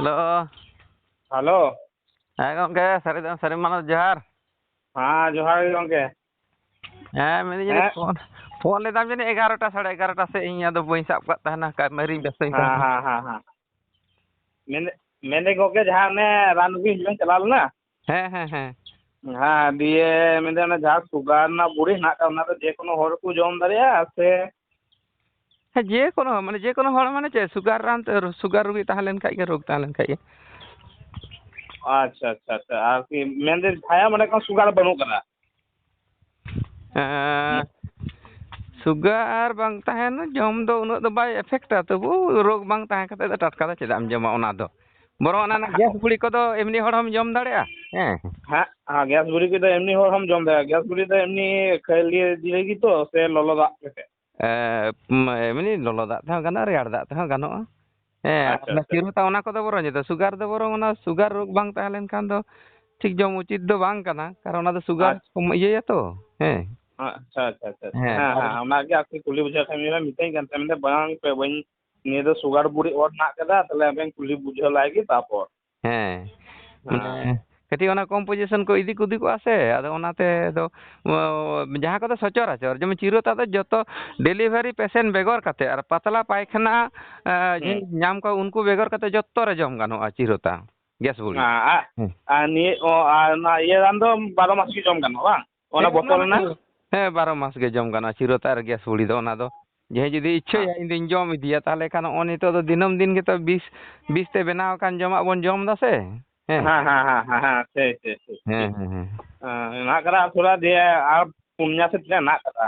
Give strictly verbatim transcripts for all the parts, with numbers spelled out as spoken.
Hello. Hello. ᱦᱮᱸ ᱜᱚᱢᱠᱮ, ᱥᱟᱹᱨᱤ ᱫᱚ ᱥᱟᱹᱨᱤ ᱢᱟᱱᱚᱛ ᱡᱚᱦᱟᱨ᱾ ᱦᱮᱸ, ᱡᱚᱦᱟᱨ ᱜᱮ ᱜᱚᱢᱠᱮ᱾ ᱦᱮᱸ, ᱢᱮᱱᱫᱟᱹᱧ ᱡᱟᱹᱱᱤᱡ ᱦᱮᱸ᱾ ᱯᱷᱳᱱ, ᱯᱷᱳᱱ ᱞᱮᱫᱟᱢ ᱡᱟᱹᱱᱤᱡ ᱮᱜᱟᱨᱚᱴᱟ, ᱥᱟᱲᱮ ᱮᱜᱟᱨᱚᱴᱟ ᱥᱮᱫ, ᱤᱧ ᱟᱫᱚ ᱵᱟᱹᱧ ᱥᱟᱵ ᱠᱟᱜ ᱛᱟᱦᱮᱱᱟ, ᱠᱟᱹᱢᱤ ᱨᱤᱧ ᱵᱮᱥᱛᱚᱧ ᱦᱮᱸ, ᱛᱟᱦᱮᱱᱟ᱾ ᱦᱮᱸ, ᱦᱮᱸ, ᱦᱮᱸ᱾ ᱢᱮᱱᱫᱟᱹᱧ, ᱢᱮᱱᱫᱟᱹᱧ ᱜᱚᱢᱠᱮ, ᱡᱟᱦᱟᱸ ᱚᱱᱮ ᱨᱟᱱ ᱟᱹᱜᱩᱭ ᱦᱤᱡᱩᱜ ᱮᱢ ᱪᱟᱞᱟᱣ ᱞᱮᱱᱟ? ᱦᱮᱸ, ᱦᱮᱸ, ᱦᱮᱸ᱾ ᱦᱮᱸ, ᱫᱤᱭᱮ ᱢᱮᱱᱫᱟᱹᱧ ᱚᱱᱟ ᱡᱟᱦᱟᱸ ᱥᱩᱜᱟᱨ ᱨᱮᱱᱟᱜ ᱵᱩᱲᱤ ᱦᱮᱱᱟᱜ ᱟᱠᱟᱫ, ᱚᱱᱟ ᱫᱚ ᱡᱮ ᱠᱳᱱᱳ ᱦᱚᱲ ᱠᱚ ᱡᱚᱢ ᱫᱟᱲᱮᱭᱟᱜᱼᱟ ᱥᱮ? ᱦᱮᱸ, ᱡᱮ ᱠᱳᱱᱳ, ᱢᱟᱱᱮ, ᱡᱮ ᱠᱳᱱᱳ ᱦᱚᱲ, ᱢᱟᱱᱮ ᱪᱮᱫ, ᱥᱩᱜᱟᱨ ᱨᱟᱱ ᱛᱮ, ᱥᱩᱜᱟᱨ ᱨᱩᱜᱤ ᱛᱟᱦᱮᱸ ᱞᱮᱱ ᱠᱷᱟᱡ ᱜᱮ, ᱨᱳᱜᱽ ᱛᱟᱦᱮᱸ ᱞᱮᱱ ᱠᱷᱟᱡ ᱜᱮ᱾ ᱟᱪᱪᱷᱟ, ᱟᱪᱪᱷᱟ, ᱟᱪᱪᱷᱟ᱾ ᱟᱨᱠᱤ ᱢᱮᱱᱫᱟᱹᱧ ᱵᱷᱟᱭᱟ ᱢᱟᱱᱮ ᱠᱳᱱᱳ ᱥᱩᱜᱟᱨ ᱵᱟᱹᱱᱩᱜ ᱠᱟᱫᱟ? ᱮᱸ, ᱥᱩᱜᱟᱨ ᱵᱟᱝ ᱛᱟᱦᱮᱱ, ᱡᱚᱢ ᱫᱚ ᱩᱱᱟᱹᱜ ᱫᱚ ᱵᱟᱭ ᱮᱯᱷᱮᱠᱴᱟ, ᱛᱚᱵᱩ ᱨᱳᱜᱽ ᱵᱟᱝ ᱛᱟᱦᱮᱸ ᱠᱟᱛᱮ ᱫᱚ ᱴᱟᱴᱠᱟ ᱫᱚ ᱪᱮᱫᱟᱜ ᱮᱢ ᱡᱚᱢᱟ ᱚᱱᱟ ᱫᱚ? ᱵᱚᱨᱚᱝ ᱚᱱᱟ ᱨᱮᱱᱟᱜ ᱜᱮᱥ ᱜᱩᱲᱤ ᱠᱚᱫᱚ ᱮᱢᱱᱤ ᱦᱚᱲ ᱦᱚᱸᱢ ᱡᱚᱢ ᱫᱟᱲᱮᱭᱟᱜᱼᱟ᱾ ᱦᱮᱸ᱾ ᱦᱮᱸ, ᱦᱮᱸ, ᱜᱮᱥ ᱜᱩᱲᱤ ᱠᱚᱫᱚ ᱮᱢᱱᱤ ᱦᱚᱲ ᱦᱚᱸᱢ ᱡᱚᱢ ᱫᱟᱲᱮᱭᱟᱜᱼᱟ᱾ ᱜᱮᱥ ᱜᱩᱲᱤ ᱫᱚ ᱮᱢᱱᱤ ᱠᱷᱟᱹᱞᱤ ᱡᱤᱞ ᱜᱮᱛᱚ ᱥᱮ ᱞᱚᱞᱚ ᱫᱟᱜ ᱠᱟᱛᱮ? ᱮ, ᱮᱢᱱᱤ ᱞᱚᱞᱚ ᱫᱟᱜ ᱛᱮᱦᱚᱸ ᱜᱟᱱᱚᱜᱼᱟ, ᱨᱮᱭᱟᱲ ᱫᱟᱜ ᱛᱮᱦᱚᱸ ᱜᱟᱱᱚᱜᱼᱟ᱾ ᱦᱮᱸ, ᱟᱪᱪᱷᱟ, ᱚᱱᱟ ᱟᱪᱪᱷᱟ᱾ ᱪᱤᱨᱩ ᱛᱟᱣ ᱚᱱᱟ ᱠᱚᱫᱚ ᱵᱚᱨᱚᱝ ᱡᱩᱫᱟᱹ᱾ ᱥᱩᱜᱟᱨ ᱫᱚ ᱵᱚᱨᱚᱝ ᱚᱱᱟ ᱥᱩᱜᱟᱨ ᱨᱳᱜᱽ ᱵᱟᱝ ᱛᱟᱦᱮᱸ ᱞᱮᱱᱠᱷᱟᱱ ᱫᱚ ᱴᱷᱤᱠ ᱡᱚᱢ ᱩᱪᱤᱛ ᱫᱚ ᱵᱟᱝ ᱠᱟᱱᱟ, ᱠᱟᱨᱚᱱ ᱚᱱᱟ ᱫᱚ ᱥᱩᱜᱟᱨ ᱟᱪᱪᱷᱟ᱾ ᱤᱭᱟᱹᱭᱟ ᱛᱚ᱾ ᱦᱮᱸ᱾ ᱟᱪᱪᱷᱟ, ᱟᱪᱪᱷᱟ, ᱟᱪᱪᱷᱟ᱾ ᱦᱮᱸ, ᱦᱮᱸ, ᱟᱨ ᱦᱮᱸ, ᱚᱱᱟᱜᱮ ᱟᱨᱠᱤ ᱠᱩᱞᱤ ᱵᱩᱡᱷᱟᱹᱣ ᱠᱷᱟᱱ ᱢᱤᱛᱟᱹᱧ ᱠᱟᱱ ᱛᱟᱦᱮᱸ, ᱢᱮᱱᱫᱟ, "ᱵᱟᱝ ᱯᱮ, ᱵᱟᱹᱧ, ᱱᱤᱭᱟᱹ ᱫᱚ ᱥᱩᱜᱟᱨ ᱵᱩᱲᱤ ᱚᱨ ᱦᱮᱱᱟᱜ ᱠᱟᱫᱟ, ᱛᱟᱦᱞᱮ ᱟᱵᱮᱱ ᱠᱩᱞᱤ ᱵᱩᱡᱷᱟᱹᱣ ᱞᱟᱭ ᱜᱮ ᱛᱟᱯᱚᱨ᱾" ᱦᱮᱸ, ᱦᱮᱸ᱾ ᱢᱟᱱᱮ ᱠᱟᱹᱴᱤᱡ ᱚᱱᱟ ᱠᱚᱢᱯᱳᱡᱤᱥᱚᱱ ᱠᱚ ᱤᱫᱤ ᱠᱩᱫᱤ ᱠᱚᱜᱼᱟ ᱥᱮ, ᱟᱫᱚ ᱚᱱᱟᱛᱮ ᱫᱚ, ᱚ, ᱡᱟᱦᱟᱸ ᱠᱚᱫᱚ ᱥᱚᱪᱚᱨᱟᱪᱚᱨ, ᱡᱮᱢᱚᱱ ᱪᱤᱨᱩ ᱛᱟᱜ ᱫᱚ ᱡᱚᱛᱚ ᱰᱮᱞᱤᱵᱷᱟᱨᱤ ᱯᱮᱥᱮᱱᱴ ᱵᱮᱜᱚᱨ ᱠᱟᱛᱮ ᱟᱨ ᱯᱟᱛᱞᱟ ᱯᱟᱭᱠᱷᱟᱱᱟ, ᱮ, ᱦᱩᱸ᱾ ᱡᱤᱱᱤᱥ ᱧᱟᱢ ᱠᱚ, ᱩᱱᱠᱩ ᱵᱮᱜᱚᱨ ᱠᱟᱛᱮ ᱡᱚᱛᱚ ᱨᱮ ᱡᱚᱢ ᱜᱟᱱᱚᱜᱼᱟ ᱪᱤᱨᱩ ᱛᱟᱜ, ᱜᱮᱥ ᱵᱩᱲᱤ᱾ ᱦᱮᱸ, ᱟ-, ᱦᱮᱸ᱾ ᱟᱨ ᱱᱤᱭᱟᱹ, ᱚ, ᱟᱨ ᱚᱱᱟ ᱤᱭᱟᱹ ᱨᱟᱱ ᱫᱚ ᱵᱟᱨᱚ ᱢᱟᱥ ᱜᱮ ᱡᱚᱢ ᱜᱟᱱᱚᱜᱼᱟ, ᱵᱟᱝ? ᱚᱱᱟ ᱦᱮᱸ, ᱵᱚᱛᱚᱞ ᱚᱱᱟ ᱨᱮᱱᱟᱜ? ᱫᱚ, ᱦᱮᱸ, ᱵᱟᱨᱚ ᱢᱟᱥ ᱜᱮ ᱡᱚᱢ ᱜᱟᱱᱚᱜᱼᱟ ᱪᱤᱨᱩ ᱛᱟᱜ ᱟᱨ ᱜᱮᱥ ᱵᱩᱲᱤ ᱫᱚ᱾ ᱚᱱᱟ ᱫᱚ ᱡᱟᱦᱟᱸᱭ ᱡᱩᱫᱤ ᱤᱪᱪᱷᱟᱹᱭᱟ, ᱦᱮᱸ᱾ ᱤᱧ ᱫᱩᱧ ᱡᱚᱢ ᱤᱫᱤᱭᱟ, ᱛᱟᱦᱚᱞᱮ ᱠᱷᱟᱱ ᱱᱚᱜᱼᱚ ᱱᱤᱛᱚᱜ ᱫᱚ ᱫᱤᱱᱟᱹᱢ ᱫᱤᱱ ᱜᱮᱛᱚ ᱵᱤᱥ, ᱵᱤᱥ ᱛᱮ ᱵᱮᱱᱟᱣ ᱟᱠᱟᱱ ᱡᱚᱢᱟᱜ ᱵᱚᱱ ᱡᱚᱢ ᱮᱫᱟ ᱥᱮ᱾ ᱦᱮᱸ᱾ ᱦᱮᱸ, ᱦᱮᱸ, ᱦᱮᱸ, ᱦᱮᱸ, ᱦᱮᱸ, ᱴᱷᱤᱠ, ᱴᱷᱤᱠ, ᱴᱷᱤᱠ, ᱦᱮᱸ, ᱴᱷᱤᱠ᱾ ᱦᱮᱸ, ᱦᱮᱸ᱾ ᱦᱮᱸ, ᱢᱮᱱᱟᱜ ᱠᱟᱫᱟ ᱛᱷᱚᱲᱟ, ᱫᱤᱭᱮ ᱟᱨ ᱯᱩᱱᱭᱟ ᱥᱮ ᱛᱤᱱᱟᱹᱜ ᱦᱮᱱᱟᱜ ᱠᱟᱫᱟ᱾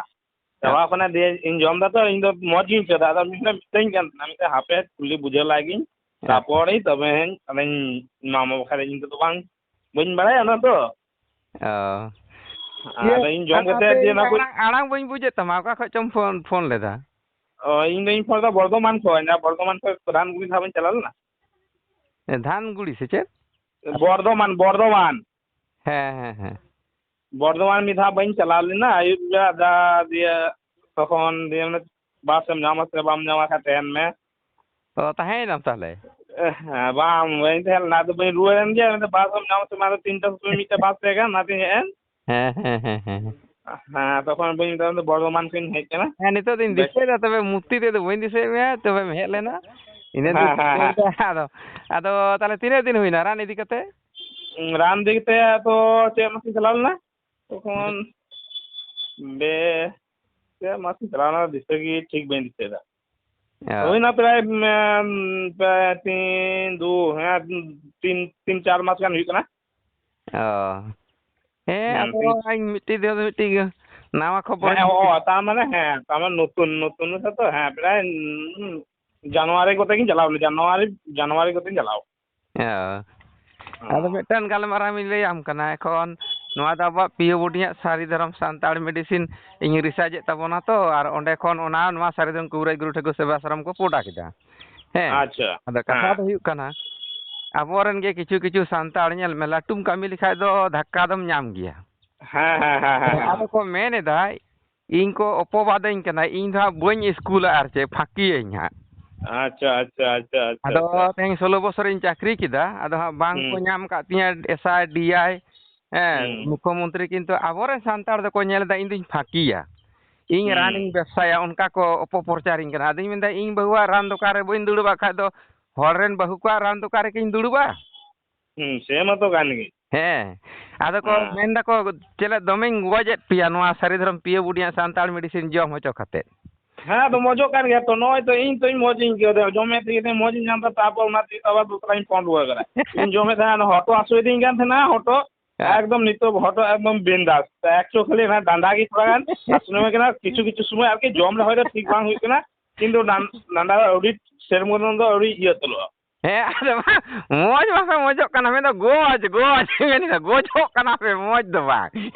ᱪᱟᱵᱟ ᱦᱮᱸ᱾ ᱠᱟᱱᱟ, ᱫᱤᱭᱮ ᱤᱧ ᱡᱚᱢ ᱫᱟ ᱛᱚ, ᱤᱧ ᱫᱚ ᱢᱚᱡᱽ ᱜᱤᱧ ᱟᱹᱭᱠᱟᱹᱣ ᱫᱟ᱾ ᱟᱫᱚ ᱢᱤᱫ ᱦᱚᱲ ᱢᱤᱛᱟᱹᱧ ᱠᱟᱱ ᱛᱟᱦᱮᱱᱟ, ᱢᱮᱱᱫᱟ, "ᱦᱟᱯᱮ ᱠᱩᱞᱤ ᱵᱩᱡᱷᱟᱹᱣ ᱞᱟᱭ ᱜᱤᱧ, ᱦᱮᱸ᱾ ᱛᱟᱯᱚᱨᱮ ᱛᱚᱵᱮᱧ ᱟᱫᱚᱧ ᱮᱢᱟᱢᱟ, ᱵᱟᱠᱷᱟᱡ ᱤᱧ ᱛᱮᱫᱚ ᱵᱟᱝ, ᱵᱟᱹᱧ ᱵᱟᱲᱟᱭᱟ ᱚᱱᱟ ᱫᱚ᱾" ᱚ᱾ ᱟᱫᱚ ᱤᱭᱟᱹ, ᱤᱧ ᱡᱚᱢ ᱟᱫᱚ ᱠᱟᱛᱮ ᱦᱟᱯᱮ, ᱡᱮ ᱤᱧ ᱚᱱᱟ ᱠᱚ ᱟᱲᱟᱝ, ᱟᱲᱟᱝ ᱵᱟᱹᱧ ᱵᱩᱡᱮᱫ ᱛᱟᱢᱟ, ᱚᱠᱟ ᱠᱷᱚᱡ ᱪᱚᱢ ᱯᱷᱳᱱ, ᱯᱷᱳᱱ ᱞᱮᱫᱟ? ᱚ, ᱤᱧ ᱫᱚᱧ ᱯᱷᱳᱱ ᱞᱮᱫᱟ ᱵᱚᱨᱫᱷᱚᱢᱟᱱ ᱠᱷᱚᱡ, ᱚᱱᱟ ᱵᱚᱨᱫᱷᱚᱢᱟᱱ ᱠᱷᱚᱡ ᱯᱨᱟᱱᱜᱩᱲᱤ ᱫᱷᱟᱣ ᱵᱟᱹᱧ ᱪᱟᱞᱟᱣ ᱞᱮᱱᱟ? ᱮ, ᱫᱷᱟᱱᱜᱩᱲᱤ ᱥᱮ ᱪᱮᱫ? ᱵᱚᱨᱫᱷᱚᱢᱟᱱ, ᱵᱚᱨᱫᱷᱚᱢᱟᱱ᱾ ᱦᱮᱸ, ᱦᱮᱸ, ᱦᱮᱸ᱾ ᱵᱚᱨᱫᱷᱚᱢᱟᱱ ᱢᱤᱫ ᱫᱷᱟᱣ ᱵᱟᱹᱧ ᱪᱟᱞᱟᱣ ᱞᱮᱱᱟ, ᱟᱹᱭᱩᱵ ᱵᱮᱲᱟ ᱫᱟ-, ᱫᱤᱭᱮ ᱛᱚᱠᱷᱚᱱ ᱫᱤᱭᱮ ᱢᱟᱱᱮ ᱵᱟᱥ ᱮᱢ ᱧᱟᱢᱟ ᱥᱮ ᱵᱟᱢ ᱧᱟᱢᱟ, ᱠᱷᱟᱡ ᱛᱟᱦᱮᱱ ᱢᱮ᱾ ᱚ, ᱛᱟᱦᱮᱸᱭᱮᱱᱟᱢ ᱛᱟᱦᱞᱮ? ᱦᱮᱸ, ᱵᱟᱝ, ᱵᱟᱹᱧ ᱛᱟᱦᱮᱸ ᱞᱮᱱᱟ, ᱟᱫᱚ ᱵᱟᱹᱧ ᱨᱩᱣᱟᱹᱲ ᱮᱱ ᱜᱮᱭᱟ᱾ ᱢᱮᱱᱫᱟ ᱵᱟᱥ ᱮᱢ ᱧᱟᱢ ᱥᱮ ᱵᱟᱝ? ᱛᱤᱱᱴᱟ ᱥᱚᱢᱚᱭ ᱢᱤᱫᱴᱮᱱ ᱵᱟᱥ ᱛᱟᱦᱮᱸ ᱠᱟᱱᱟ, ᱚᱱᱟᱛᱤᱧ ᱦᱮᱡ ᱮᱱ᱾ ᱦᱮᱸ, ᱦᱮᱸ, ᱦᱮᱸ, ᱦᱮᱸ᱾ ᱦᱮᱸ, ᱛᱚᱠᱷᱚᱱ ᱵᱟᱹᱧ ᱢᱮᱛᱟᱢ ᱫᱚ ᱵᱚᱨᱫᱷᱚᱢᱟᱱ ᱠᱷᱚᱱᱤᱧ ᱦᱮᱡ ᱠᱟᱱᱟ᱾ ᱦᱮᱸ, ᱱᱤᱛᱚᱜ ᱫᱚᱧ ᱵᱮᱥ᱾ ᱫᱤᱥᱟᱹᱭᱮᱫᱟ, ᱛᱚᱵᱮ ᱢᱩᱨᱛᱤ ᱛᱮᱫᱚ ᱵᱟᱹᱧ ᱫᱤᱥᱟᱹᱭᱮᱫ ᱢᱮᱭᱟ, ᱛᱚᱵᱮᱢ ᱦᱮᱡ ᱞᱮᱱᱟ᱾ ᱤᱱᱟᱹ ᱦᱮᱸ, ᱫᱤᱥᱟᱹ ᱦᱮᱸ, ᱦᱮᱸ᱾ ᱠᱮᱫᱟ᱾ ᱟᱫᱚ, ᱟᱫᱚ ᱛᱟᱦᱞᱮ ᱛᱤᱱᱟᱹᱜ ᱫᱤᱱ ᱦᱩᱭᱱᱟ ᱨᱟᱱ ᱤᱫᱤ ᱠᱟᱛᱮ? ᱨᱟᱱ ᱤᱫᱤ ᱠᱟᱛᱮ ᱟᱫᱚ ᱪᱮᱫ ᱢᱟᱥᱤᱧ ᱪᱟᱞᱟᱣ ᱞᱮᱱᱟ? ᱛᱚᱠᱷᱚᱱ ᱵᱮ-, ᱪᱮᱫ ᱢᱟᱥᱤᱧ ᱪᱟᱞᱟᱣ ᱞᱮᱱᱟ, ᱫᱤᱥᱟᱹ ᱜᱮ ᱴᱷᱤᱠ ᱵᱟᱹᱧ ᱫᱤᱥᱟᱹᱭᱮᱫᱟ᱾ ᱚ᱾ ᱦᱩᱭᱱᱟ ᱯᱨᱟᱭ, ᱩᱢ, ᱯᱨᱟᱭ ᱛᱤᱱ, ᱫᱩ, ᱦᱮᱸ, ᱛᱤᱱ, ᱛᱤᱱ, ᱪᱟᱨ ᱢᱟᱥ ᱜᱟᱱ ᱦᱩᱭᱩᱜ ᱠᱟᱱᱟ᱾ ᱚ᱾ ᱦᱮᱸ, ᱦᱮᱸ, ᱟᱫᱚ ᱛᱤᱱ ᱤᱧ ᱢᱤᱫᱴᱤᱡ ᱫᱚ ᱢᱤᱫᱴᱤᱡ ᱜᱮ ᱱᱟᱣᱟ ᱠᱷᱚᱵᱚᱨ ᱦᱮᱸ, ᱤᱧ ᱚ, ᱛᱟᱨ ᱢᱟᱱᱮ, ᱦᱮᱸ, ᱛᱟᱨ ᱢᱟᱱᱮ ᱱᱚᱛᱩᱱ, ᱱᱚᱛᱩᱱ ᱥᱮ ᱛᱚ, ᱦᱮᱸ, ᱯᱨᱟᱭ, ᱩᱸ, ᱡᱟᱱᱩᱣᱟᱨᱤ ᱠᱚᱛᱮ ᱜᱤᱧ ᱪᱟᱞᱟᱣ ᱞᱮᱱᱟ, ᱡᱟᱱᱩᱣᱟᱨᱤ, ᱡᱟᱱᱩᱣᱟᱨᱤ ᱠᱚᱛᱮᱧ ᱪᱟᱞᱟᱣ᱾ ᱚ᱾ ᱟᱫᱚ ᱚ᱾ ᱢᱤᱫᱴᱟᱝ ᱜᱟᱞᱢᱟᱨᱟᱣ ᱤᱧ ᱞᱟᱹᱭᱟᱢ ᱠᱟᱱᱟ᱾ ᱮᱠᱷᱚᱱ ᱱᱚᱣᱟ ᱫᱚ ᱟᱵᱚᱣᱟᱜ ᱯᱤᱭᱳ ᱵᱳᱰᱤᱭᱟᱜ ᱥᱟᱹᱨᱤ ᱫᱷᱚᱨᱚᱢ ᱥᱟᱱᱛᱟᱲ medicine ᱤᱧ research ᱮᱫ ᱛᱟᱵᱚᱱᱟ ᱛᱚ, ᱟᱨ ᱚᱸᱰᱮ ᱠᱷᱚᱱ ᱚᱱᱟ ᱱᱚᱣᱟ ᱥᱟᱹᱨᱤ ᱫᱷᱚᱨᱚᱢ ᱠᱚᱵᱤᱨᱟᱡᱽ ᱜᱩᱨᱩ ᱴᱷᱟᱹᱠᱩᱨ ᱥᱮᱵᱟᱥᱨᱚᱢ ᱠᱚ ᱯᱚᱰᱟ ᱠᱮᱫᱟ᱾ ᱦᱮᱸ᱾ ᱟᱪᱪᱷᱟ᱾ ᱟᱫᱚ ᱠᱟᱛᱷᱟ ᱦᱮᱸ᱾ ᱫᱚ ᱦᱩᱭᱩᱜ ᱠᱟᱱᱟ, ᱟᱵᱚᱨᱮᱱ ᱜᱮ ᱠᱤᱪᱷᱩ ᱠᱤᱪᱷᱩ ᱥᱟᱱᱛᱟᱲ, ᱧᱮᱞ ᱢᱮ, ᱞᱟᱹᱴᱩᱢ ᱠᱟᱹᱢᱤ ᱞᱮᱠᱷᱟᱡ ᱫᱚ ᱫᱷᱟᱠᱠᱟ ᱫᱚᱢ ᱧᱟᱢ ᱜᱮᱭᱟ᱾ ᱦᱮᱸ, ᱦᱮᱸ, ᱦᱮᱸ, ᱦᱮᱸ, ᱦᱮᱸ᱾ ᱟᱫᱚ ᱠᱚ ᱢᱮᱱ ᱮᱫᱟ, ᱤᱧ ᱠᱚ ᱚᱯᱚᱵᱟᱫᱟᱹᱧ ᱠᱟᱱᱟ, ᱤᱧ ᱫᱚ ᱦᱟᱸᱜ ᱵᱟᱹᱧ ᱤᱥᱠᱩᱞᱟ, ᱟᱨ ᱪᱮᱫ, ᱯᱷᱟᱸᱠᱤᱭᱟᱹᱧ ᱦᱟᱸᱜ᱾ ᱟᱪᱪᱷᱟ, ᱟᱪᱪᱷᱟ, ᱟᱪᱪᱷᱟ, ᱟᱪᱪᱷᱟ, ᱟᱫᱚ ᱟᱪᱪᱷᱟ᱾ ᱛᱮᱦᱮᱧ ᱥᱳᱞᱳ ᱵᱚᱪᱷᱚᱨᱤᱧ ᱪᱟᱹᱠᱨᱤ ᱠᱮᱫᱟ, ᱟᱫᱚ ᱦᱟᱸᱜ ᱵᱟᱝ ᱠᱚ ᱦᱩᱸ᱾ ᱧᱟᱢ ᱟᱠᱟᱫ ᱛᱤᱧᱟᱹ SI, DI, ᱦᱮᱸ, ᱦᱩᱸ᱾ ᱢᱩᱠᱷᱚᱢᱚᱱᱛᱨᱤ, ᱠᱤᱱᱛᱩ ᱟᱵᱚᱨᱮᱱ ᱥᱟᱱᱛᱟᱲ ᱫᱚᱠᱚ ᱧᱮᱞ ᱮᱫᱟ ᱤᱧ ᱫᱩᱧ ᱯᱷᱟᱸᱠᱤᱭᱟ, ᱤᱧ ᱦᱩᱸ᱾ ᱨᱟᱱᱤᱧ ᱵᱮᱵᱥᱟᱭᱟ, ᱚᱱᱠᱟ ᱠᱚ ᱚᱯᱚᱯᱨᱚᱪᱟᱨᱤᱧ ᱠᱟᱱᱟ᱾ ᱟᱫᱚᱧ ᱢᱮᱱᱫᱟ, ᱤᱧ ᱵᱟᱹᱦᱩᱣᱟᱜ ᱨᱟᱱ ᱫᱚᱠᱟᱱ ᱨᱮ ᱵᱟᱹᱧ ᱫᱩᱲᱩᱵᱟᱜ ᱠᱷᱟᱡ ᱫᱚ ᱦᱚᱲ ᱨᱮᱱ ᱵᱟᱹᱦᱩ ᱠᱚᱣᱟᱜ ᱨᱟᱱ ᱫᱚᱠᱟᱱ ᱨᱮᱠᱤᱧ ᱫᱩᱲᱩᱵᱟ? ᱦᱩᱸ, ᱥᱮ ᱢᱟᱛᱚ ᱠᱟᱱ ᱜᱮ᱾ ᱦᱮᱸ, ᱟᱫᱚ ᱠᱚ ᱦᱮᱸ᱾ ᱢᱮᱱ ᱫᱟᱠᱚ, ᱪᱮᱞᱮᱫ ᱫᱚᱢᱮᱧ ᱜᱚᱡᱮᱫ ᱯᱮᱭᱟ ᱱᱚᱣᱟ ᱥᱟᱹᱨᱤ ᱫᱷᱚᱨᱚᱢ ᱯᱤᱭᱳ ᱵᱩᱰᱤᱭᱟᱜ ᱥᱟᱱᱛᱟᱲ medicine ᱡᱚᱢ ᱦᱚᱪᱚ ᱠᱟᱛᱮ᱾ ᱦᱮᱸ, ᱟᱫᱚ ᱢᱚᱡᱚᱜ ᱠᱟᱱ ᱜᱮᱭᱟ ᱛᱚ᱾ ᱱᱚᱜᱼᱚᱭ ᱛᱚ ᱤᱧ ᱛᱚᱧ ᱢᱚᱡᱽ ᱤᱧ ᱟᱹᱭᱠᱟᱹᱣ ᱫᱟ, ᱡᱚᱢᱮᱫ ᱛᱮᱜᱮ ᱛᱚ ᱢᱚᱡᱽ ᱤᱧ ᱧᱟᱢ ᱫᱟ, ᱛᱟᱨᱯᱚᱨ ᱚᱱᱟ ᱛᱮᱜᱮ ᱛᱚ ᱟᱵᱟᱨ ᱫᱚᱥᱨᱟᱧ ᱯᱷᱳᱱ ᱨᱩᱣᱟᱹᱲ ᱠᱟᱱᱟ᱾ ᱤᱧ ᱡᱚᱢᱮᱫ ᱛᱟᱦᱮᱸᱱᱟ, ᱦᱚᱴᱚᱜ ᱦᱟᱹᱥᱩᱭᱮᱫᱤᱧ ᱠᱟᱱ ᱛᱟᱦᱮᱸᱱᱟ, ᱦᱚᱴᱚᱜ᱾ ᱦᱮᱸ᱾ ᱮᱠᱫᱚᱢ ᱱᱤᱛᱚᱜ ᱦᱚᱴᱚᱜ ᱮᱠᱫᱚᱢ ᱵᱤᱱᱫᱟᱥ᱾ ᱮᱠᱴᱩ ᱠᱷᱟᱹᱞᱤ ᱚᱱᱟ ᱰᱟᱸᱰᱟ ᱜᱮ ᱛᱷᱚᱲᱟ ᱜᱟᱱ ᱦᱟᱹᱥᱩ ᱧᱚᱜ ᱠᱟᱱᱟ, ᱠᱤᱪᱷᱩ ᱠᱤᱪᱷᱩ ᱥᱚᱢᱚᱭ ᱟᱨᱠᱤ ᱡᱚᱢ ᱨᱮ ᱦᱚᱭᱛᱳ ᱴᱷᱤᱠ ᱵᱟᱝ ᱦᱩᱭᱩᱜ ᱠᱟᱱᱟ, ᱠᱤᱱᱛᱩ ᱰᱟᱱ-, ᱰᱟᱸᱰᱟ ᱟᱹᱣᱨᱤ ᱥᱮᱨᱚᱠᱚᱢ ᱫᱚ ᱟᱹᱣᱨᱤ ᱤᱭᱟᱹ ᱩᱛᱟᱹᱨᱚᱜᱼᱟ᱾ ᱦᱮᱸ, ᱟᱫᱚ ᱵᱟᱝ, ᱢᱚᱡᱽ ᱵᱟᱯᱮ ᱢᱚᱡᱚᱜ ᱠᱟᱱᱟ, ᱢᱮᱱᱫᱚ ᱜᱚᱡ, ᱜᱚᱡ, ᱢᱮᱱᱫᱟ, ᱜᱚᱡᱚᱜ ᱠᱟᱱᱟ ᱯᱮ, ᱢᱚᱡᱽ ᱫᱚ ᱵᱟᱝ᱾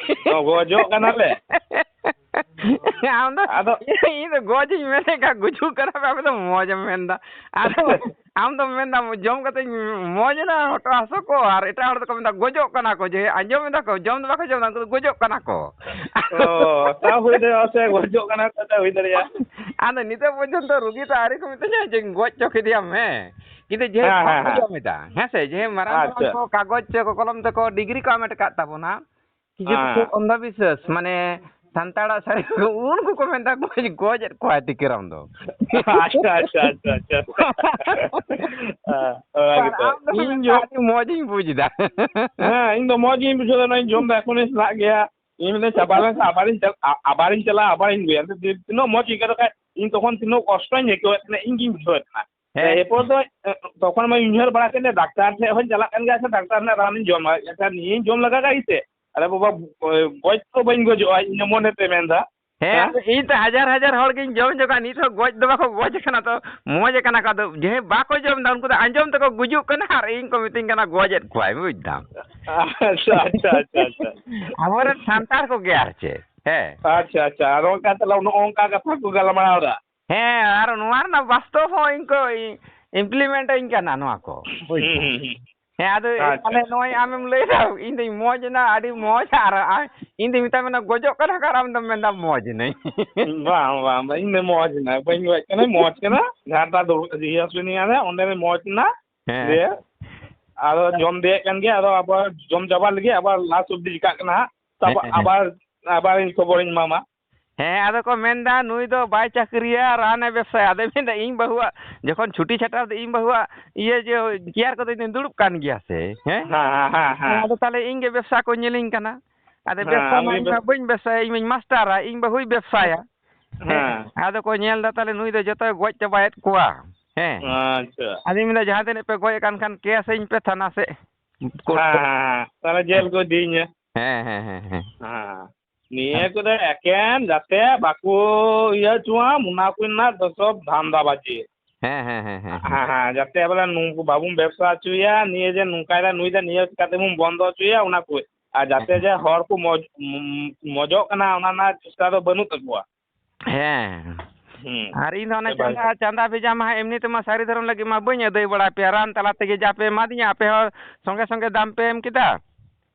ᱚ, ᱜᱚᱡᱚᱜ ᱠᱟᱱᱟ ᱞᱮ᱾ ᱟᱢ ᱫᱚ, ᱟᱫᱚ ᱤᱧ ᱫᱚ ᱜᱚᱡ ᱤᱧ ᱢᱮᱱᱮᱫ ᱠᱷᱟᱱ ᱜᱩᱡᱩᱜ ᱠᱟᱱᱟ ᱯᱮ, ᱟᱯᱮ ᱫᱚ ᱢᱚᱡᱽ ᱮᱢ ᱢᱮᱱᱫᱟ᱾ ᱟᱫᱚ ᱟᱢ ᱫᱚᱢ ᱢᱮᱱᱫᱟ, ᱡᱚᱢ ᱠᱟᱛᱮᱧ ᱢᱚᱡᱽ ᱮᱱᱟ, ᱦᱚᱴᱚᱜ ᱦᱟᱹᱥᱩ ᱠᱚ, ᱟᱨ ᱮᱴᱟᱜ ᱦᱚᱲ ᱫᱚᱠᱚ ᱢᱮᱱᱫᱟ, ᱜᱚᱡᱚᱜ ᱠᱟᱱᱟ ᱠᱚ, ᱡᱮ ᱟᱸᱡᱚᱢ ᱮᱫᱟ ᱠᱚ, ᱡᱚᱢ ᱫᱚ ᱵᱟᱠᱚ ᱡᱚᱢ ᱮᱫᱟ, ᱩᱱᱠᱩ ᱫᱚ ᱜᱚᱡᱚᱜ ᱠᱟᱱᱟ ᱠᱚ᱾ ᱚ, ᱛᱟᱣ ᱦᱩᱭ ᱫᱟᱲᱮᱭᱟᱜᱼᱟ, ᱥᱮ ᱜᱚᱡᱚᱜ ᱠᱟᱱᱟ ᱠᱚ, ᱛᱟᱣ ᱦᱩᱭ ᱫᱟᱲᱮᱭᱟᱜᱼᱟ᱾ ᱟᱫᱚ ᱱᱤᱛᱚᱜ ᱯᱚᱨᱡᱚᱱᱛᱚ ᱨᱩᱜᱤ ᱛᱚ ᱟᱹᱣᱨᱤ ᱠᱚ ᱢᱤᱛᱟᱹᱧᱟ ᱡᱮ, "ᱜᱚᱡ ᱦᱚᱪᱚ ᱠᱮᱫᱮᱭᱟᱢ", ᱦᱮᱸ᱾ ᱠᱤᱱᱛᱩ ᱡᱮ ᱦᱮᱸ, ᱦᱮᱸ, ᱦᱮᱸ᱾ ᱡᱚᱢ ᱮᱫᱟ, ᱦᱮᱸ ᱥᱮ, ᱡᱮ ᱢᱟᱨᱟᱝ ᱢᱟᱨᱟᱝ ᱟᱪᱪᱷᱟ᱾ ᱠᱚ ᱠᱟᱜᱚᱡᱽ ᱛᱮ ᱠᱚ ᱠᱚᱞᱚᱢ ᱛᱮᱠᱚ ᱰᱤᱜᱽᱨᱤ ᱠᱚ ᱦᱟᱢᱮᱴ ᱟᱠᱟᱫ ᱛᱟᱵᱚᱱᱟ, ᱠᱤᱪᱷᱩ ᱠᱤᱪᱷᱩ ᱦᱮᱸ᱾ ᱚᱱᱫᱷᱚᱵᱤᱥᱥᱟᱥ, ᱢᱟᱱᱮ ᱥᱟᱱᱛᱟᱲᱟᱜ ᱥᱟᱹᱨᱤ ᱩᱱᱠᱩ ᱠᱚ ᱢᱮᱱᱫᱟ, "ᱜᱚᱡ, ᱜᱚᱡ ᱮᱫ ᱠᱚᱣᱟᱭ ᱴᱤᱠᱟᱹᱨᱟᱢ ᱫᱚ᱾" ᱟᱪᱪᱷᱟ, ᱟᱪᱪᱷᱟ, ᱟᱪᱪᱷᱟ, ᱟᱪᱪᱷᱟ᱾ ᱦᱮᱸ, ᱚᱱᱟ ᱟᱨ ᱜᱮᱛᱚ᱾ ᱟᱢ ᱫᱚ ᱤᱧ ᱢᱮᱱᱫᱟ, ᱡᱚ- "ᱟᱹᱰᱤ ᱢᱚᱡᱽ ᱤᱧ ᱵᱩᱡᱽ ᱮᱫᱟ᱾" ᱦᱮᱸ, ᱤᱧ ᱫᱚ ᱢᱚᱡᱽ ᱤᱧ ᱵᱩᱡᱷᱟᱹᱣ ᱮᱫᱟ, ᱱᱚᱜᱼᱚᱭ ᱤᱧ ᱡᱚᱢ ᱮᱫᱟ, ᱮᱠᱷᱚᱱᱤᱧ ᱥᱮᱱᱟᱜ ᱜᱮᱭᱟ᱾ ᱤᱧ ᱢᱮᱱᱫᱟᱹᱧ, ᱪᱟᱵᱟ ᱞᱮᱱᱠᱷᱟᱱ ᱟᱵᱟᱨᱤᱧ ᱪᱟᱞ-, ᱟ-, ᱟᱵᱟᱨᱤᱧ ᱪᱟᱞᱟᱜᱼᱟ, ᱟᱵᱟᱨᱤᱧ ᱟᱹᱜᱩᱭᱟ᱾ ᱛᱤᱱᱟᱹᱜ ᱢᱚᱡᱽ ᱟᱹᱭᱠᱟᱹᱣ ᱠᱷᱟᱡ, ᱤᱧ ᱛᱚᱠᱷᱚᱱ ᱛᱤᱱᱟᱹᱜ ᱠᱚᱥᱴᱚᱧ ᱟᱹᱭᱠᱟᱹᱣᱮᱫ ᱛᱟᱦᱮᱱᱟ, ᱤᱧ ᱜᱤᱧ ᱵᱩᱡᱷᱟᱹᱣᱮᱫ ᱛᱟᱦᱮᱱᱟ᱾ ᱦᱮᱸ᱾ ᱮᱨᱯᱚᱨ ᱫᱚ, ᱮ, ᱛᱚᱠᱷᱚᱱ ᱢᱟᱧ ᱩᱭᱦᱟᱹᱨ ᱵᱟᱲᱟ ᱠᱮᱫ ᱞᱮ, ᱰᱟᱠᱛᱟᱨ ᱴᱷᱮᱡ ᱦᱚᱸᱧ ᱪᱟᱞᱟᱜ ᱠᱟᱱ ᱜᱮᱭᱟ, ᱥᱮ ᱰᱟᱠᱛᱟᱨ ᱨᱮᱱᱟᱜ ᱨᱟᱱᱤᱧ ᱡᱚᱢᱟ, ᱟᱪᱪᱷᱟ, ᱱᱤᱭᱟᱹᱧ ᱡᱚᱢ ᱞᱟᱜᱟ ᱠᱟᱜ ᱜᱮᱥᱮ, ᱟᱨᱮ ᱵᱟᱵᱟ, ᱮ, ᱜᱚᱡ ᱛᱚ ᱵᱟᱹᱧ ᱜᱚᱡᱚᱜᱼᱟ, ᱤᱧ ᱢᱚᱱᱮ ᱛᱮ ᱢᱮᱱᱫᱟ᱾ ᱦᱮᱸ, ᱦᱮᱸ? ᱟᱫᱚ ᱤᱧ ᱛᱚ ᱦᱟᱡᱟᱨ ᱦᱟᱡᱟᱨ ᱦᱚᱲ ᱜᱤᱧ ᱡᱚᱢ ᱦᱚᱪᱚ ᱠᱟᱜ, ᱱᱤᱛ ᱦᱚᱸ ᱜᱚᱡ ᱫᱚ ᱵᱟᱠᱚ ᱜᱚᱡ ᱟᱠᱟᱱᱟ, ᱛᱚ ᱢᱚᱡᱽ ᱟᱠᱟᱱᱟ ᱠᱚ᱾ ᱟᱫᱚ ᱡᱟᱦᱟᱸᱭ ᱵᱟᱠᱚ ᱡᱚᱢ ᱮᱫᱟ, ᱩᱱᱠᱩ ᱫᱚ ᱟᱸᱡᱚᱢ ᱛᱮᱠᱚ ᱜᱩᱡᱩᱜ ᱠᱟᱱᱟ ᱟᱨ ᱤᱧ ᱠᱚ ᱢᱤᱛᱟᱹᱧ ᱠᱟᱱᱟ, "ᱜᱚᱡ ᱮᱫ ᱠᱚᱣᱟᱭ", ᱵᱩᱡᱽ ᱫᱟᱢ᱾ ᱟᱪᱪᱷᱟ, ᱟᱪᱪᱷᱟ, ᱟᱪᱪᱷᱟ, ᱟᱪᱪᱷᱟ᱾ ᱟᱵᱚᱨᱮᱱ ᱥᱟᱱᱛᱟᱲ ᱠᱚᱜᱮ ᱟᱨ ᱪᱮᱫ, ᱦᱮᱸ᱾ ᱟᱪᱪᱷᱟ, ᱟᱪᱪᱷᱟ᱾ ᱟᱨ ᱚᱱᱠᱟ ᱛᱟᱦᱞᱮ ᱱᱚᱜᱼᱚ ᱱᱚᱝᱠᱟ ᱠᱟᱛᱷᱟ ᱠᱚ ᱜᱟᱞᱢᱟᱨᱟᱣ ᱮᱫᱟ᱾ ᱦᱮᱸ, ᱟᱨ ᱱᱚᱣᱟ ᱨᱮᱱᱟᱜ ᱵᱟᱥᱛᱚᱵ ᱦᱚᱸ ᱤᱧ ᱠᱚ ᱤ-, implement ᱟᱹᱧ ᱠᱟᱱᱟ ᱱᱚᱣᱟ ᱠᱚ, ᱵᱩᱡᱽ ᱦᱩᱸ, ᱫᱟᱢ᱾ ᱦᱩᱸ, ᱦᱩᱸ᱾ ᱦᱮᱸ, ᱟᱫᱚ ᱟᱪᱪᱷᱟ᱾ ᱛᱟᱦᱞᱮ ᱱᱚᱜᱼᱚᱭ ᱟᱢᱮᱢ ᱞᱟᱹᱭᱫᱟ, ᱤᱧ ᱫᱩᱧ ᱢᱚᱡᱽ ᱮᱱᱟ, ᱟᱹᱰᱤ ᱢᱚᱡᱽ, ᱟᱨ ᱟ-, ᱤᱧ ᱫᱩᱧ ᱢᱮᱛᱟᱢ ᱠᱟᱱᱟ, ᱜᱚᱡᱚᱜ ᱠᱟᱱᱟ ᱠᱚ, ᱟᱨ ᱟᱢ ᱫᱚᱢ ᱢᱮᱱᱫᱟ, "ᱢᱚᱡᱽ ᱮᱱᱟᱹᱧ᱾" ᱵᱟᱝ, ᱵᱟᱝ, ᱵᱟᱝ, ᱤᱧ ᱫᱚ ᱢᱚᱡᱽ ᱮᱱᱟ, ᱵᱟᱹᱧ ᱜᱚᱡ ᱠᱟᱱᱟ, ᱢᱚᱡᱽ ᱠᱟᱱᱟ᱾ ᱡᱟᱦᱟᱸᱴᱟᱜ ᱫᱩᱲᱩᱵ, ᱤᱭᱟᱹ ᱦᱟᱹᱥᱩᱭᱮᱫᱤᱧᱟ, ᱚᱸᱰᱮ ᱢᱚᱡᱽ ᱮᱱᱟ᱾ ᱦᱮᱸ᱾ ᱫᱤᱭᱮ ᱟᱫᱚ ᱡᱚᱢ ᱤᱫᱤᱭᱮᱫ ᱠᱟᱱ ᱜᱮᱭᱟ, ᱟᱫᱚ ᱟᱵᱟᱨ ᱡᱚᱢ ᱪᱟᱵᱟ ᱞᱟᱹᱜᱤᱫ ᱟᱵᱟᱨ last ᱚᱵᱫᱤ ᱪᱤᱠᱟᱹᱜ ᱠᱟᱱᱟ ᱦᱟᱸᱜ, ᱛᱟᱯᱚᱨ ᱦᱮᱸ, ᱦᱮᱸ᱾ ᱟᱵᱟᱨ, ᱟᱵᱟᱨ ᱤᱧ ᱠᱷᱚᱵᱚᱨᱤᱧ ᱮᱢᱟᱢᱟ᱾ ᱦᱮᱸ, ᱟᱫᱚ ᱠᱚ ᱢᱮᱱᱫᱟ, "ᱱᱩᱭ ᱫᱚ ᱵᱟᱭ ᱪᱟᱹᱠᱨᱤᱭᱟ, ᱨᱟᱱᱮ ᱵᱮᱵᱥᱟᱭᱟ᱾" ᱟᱫᱚᱭ ᱢᱮᱱᱫᱟ, "ᱤᱧ ᱵᱟᱹᱦᱩᱣᱟᱜ ᱡᱚᱠᱷᱚᱱ ᱪᱷᱩᱴᱤ ᱪᱷᱟᱴᱟᱣ ᱫᱚ ᱤᱧ ᱵᱟᱹᱦᱩᱣᱟᱜ ᱤᱭᱟᱹ ᱡᱮ ᱪᱮᱭᱟᱨ ᱠᱚᱫᱚ ᱤᱧ ᱫᱩᱲᱩᱵ ᱠᱟᱱ ᱜᱮᱭᱟ ᱥᱮ, ᱦᱮᱸ? ᱦᱮᱸ, ᱦᱮᱸ, ᱦᱮᱸ, ᱦᱮᱸ᱾ ᱟᱫᱚ ᱛᱟᱦᱞᱮ ᱤᱧ ᱜᱮ ᱵᱮᱵᱥᱟ ᱠᱚ ᱧᱮᱞᱤᱧ ᱠᱟᱱᱟ᱾ ᱟᱫᱚ ᱦᱮᱸ, ᱵᱮᱵᱥᱟ ᱟᱢ ᱢᱟ ᱜᱮ ᱤᱧ ᱢᱟ ᱵᱮᱵ- ᱵᱟᱹᱧ ᱵᱮᱵᱥᱟᱭᱟ, ᱤᱧ ᱢᱟᱧ ᱢᱟᱥᱴᱟᱨᱟ, ᱤᱧ ᱵᱟᱹᱦᱩᱭ ᱵᱮᱵᱥᱟᱭᱟ᱾ ᱦᱮᱸ᱾ ᱟᱫᱚ ᱠᱚ ᱧᱮᱞ ᱫᱟ, ᱛᱟᱦᱞᱮ ᱱᱩᱭ ᱫᱚ ᱡᱚᱛᱚᱭ ᱜᱚᱡ ᱪᱟᱵᱟᱭᱮᱫ ᱠᱚᱣᱟ᱾ ᱦᱮᱸ᱾ ᱟᱪᱪᱷᱟ᱾ ᱟᱫᱚᱧ ᱢᱮᱱᱫᱟ, "ᱡᱟᱦᱟᱸ ᱛᱤᱱᱟᱹᱜ ᱯᱮ ᱜᱚᱡ ᱟᱠᱟᱱ ᱠᱷᱟᱱ ᱠᱮᱥ ᱟᱹᱧ ᱯᱮ ᱛᱷᱟᱱᱟ ᱥᱮᱫ, ᱠᱳᱨᱴ ᱦᱮᱸ, ᱥᱮᱫ᱾" ᱦᱮᱸ, ᱦᱮᱸ᱾ ᱛᱟᱦᱞᱮ ᱡᱮᱞ ᱦᱮᱸ᱾ ᱠᱚ ᱤᱫᱤᱭᱤᱧᱟ᱾ ᱦᱮᱸ, ᱦᱮᱸ, ᱦᱮᱸ, ᱦᱮᱸ᱾ ᱦᱮᱸ᱾ ᱱᱤᱭᱟᱹ ᱦᱮᱸ᱾ ᱠᱚᱫᱚ ᱮᱠᱮᱱ ᱡᱟᱛᱮ ᱵᱟᱠᱚ ᱤᱭᱟᱹ ᱦᱚᱪᱚᱣᱟᱢ, ᱚᱱᱟ ᱠᱚ ᱨᱮᱱᱟᱜ ᱫᱚ ᱥᱚᱵ ᱫᱷᱟᱱᱫᱟ ᱵᱟᱡᱤ᱾ ᱦᱮᱸ, ᱦᱮᱸ, ᱦᱮᱸ, ᱦᱮᱸ, ᱦᱮᱸ᱾ ᱦᱮᱸ, ᱦᱮᱸ, ᱡᱟᱛᱮ ᱵᱚᱞᱮ ᱱᱩᱠᱩ ᱵᱟᱵᱚᱱ ᱵᱮᱵᱽᱥᱟ ᱦᱚᱪᱚᱭᱟ, ᱱᱤᱭᱟᱹ ᱡᱮ ᱱᱚᱝᱠᱟᱭ ᱫᱟ ᱱᱩᱭ ᱫᱚ, ᱱᱤᱭᱟᱹ ᱪᱤᱠᱟᱛᱮ ᱵᱚᱱ ᱵᱚᱱᱫᱚ ᱦᱚᱪᱚᱭᱟ, ᱚᱱᱟ ᱠᱚ᱾ ᱟᱨ ᱡᱟᱛᱮ ᱦᱮᱸ᱾ ᱡᱮ ᱦᱚᱲ ᱠᱚ ᱢᱚᱡᱽ-, ᱢᱚᱡᱚᱜ ᱠᱟᱱᱟ, ᱚᱱᱟ ᱨᱮᱱᱟᱜ ᱪᱮᱥᱴᱟ ᱫᱚ ᱵᱟᱹᱱᱩᱜ ᱛᱟᱠᱚᱣᱟ᱾ ᱦᱮᱸ᱾ ᱦᱩᱸ᱾ ᱟᱨ ᱤᱧ ᱫᱚ ᱚᱱᱮ ᱥᱮ ᱵᱷᱟᱭ᱾ ᱪᱟᱸᱫᱟ, ᱪᱟᱸᱫᱟ ᱵᱷᱮᱡᱟ ᱢᱟ ᱦᱟᱸᱜ ᱮᱢᱱᱤ ᱛᱮᱢᱟ ᱥᱟᱹᱨᱤ ᱫᱷᱚᱨᱚᱢ ᱞᱟᱹᱜᱤᱫ ᱢᱟ ᱵᱟᱹᱧ ᱟᱹᱫᱟᱹᱭ ᱵᱟᱲᱟ ᱯᱮᱭᱟ, ᱨᱟᱱ ᱛᱟᱞᱟ ᱛᱮᱜᱮ ᱡᱟ ᱯᱮ ᱮᱢᱟᱫᱤᱧᱟ, ᱟᱯᱮ ᱦᱚᱸ ᱥᱚᱸᱜᱮ ᱥᱚᱸᱜᱮ ᱫᱟᱢ ᱯᱮ ᱮᱢ ᱠᱮᱫᱟ᱾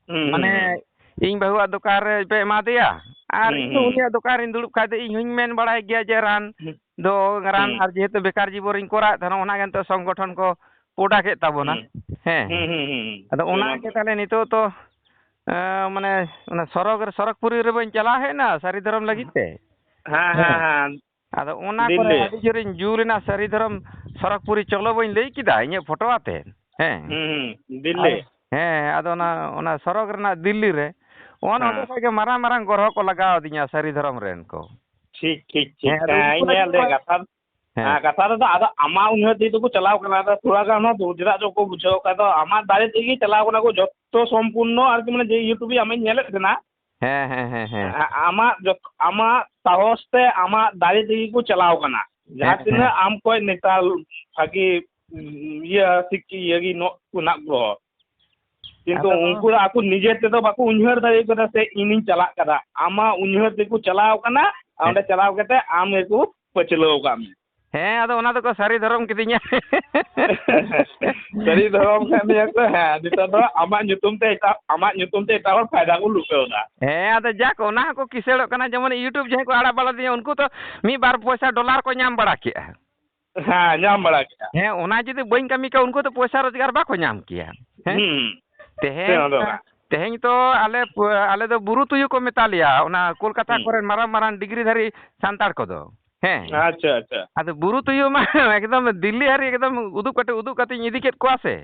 ᱦᱩᱸ, ᱦᱩᱸ, ᱢᱟᱱᱮ ᱦᱩᱸ᱾ ᱤᱧ ᱵᱟᱹᱦᱩᱣᱟᱜ ᱫᱚᱠᱟᱱ ᱨᱮ ᱯᱮ ᱮᱢᱟ ᱫᱮᱭᱟ, ᱟᱨ ᱦᱩᱸ, ᱤᱧ ᱫᱚ ᱦᱩᱸ᱾ ᱩᱱᱤᱭᱟᱜ ᱫᱚᱠᱟᱱ ᱨᱤᱧ ᱫᱩᱲᱩᱵ ᱠᱷᱟᱡ ᱫᱚ ᱤᱧ ᱦᱚᱧ ᱢᱮᱱ ᱵᱟᱲᱟᱭ ᱜᱮᱭᱟ ᱡᱮ ᱨᱟᱱ ᱦᱩᱸ᱾ ᱫᱚ, ᱨᱟᱱ ᱦᱩᱸ᱾ ᱟᱨ ᱡᱮᱦᱮᱛᱩ ᱵᱮᱠᱟᱨ ᱡᱤᱵᱚᱱ ᱨᱤᱧ ᱠᱚᱨᱟᱣᱮᱫ ᱛᱟᱦᱮᱱᱟ, ᱚᱱᱟ ᱜᱮ ᱱᱤᱛᱚᱜ ᱥᱚᱝᱜᱚᱴᱷᱚᱱ ᱠᱚ ᱯᱚᱰᱟ ᱠᱮᱫ ᱛᱟᱵᱚᱱᱟ᱾ ᱦᱩᱸ᱾ ᱦᱮᱸ᱾ ᱦᱩᱸ, ᱦᱩᱸ, ᱦᱩᱸ, ᱦᱩᱸ᱾ ᱟᱫᱚ ᱚᱱᱟ ᱜᱮ ᱛᱟᱦᱞᱮ ᱱᱤᱛᱚᱜ ᱛᱚ, ᱮᱸ, ᱢᱟᱱᱮ, ᱚᱱᱟ ᱥᱚᱨᱚᱜᱽ ᱨᱮ, ᱥᱚᱨᱚᱜᱽᱯᱩᱨᱤ ᱨᱮ ᱵᱟᱹᱧ ᱪᱟᱞᱟᱣ ᱦᱮᱡ ᱮᱱᱟ ᱥᱟᱹᱨᱤ ᱫᱷᱚᱨᱚᱢ ᱞᱟᱹᱜᱤᱫ ᱛᱮ? ᱦᱮᱸ, ᱦᱮᱸ, ᱦᱮᱸ᱾ ᱦᱮᱸ᱾ ᱟᱫᱚ ᱚᱱᱟ ᱠᱚᱨᱮ ᱫᱤᱞᱞᱤ᱾ ᱟᱹᱰᱤ ᱡᱳᱨᱤᱧ ᱡᱩᱞ ᱮᱱᱟ ᱥᱟᱹᱨᱤ ᱫᱷᱚᱨᱚᱢ ᱥᱚᱨᱚᱜᱽᱯᱩᱨᱤ ᱪᱚᱞᱚ ᱵᱟᱹᱧ ᱞᱟᱹᱭ ᱠᱮᱫᱟ ᱤᱧᱟᱹᱜ ᱯᱷᱳᱴᱳ ᱟᱛᱮ? ᱦᱮᱸ᱾ ᱦᱩᱸ, ᱦᱩᱸ, ᱫᱤᱞᱞᱤ᱾ ᱟᱫᱚ, ᱦᱮᱸ, ᱟᱫᱚ ᱚᱱᱟ, ᱚᱱᱟ ᱥᱚᱨᱚᱜᱽ ᱨᱮᱱᱟᱜ ᱫᱤᱞᱞᱤ ᱨᱮ, ᱚᱱ ᱚᱸᱰᱮ ᱦᱮᱸ᱾ ᱠᱷᱚᱡ ᱜᱮ ᱢᱟᱨᱟᱝ ᱢᱟᱨᱟᱝ ᱜᱚᱨᱦᱚ ᱠᱚ ᱞᱟᱜᱟᱣ ᱟᱹᱫᱤᱧᱟ ᱥᱟᱹᱨᱤ ᱫᱷᱚᱨᱚᱢ ᱨᱮᱱ ᱠᱚ᱾ ᱴᱷᱤᱠ, ᱴᱷᱤᱠ, ᱴᱷᱤᱠ᱾ ᱦᱮᱸ, ᱟᱫᱚ ᱦᱮᱸ, ᱩᱱᱠᱩ ᱤᱧ ᱞᱟᱹᱜᱤᱫ ᱧᱮᱞ ᱫᱟᱹᱧ ᱠᱚ ᱠᱟᱛᱷᱟ᱾ ᱦᱮᱸ᱾ ᱦᱮᱸ, ᱠᱟᱛᱷᱟ ᱨᱮᱫᱚ ᱟᱫᱚ ᱟᱢᱟᱜ ᱩᱭᱦᱟᱹᱨ ᱛᱮᱜᱮ ᱠᱚ ᱪᱟᱞᱟᱣ ᱠᱟᱱᱟ, ᱟᱫᱚ ᱛᱷᱚᱲᱟ ᱜᱟᱱ ᱦᱚᱸ ᱫᱩᱠ ᱪᱮᱫᱟᱜ ᱪᱚ ᱠᱚ ᱵᱩᱡᱷᱟᱹᱣ ᱠᱷᱟᱡ ᱫᱚ ᱟᱢᱟᱜ ᱫᱟᱲᱮ ᱛᱮᱜᱮ ᱪᱟᱞᱟᱣ ᱠᱟᱱᱟ ᱠᱚ ᱡᱚᱛᱚ ᱥᱚᱢᱯᱩᱨᱱᱚ, ᱟᱨᱠᱤ, ᱢᱟᱱᱮ, ᱡᱮ YouTube ᱨᱮ ᱟᱢᱤᱧ ᱧᱮᱞᱮᱫ ᱛᱟᱦᱮᱱᱟ᱾ ᱦᱮᱸ, ᱦᱮᱸ, ᱦᱮᱸ, ᱦᱮᱸ᱾ ᱟ-, ᱟᱢᱟᱜ ᱡᱚᱛ-, ᱟᱢᱟᱜ ᱥᱟᱦᱚᱥ ᱛᱮ, ᱟᱢᱟᱜ ᱫᱟᱲᱮ ᱛᱮᱜᱮ ᱠᱚ ᱪᱟᱞᱟᱣ ᱠᱟᱱᱟ᱾ ᱡᱟᱦᱟᱸ ᱦᱮᱸ, ᱛᱤᱱᱟᱹᱜ ᱦᱮᱸ᱾ ᱟᱢ ᱠᱷᱚᱡ ᱱᱮᱛᱟᱨ ᱵᱷᱟᱜᱤ, ᱩᱸ, ᱤᱭᱟᱹ, ᱥᱤᱠ-, ᱤᱭᱟᱹ ᱜᱮ ᱱᱚᱜ ᱠᱚ ᱦᱮᱱᱟᱜ ᱠᱚ᱾ ᱠᱤᱱᱛᱩ ᱟᱫᱚ ᱩᱱᱠᱩ ᱫᱚ ᱟᱠᱚ ᱱᱤᱡᱮ ᱛᱮᱫᱚ ᱵᱟᱠᱚ ᱩᱭᱦᱟᱹᱨ ᱫᱟᱲᱮ ᱠᱟᱫᱟ ᱥᱮ ᱤᱧᱤᱧ ᱪᱟᱞᱟᱜ ᱠᱟᱱᱟ᱾ ᱟᱢᱟᱜ ᱩᱭᱦᱟᱹᱨ ᱛᱮᱠᱚ ᱪᱟᱞᱟᱣ ᱠᱟᱱᱟ, ᱟᱨ ᱦᱮᱸ᱾ ᱚᱸᱰᱮ ᱪᱟᱞᱟᱣ ᱠᱟᱛᱮ ᱟᱢ ᱜᱮᱠᱚ ᱯᱟᱹᱪᱷᱞᱟᱹᱣ ᱟᱠᱟᱫ ᱢᱮᱭᱟ᱾ ᱦᱮᱸ, ᱟᱫᱚ ᱚᱱᱟ ᱫᱚᱠᱚ ᱥᱟᱹᱨᱤ ᱫᱷᱚᱨᱚᱢ ᱠᱤᱫᱤᱧᱟ᱾ ᱥᱟᱹᱨᱤ ᱫᱷᱚᱨᱚᱢ ᱠᱟᱱ ᱜᱮᱭᱟ ᱠᱚ, ᱦᱮᱸ, ᱱᱤᱛᱚᱜ ᱫᱚ ᱟᱢᱟᱜ ᱧᱩᱛᱩᱢ ᱛᱮ ᱮᱴᱟᱜ, ᱟᱢᱟᱜ ᱧᱩᱛᱩᱢ ᱛᱮ ᱮᱴᱟᱜ ᱦᱚᱲ ᱯᱷᱟᱭᱫᱟ ᱠᱚ ᱞᱩᱴᱟᱹᱣ ᱮᱫᱟ᱾ ᱦᱮᱸ, ᱟᱫᱚ ᱡᱟᱠ, ᱚᱱᱟ ᱦᱚᱸᱠᱚ ᱠᱤᱥᱟᱹᱲᱚᱜ ᱠᱟᱱᱟ, ᱡᱮᱢᱚᱱ YouTube ᱡᱟᱦᱟᱸᱭ ᱠᱚ ᱟᱲᱟᱜ ᱵᱟᱲᱟ ᱫᱤᱧᱟ, ᱩᱱᱠᱩ ᱫᱚ ᱢᱤᱫ ᱵᱟᱨ ᱯᱚᱭᱥᱟ ᱰᱚᱞᱟᱨ ᱠᱚ ᱧᱟᱢ ᱵᱟᱲᱟ ᱠᱮᱜᱼᱟ᱾ ᱦᱮᱸ, ᱧᱟᱢ ᱵᱟᱲᱟ ᱠᱮᱜᱼᱟ᱾ ᱦᱮᱸ, ᱚᱱᱟ ᱡᱩᱫᱤ ᱵᱟᱹᱧ ᱠᱟᱹᱢᱤ ᱠᱮᱭᱟ, ᱩᱱᱠᱩ ᱫᱚ ᱯᱚᱭᱥᱟ ᱨᱳᱡᱽᱜᱟᱨ ᱵᱟᱠᱚ ᱧᱟᱢ ᱠᱮᱭᱟ᱾ ᱦᱮᱸ? ᱦᱩᱸ᱾ ᱛᱮᱦᱮᱧ, ᱦᱮᱸ, ᱚᱱᱟ ᱫᱚ ᱠᱟᱱᱟ᱾ ᱛᱮᱦᱮᱧ ᱛᱚ ᱟᱞᱮ ᱯ-, ᱟᱞᱮ ᱫᱚ ᱵᱩᱨᱩ ᱛᱩᱭᱩ ᱠᱚ ᱢᱮᱛᱟ ᱞᱮᱭᱟ, ᱚᱱᱟ ᱠᱳᱞᱠᱟᱛᱟ ᱦᱩᱸ᱾ ᱠᱚᱨᱮᱱ ᱢᱟᱨᱟᱝ ᱢᱟᱨᱟᱝ ᱰᱤᱜᱽᱨᱤ ᱫᱷᱟᱨᱤ ᱥᱟᱱᱛᱟᱲ ᱠᱚᱫᱚ᱾ ᱦᱮᱸ᱾ ᱟᱪᱪᱷᱟ, ᱟᱪᱪᱷᱟ᱾ ᱟᱫᱚ ᱵᱩᱨᱩ ᱛᱩᱭᱩ ᱢᱟ ᱮᱠᱫᱚᱢ ᱫᱤᱞᱞᱤ ᱦᱟᱹᱨᱤᱡ ᱮᱠᱫᱚᱢ ᱩᱫᱩᱜ ᱠᱟᱛᱮ, ᱩᱫᱩᱜ ᱠᱟᱛᱮᱧ ᱤᱫᱤ ᱠᱮᱫ ᱠᱚᱣᱟ ᱥᱮ᱾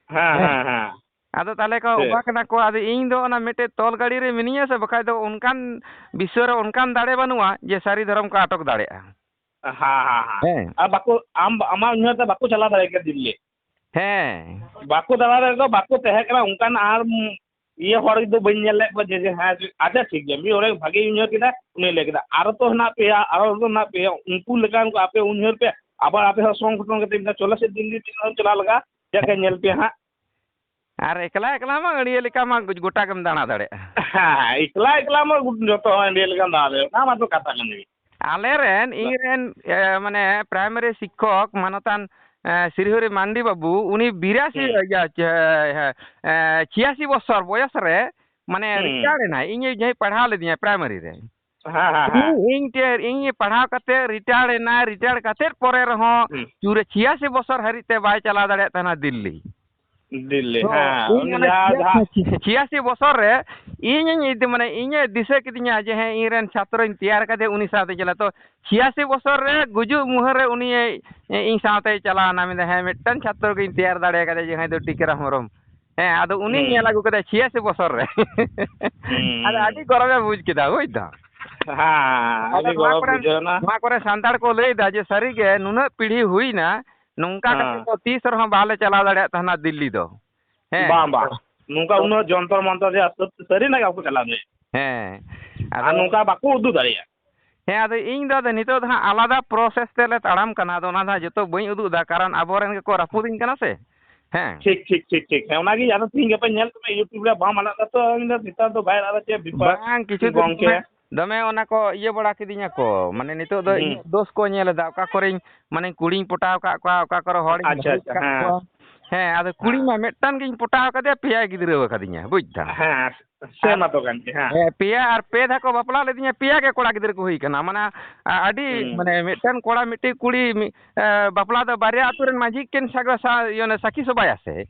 ᱦᱮᱸ, ᱦᱮᱸ᱾ ᱦᱮᱸ, ᱦᱮᱸ᱾ ᱟᱫᱚ ᱛᱟᱦᱞᱮ ᱠᱚ ᱴᱷᱤᱠ᱾ ᱚᱵᱟᱠ ᱮᱱᱟ ᱠᱚ᱾ ᱟᱫᱚ ᱤᱧ ᱫᱚ ᱚᱱᱟ ᱢᱤᱫᱴᱮᱡ ᱛᱚᱞ ᱜᱟᱹᱲᱤ ᱨᱮ ᱢᱤᱱᱟᱹᱧᱟ ᱥᱮ, ᱵᱟᱠᱷᱟᱡ ᱫᱚ ᱚᱱᱠᱟᱱ ᱵᱤᱥᱥᱚ ᱨᱮ ᱚᱱᱠᱟᱱ ᱫᱟᱲᱮ ᱵᱟᱹᱱᱩᱜᱼᱟ ᱡᱮ ᱥᱟᱹᱨᱤ ᱫᱷᱚᱨᱚᱢ ᱠᱚ ᱟᱴᱚᱠ ᱫᱟᱲᱮᱭᱟᱜᱼᱟ᱾ ᱦᱮᱸ, ᱦᱮᱸ, ᱦᱮᱸ᱾ ᱦᱮᱸ᱾ ᱟᱨ ᱵᱟᱠᱚ, ᱟᱢ, ᱟᱢᱟᱜ ᱩᱭᱦᱟᱹᱨ ᱛᱮ ᱵᱟᱠᱚ ᱪᱟᱞᱟᱣ ᱫᱟᱲᱮ ᱠᱮᱭᱟ ᱫᱤᱞᱞᱤ᱾ ᱦᱮᱸ᱾ ᱵᱟᱠᱚ ᱫᱟᱬᱟ ᱫᱟᱲᱮ ᱠᱚ, ᱵᱟᱠᱚ ᱛᱟᱦᱮᱸ ᱠᱟᱱᱟ ᱚᱱᱠᱟᱱ ᱟᱨ, ᱩᱢ, ᱤᱭᱟᱹ ᱦᱚᱲ ᱫᱚ ᱵᱟᱹᱧ ᱧᱮᱞ ᱞᱮᱫ ᱠᱚᱣᱟ ᱡᱮ, ᱡᱮ, ᱦᱮᱸ, ᱟᱪᱪᱷᱟ, ᱴᱷᱤᱠ ᱜᱮᱭᱟ, ᱢᱤᱫ ᱦᱚᱲᱮ ᱵᱷᱟᱜᱮᱭ ᱩᱭᱦᱟᱹᱨ ᱠᱮᱫᱟ, ᱩᱱᱤ ᱞᱟᱹᱭ ᱠᱮᱫᱟ, ᱟᱨᱚ ᱛᱚ ᱦᱮᱱᱟᱜ ᱯᱮᱭᱟ, ᱟᱨᱚ ᱛᱚ ᱦᱮᱱᱟᱜ ᱯᱮᱭᱟ, ᱩᱱᱠᱩ ᱞᱮᱠᱟᱱ ᱠᱚ ᱟᱯᱮ ᱩᱭᱦᱟᱹᱨ ᱯᱮ, ᱟᱵᱟᱨ ᱟᱯᱮ ᱦᱚᱸ ᱥᱚᱝᱜᱚᱴᱷᱚᱱ ᱠᱟᱛᱮ ᱢᱤᱫ ᱫᱷᱟᱣ ᱪᱚᱞᱚ ᱥᱮ ᱫᱤᱞᱞᱤ ᱛᱤᱱ ᱦᱚᱲ ᱪᱟᱞᱟᱣ ᱞᱟᱜᱟ, ᱡᱟᱠᱮ ᱧᱮᱞ ᱯᱮᱭᱟ ᱦᱟᱸᱜ᱾ ᱟᱨ ᱮᱠᱞᱟ ᱮᱠᱞᱟ ᱢᱟ ᱟᱹᱲᱭᱟᱹ ᱞᱮᱠᱟ ᱢᱟ ᱜᱚᱴᱟ ᱜᱮᱢ ᱫᱟᱬᱟ ᱫᱟᱲᱮᱭᱟᱜᱼᱟ᱾ ᱦᱮᱸ, ᱮᱠᱞᱟ ᱮᱠᱞᱟ ᱢᱟ ᱡᱚᱛᱚ ᱦᱚᱲ ᱟᱹᱲᱭᱟᱹ ᱞᱮᱠᱟᱢ ᱫᱟᱬᱟ ᱫᱟᱲᱮᱭᱟᱜᱼᱟ, ᱚᱱᱟ ᱢᱟᱛᱚ ᱠᱟᱛᱷᱟ ᱠᱟᱱ ᱜᱮ᱾ ᱟᱞᱮ ᱨᱮᱱ, ᱤᱧ ᱨᱮᱱ, ᱮ, ᱢᱟᱱᱮ, ᱯᱨᱟᱭᱢᱟᱨᱤ ᱥᱤᱠᱠᱷᱚᱠ ᱢᱟᱱᱚᱛᱟᱱ, ᱮ, ᱥᱨᱤᱦᱚᱨᱤ ᱢᱟᱱᱰᱤ ᱵᱟᱹᱵᱩ, ᱩᱱᱤ ᱵᱤᱨᱟᱥᱤ, ᱦᱩᱸ᱾ ᱤᱭᱟᱹ, ᱪᱮ-, ᱦᱮ, ᱮ, ᱪᱷᱤᱭᱟᱥᱤ ᱵᱚᱪᱷᱚᱨ ᱵᱚᱭᱚᱥ ᱨᱮ ᱢᱟᱱᱮ ᱦᱩᱸ᱾ ᱨᱤᱴᱟᱭᱟᱨ ᱮᱱᱟᱭ, ᱤᱧ ᱡᱟᱦᱟᱸᱭ ᱯᱟᱲᱦᱟᱣ ᱞᱮᱫᱤᱧᱟ ᱯᱨᱟᱭᱢᱟᱨᱤ ᱨᱮ᱾ ᱦᱮᱸ, ᱦᱮᱸ, ᱦᱮᱸ᱾ ᱤᱧ ᱴᱷᱮᱱ, ᱤᱧ ᱯᱟᱲᱦᱟᱣ ᱠᱟᱛᱮ ᱨᱤᱴᱟᱭᱟᱨ ᱮᱱᱟᱭ, ᱨᱤᱴᱟᱭᱟᱨ ᱠᱟᱛᱮ ᱯᱚᱨᱮ ᱨᱮᱦᱚᱸ ᱦᱩᱸ᱾ ᱪᱩᱨᱟᱹ ᱪᱷᱤᱭᱟᱥᱤ ᱵᱚᱥᱚᱨ ᱦᱟᱹᱨᱤᱡ ᱛᱮ ᱵᱟᱭ ᱪᱟᱞᱟᱣ ᱫᱟᱲᱮᱭᱟᱜ ᱛᱟᱦᱮᱱᱟ ᱫᱤᱞᱞᱤ᱾ ᱫᱤᱞᱞᱤ, ᱛᱚ, ᱦᱮᱸ, ᱤᱧ ᱩᱱᱤ ᱚᱱᱟ ᱡᱟᱦᱟᱸ, ᱪᱷᱤᱭᱟᱥᱤ, ᱡᱟᱦᱟᱸ ᱪᱷᱤᱭᱟᱥᱤ ᱵᱚᱥᱚᱨ ᱨᱮ ᱤᱧᱤᱧ ᱤᱫᱤ, ᱢᱟᱱᱮ, ᱤᱧᱮ ᱫᱤᱥᱟᱹ ᱠᱤᱫᱤᱧᱟ ᱡᱮ, ᱦᱮᱸ, ᱤᱧ ᱨᱮᱱ ᱪᱷᱟᱛᱨᱚᱧ ᱛᱮᱭᱟᱨ ᱠᱟᱫᱮᱭᱟ, ᱩᱱᱤ ᱥᱟᱶᱛᱮ ᱪᱟᱞᱟᱜ᱾ ᱛᱚ, ᱪᱷᱤᱭᱟᱥᱤ ᱵᱚᱥᱚᱨ ᱨᱮ ᱜᱩᱡᱩᱜ ᱢᱩᱦᱟᱹᱨ ᱨᱮ ᱩᱱᱤ ᱤᱧ ᱥᱟᱶᱛᱮᱭ ᱪᱟᱞᱟᱣᱱᱟ, ᱢᱮᱱᱫᱟ, "ᱦᱮᱸ, ᱢᱤᱫᱴᱟᱝ ᱪᱷᱟᱛᱨᱚ ᱜᱤᱧ ᱛᱮᱭᱟᱨ ᱫᱟᱲᱮ ᱠᱟᱫᱮᱭᱟ, ᱡᱟᱦᱟᱸᱭ ᱫᱚ ᱴᱤᱠᱟᱹᱨᱟᱢ ᱦᱮᱢᱵᱨᱚᱢ᱾" ᱦᱮᱸ, ᱟᱫᱚ ᱩᱱᱤᱧ ᱦᱩᱸ᱾ ᱧᱮᱞ ᱟᱹᱜᱩ ᱠᱮᱫᱟ ᱪᱷᱤᱭᱟᱥᱤ ᱵᱚᱥᱚᱨ ᱨᱮ᱾ ᱦᱩᱸ᱾ ᱟᱫᱚ ᱟᱹᱰᱤ ᱜᱚᱨᱚᱵᱮ ᱵᱩᱡᱽ ᱠᱮᱫᱟ, ᱵᱩᱡᱽ ᱫᱟᱢ᱾ ᱦᱮᱸ, ᱟᱫᱚ ᱟᱹᱰᱤ ᱱᱚᱣᱟ ᱜᱚᱨᱚᱵ ᱠᱚᱨᱮᱱ, ᱵᱩᱡᱷᱟᱹᱣ ᱮᱱᱟ᱾ ᱱᱚᱣᱟ ᱠᱚᱨᱮ ᱥᱟᱱᱛᱟᱲ ᱠᱚ ᱞᱟᱹᱭ ᱮᱫᱟ ᱡᱮ, ᱥᱟᱹᱨᱤᱜᱮ ᱱᱩᱱᱟᱹᱜ ᱯᱤᱲᱦᱤ ᱦᱩᱭᱱᱟ, ᱱᱚᱝᱠᱟ ᱠᱟᱛᱮ ᱦᱮᱸ᱾ ᱫᱚ ᱛᱤᱥ ᱨᱮᱦᱚᱸ ᱵᱟᱞᱮ ᱪᱟᱞᱟᱣ ᱫᱟᱲᱮᱭᱟᱜ ᱛᱟᱦᱮᱱᱟ ᱫᱤᱞᱞᱤ ᱫᱚ᱾ ᱦᱮᱸ᱾ ᱵᱟᱝ, ᱵᱟᱝ᱾ ᱱᱚᱝᱠᱟ ᱩᱱᱟᱹᱜ ᱡᱚᱱᱛᱚᱨ ᱢᱚᱱᱛᱚᱨ ᱨᱮᱭᱟᱜ ᱥᱟᱹᱨᱤᱱᱟᱜ ᱜᱮ ᱵᱟᱠᱚ ᱪᱟᱞᱟᱣ ᱫᱟᱲᱮᱭᱟᱜᱼᱟ᱾ ᱦᱮᱸ᱾ ᱟᱨ ᱟᱫᱚ ᱱᱚᱝᱠᱟ ᱵᱟᱠᱚ ᱩᱫᱩᱜ ᱫᱟᱲᱮᱭᱟᱜᱼᱟ᱾ ᱦᱮᱸ, ᱟᱫᱚ ᱤᱧ ᱫᱚ ᱟᱫᱚ ᱱᱤᱛᱚᱜ ᱫᱚ ᱦᱟᱸᱜ ᱟᱞᱟᱫᱟ process ᱛᱮᱞᱮ ᱛᱟᱲᱟᱢ ᱠᱟᱱᱟ, ᱟᱫᱚ ᱚᱱᱟ ᱫᱚ ᱦᱟᱸᱜ ᱡᱚᱛᱚ ᱵᱟᱹᱧ ᱩᱫᱩᱜ ᱮᱫᱟ, ᱠᱟᱨᱚᱱ ᱟᱵᱚᱨᱮᱱ ᱜᱮᱠᱚ ᱨᱟᱹᱯᱩᱫᱤᱧ ᱠᱟᱱᱟ ᱥᱮ᱾ ᱦᱮᱸ᱾ ᱴᱷᱤᱠ, ᱴᱷᱤᱠ, ᱴᱷᱤᱠ, ᱴᱷᱤᱠ᱾ ᱦᱮᱸ, ᱚᱱᱟᱜᱮ ᱟᱫᱚ ᱛᱤᱦᱤᱧ ᱜᱟᱯᱟᱧ ᱧᱮᱞ ᱠᱮᱫᱟ YouTube ᱨᱮ ᱵᱟᱢ ᱟᱲᱟᱜ ᱫᱟ ᱛᱚ, ᱤᱧ ᱫᱚ ᱱᱮᱛᱟᱨ ᱫᱚ ᱵᱟᱭ ᱟᱲᱟᱜ ᱫᱟ ᱪᱮᱫ ᱵᱮᱯᱟᱨ ᱵᱟᱝ, ᱠᱤᱪᱷᱩ ᱫᱤᱱ ᱜᱚᱝᱠᱮ? ᱫᱚᱢᱮ, ᱫᱚᱢᱮ ᱚᱱᱟ ᱠᱚ ᱤᱭᱟᱹ ᱵᱟᱲᱟ ᱠᱤᱫᱤᱧᱟ ᱠᱚ, ᱢᱟᱱᱮ ᱱᱤᱛᱚᱜ ᱫᱚ ᱦᱩᱸ᱾ ᱤᱧᱟᱹᱜ ᱫᱳᱥ ᱠᱚ ᱧᱮᱞ ᱮᱫᱟ, ᱚᱠᱟ ᱠᱚᱨᱮᱧ, ᱢᱟᱱᱮ ᱠᱩᱲᱤᱧ ᱯᱚᱴᱟᱣ ᱟᱠᱟᱫ ᱠᱚᱣᱟ, ᱚᱠᱟ ᱠᱚᱨᱮ ᱦᱚᱲᱤᱧ ᱟᱪᱪᱷᱟ, ᱵᱷᱟᱹᱜᱤ ᱟᱪᱪᱷᱟ, ᱟᱠᱟᱫ ᱦᱮᱸ᱾ ᱠᱚᱣᱟ᱾ ᱦᱮᱸ, ᱟᱫᱚ ᱠᱩᱲᱤ ᱦᱮᱸ᱾ ᱢᱟ ᱢᱤᱫᱴᱟᱝ ᱜᱤᱧ ᱯᱚᱴᱟᱣ ᱟᱠᱟᱫᱮᱭᱟ, ᱯᱮᱭᱟᱭ ᱜᱤᱫᱽᱨᱟᱹ ᱟᱠᱟᱫᱤᱧᱟ, ᱵᱩᱡᱽ ᱫᱟᱢ᱾ ᱦᱮᱸ, ᱥᱮ ᱟᱨ ᱢᱟ ᱛᱚ ᱠᱟᱱ ᱜᱮ, ᱦᱮᱸ᱾ ᱦᱮᱸ, ᱯᱮᱭᱟ ᱟᱨ ᱯᱮ ᱫᱷᱟᱣ ᱠᱚ ᱵᱟᱯᱞᱟ ᱞᱮᱫᱤᱧᱟ, ᱯᱮᱭᱟ ᱜᱮ ᱠᱚᱲᱟ ᱜᱤᱫᱽᱨᱟᱹ ᱠᱚ ᱦᱩᱭ ᱠᱟᱱᱟ᱾ ᱢᱟᱱᱮ, ᱟ-, ᱟᱹᱰᱤ, ᱦᱩᱸ᱾ ᱢᱟᱱᱮ, ᱢᱤᱫᱴᱮᱱ ᱠᱚᱲᱟ, ᱢᱤᱫᱴᱮᱱ ᱠᱩᱲᱤ, ᱢᱤ-, ᱮ, ᱵᱟᱯᱞᱟ ᱫᱚ ᱵᱟᱨᱭᱟ ᱟᱹᱛᱩ ᱨᱮᱱ ᱢᱟᱹᱡᱷᱤ ᱠᱤᱱ ᱥᱟᱜ-, ᱥᱟ-, ᱤᱭᱟᱹ, ᱚᱱᱮ ᱥᱟᱹᱠᱷᱤ ᱥᱚᱵᱷᱟᱭᱟ ᱥᱮ?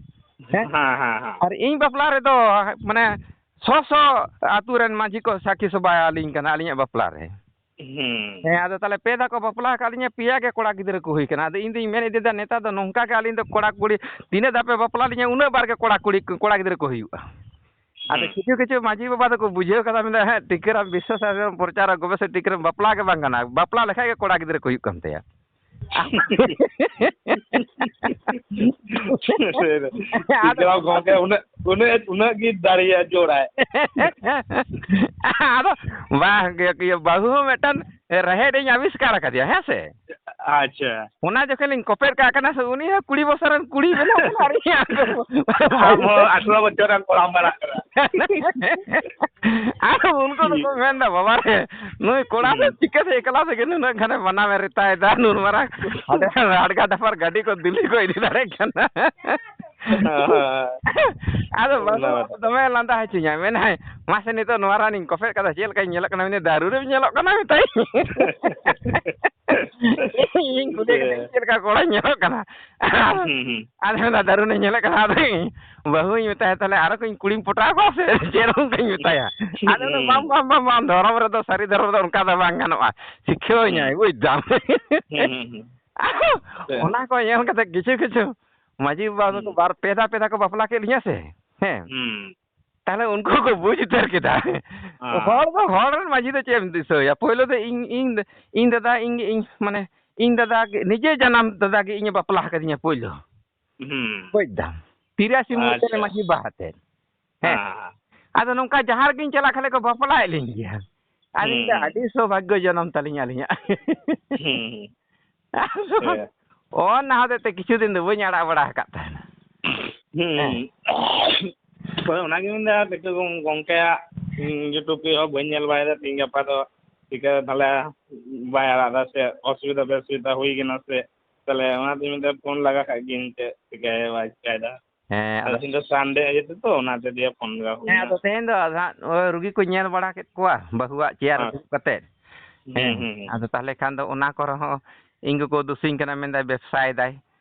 ᱦᱮᱸ? ᱦᱮᱸ, ᱦᱮᱸ, ᱦᱮᱸ᱾ ᱟᱨ ᱤᱧ ᱵᱟᱯᱞᱟ ᱨᱮᱫᱚ, ᱢᱟᱱᱮ, ᱥᱚ ᱥᱚ ᱟᱹᱛᱩ ᱨᱮᱱ ᱢᱟᱹᱡᱷᱤ ᱠᱚ ᱥᱟᱹᱠᱷᱤ ᱥᱚᱵᱷᱟ ᱟᱹᱞᱤᱧ ᱠᱟᱱᱟ, ᱟᱹᱞᱤᱧᱟᱜ ᱵᱟᱯᱞᱟ ᱨᱮ᱾ ᱦᱩᱸ᱾ ᱦᱮᱸ, ᱟᱫᱚ ᱛᱟᱦᱞᱮ ᱯᱮ ᱫᱷᱟᱣ ᱠᱚ ᱵᱟᱯᱞᱟ ᱟᱠᱟᱫ ᱞᱤᱧᱟ, ᱯᱮᱭᱟ ᱜᱮ ᱠᱚᱲᱟ ᱜᱤᱫᱽᱨᱟᱹ ᱠᱚ ᱦᱩᱭ ᱠᱟᱱᱟ᱾ ᱟᱫᱚ ᱤᱧ ᱫᱩᱧ ᱢᱮᱱ ᱤᱫᱤᱭᱮᱫᱟ, ᱱᱮᱛᱟᱨ ᱫᱚ ᱱᱚᱝᱠᱟ ᱜᱮ ᱟᱹᱞᱤᱧ ᱫᱚ ᱠᱚᱲᱟ ᱠᱩᱲᱤ, ᱛᱤᱱᱟᱹᱜ ᱫᱷᱟᱣ ᱯᱮ ᱵᱟᱯᱞᱟ ᱞᱤᱧᱟ, ᱩᱱᱟᱹᱜ ᱵᱟᱨ ᱜᱮ ᱠᱚᱲᱟ ᱠᱩᱲᱤ, ᱠᱚᱲᱟ ᱜᱤᱫᱽᱨᱟᱹ ᱠᱚ ᱦᱩᱭᱩᱜᱼᱟ᱾ ᱟᱫᱚ ᱦᱩᱸ᱾ ᱠᱤᱪᱷᱩ ᱠᱤᱪᱷᱩ ᱢᱟᱹᱡᱷᱤ ᱵᱟᱵᱟ ᱫᱚᱠᱚ ᱵᱩᱡᱷᱟᱹᱣ ᱠᱟᱫᱟ, ᱢᱮᱱᱫᱟ, "ᱦᱮᱸ, ᱴᱤᱠᱟᱹᱨᱟᱢ ᱵᱤᱥᱥᱟᱥ ᱟᱨ ᱯᱨᱚᱪᱟᱨ ᱟᱨ ᱜᱚᱵᱮᱥᱚᱠ ᱴᱤᱠᱟᱹᱨᱟᱢ ᱵᱟᱯᱞᱟ ᱜᱮ ᱵᱟᱝ ᱠᱟᱱᱟ, ᱵᱟᱯᱞᱟ ᱞᱮᱠᱷᱟᱡ ᱜᱮ ᱠᱚᱲᱟ ᱜᱤᱫᱽᱨᱟᱹ ᱠᱚ ᱦᱩᱭᱩᱜ ᱠᱟᱱ ᱛᱟᱭᱟ᱾" ᱟᱫᱚ ᱴᱤᱠᱟᱹᱨᱟᱢ ᱜᱚᱢᱠᱮ ᱩᱱᱟᱹᱜ, ᱩᱱᱟᱹᱜ, ᱩᱱᱟᱹᱜ ᱜᱮ ᱫᱟᱲᱮᱭᱟᱜ ᱡᱳᱲᱟᱭ᱾ ᱟᱫᱚ ᱵᱟᱝ ᱜᱮ, ᱤᱭᱟᱹ, ᱵᱟᱹᱦᱩ ᱦᱚᱸ ᱢᱤᱫᱴᱟᱝ ᱨᱮᱦᱮᱫ ᱤᱧ ᱟᱵᱤᱥᱠᱟᱨ ᱟᱠᱟᱫᱮᱭᱟ, ᱦᱮᱸ ᱥᱮ? ᱟᱪᱪᱷᱟ᱾ ᱚᱱᱟ ᱡᱚᱠᱷᱚᱱ ᱞᱤᱧ ᱠᱚᱯᱮᱫ ᱠᱟᱜ ᱠᱟᱱᱟ ᱥᱮ, ᱩᱱᱤ ᱦᱚᱸ ᱠᱩᱲᱤ ᱵᱚᱪᱷᱚᱨ ᱨᱮᱱ ᱠᱩᱲᱤ ᱵᱮᱱᱟᱣ ᱠᱟᱱᱟ, ᱟᱨ ᱤᱧ ᱟᱢ ᱦᱚᱸ ᱟᱴᱷᱨᱚ ᱵᱚᱪᱷᱚᱨ ᱨᱮᱱ ᱠᱚᱲᱟᱢ ᱯᱟᱲᱟᱜ ᱠᱟᱱᱟ᱾ ᱟᱨ ᱩᱱᱠᱩ ᱫᱚᱠᱚ ᱢᱮᱱᱫᱟ, "ᱵᱟᱵᱟ ᱨᱮ, ᱱᱩᱭ ᱠᱚᱲᱟ ᱫᱚ ᱦᱩᱸ᱾ ᱪᱤᱠᱟᱹᱛᱮ ᱮᱠᱞᱟ ᱛᱮᱜᱮ ᱱᱩᱱᱟᱹᱜ ᱜᱟᱱᱮ ᱵᱟᱱᱟᱢᱮ ᱨᱮᱛᱟᱭᱮᱫᱟ, ᱱᱩᱱ ᱢᱟᱨᱟᱝ ᱦᱟᱰᱜᱟᱨ ᱰᱟᱯᱟᱨ ᱜᱟᱹᱰᱤ ᱠᱚ ᱫᱤᱞᱞᱤ ᱠᱚ ᱤᱫᱤ ᱫᱟᱲᱮᱭᱟᱜ ᱠᱟᱱᱟ?" ᱟᱫᱚ ᱵᱟᱹᱦᱩ ᱫᱚᱢᱮ ᱞᱟᱸᱫᱟ ᱦᱚᱪᱚᱧᱟ, ᱢᱮᱱᱟᱭ, "ᱢᱟᱥᱮ ᱱᱤᱛᱚᱜ ᱱᱚᱣᱟ ᱨᱟᱱᱤᱧ ᱠᱚᱯᱮᱫ ᱠᱟᱫᱟ, ᱪᱮᱫ ᱞᱮᱠᱟᱧ ᱧᱮᱞᱚᱜ ᱠᱟᱱᱟ?" ᱢᱮᱱᱫᱟᱹᱧ, "ᱫᱟᱨᱩ ᱨᱮᱢ ᱧᱮᱞᱚᱜ ᱠᱟᱱᱟ," ᱢᱮᱛᱟᱭ᱾ ᱤᱧ ᱠᱩᱞᱤ ᱠᱮᱫᱮᱭᱟ, "ᱪᱮᱫ ᱞᱮᱠᱟ ᱠᱚᱲᱟᱧ ᱧᱮᱞᱚᱜ ᱠᱟᱱᱟ?" ᱦᱩᱸ, ᱦᱩᱸ᱾ ᱟᱫᱚ ᱢᱮᱱᱫᱟ, "ᱫᱟᱨᱩ ᱨᱮᱧ ᱧᱮᱞᱚᱜ ᱠᱟᱱᱟ?" ᱟᱫᱚ ᱵᱟᱹᱦᱩᱧ ᱢᱮᱛᱟᱭᱟ, "ᱛᱟᱦᱞᱮ ᱟᱨᱚ ᱠᱚᱧ ᱠᱩᱲᱤᱧ ᱯᱚᱴᱟᱣ ᱠᱚᱣᱟ ᱥᱮ ᱪᱮᱫ?" ᱚᱱᱠᱟᱧ ᱢᱮᱛᱟᱭᱟ᱾ ᱟᱫᱚ ᱢᱮᱱᱫᱟ, "ᱵᱟᱝ, ᱵᱟᱝ, ᱵᱟᱝ, ᱵᱟᱝ, ᱫᱷᱚᱨᱚᱢ ᱨᱮᱫᱚ, ᱥᱟᱹᱨᱤ ᱫᱷᱚᱨᱚᱢ ᱨᱮᱫᱚ ᱚᱱᱠᱟ ᱫᱚ ᱵᱟᱝ ᱜᱟᱱᱚᱜᱼᱟ, ᱥᱤᱠᱷᱟᱹᱣᱤᱧᱟᱭ, ᱵᱩᱡᱽ ᱫᱟᱢ?" ᱦᱩᱸ, ᱦᱩᱸ, ᱦᱩᱸ᱾ ᱚᱱᱟ ᱠᱚ ᱧᱮᱞ ᱠᱟᱛᱮ ᱠᱤᱪᱷᱩ ᱠᱤᱪᱷᱩ ᱢᱟᱹᱡᱷᱤ ᱵᱟᱵᱟ ᱛᱟᱠᱚ ᱦᱩᱸ᱾ ᱵᱟᱨ, ᱯᱮ ᱫᱷᱟᱣ, ᱯᱮ ᱫᱷᱟᱣ ᱠᱚ ᱵᱟᱯᱞᱟ ᱠᱮᱫ ᱞᱤᱧᱟ ᱥᱮ, ᱦᱮᱸ᱾ ᱦᱩᱸ᱾ ᱛᱟᱦᱞᱮ ᱩᱱᱠᱩ ᱠᱚ ᱵᱩᱡᱽ ᱩᱛᱟᱹᱨ ᱠᱮᱫᱟ᱾ ᱦᱮᱸ᱾ ᱦᱚᱲ ᱫᱚ, ᱦᱚᱲ ᱨᱮᱱ ᱢᱟᱹᱡᱷᱤ ᱫᱚ ᱪᱮᱫ ᱮᱢ ᱫᱤᱥᱟᱹᱭᱟ? ᱯᱳᱭᱞᱳ ᱫᱚ ᱤᱧ, ᱤᱧ, ᱤᱧ ᱫᱟᱫᱟ, ᱤᱧ, ᱤᱧ, ᱢᱟᱱᱮ, ᱤᱧ ᱫᱟᱫᱟ ᱜᱮ, ᱱᱤᱡᱮ ᱡᱟᱱᱟᱢ ᱫᱟᱫᱟ ᱜᱮ ᱤᱧᱮ ᱵᱟᱯᱞᱟ ᱟᱠᱟᱫᱤᱧᱟ ᱯᱳᱭᱞᱳ᱾ ᱦᱩᱸ᱾ ᱵᱩᱡᱽ ᱫᱟᱢ? ᱛᱤᱨᱟᱥᱤ ᱢᱩᱪᱟᱹᱫ ᱨᱮ ᱟᱪᱪᱷᱟ᱾ ᱢᱟᱹᱡᱷᱤ ᱵᱟᱵᱟ ᱟᱛᱮᱫ᱾ ᱦᱮᱸ᱾ ᱦᱮᱸ᱾ ᱟᱫᱚ ᱱᱚᱝᱠᱟ ᱡᱟᱦᱟᱸ ᱨᱮᱜᱤᱧ ᱪᱟᱞᱟᱜ ᱠᱷᱟᱱ ᱠᱚ ᱵᱟᱯᱞᱟᱭᱮᱫ ᱞᱤᱧ ᱜᱮᱭᱟ᱾ ᱟᱹᱞᱤᱧ ᱦᱩᱸ, ᱫᱚ ᱦᱩᱸ᱾ ᱟᱹᱰᱤ ᱥᱳᱵᱷᱟᱜᱽᱜᱚ ᱡᱚᱱᱚᱢ ᱛᱟᱹᱞᱤᱧ ᱟᱹᱞᱤᱧᱟᱜ᱾ ᱦᱩᱸ, ᱦᱩᱸ᱾ ᱦᱮᱸ᱾ ᱚᱱᱟ ᱦᱚᱛᱮᱡ ᱛᱮ ᱠᱤᱪᱷᱩ ᱫᱤᱱ ᱫᱚ ᱵᱟᱹᱧ ᱟᱲᱟᱜ ᱵᱟᱲᱟ ᱟᱠᱟᱫ ᱛᱟᱦᱮᱱᱟ᱾ ᱦᱩᱸ᱾ ᱦᱮᱸ᱾ ᱦᱳᱭ, ᱚᱱᱟᱜᱤᱧ ᱢᱮᱱᱫᱟ, ᱫᱤᱠᱩ ᱜᱚᱝ-, ᱜᱚᱝᱠᱮᱭᱟᱜ, ᱩᱸ, YouTube ᱦᱚᱸ ᱵᱟᱹᱧ ᱧᱮᱞ ᱵᱟᱲᱟᱭᱮᱫᱟ᱾ ᱛᱮᱦᱮᱧ ᱜᱟᱯᱟ ᱫᱚ ᱪᱤᱠᱟᱹ ᱛᱟᱦᱞᱮ ᱵᱟᱭ ᱟᱲᱟᱜ ᱮᱫᱟ, ᱥᱮ ᱚᱥᱩᱵᱤᱫᱷᱟ ᱵᱮᱥᱩᱵᱤᱫᱷᱟ ᱦᱩᱭ ᱠᱟᱱᱟ, ᱥᱮ ᱛᱟᱦᱞᱮ ᱚᱱᱟᱛᱮᱧ ᱢᱮᱱᱫᱟ, ᱯᱷᱳᱱ ᱞᱟᱜᱟ ᱠᱟᱜ ᱜᱤᱧ, ᱪᱮᱫ ᱪᱤᱠᱟᱹᱭᱟ ᱵᱟᱭ ᱪᱤᱠᱟᱹᱭᱮᱫᱟ᱾ ᱦᱮᱸ, ᱟᱫᱚ ᱟᱫᱚ ᱛᱮᱦᱮᱧ ᱫᱚ Sunday ᱤᱭᱟᱹ ᱛᱮ ᱛᱚ, ᱚᱱᱟᱛᱮ ᱫᱤᱭᱮ ᱯᱷᱳᱱ ᱞᱟᱜᱟ ᱦᱮᱸ, ᱦᱩᱭᱱᱟ᱾ ᱟᱫᱚ ᱛᱮᱦᱮᱧ ᱫᱚ ᱟᱫᱚ ᱦᱟᱸᱜ ᱳᱭ ᱨᱩᱜᱤ ᱠᱚ ᱧᱮᱞ ᱵᱟᱲᱟ ᱠᱮᱫ ᱠᱚᱣᱟ, ᱵᱟᱹᱦᱩᱣᱟᱜ ᱪᱮᱭᱟᱨ ᱨᱮ ᱦᱮᱸ᱾ ᱫᱩᱲᱩᱵ ᱠᱟᱛᱮᱫ᱾ ᱦᱩᱸ, ᱦᱮᱸ, ᱦᱩᱸ, ᱦᱩᱸ᱾ ᱟᱫᱚ ᱛᱟᱦᱞᱮ ᱠᱷᱟᱱ ᱫᱚ ᱚᱱᱟ ᱠᱚᱨᱮ ᱦᱚᱸ ᱤᱧ ᱜᱚᱜᱚ ᱫᱩᱥᱤᱧ ᱠᱟᱱᱟ, ᱢᱮᱱᱫᱟᱭ ᱵᱮᱵᱽᱥᱟᱭᱮᱫᱟᱭ᱾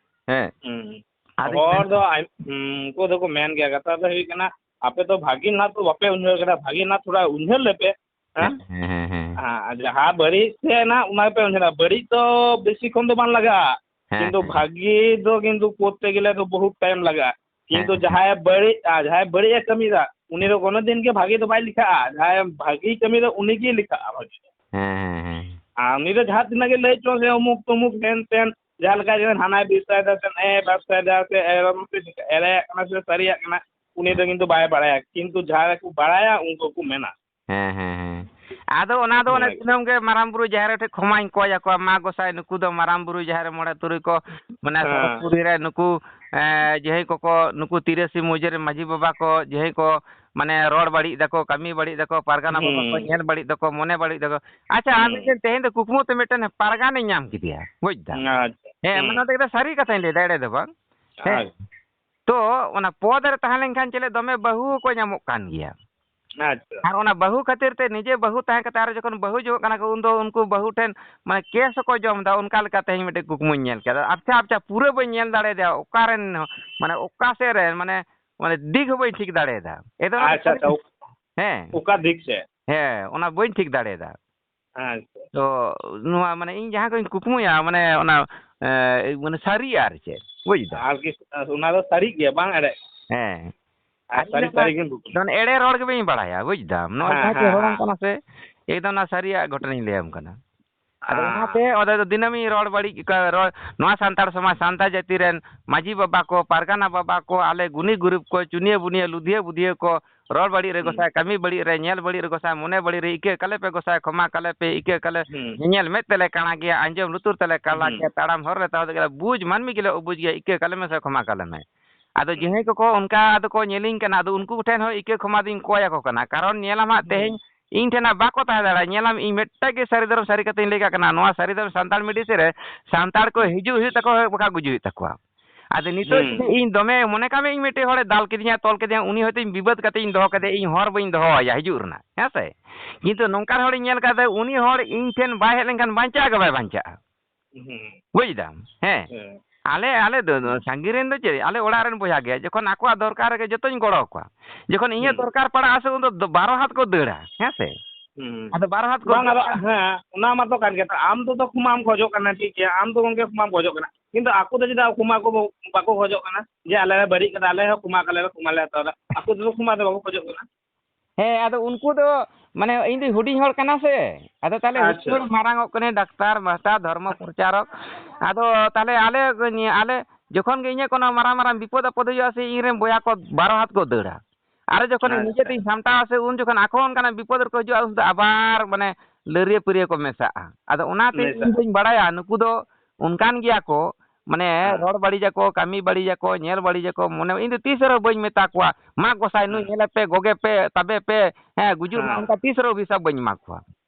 ᱦᱮᱸ᱾ ᱦᱩᱸ᱾ ᱟᱫᱚᱧ ᱦᱚᱲ ᱢᱮᱱ ᱫᱚ ᱟᱭ-, ᱦᱩᱸ, ᱩᱱᱠᱩ ᱫᱚᱠᱚ ᱢᱮᱱ ᱜᱮᱭᱟ, ᱠᱟᱛᱷᱟ ᱫᱚ ᱦᱩᱭᱩᱜ ᱠᱟᱱᱟ, ᱟᱯᱮ ᱫᱚ ᱵᱷᱟᱹᱜᱤ ᱨᱮᱱᱟᱜ ᱫᱚ ᱵᱟᱯᱮ ᱩᱭᱦᱟᱹᱨ ᱠᱟᱫᱟ, ᱵᱷᱟᱹᱜᱤ ᱨᱮᱱᱟᱜ ᱛᱷᱚᱲᱟ ᱩᱭᱦᱟᱹᱨ ᱞᱮᱯᱮ᱾ ᱦᱮᱸ? ᱦᱮᱸ, ᱦᱮᱸ, ᱦᱮᱸ, ᱦᱮᱸ᱾ ᱟᱨ ᱡᱟᱦᱟᱸ ᱵᱟᱹᱲᱤᱡ ᱥᱮᱫ ᱨᱮᱱᱟᱜ, ᱚᱱᱟ ᱜᱮᱯᱮ ᱩᱭᱦᱟᱹᱨᱟ᱾ ᱵᱟᱹᱲᱤᱡ ᱫᱚ ᱵᱮᱥᱤ ᱠᱷᱚᱱ ᱫᱚ ᱵᱟᱝ ᱞᱟᱜᱟᱜᱼᱟ, ᱦᱮᱸ, ᱠᱤᱱᱛᱩ ᱦᱮᱸ᱾ ᱵᱷᱟᱹᱜᱤ ᱫᱚ ᱠᱤᱱᱛᱩ ᱠᱚᱨᱛᱮ ᱜᱮᱞᱮ ᱫᱚ ᱵᱚᱦᱩᱛ ᱴᱟᱭᱤᱢ ᱞᱟᱜᱟᱜᱼᱟ᱾ ᱦᱮᱸ, ᱠᱤᱱᱛᱩ ᱦᱮᱸ᱾ ᱡᱟᱦᱟᱸᱭ ᱵᱟᱹᱲᱤᱡ, ᱟᱨ ᱡᱟᱦᱟᱸᱭ ᱵᱟᱹᱲᱤᱡ ᱮ ᱠᱟᱹᱢᱤᱭᱮᱫᱟ, ᱩᱱᱤ ᱫᱚ ᱠᱳᱱᱳ ᱫᱤᱱ ᱜᱮ ᱵᱷᱟᱹᱜᱤ ᱫᱚ ᱵᱟᱭ ᱞᱮᱠᱷᱟᱜᱼᱟ᱾ ᱡᱟᱦᱟᱸᱭ ᱵᱷᱟᱹᱜᱤᱭ ᱠᱟᱹᱢᱤᱭᱮᱫᱟ, ᱩᱱᱤ ᱜᱮᱭ ᱞᱮᱠᱷᱟᱜᱼᱟ ᱵᱷᱟᱹᱜᱤ ᱫᱚ᱾ ᱦᱮᱸ, ᱦᱮᱸ, ᱦᱮᱸ᱾ ᱟᱨ ᱩᱱᱤ ᱫᱚ ᱡᱟᱦᱟᱸ ᱛᱤᱱᱟᱹᱜ ᱜᱮ ᱞᱟᱹᱭ ᱦᱚᱪᱚ ᱥᱮ, ᱚᱢᱩᱠ ᱛᱚᱢᱩᱠ ᱦᱮᱱ ᱛᱮᱱ, ᱡᱟᱦᱟᱸ ᱞᱮᱠᱟ ᱡᱮᱢᱚᱱ ᱦᱟᱱᱟᱭ ᱵᱮᱵᱽᱥᱟᱭᱮᱫᱟ ᱥᱮ ᱱᱟᱭᱮ ᱵᱮᱵᱽᱥᱟᱭᱮᱫᱟ ᱥᱮ ᱮᱨᱚᱠᱚᱢ ᱥᱮ ᱮᱲᱮᱭᱟᱜ ᱠᱟᱱᱟ ᱥᱮ ᱥᱟᱹᱨᱤᱭᱟᱜ ᱠᱟᱱᱟ, ᱩᱱᱤ ᱫᱚ ᱠᱤᱱᱛᱩ ᱵᱟᱭ ᱵᱟᱲᱟᱭᱟ᱾ ᱠᱤᱱᱛᱩ ᱡᱟᱦᱟᱸᱭ ᱠᱚ ᱵᱟᱲᱟᱭᱟ, ᱩᱱᱠᱩ ᱠᱚ ᱢᱮᱱᱟ᱾ ᱦᱮᱸ, ᱦᱮᱸ, ᱦᱮᱸ᱾ ᱟᱫᱚ ᱚᱱᱟ ᱫᱚ ᱚᱱᱮ ᱚᱱᱟᱜᱮ᱾ ᱫᱤᱱᱟᱹᱢ ᱜᱮ ᱢᱟᱨᱟᱝ ᱵᱩᱨᱩ ᱡᱟᱦᱮᱨ ᱟᱭᱳ ᱴᱷᱮᱱ ᱠᱷᱚᱢᱟᱧ ᱠᱚᱭ ᱟᱠᱚᱣᱟ, "ᱢᱟ ᱜᱚᱸᱥᱟᱭ, ᱱᱩᱠᱩ ᱫᱚ ᱢᱟᱨᱟᱝ ᱵᱩᱨᱩ ᱡᱟᱦᱮᱨ ᱢᱚᱬᱮ ᱛᱩᱨᱩᱭ ᱠᱚ, ᱢᱟᱱᱮ ᱥᱚᱨᱚᱜᱽ ᱦᱮᱸ᱾ ᱯᱩᱨᱤ ᱨᱮ ᱱᱩᱠᱩ, ᱮᱸ, ᱡᱟᱦᱟᱸᱭ ᱠᱚᱠᱚ, ᱱᱩᱠᱩ ᱛᱤᱨᱟᱹᱥᱤ ᱢᱩᱡᱟᱹ ᱨᱮ ᱢᱟᱹᱡᱷᱤ ᱵᱟᱵᱟ ᱠᱚ, ᱡᱟᱦᱟᱸᱭ ᱠᱚ, ᱢᱟᱱᱮ, ᱨᱚᱲ ᱵᱟᱹᱲᱤᱡ ᱫᱟᱠᱚ, ᱠᱟᱹᱢᱤ ᱵᱟᱹᱲᱤᱡ ᱫᱟᱠᱚ, ᱯᱟᱨᱜᱟᱱᱟ ᱵᱟᱵᱟ ᱠᱚ ᱦᱩᱸ᱾ ᱧᱮᱞ ᱵᱟᱹᱲᱤᱡ ᱫᱟᱠᱚ, ᱢᱚᱱᱮ ᱵᱟᱹᱲᱤᱡ ᱫᱟᱠᱚ᱾" ᱟᱪᱪᱷᱟ, ᱟᱨ ᱦᱩᱸ᱾ ᱢᱤᱫᱴᱮᱱ ᱛᱮᱦᱮᱧ ᱫᱚ ᱠᱩᱠᱢᱩ ᱛᱮ ᱢᱤᱫᱴᱮᱱ ᱯᱟᱨᱜᱟᱱᱟᱧ ᱧᱟᱢ ᱠᱮᱫᱮᱭᱟ, ᱵᱩᱡᱽ ᱫᱟᱢ? ᱟᱪᱪᱷᱟ᱾ ᱦᱮᱸ, ᱦᱩᱸ᱾ ᱢᱟᱱᱮ, ᱚᱱᱟ ᱫᱚ ᱮᱠᱫᱚᱢ ᱥᱟᱹᱨᱤ ᱠᱟᱛᱷᱟᱧ ᱞᱟᱹᱭᱫᱟ, ᱮᱲᱮ ᱫᱚ ᱵᱟᱝ᱾ ᱦᱮᱸ᱾ ᱟᱪᱪᱷᱟ᱾ ᱛᱚ ᱚᱱᱟ ᱯᱚᱫᱽ ᱨᱮ ᱛᱟᱦᱮᱸ ᱞᱮᱱᱠᱷᱟᱱ ᱪᱮᱞᱮ ᱫᱚᱢᱮ ᱵᱟᱹᱦᱩ ᱦᱚᱸᱠᱚ ᱧᱟᱢᱚᱜ ᱠᱟᱱ ᱜᱮᱭᱟ᱾ ᱟᱪᱪᱷᱟ᱾ ᱟᱨ ᱚᱱᱟ ᱵᱟᱹᱦᱩ ᱠᱷᱟᱹᱛᱤᱨ ᱛᱮ ᱱᱤᱡᱮ ᱵᱟᱹᱦᱩ ᱛᱟᱦᱮᱸ ᱠᱟᱛᱮ ᱟᱨᱚ ᱡᱚᱠᱷᱚᱱ ᱵᱟᱹᱦᱩ ᱡᱚᱝᱚᱜ ᱠᱟᱱᱟ ᱠᱚ, ᱩᱱᱫᱚ ᱩᱱᱠᱩ ᱵᱟᱹᱦᱩ ᱴᱷᱮᱱ ᱢᱟᱱᱮ ᱠᱮᱥ ᱦᱚᱸᱠᱚ ᱡᱚᱢ ᱮᱫᱟ᱾ ᱚᱱᱠᱟ ᱞᱮᱠᱟ ᱛᱮᱦᱮᱧ ᱢᱤᱫᱴᱮᱡ ᱠᱩᱠᱢᱩᱧ ᱧᱮᱞ ᱠᱮᱫᱟ᱾ ᱟᱪᱪᱷᱟ, ᱟᱪᱪᱷᱟ, ᱯᱩᱨᱟᱹ ᱵᱟᱹᱧ ᱧᱮᱞ ᱫᱟᱲᱮᱭᱟᱫᱟ ᱚᱠᱟ ᱨᱮᱱ, ᱢᱟᱱᱮ ᱚᱠᱟ ᱥᱮᱫ ᱨᱮᱱ, ᱢᱟᱱᱮ, ᱢᱟᱱᱮ ᱫᱤᱠ ᱦᱚᱸ ᱵᱟᱹᱧ ᱴᱷᱤᱠ ᱫᱟᱲᱮᱭᱟᱫᱟ᱾ ᱮᱫᱚ ᱟᱪᱪᱷᱟ, ᱟᱪᱪᱷᱟ᱾ ᱦᱮᱸ᱾ ᱚᱠᱟ ᱫᱤᱠ ᱥᱮᱫ? ᱦᱮᱸ, ᱚᱱᱟ ᱵᱟᱹᱧ ᱴᱷᱤᱠ ᱫᱟᱲᱮᱭᱟᱫᱟ᱾ ᱟᱪᱪᱷᱟ᱾ ᱛᱚ ᱱᱚᱣᱟ ᱢᱟᱱᱮ ᱤᱧ ᱡᱟᱦᱟᱸ ᱠᱚᱧ ᱠᱩᱠᱢᱩᱭᱟ, ᱢᱟᱱᱮ ᱚᱱᱟ, ᱮ, ᱢᱟᱱᱮ ᱥᱟᱹᱨᱤ ᱟᱨ ᱪᱮᱫ, ᱵᱩᱡᱽ ᱫᱟᱢ? ᱟᱨᱠᱤ ᱚᱱᱟ ᱫᱚ ᱥᱟᱹᱨᱤ ᱜᱮᱭᱟ, ᱵᱟᱝ ᱮᱲᱮ? ᱦᱮᱸ᱾ ᱟᱨ ᱟᱨ ᱥᱟᱹᱨᱤ ᱤᱧ ᱫᱚ ᱥᱟᱹᱨᱤ ᱜᱮᱢ ᱠᱩᱠᱢᱩ᱾ ᱡᱮᱢᱚᱱ ᱮᱲᱮ ᱨᱚᱲ ᱜᱮ ᱵᱟᱹᱧ ᱵᱟᱲᱟᱭᱟ, ᱵᱩᱡᱽ ᱫᱟᱢ? ᱱᱚᱜᱼᱚᱭ ᱦᱮᱸ, ᱡᱟᱦᱟᱸ ᱦᱮᱸ, ᱪᱮ ᱦᱚᱲᱚᱝ ᱦᱮᱸ᱾ ᱠᱟᱱᱟ ᱥᱮ, ᱮᱠᱫᱚᱢ ᱚᱱᱟ ᱥᱟᱹᱨᱤᱭᱟᱜ ᱜᱷᱚᱴᱚᱱᱟᱧ ᱞᱟᱹᱭᱟᱢ ᱠᱟᱱᱟ᱾ ᱟᱫᱚ ᱦᱮᱸ᱾ ᱚᱱᱟᱛᱮ ᱚᱸᱰᱮ ᱫᱚ ᱫᱤᱱᱟᱹᱢᱤᱧ ᱨᱚᱲ ᱵᱟᱹᱲᱤᱡ ᱠᱚ-, ᱨᱚᱲ, ᱱᱚᱣᱟ ᱥᱟᱱᱛᱟᱲ ᱥᱚᱢᱟᱡᱽ, ᱥᱟᱱᱛᱟᱲ ᱡᱟᱹᱛᱤ ᱨᱮᱱ ᱢᱟᱹᱡᱷᱤ ᱵᱟᱵᱟ ᱠᱚ, ᱯᱟᱨᱜᱟᱱᱟ ᱵᱟᱵᱟ ᱠᱚ, ᱟᱞᱮ ᱜᱩᱱᱤ ᱜᱩᱨᱤᱵ ᱠᱚ, ᱪᱩᱱᱤᱭᱟᱹ ᱵᱩᱱᱤᱭᱟᱹ, ᱞᱩᱫᱷᱤᱭᱟᱹ ᱵᱩᱫᱷᱤᱭᱟᱹ ᱠᱚ, ᱨᱚᱲ ᱵᱟᱹᱲᱤᱡ ᱨᱮ ᱦᱩᱸ᱾ ᱜᱚᱸᱥᱟᱭ, ᱠᱟᱹᱢᱤ ᱵᱟᱹᱲᱤᱡ ᱨᱮ, ᱧᱮᱞ ᱵᱟᱹᱲᱤᱡ ᱨᱮ ᱜᱚᱸᱥᱟᱭ, ᱢᱚᱱᱮ ᱵᱟᱹᱲᱤᱡ ᱨᱮ ᱤᱠᱟᱹ ᱠᱟᱞᱮ ᱯᱮ ᱜᱚᱸᱥᱟᱭ, ᱠᱷᱚᱢᱟ ᱠᱟᱞᱮ ᱯᱮ, ᱤᱠᱟᱹ ᱠᱟᱞᱮ, ᱦᱩᱸ᱾ ᱧᱮᱧᱮᱞ ᱢᱮᱫ ᱛᱮᱞᱮ ᱠᱟᱬᱟ ᱜᱮᱭᱟ, ᱟᱸᱡᱚᱢ ᱞᱩᱛᱩᱨ ᱛᱮᱞᱮ ᱠᱟᱞᱟ ᱦᱩᱸ᱾ ᱜᱮᱭᱟ, ᱛᱟᱲᱟᱢ ᱦᱚᱨ ᱞᱮ ᱛᱟᱲᱟᱢ ᱫᱟᱲᱮᱭᱟᱜᱼᱟ, ᱵᱩᱡᱽ ᱢᱟᱹᱱᱢᱤ ᱜᱮᱞᱮ ᱚᱵᱩᱡᱽ ᱜᱮᱭᱟ, ᱤᱠᱟᱹ ᱠᱟᱞᱮ ᱢᱮ ᱥᱮ ᱠᱷᱚᱢᱟ ᱠᱟᱞᱮ ᱢᱮ᱾ ᱟᱫᱚ ᱦᱩᱸ᱾ ᱡᱟᱦᱟᱸᱭ ᱠᱚᱠᱚ ᱚᱱᱠᱟ ᱟᱫᱚ ᱠᱚ ᱧᱮᱞᱤᱧ ᱠᱟᱱᱟ, ᱟᱫᱚ ᱩᱱᱠᱩ ᱠᱚᱴᱷᱮᱱ ᱦᱚᱸ ᱤᱠᱟᱹ ᱠᱷᱚᱢᱟ ᱫᱚᱧ ᱠᱚᱭ ᱟᱠᱚ ᱠᱟᱱᱟ, ᱠᱟᱨᱚᱱ ᱧᱮᱞᱟᱢ ᱦᱟᱸᱜ ᱦᱩᱸ᱾ ᱛᱮᱦᱮᱧ ᱤᱧ ᱴᱷᱮᱱ ᱦᱟᱸᱜ ᱵᱟᱠᱚ ᱛᱟᱦᱮᱸ ᱫᱟᱲᱮᱭᱟᱜᱼᱟ᱾ ᱧᱮᱞᱟᱢ, ᱤᱧ ᱢᱤᱫᱴᱟᱝ ᱜᱮ ᱥᱟᱹᱨᱤ ᱫᱷᱚᱨᱚᱢ ᱥᱟᱹᱨᱤ ᱠᱟᱛᱷᱟᱧ ᱞᱟᱹᱭ ᱠᱟᱜ ᱠᱟᱱᱟ, ᱱᱚᱣᱟ ᱥᱟᱹᱨᱤ ᱫᱷᱚᱨᱚᱢ ᱥᱟᱱᱛᱟᱲ ᱢᱤᱰᱤᱭᱟ ᱨᱮ ᱥᱟᱱᱛᱟᱲ ᱠᱚ ᱦᱩᱸ᱾ ᱦᱤᱡᱩᱜ ᱦᱩᱭᱩᱜ ᱛᱟᱠᱚᱣᱟ, ᱵᱟᱠᱷᱟᱡ ᱜᱩᱡᱩᱜ ᱦᱩᱭᱩᱜ ᱛᱟᱠᱚᱣᱟ᱾ ᱟᱫᱚ ᱱᱤᱛᱚᱜ ᱦᱩᱸ᱾ ᱡᱩᱫᱤ ᱤᱧ ᱫᱚᱢᱮ, ᱢᱚᱱᱮ ᱠᱟᱜ ᱢᱮ, ᱤᱧ ᱢᱤᱫᱴᱮᱡ ᱦᱚᱲᱮ ᱫᱟᱞ ᱠᱤᱫᱤᱧᱟ, ᱛᱚᱞ ᱠᱤᱫᱤᱧᱟ, ᱩᱱᱤ ᱦᱚᱭᱛᱳᱧ ᱵᱤᱵᱟᱹᱫ ᱠᱟᱛᱮ ᱤᱧ ᱫᱚᱦᱚ ᱠᱟᱫᱮᱭᱟ, ᱤᱧ ᱦᱚᱨ ᱵᱟᱹᱧ ᱫᱚᱦᱚ ᱟᱭᱟ ᱦᱤᱡᱩᱜ ᱨᱮᱱᱟᱜ, ᱦᱮᱸ ᱥᱮ? ᱠᱤᱱᱛᱩ ᱱᱚᱝᱠᱟᱱ ᱦᱚᱲᱤᱧ ᱧᱮᱞ ᱠᱟᱫᱟ, ᱩᱱᱤ ᱦᱚᱲ ᱤᱧ ᱴᱷᱮᱱ ᱵᱟᱭ ᱦᱮᱡ ᱞᱮᱱᱠᱷᱟᱱ ᱵᱟᱧᱪᱟᱜ ᱜᱮ ᱵᱟᱭ ᱵᱟᱧᱪᱟᱜᱼᱟ᱾ ᱦᱩᱸ᱾ ᱵᱩᱡᱽ ᱫᱟᱢ? ᱦᱮᱸ᱾ ᱦᱮᱸ᱾ ᱟᱞᱮ, ᱟᱞᱮ ᱫᱚ, ᱫᱚ ᱥᱟᱺᱜᱤᱧ ᱨᱮᱱ ᱫᱚ ᱪᱮᱫ, ᱟᱞᱮ ᱚᱲᱟᱜ ᱨᱮᱱ ᱵᱚᱭᱦᱟ ᱜᱮ, ᱡᱚᱠᱷᱚᱱ ᱟᱠᱚᱣᱟᱜ ᱫᱚᱨᱠᱟᱨ ᱨᱮᱜᱮ ᱡᱚᱛᱚᱧ ᱜᱚᱲᱚ ᱟᱠᱚᱣᱟ᱾ ᱡᱚᱠᱷᱚᱱ ᱤᱧᱟᱹᱜ ᱦᱩᱸ᱾ ᱫᱚᱨᱠᱟᱨ ᱯᱟᱲᱟᱜᱼᱟ ᱥᱮ, ᱩᱱ ᱫᱚ ᱫᱚ ᱵᱟᱨᱚ ᱦᱟᱛ ᱠᱚ ᱫᱟᱹᱲᱟ, ᱦᱮᱸ ᱥᱮ? ᱦᱩᱸ᱾ ᱟᱫᱚ ᱵᱟᱨᱚ ᱦᱟᱛ ᱠᱚ ᱵᱟᱝ, ᱟᱫᱚ, ᱫᱟᱹᱲᱟ᱾ ᱦᱮᱸ, ᱚᱱᱟ ᱢᱟᱛᱚ ᱠᱟᱱ ᱜᱮ᱾ ᱟᱢ ᱫᱚ, ᱫᱚ ᱠᱷᱩᱢᱟᱢ ᱠᱷᱚᱡᱚᱜ ᱠᱟᱱᱟ, ᱴᱷᱤᱠ ᱜᱮᱭᱟ, ᱟᱢ ᱫᱚ ᱜᱚᱝᱠᱮ ᱠᱷᱩᱢᱟᱢ ᱠᱷᱚᱡᱚᱜ ᱠᱟᱱᱟ, ᱠᱤᱱᱛᱩ ᱟᱠᱚ ᱫᱚ ᱪᱮᱫᱟᱜ ᱠᱷᱩᱢᱟ ᱠᱚ ᱵᱟᱠᱚ ᱠᱷᱚᱡᱚᱜ ᱠᱟᱱᱟ? ᱡᱮ ᱟᱞᱮ ᱞᱮ ᱵᱟᱹᱲᱤᱡ ᱠᱟᱫᱟ, ᱟᱞᱮ ᱦᱚᱸ ᱠᱷᱩᱢᱟ ᱠᱟᱞᱮ ᱞᱮ, ᱠᱷᱩᱢᱟ ᱞᱮ ᱦᱟᱛᱟᱣ ᱮᱫᱟ, ᱟᱠᱚ ᱫᱚ ᱠᱷᱩᱢᱟ ᱫᱚ ᱵᱟᱠᱚ ᱠᱷᱚᱡᱚᱜ ᱠᱟᱱᱟ᱾ ᱦᱮᱸ, ᱟᱫᱚ ᱩᱱᱠᱩ ᱫᱚ, ᱢᱟᱱᱮ, ᱤᱧ ᱫᱚ ᱦᱩᱰᱤᱧ ᱦᱚᱲ ᱠᱟᱱᱟ ᱥᱮ, ᱟᱫᱚ ᱛᱟᱦᱞᱮ ᱦᱩᱰᱤᱧ ᱟᱪᱪᱷᱟ᱾ ᱦᱚᱲ ᱢᱟᱨᱟᱝ ᱚᱜ ᱠᱟᱹᱱᱟᱹᱧ, ᱰᱟᱠᱛᱟᱨ, ᱢᱟᱥᱴᱟᱨ, ᱫᱷᱚᱨᱢᱚ ᱯᱨᱚᱪᱟᱨᱚᱠ, ᱟᱫᱚ ᱛᱟᱦᱞᱮ ᱟᱞᱮ, ᱟᱞᱮ ᱡᱚᱠᱷᱚᱱ ᱜᱮ ᱤᱧᱟᱹᱜ ᱠᱳᱱᱳ ᱢᱟᱨᱟᱝ ᱢᱟᱨᱟᱝ ᱵᱤᱯᱚᱫ ᱟᱯᱚᱫ ᱦᱩᱭᱩᱜᱼᱟ ᱥᱮ, ᱤᱧ ᱨᱮᱱ ᱵᱚᱭᱦᱟ ᱠᱚ ᱵᱟᱨᱚ ᱦᱟᱛ ᱠᱚ ᱫᱟᱹᱲᱟ᱾ ᱟᱨ ᱡᱚᱠᱷᱚᱱ ᱤᱧ ᱱᱤᱡᱮ ᱟᱪᱪᱷᱟ᱾ ᱛᱤᱧ ᱥᱟᱢᱴᱟᱣᱟ ᱥᱮ, ᱩᱱ ᱡᱚᱠᱷᱚᱱ ᱟᱠᱚ ᱚᱱᱠᱟᱱᱟᱜ ᱵᱤᱯᱚᱫ ᱨᱮᱠᱚ ᱦᱤᱡᱩᱜᱼᱟ, ᱩᱱ ᱫᱚ ᱟᱵᱟᱨ, ᱢᱟᱱᱮ, ᱞᱟᱹᱨᱭᱟᱹ ᱯᱟᱹᱨᱭᱟᱹ ᱠᱚ ᱢᱮᱥᱟᱜᱼᱟ᱾ ᱟᱫᱚ ᱚᱱᱟᱛᱮ ᱤᱧ ᱢᱮᱥᱟᱜᱼᱟ᱾ ᱫᱩᱧ ᱵᱟᱲᱟᱭᱟ ᱱᱩᱠᱩ ᱫᱚ ᱚᱱᱠᱟᱱ ᱜᱮᱭᱟ ᱠᱚ, ᱢᱟᱱᱮ, ᱦᱮᱸ᱾ ᱨᱚᱲ ᱵᱟᱹᱲᱤᱡᱟᱠᱚ, ᱠᱟᱹᱢᱤ ᱵᱟᱹᱲᱤᱡᱟᱠᱚ, ᱧᱮᱞ ᱵᱟᱹᱲᱤᱡᱟᱠᱚ, ᱢᱚᱱᱮ, ᱤᱧ ᱫᱚ ᱛᱤᱥ ᱨᱮᱦᱚᱸ ᱵᱟᱹᱧ ᱢᱮᱛᱟ ᱠᱚᱣᱟ, "ᱢᱟ ᱜᱚᱸᱥᱟᱭ ᱱᱩᱭ ᱦᱮᱸ᱾ ᱧᱮᱞᱮ ᱯᱮ, ᱜᱚᱜᱮ ᱯᱮ, ᱛᱟᱵᱮ ᱯᱮ, ᱦᱮᱸ, ᱜᱩᱡᱩᱜ ᱢᱟ", ᱦᱮᱸ᱾ ᱚᱱᱠᱟ ᱛᱤᱥ ᱨᱮᱦᱚᱸ ᱚᱵᱷᱤᱥᱟᱯ ᱵᱟᱹᱧ ᱮᱢᱟ ᱠᱚᱣᱟ᱾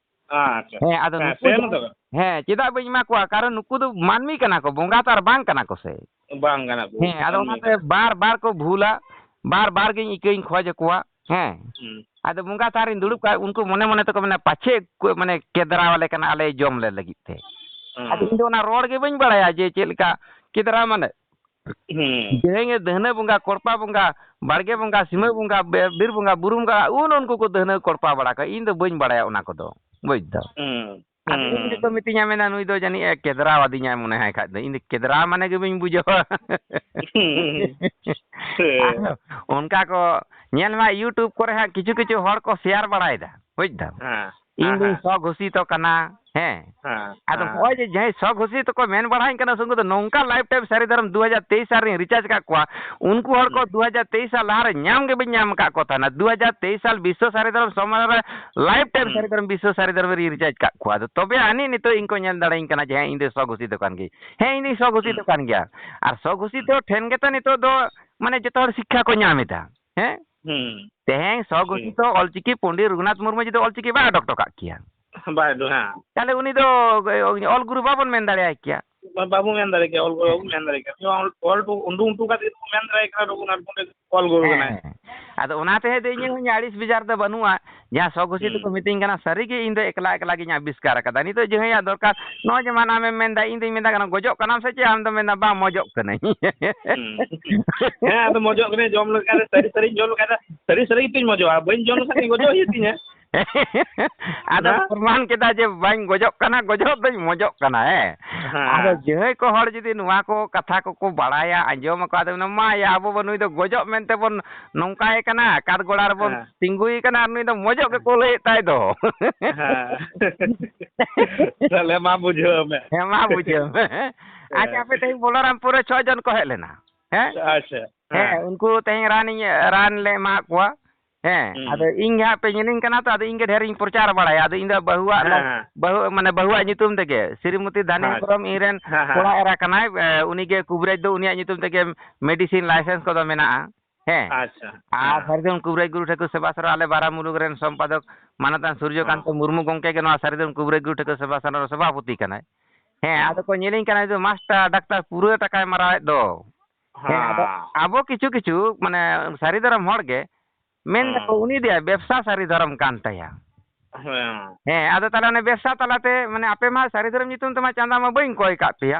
ᱟᱪᱪᱷᱟ᱾ ᱦᱮᱸ, ᱟᱫᱚ ᱦᱮᱸ, ᱱᱩᱠᱩ ᱥᱮᱱ ᱡᱟᱦᱟᱸ, ᱫᱚ᱾ ᱦᱮᱸ, ᱪᱮᱫᱟᱜ ᱵᱟᱹᱧ ᱮᱢᱟ ᱠᱚᱣᱟ? ᱠᱟᱨᱚᱱ ᱱᱩᱠᱩ ᱫᱚ ᱢᱟᱹᱱᱢᱤ ᱠᱟᱱᱟ ᱠᱚ, ᱵᱚᱸᱜᱟ ᱛᱚ ᱟᱨ ᱵᱟᱝ ᱠᱟᱱᱟ ᱠᱚ ᱥᱮ᱾ ᱵᱟᱝ ᱜᱟᱱᱚᱜ ᱠᱚ ᱦᱮᱸ, ᱟᱫᱚ ᱠᱟᱹᱢᱤ ᱚᱱᱟᱛᱮ ᱠᱟᱱᱟ᱾ ᱵᱟᱨ ᱵᱟᱨ ᱠᱚ ᱵᱷᱩᱞᱟ, ᱵᱟᱨ ᱵᱟᱨ ᱜᱤᱧ ᱤᱠᱟᱹᱧ ᱠᱷᱚᱡ ᱟᱠᱚᱣᱟ᱾ ᱦᱮᱸ᱾ ᱦᱩᱸ᱾ ᱟᱫᱚ ᱵᱚᱸᱜᱟ ᱛᱷᱟᱱ ᱨᱤᱧ ᱫᱩᱲᱩᱵ ᱠᱟᱜ, ᱩᱱᱠᱩ ᱢᱚᱱᱮ ᱢᱚᱱᱮ ᱛᱮᱠᱚ ᱢᱮᱱᱟ, "ᱯᱟᱪᱷᱮ ᱠᱚ, ᱢᱟᱱᱮ, ᱠᱮᱫᱽᱨᱟ ᱟᱞᱮ ᱠᱟᱱᱟ, ᱟᱞᱮ ᱡᱚᱢ ᱞᱮ ᱞᱟᱹᱜᱤᱫ ᱛᱮ?" ᱦᱩᱸ᱾ ᱟᱫᱚ ᱤᱧ ᱫᱚ ᱚᱱᱟ ᱨᱚᱲ ᱜᱮ ᱵᱟᱹᱧ ᱵᱟᱲᱟᱭᱟ ᱡᱮ ᱪᱮᱫ ᱞᱮᱠᱟ ᱠᱮᱫᱽᱨᱟ ᱢᱟᱱᱮ᱾ ᱦᱩᱸ᱾ ᱡᱟᱦᱟᱸᱭ ᱜᱮ ᱫᱟᱹᱦᱱᱟᱹ ᱵᱚᱸᱜᱟ, ᱠᱚᱲᱯᱟ ᱵᱚᱸᱜᱟ, ᱵᱟᱲᱜᱮ ᱵᱚᱸᱜᱟ, ᱥᱤᱢᱟᱹ ᱦᱩᱸ᱾ ᱵᱚᱸᱜᱟ, ᱵᱮ-, ᱵᱤᱨ ᱵᱚᱸᱜᱟ, ᱵᱩᱨᱩ ᱵᱚᱸᱜᱟ, ᱩᱱ ᱩᱱᱠᱩ ᱠᱚ ᱫᱟᱹᱦᱱᱟᱹ ᱠᱚᱲᱯᱟ ᱵᱟᱲᱟ ᱠᱚᱣᱟ᱾ ᱤᱧ ᱫᱚ ᱵᱟᱹᱧ ᱵᱟᱲᱟᱭᱟ ᱚᱱᱟ ᱠᱚᱫᱚ, ᱵᱩᱡᱽ ᱫᱟᱢ᱾ ᱦᱩᱸ᱾ ᱟᱫᱚ ᱤᱧ ᱦᱩᱸ᱾ ᱫᱚᱠᱚ ᱢᱤᱛᱟᱹᱧᱟ, ᱢᱮᱱᱟ, "ᱱᱩᱭ ᱫᱚ ᱡᱟᱹᱱᱤᱡ ᱮ ᱠᱮᱫᱽᱨᱟᱣ ᱟᱹᱫᱤᱧᱟᱭ ᱢᱚᱱᱮ ᱦᱟᱭ ᱠᱷᱟᱡ ᱫᱚ, ᱤᱧ ᱫᱚ ᱠᱮᱫᱽᱨᱟ ᱢᱟᱱᱮ ᱜᱮ ᱵᱟᱹᱧ ᱵᱩᱡᱷᱟᱹᱣᱟ᱾" ᱦᱩᱸ᱾ ᱦᱮᱸ᱾ ᱟᱫᱚ ᱚᱱᱠᱟ ᱠᱚ ᱧᱮᱞ ᱢᱟ, YouTube ᱠᱚᱨᱮ ᱦᱟᱸᱜ ᱠᱤᱪᱷᱩ ᱠᱤᱪᱷᱩ ᱦᱚᱲ ᱠᱚ share ᱵᱟᱲᱟᱭᱮᱫᱟ, ᱵᱩᱡᱽ ᱫᱟᱢ᱾ ᱦᱮᱸ, ᱤᱧ ᱦᱮᱸ, ᱫᱩᱧ ᱦᱮᱸ᱾ ᱥᱚ ᱜᱷᱳᱥᱤᱛᱚ ᱠᱟᱱᱟ, ᱦᱮᱸ᱾ ᱦᱮᱸ, ᱟᱫᱚ ᱦᱮᱸ᱾ ᱱᱚᱜᱼᱚᱭ ᱡᱮ ᱡᱟᱦᱟᱸᱭ ᱥᱚ ᱜᱷᱳᱥᱤᱛᱚ ᱠᱚ ᱢᱮᱱ ᱵᱟᱲᱟᱭᱟᱹᱧ ᱠᱟᱱᱟ, ᱩᱱᱠᱩ ᱫᱚ ᱱᱚᱝᱠᱟ ᱞᱟᱭᱤᱯᱷ ᱴᱟᱭᱤᱢ ᱥᱟᱹᱨᱤ ᱫᱷᱚᱨᱚᱢ ᱫᱩ ᱦᱟᱡᱟᱨ ᱛᱮᱭᱤᱥ ᱥᱟᱞ ᱨᱤᱧ recharge ᱠᱟᱜ ᱠᱚᱣᱟ, ᱩᱱᱠᱩ ᱦᱚᱲ ᱠᱚ ᱦᱩᱸ᱾ ᱫᱩ ᱦᱟᱡᱟᱨ ᱛᱮᱭᱤᱥ ᱥᱟᱞ ᱞᱟᱦᱟ ᱨᱮ ᱧᱟᱢ ᱜᱮ ᱵᱟᱹᱧ ᱧᱟᱢ ᱟᱠᱟᱫ ᱠᱚ ᱛᱟᱦᱮᱱᱟ᱾ ᱫᱩ ᱦᱟᱡᱟᱨ ᱛᱮᱭᱤᱥ ᱥᱟᱞ ᱵᱤᱥᱥᱚ ᱥᱟᱹᱨᱤ ᱫᱷᱚᱨᱚᱢ ᱥᱚᱢᱢᱮᱞᱚᱱ ᱨᱮ ᱞᱟᱭᱤᱯᱷ ᱴᱟᱭᱤᱢ ᱦᱩᱸ᱾ ᱥᱟᱹᱨᱤ ᱫᱷᱚᱨᱚᱢ ᱵᱤᱥᱥᱚ ᱥᱟᱹᱨᱤ ᱫᱷᱚᱨᱚᱢ ᱨᱤᱧ recharge ᱠᱟᱜ ᱠᱚᱣᱟ᱾ ᱟᱫᱚ ᱛᱚᱵᱮ ᱟᱹᱱᱤᱡ ᱱᱤᱛᱚᱜ ᱤᱧ ᱠᱚ ᱧᱮᱞ ᱫᱟᱲᱮᱭᱟᱹᱧ ᱠᱟᱱᱟ ᱡᱮ, ᱦᱮᱸ, ᱤᱧ ᱫᱚ ᱥᱚ ᱜᱷᱳᱥᱤᱛᱚ ᱠᱟᱱ ᱜᱤᱭᱟᱹᱧ᱾ ᱦᱮᱸ, ᱤᱧ ᱫᱚᱧ ᱥᱚ ᱜᱷᱳᱥᱤᱛᱚ ᱦᱩᱸ᱾ ᱠᱟᱱ ᱜᱮᱭᱟ᱾ ᱟᱨ ᱥᱚ ᱜᱷᱳᱥᱤᱛᱚ ᱦᱩᱸ᱾ ᱴᱷᱮᱱ ᱜᱮᱛᱚ ᱱᱤᱛᱚᱜ ᱫᱚ, ᱢᱟᱱᱮ, ᱡᱚᱛᱚ ᱦᱚᱲ ᱥᱤᱠᱠᱷᱟ ᱠᱚ ᱧᱟᱢ ᱮᱫᱟ᱾ ᱦᱮᱸ? ᱦᱩᱸ᱾ ᱛᱮᱦᱮᱧ ᱥᱚ ᱴᱷᱤᱠ᱾ ᱜᱷᱳᱥᱤᱛᱚ ᱚᱞᱪᱤᱠᱤ ᱯᱚᱱᱰᱤᱛ ᱨᱚᱜᱷᱩᱱᱟᱛᱷ ᱢᱩᱨᱢᱩ ᱡᱩᱫᱤ ᱚᱞᱪᱤᱠᱤ ᱵᱟᱭ ᱚᱰᱚᱠ ᱦᱚᱴᱚ ᱠᱟᱜ ᱠᱮᱭᱟ, ᱵᱟᱭ ᱫᱚ, ᱦᱮᱸ᱾ ᱛᱟᱦᱞᱮ ᱩᱱᱤ ᱫᱚ ᱚᱞ ᱜᱩᱨᱩ ᱵᱟᱵᱚᱱ ᱢᱮᱱ ᱫᱟᱲᱮᱭᱟᱭ ᱠᱮᱭᱟ᱾ ᱵᱟ-, ᱵᱟᱵᱚ ᱢᱮᱱ ᱫᱟᱲᱮ ᱠᱮᱭᱟ, ᱚᱞ ᱜᱩᱨᱩ ᱵᱟᱵᱚ ᱢᱮᱱ ᱫᱟᱲᱮ ᱠᱮᱭᱟ᱾ ᱩᱱᱤ ᱚᱞ, ᱚᱞ ᱩᱰᱩᱝ ᱦᱚᱴᱚ ᱠᱟᱛᱮ ᱜᱮᱵᱚ ᱢᱮᱱ ᱫᱟᱲᱮᱭᱟᱭ ᱠᱟᱱᱟ ᱨᱚᱜᱷᱩᱱᱟᱛᱷ ᱯᱚᱱᱰᱤᱛ ᱚᱞ ᱜᱩᱨᱩ ᱠᱟᱱᱟᱭ᱾ ᱦᱮᱸ᱾ ᱟᱫᱚ ᱚᱱᱟ ᱛᱮ ᱫᱚ ᱤᱧᱟᱹᱜ ᱦᱚᱸ ᱤᱧᱟᱹᱜ ᱟᱹᱲᱤᱥ ᱵᱮᱡᱟᱨ ᱫᱚ ᱵᱟᱹᱱᱩᱜᱼᱟ᱾ ᱡᱟᱦᱟᱸ ᱥᱚ ᱜᱷᱳᱥᱤᱛᱚ ᱠᱚ ᱦᱩᱸ᱾ ᱢᱤᱛᱟᱹᱧ ᱠᱟᱱᱟ, ᱥᱟᱹᱨᱤ ᱜᱮ ᱤᱧ ᱫᱚ ᱮᱠᱞᱟ ᱮᱠᱞᱟ ᱜᱤᱧ ᱟᱵᱤᱥᱠᱟᱨ ᱟᱠᱟᱫᱟ᱾ ᱱᱤᱛᱚᱜ ᱡᱟᱦᱟᱸᱭᱟᱜ ᱫᱚᱨᱠᱟᱨ, ᱱᱚᱜᱼᱚᱭ ᱡᱮᱢᱚᱱ ᱟᱢᱮᱢ ᱢᱮᱱᱫᱟ, ᱤᱧ ᱫᱩᱧ ᱢᱮᱱᱫᱟ ᱠᱟᱱᱟ, "ᱜᱚᱡᱚᱜ ᱠᱟᱱᱟᱢ ᱥᱮ ᱪᱮᱫ?" ᱟᱢ ᱫᱚᱢ ᱢᱮᱱᱫᱟ, "ᱵᱟᱝ, ᱢᱚᱡᱚᱜ ᱠᱟᱹᱱᱟᱹᱧ᱾" ᱦᱩᱸ᱾ ᱦᱮᱸ, ᱟᱫᱚ ᱢᱚᱡᱚᱜ ᱠᱟᱹᱱᱟᱹᱧ, ᱡᱚᱢ ᱞᱮᱠᱷᱟᱱ ᱫᱚ ᱥᱟᱹᱨᱤ ᱥᱟᱹᱨᱤᱧ ᱡᱚᱢ ᱞᱮᱠᱷᱟᱱ ᱫᱚ ᱥᱟᱹᱨᱤ ᱥᱟᱹᱨᱤ ᱜᱮᱛᱚᱧ ᱢᱚᱡᱚᱜᱼᱟ, ᱵᱟᱹᱧ ᱡᱚᱢ ᱞᱮᱠᱷᱟᱱ ᱫᱚᱧ ᱜᱚᱡᱚᱜ ᱦᱩᱭᱩᱜ ᱛᱤᱧᱟ᱾ ᱟᱫᱚ ᱦᱮᱸ? ᱯᱨᱚᱢᱟᱱ ᱠᱮᱫᱟ ᱡᱮ ᱵᱟᱹᱧ ᱜᱚᱡᱚᱜ ᱠᱟᱱᱟ, ᱜᱚᱡᱚᱜ ᱫᱚᱧ ᱢᱚᱡᱚᱜ ᱠᱟᱱᱟ, ᱦᱮᱸ᱾ ᱟᱫᱚ ᱦᱮᱸ᱾ ᱡᱟᱦᱟᱸᱭ ᱠᱚ ᱦᱚᱲ ᱡᱩᱫᱤ ᱱᱚᱣᱟ ᱠᱚ ᱠᱟᱛᱷᱟ ᱠᱚᱠᱚ ᱵᱟᱲᱟᱭᱟ, ᱟᱸᱡᱚᱢ ᱟᱠᱚ, ᱟᱫᱚ ᱢᱮᱱᱟ, "ᱢᱟ ᱭᱟ, ᱟᱵᱚ ᱵᱚ ᱱᱩᱭ ᱫᱚ ᱜᱚᱡᱚᱜ ᱢᱮᱱᱛᱮ ᱵᱚᱱ ᱱᱚᱝᱠᱟᱭ ᱠᱟᱱᱟ, ᱠᱟᱫ ᱜᱚᱲᱟ ᱨᱮᱵᱚᱱ ᱦᱮᱸ᱾ ᱛᱤᱸᱜᱩᱭ ᱠᱟᱱᱟ, ᱟᱨ ᱱᱩᱭ ᱫᱚ ᱢᱚᱡᱚᱜ ᱜᱮᱠᱚ ᱞᱟᱹᱭᱮᱫ ᱛᱟᱭ ᱫᱚ᱾" ᱦᱮᱸ᱾ ᱛᱟᱦᱞᱮ ᱢᱟ ᱵᱩᱡᱷᱟᱹᱣ ᱢᱮ᱾ ᱦᱮᱸ, ᱢᱟ ᱵᱩᱡᱷᱟᱹᱣ ᱢᱮ᱾ ᱟᱪᱪᱷᱟ, ᱦᱮᱸ᱾ ᱟᱯᱮ ᱛᱮᱦᱮᱧ ᱵᱚᱞᱚᱨᱟᱢᱯᱩᱨ ᱨᱮ ᱪᱷᱚ ᱡᱚᱱ ᱠᱚ ᱦᱮᱡ ᱞᱮᱱᱟ᱾ ᱦᱮᱸ? ᱟᱪᱪᱷᱟ, ᱦᱮᱸ, ᱦᱮᱸ᱾ ᱩᱱᱠᱩ ᱛᱮᱦᱮᱧ ᱨᱟᱱᱤᱧ, ᱨᱟᱱ ᱞᱮ ᱮᱢᱟᱫ ᱠᱚᱣᱟ᱾ ᱦᱮᱸ, ᱦᱩᱸ᱾ ᱟᱫᱚ ᱤᱧ ᱜᱮ ᱦᱟᱸᱜ ᱯᱮ ᱧᱮᱞᱤᱧ ᱠᱟᱱᱟ ᱛᱚ, ᱟᱫᱚ ᱤᱧ ᱜᱮ ᱰᱷᱮᱨᱤᱧ ᱯᱨᱚᱪᱟᱨ ᱵᱟᱲᱟᱭᱟ᱾ ᱟᱫᱚ ᱤᱧ ᱫᱚ ᱵᱟᱹᱦᱩᱣᱟᱜ ᱦᱮᱸ, ᱱᱚ-, ᱦᱮᱸ᱾ ᱵᱟᱹᱦᱩ, ᱢᱟᱱᱮ, ᱵᱟᱹᱦᱩᱣᱟᱜ ᱧᱩᱛᱩᱢ ᱛᱮᱜᱮ, ᱥᱨᱤᱢᱚᱛᱤ ᱫᱷᱟᱱᱤ ᱦᱮᱸ, ᱦᱮᱢᱵᱨᱚᱢ ᱤᱧ ᱨᱮᱱ ᱦᱮᱸ, ᱦᱮᱸ᱾ ᱠᱚᱲᱟ ᱮᱨᱟ ᱠᱟᱱᱟᱭ, ᱮ, ᱩᱱᱤ ᱜᱮ ᱠᱩᱵᱨᱟᱡᱽ ᱫᱚ ᱩᱱᱤᱭᱟᱜ ᱧᱩᱛᱩᱢ ᱛᱮᱜᱮ medicine license ᱠᱚᱫᱚ ᱢᱮᱱᱟᱜᱼᱟ᱾ ᱦᱮᱸ᱾ ᱟᱪᱪᱷᱟ, ᱟᱨ ᱦᱮᱸ᱾ ᱥᱟᱹᱨᱤᱫᱷᱚᱨᱚᱢ ᱠᱩᱵᱨᱟᱡᱽ ᱜᱩᱨᱩ ᱴᱷᱟᱹᱠᱩᱨ ᱥᱮᱵᱟ ᱥᱚᱨᱟ ᱟᱞᱮ ᱵᱟᱨᱟ ᱢᱩᱞᱩᱠ ᱨᱮᱱ ᱥᱚᱢᱯᱟᱫᱚᱠ ᱢᱟᱱᱚᱛᱟᱱ ᱥᱩᱨᱡᱚ ᱦᱚᱸ᱾ ᱠᱟᱱᱛᱚ ᱢᱩᱨᱢᱩ ᱜᱚᱢᱠᱮ ᱜᱮ ᱱᱚᱣᱟ ᱥᱟᱹᱨᱤᱫᱷᱚᱨᱚᱢ ᱠᱩᱵᱨᱟᱡᱽ ᱜᱩᱨᱩ ᱴᱷᱟᱹᱠᱩᱨ ᱥᱮᱵᱟ ᱥᱚᱨᱟ ᱨᱮ ᱥᱚᱵᱷᱟᱯᱚᱛᱤ ᱠᱟᱱᱟᱭ᱾ ᱦᱮᱸ, ᱟᱫᱚ ᱠᱚ ᱧᱮᱞᱤᱧ ᱠᱟᱱᱟ, ᱡᱮ ᱢᱟᱥᱴᱟᱨ ᱰᱟᱠᱛᱟᱨ ᱯᱩᱨᱟᱹ ᱴᱟᱠᱟᱭ ᱢᱟᱨᱟᱣᱮᱫ ᱫᱚ᱾ ᱦᱮᱸ, ᱟᱫᱚ ᱦᱮᱸ᱾ ᱟᱵᱚ ᱠᱤᱪᱷᱩ ᱠᱤᱪᱷᱩ, ᱢᱟᱱᱮ, ᱥᱟᱹᱨᱤ ᱫᱷᱚᱨᱚᱢ ᱦᱚᱲ ᱜᱮ ᱢᱮᱱ ᱫᱟᱠᱚ, ᱦᱮᱸ᱾ ᱩᱱᱤ ᱫᱚᱭᱟ ᱵᱮᱵᱽᱥᱟ ᱥᱟᱹᱨᱤ ᱫᱷᱚᱨᱚᱢ ᱠᱟᱱ ᱛᱟᱭᱟ᱾ ᱦᱮᱸ᱾ ᱦᱮᱸ, ᱟᱫᱚ ᱛᱟᱦᱚᱞᱮ ᱚᱱᱮ ᱵᱮᱵᱽᱥᱟ ᱛᱟᱞᱟᱛᱮ, ᱢᱟᱱᱮ, ᱟᱯᱮ ᱢᱟ ᱥᱟᱹᱨᱤ ᱫᱷᱚᱨᱚᱢ ᱧᱩᱛᱩᱢ ᱛᱮᱢᱟ ᱪᱟᱸᱫᱟ ᱢᱟ ᱵᱟᱹᱧ ᱠᱚᱭ ᱠᱟᱜ ᱯᱮᱭᱟ᱾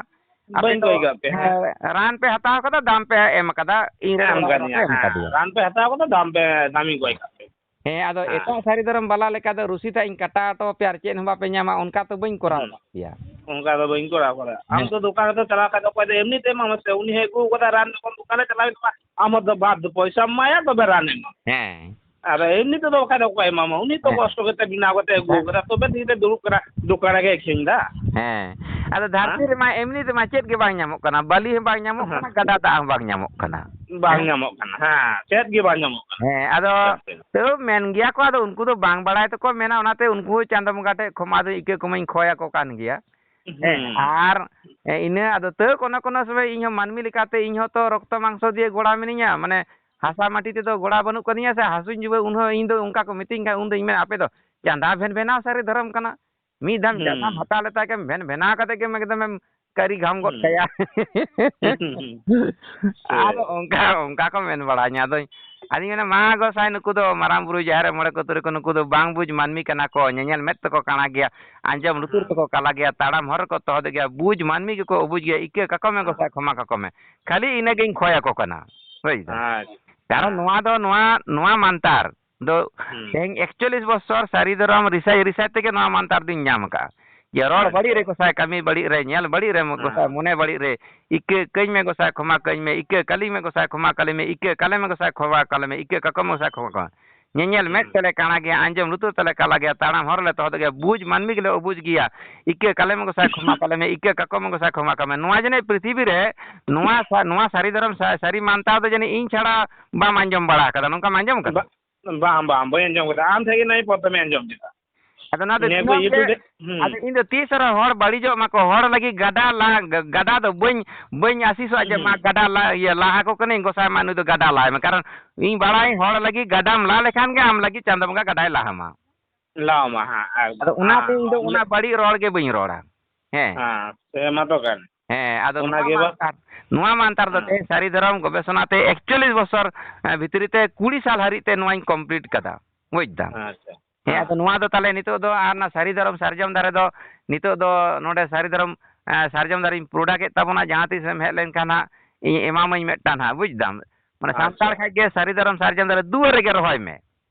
ᱟᱯᱮ ᱵᱟᱹᱧ ᱫᱚ, ᱠᱚᱭ ᱠᱟᱜ ᱯᱮᱭᱟ, ᱦᱮᱸ᱾ ᱦᱮᱸ, ᱨᱟᱱ ᱯᱮ ᱦᱟᱛᱟᱣ ᱠᱟᱫᱟ, ᱫᱟᱢ ᱯᱮ ᱮᱢ ᱠᱟᱫᱟ, ᱤᱧ ᱨᱮᱱ ᱮᱢ ᱚᱲᱟᱜ ᱦᱚᱲ ᱠᱟᱫᱤᱧᱟ, ᱯᱮ ᱮᱢ ᱦᱮᱸ᱾ ᱠᱟᱫᱮᱭᱟ᱾ ᱨᱟᱱ ᱯᱮ ᱦᱟᱛᱟᱣ ᱠᱟᱫᱟ, ᱫᱟᱢ ᱯᱮ, ᱫᱟᱢᱤᱧ ᱠᱚᱭ ᱠᱟᱜ ᱯᱮᱭᱟ᱾ ᱦᱮᱸ, ᱟᱫᱚ ᱦᱮᱸ᱾ ᱮᱴᱟᱜ ᱥᱟᱹᱨᱤ ᱫᱷᱚᱨᱚᱢ ᱵᱟᱞᱟ ᱞᱮᱠᱟ ᱫᱚ ᱨᱩᱥᱤ ᱛᱟᱜ ᱤᱧ ᱠᱟᱴᱟ ᱦᱚᱴᱚ ᱟᱯᱮᱭᱟ ᱟᱨ ᱪᱮᱫ ᱦᱚᱸ ᱵᱟᱯᱮ ᱧᱟᱢᱟ, ᱚᱱᱠᱟ ᱛᱚ ᱵᱟᱹᱧ ᱠᱚᱨᱟᱣ ᱦᱩᱸ᱾ ᱠᱟᱜ ᱯᱮᱭᱟ᱾ ᱚᱱᱠᱟ ᱫᱚ ᱵᱟᱹᱧ ᱠᱚᱨᱟᱣ ᱠᱟᱫᱟ᱾ ᱟᱢ ᱦᱮᱸ᱾ ᱛᱚ ᱫᱚᱠᱟᱱ ᱨᱮᱫᱚ ᱪᱟᱞᱟᱣ ᱠᱷᱟᱡ ᱫᱚ ᱚᱠᱚᱭ ᱫᱚ ᱮᱢᱱᱤ ᱛᱮ ᱮᱢᱟᱢᱟ ᱥᱮ, ᱩᱱᱤ ᱦᱚᱸᱭ ᱟᱹᱜᱩ ᱠᱟᱫᱟ ᱨᱟᱱ, ᱡᱚᱠᱷᱚᱱ ᱫᱚᱠᱟᱱ ᱨᱮ ᱪᱟᱞᱟᱣ ᱦᱩᱭᱩᱜ ᱛᱟᱢᱟ, ᱟᱢ ᱦᱚᱸ ᱫᱚ ᱵᱟᱫ ᱯᱚᱭᱥᱟᱢ ᱮᱢᱟᱭᱟ, ᱛᱚᱵᱮ ᱨᱟᱱ ᱮᱢᱟ᱾ ᱦᱮᱸ᱾ ᱟᱫᱚ ᱮᱢᱱᱤ ᱛᱮᱫᱚ ᱵᱟᱠᱷᱟᱡ ᱫᱚ ᱚᱠᱚᱭ ᱮᱢᱟᱢᱟ? ᱩᱱᱤ ᱛᱚ ᱦᱮᱸ᱾ ᱠᱚᱥᱴᱚ ᱠᱟᱛᱮ ᱵᱮᱱᱟᱣ ᱠᱟᱛᱮ ᱟᱹᱜᱩ ᱦᱮᱸ᱾ ᱠᱟᱫᱟ, ᱛᱚᱵᱮ ᱛᱮᱜᱮ ᱫᱩᱲᱩᱵ ᱠᱟᱱᱟ, ᱫᱚᱠᱟᱱ ᱨᱮᱜᱮ ᱟᱹᱠᱷᱨᱤᱧ ᱫᱟ᱾ ᱦᱮᱸ᱾ ᱟᱫᱚ ᱫᱷᱟᱹᱨᱛᱤ ᱦᱮᱸ? ᱨᱮᱢᱟ ᱮᱢᱱᱤ ᱛᱮᱢᱟ ᱪᱮᱫ ᱜᱮ ᱵᱟᱝ ᱧᱟᱢᱚᱜ ᱠᱟᱱᱟ, ᱵᱟᱹᱞᱤ ᱦᱚᱸ ᱵᱟᱝ ᱧᱟᱢᱚᱜ ᱦᱮᱸ᱾ ᱠᱟᱱᱟ, ᱜᱟᱰᱟ ᱫᱟᱜ ᱦᱚᱸ ᱵᱟᱝ ᱧᱟᱢᱚᱜ ᱠᱟᱱᱟ᱾ ᱵᱟᱝ ᱦᱮᱸ? ᱧᱟᱢᱚᱜ ᱠᱟᱱᱟ, ᱦᱮᱸ, ᱪᱮᱫ ᱜᱮ ᱵᱟᱝ ᱧᱟᱢᱚᱜ ᱠᱟᱱᱟ᱾ ᱦᱮᱸ, ᱟᱫᱚ ᱫᱷᱟᱹᱨᱛᱤ ᱨᱮ᱾ ᱛᱟᱹᱣ ᱢᱮᱱ ᱜᱮᱭᱟ ᱠᱚ, ᱟᱫᱚ ᱩᱱᱠᱩ ᱫᱚ ᱵᱟᱝ ᱵᱟᱲᱟᱭ ᱛᱮᱠᱚ ᱢᱮᱱᱟ, ᱚᱱᱟᱛᱮ ᱩᱱᱠᱩ ᱦᱚᱸ ᱪᱟᱸᱫᱚ ᱵᱚᱸᱜᱟ ᱴᱷᱮᱡ ᱠᱷᱚᱢᱟ ᱫᱚ ᱤᱠᱟᱹ ᱠᱚᱢᱟᱧ ᱠᱷᱚᱭ ᱟᱠᱚ ᱠᱟᱱ ᱜᱮᱭᱟ᱾ ᱦᱮᱸ, ᱦᱩᱸ᱾ ᱟᱨ, ᱮ, ᱤᱱᱟᱹ ᱟᱫᱚ ᱛᱟᱹᱣ ᱠᱳᱱᱳ ᱠᱳᱱᱳ ᱥᱚᱢᱚᱭ ᱤᱧ ᱦᱚᱸ ᱢᱟᱹᱱᱢᱤ ᱞᱮᱠᱟᱛᱮ ᱤᱧ ᱦᱚᱸ ᱛᱚ ᱨᱚᱠᱛᱚ ᱢᱟᱝᱥᱚ ᱫᱤᱭᱮ ᱜᱚᱲᱟ ᱢᱤᱱᱟᱹᱧᱟ, ᱢᱟᱱᱮ ᱦᱟᱥᱟ ᱢᱟᱹᱴᱤ ᱛᱮᱫᱚ ᱜᱚᱲᱟ ᱵᱟᱹᱱᱩᱜ ᱠᱟᱫᱤᱧᱟ ᱥᱮ, ᱦᱟᱹᱥᱩᱧ ᱡᱩᱵᱟᱹ ᱩᱱ ᱦᱚᱸ ᱤᱧ ᱫᱚ ᱚᱱᱠᱟ ᱠᱚ ᱢᱤᱛᱟᱹᱧ ᱠᱷᱟᱱ ᱩᱱ ᱫᱚᱧ ᱢᱮᱱᱟ, ᱟᱯᱮ ᱫᱚ ᱪᱟᱸᱫᱟ ᱵᱷᱮᱱ ᱵᱷᱮᱱᱟᱣ ᱥᱟᱹᱨᱤ ᱫᱷᱚᱨᱚᱢ ᱠᱟᱱᱟ᱾ ᱢᱤᱫ ᱫᱷᱟᱣ ᱦᱩᱸ᱾ ᱪᱟᱸᱫᱟᱢ ᱦᱟᱛᱟᱣ ᱞᱮᱛᱟᱭ ᱠᱷᱟᱱ ᱵᱷᱮᱱ ᱵᱷᱮᱱᱟᱣ ᱠᱟᱛᱮ ᱜᱮᱢ ᱮᱠᱫᱚᱢᱮᱢ ᱠᱟᱹᱨᱤ ᱜᱷᱟᱢ ᱜᱚᱫ ᱦᱩᱸ᱾ ᱠᱟᱭᱟ᱾ ᱦᱩᱸ᱾ ᱟᱫᱚ ᱴᱷᱤᱠ᱾ ᱚᱱᱠᱟ, ᱚᱱᱠᱟ ᱠᱚ ᱢᱮᱱ ᱵᱟᱲᱟᱧᱟ᱾ ᱟᱫᱚᱧ, ᱟᱫᱚᱧ ᱢᱮᱱᱟ, ᱢᱟ ᱜᱚᱸᱥᱟᱭ, ᱱᱩᱠᱩ ᱫᱚ ᱢᱟᱨᱟᱝ ᱵᱩᱨᱩ, ᱡᱟᱦᱮᱨ ᱟᱭᱳ, ᱢᱚᱬᱮ ᱠᱚ ᱛᱩᱨᱩᱭ ᱠᱚ, ᱱᱩᱠᱩ ᱫᱚ ᱵᱟᱝ ᱵᱩᱡᱽ ᱢᱟᱹᱱᱢᱤ ᱠᱟᱱᱟ ᱠᱚ, ᱧᱮᱧᱮᱞ ᱢᱮᱫ ᱛᱮᱠᱚ ᱠᱟᱬᱟ ᱜᱮᱭᱟ, ᱟᱸᱡᱚᱢ ᱞᱩᱛᱩᱨ ᱦᱩᱸ᱾ ᱛᱮᱠᱚ ᱠᱟᱞᱟ ᱜᱮᱭᱟ, ᱛᱟᱲᱟᱢ ᱦᱚᱨ ᱨᱮᱠᱚ ᱛᱚᱦᱚᱫ ᱜᱮᱭᱟ, ᱵᱩᱡᱽ ᱢᱟᱹᱱᱢᱤ ᱜᱮᱠᱚ ᱵᱩᱡᱽ ᱜᱮᱭᱟ, ᱤᱠᱟᱹ ᱠᱟᱠᱚ ᱢᱮ ᱦᱩᱸ᱾ ᱜᱚᱸᱥᱟᱭ, ᱠᱷᱚᱢᱟ ᱠᱟᱠᱚ ᱢᱮ᱾ ᱠᱷᱟᱹᱞᱤ ᱤᱱᱟᱹᱜᱤᱧ ᱠᱷᱚᱭ ᱟᱠᱚ ᱠᱟᱱᱟ᱾ ᱦᱳᱭ ᱥᱮ? ᱟᱪᱪᱷᱟ᱾ ᱠᱟᱨᱚᱱ ᱱᱚᱣᱟ ᱫᱚ, ᱱᱚᱣᱟ, ᱱᱚᱣᱟ ᱢᱟᱱᱛᱟᱨ ᱫᱚ ᱦᱩᱸ᱾ ᱛᱮᱦᱮᱧ ᱮᱠᱪᱚᱞᱞᱤᱥ ᱵᱚᱪᱷᱚᱨ ᱥᱟᱹᱨᱤ ᱫᱷᱚᱨᱚᱢ ᱨᱤᱥᱟᱹᱭ ᱨᱤᱥᱟᱹᱭ ᱛᱮᱜᱮ ᱱᱚᱣᱟ ᱢᱟᱱᱛᱟᱨ ᱫᱚᱧ ᱧᱟᱢ ᱟᱠᱟᱫᱼᱟ᱾ ᱡᱮ ᱨᱚᱲ ᱟᱪᱪᱷᱟ᱾ ᱵᱟᱹᱲᱤᱡ ᱨᱮ ᱜᱚᱸᱥᱟᱭ, ᱠᱟᱹᱢᱤ ᱵᱟᱹᱲᱤᱡ ᱨᱮ, ᱧᱮᱞ ᱵᱟᱹᱲᱤᱡ ᱨᱮ ᱦᱮᱸ᱾ ᱜᱚᱸᱥᱟᱭ, ᱢᱚᱱᱮ ᱵᱟᱹᱲᱤᱡ ᱨᱮ ᱤᱠᱟᱹ ᱠᱟᱹᱧ ᱢᱮ ᱜᱚᱸᱥᱟᱭ, ᱠᱷᱚᱢᱟ ᱠᱟᱹᱧ ᱢᱮ, ᱤᱠᱟᱹ ᱠᱟᱹᱞᱤᱧ ᱢᱮ ᱜᱚᱸᱥᱟᱭ, ᱠᱷᱚᱢᱟ ᱠᱟᱞᱮ ᱢᱮ, ᱤᱠᱟᱹ ᱠᱟᱞᱮ ᱢᱮ ᱜᱚᱸᱥᱟᱭ, ᱠᱷᱚᱢᱟ ᱠᱟᱞᱮ ᱢᱮ, ᱤᱠᱟᱹ ᱠᱟᱠᱚ ᱢᱮ ᱜᱚᱸᱥᱟᱭ, ᱠᱷᱚᱢᱟ ᱠᱟᱞᱮ ᱢᱮ᱾ ᱧᱮᱧᱮᱞ ᱢᱮᱫ ᱦᱩᱸ᱾ ᱛᱮᱞᱮ ᱠᱟᱬᱟ ᱜᱮᱭᱟ, ᱟᱸᱡᱚᱢ ᱞᱩᱛᱩᱨ ᱛᱮᱞᱮ ᱠᱟᱞᱟ ᱜᱮᱭᱟ, ᱛᱟᱲᱟᱢ ᱦᱚᱨ ᱞᱮ ᱛᱚᱦᱚᱫ ᱜᱮᱭᱟ, ᱵᱩᱡᱽ ᱢᱟᱹᱱᱢᱤ ᱜᱮᱞᱮ ᱚᱵᱩᱡᱽ ᱜᱮᱭᱟ, ᱤᱠᱟᱹ ᱠᱟᱞᱮ ᱢᱮ ᱜᱚᱸᱥᱟᱭ, ᱠᱷᱚᱢᱟ ᱠᱟᱞᱮ ᱢᱮ, ᱤᱠᱟᱹ ᱠᱟᱠᱚ ᱢᱮ ᱜᱚᱸᱥᱟᱭ, ᱠᱷᱚᱢᱟ ᱠᱟᱞᱮ ᱢᱮ᱾ ᱱᱚᱣᱟ ᱡᱟᱹᱱᱤᱡ ᱯᱨᱤᱛᱷᱤᱵᱤ ᱨᱮ ᱱᱚᱣᱟ ᱥᱟ-, ᱱᱚᱣᱟ ᱥᱟᱹᱨᱤ ᱫᱷᱚᱨᱚᱢ ᱥᱟ-, ᱥᱟᱹᱨᱤ ᱢᱟᱱᱛᱟᱨ ᱫᱚ ᱡᱟᱹᱱᱤᱡ ᱤᱧ ᱪᱷᱟᱲᱟ ᱵᱟᱢ ᱟᱸᱡᱚᱢ ᱵᱟᱲᱟ ᱟᱠᱟᱫᱟ᱾ ᱱᱚᱝᱠᱟᱢ ᱟᱸᱡᱚᱢ ᱟᱠᱟᱫᱟ? ᱵᱟ-, ᱵᱟᱝ, ᱵᱟᱝ, ᱵᱟᱹᱧ ᱟᱸᱡᱚᱢ ᱠᱟᱫᱟ᱾ ᱟᱢ ᱴᱷᱮᱡ ᱜᱮ ᱱᱚᱣᱟ ᱯᱨᱚᱛᱷᱚᱢᱤᱧ ᱟᱸᱡᱚᱢ ᱠᱮᱫᱟ᱾ ᱟᱫᱚ ᱱᱚᱣᱟ ᱫᱚ ᱱᱤᱭᱟᱹ ᱠᱚ ᱫᱤᱱᱟᱹᱢ ᱜᱮ, YouTube ᱨᱮ, ᱦᱩᱸ᱾ ᱟᱫᱚ ᱤᱧ ᱫᱚ ᱛᱤᱥ ᱨᱮᱦᱚᱸ ᱦᱚᱲ ᱵᱟᱹᱲᱤᱡᱚᱜ ᱢᱟᱠᱚ, ᱦᱚᱲ ᱞᱟᱹᱜᱤᱫ ᱜᱟᱰᱟ ᱞᱟ-, ᱜᱟ-, ᱜᱟᱰᱟ ᱫᱚ ᱵᱟᱹᱧ, ᱵᱟᱹᱧ ᱟᱹᱥᱤᱥᱚᱜᱼᱟ ᱡᱮ ᱦᱩᱸ᱾ ᱢᱟ ᱜᱟᱰᱟ ᱞᱟ-, ᱤᱭᱟᱹ, ᱞᱟᱦᱟ ᱠᱚ ᱠᱟᱹᱱᱟᱹᱧ, ᱜᱚᱸᱥᱟᱭ ᱢᱟ ᱱᱩᱭ ᱫᱚ ᱜᱟᱰᱟ ᱞᱟᱭ ᱢᱮ᱾ ᱠᱟᱨᱚᱱ ᱤᱧ ᱵᱟᱲᱟᱭᱟᱹᱧ, ᱦᱩᱸ᱾ ᱦᱚᱲ ᱞᱟᱹᱜᱤᱫ ᱜᱟᱰᱟᱢ ᱞᱟ ᱞᱮᱠᱷᱟᱱ ᱜᱮ ᱟᱢ ᱞᱟᱹᱜᱤᱫ ᱪᱟᱸᱫᱚ ᱵᱚᱸᱜᱟ ᱜᱟᱰᱟᱭ ᱞᱟᱦᱟᱢᱟ᱾ ᱞᱟᱣ ᱢᱟ ᱦᱟᱸᱜ, ᱮᱠᱫᱚᱢ᱾ ᱟᱫᱚ ᱚᱱᱟᱛᱮ ᱦᱟᱸ, ᱤᱧ ᱫᱚ ᱚᱱᱟ ᱚᱱᱟ ᱵᱟᱹᱲᱤᱡ ᱨᱚᱲ ᱜᱮ ᱵᱟᱹᱧ ᱨᱚᱲᱟ᱾ ᱦᱮᱸ᱾ ᱦᱮᱸ, ᱥᱮ ᱢᱟ ᱫᱚ ᱠᱟᱱ᱾ ᱦᱮᱸ, ᱟᱫᱚ ᱚᱱᱟ ᱱᱚᱣᱟ ᱜᱮ ᱵᱟ-, ᱢᱟᱱᱛᱟᱨ, ᱱᱚᱣᱟ ᱢᱟᱱᱛᱟᱨ ᱫᱚ ᱦᱮᱸ᱾ ᱛᱮᱦᱮᱧ ᱥᱟᱹᱨᱤ ᱫᱷᱚᱨᱚᱢ ᱜᱚᱵᱮᱥᱚᱱᱟ ᱛᱮ ᱮᱠᱪᱚᱞᱞᱤᱥ ᱵᱚᱪᱷᱚᱨ, ᱮ, ᱵᱷᱤᱛᱨᱤ ᱛᱮ ᱠᱩᱲᱤ ᱥᱟᱞ ᱦᱟᱹᱨᱤᱡ ᱛᱮ ᱱᱚᱣᱟᱧ complete ᱠᱟᱫᱟ, ᱵᱩᱡᱽ ᱫᱟᱢ? ᱟᱪᱪᱷᱟ᱾ ᱦᱮᱸ, ᱦᱮᱸ᱾ ᱟᱫᱚ ᱱᱚᱣᱟ ᱫᱚ ᱛᱟᱦᱞᱮ ᱱᱤᱛᱚᱜ ᱫᱚ ᱟᱨ ᱚᱱᱟ ᱥᱟᱹᱨᱤ ᱫᱷᱚᱨᱚᱢ ᱥᱟᱨᱡᱚᱢ ᱫᱟᱨᱮ ᱫᱚ ᱱᱤᱛᱚᱜ ᱫᱚ ᱱᱚᱰᱮ ᱥᱟᱹᱨᱤ ᱫᱷᱚᱨᱚᱢ, ᱮ, ᱥᱟᱨᱡᱚᱢ ᱫᱟᱨᱮᱧ product ᱮᱫ ᱛᱟᱵᱚᱱᱟ, ᱡᱟᱦᱟᱸ ᱛᱤᱥ ᱮᱢ ᱦᱮᱡ ᱞᱮᱱᱠᱷᱟᱱ ᱦᱟᱸᱜ ᱤᱧ ᱮᱢᱟᱢᱟᱹᱧ ᱢᱤᱫᱴᱟᱝ ᱦᱟᱸᱜ, ᱵᱩᱡᱽ ᱫᱟᱢ? ᱢᱟᱱᱮ ᱟᱪᱪᱷᱟ᱾ ᱥᱟᱱᱛᱟᱲ ᱠᱷᱟᱡ ᱜᱮ ᱥᱟᱹᱨᱤ ᱫᱷᱚᱨᱚᱢ ᱥᱟᱨᱡᱚᱢ ᱫᱟᱨᱮ ᱫᱩᱣᱟᱹᱨ ᱨᱮᱜᱮ ᱨᱚᱦᱚᱭ ᱢᱮ᱾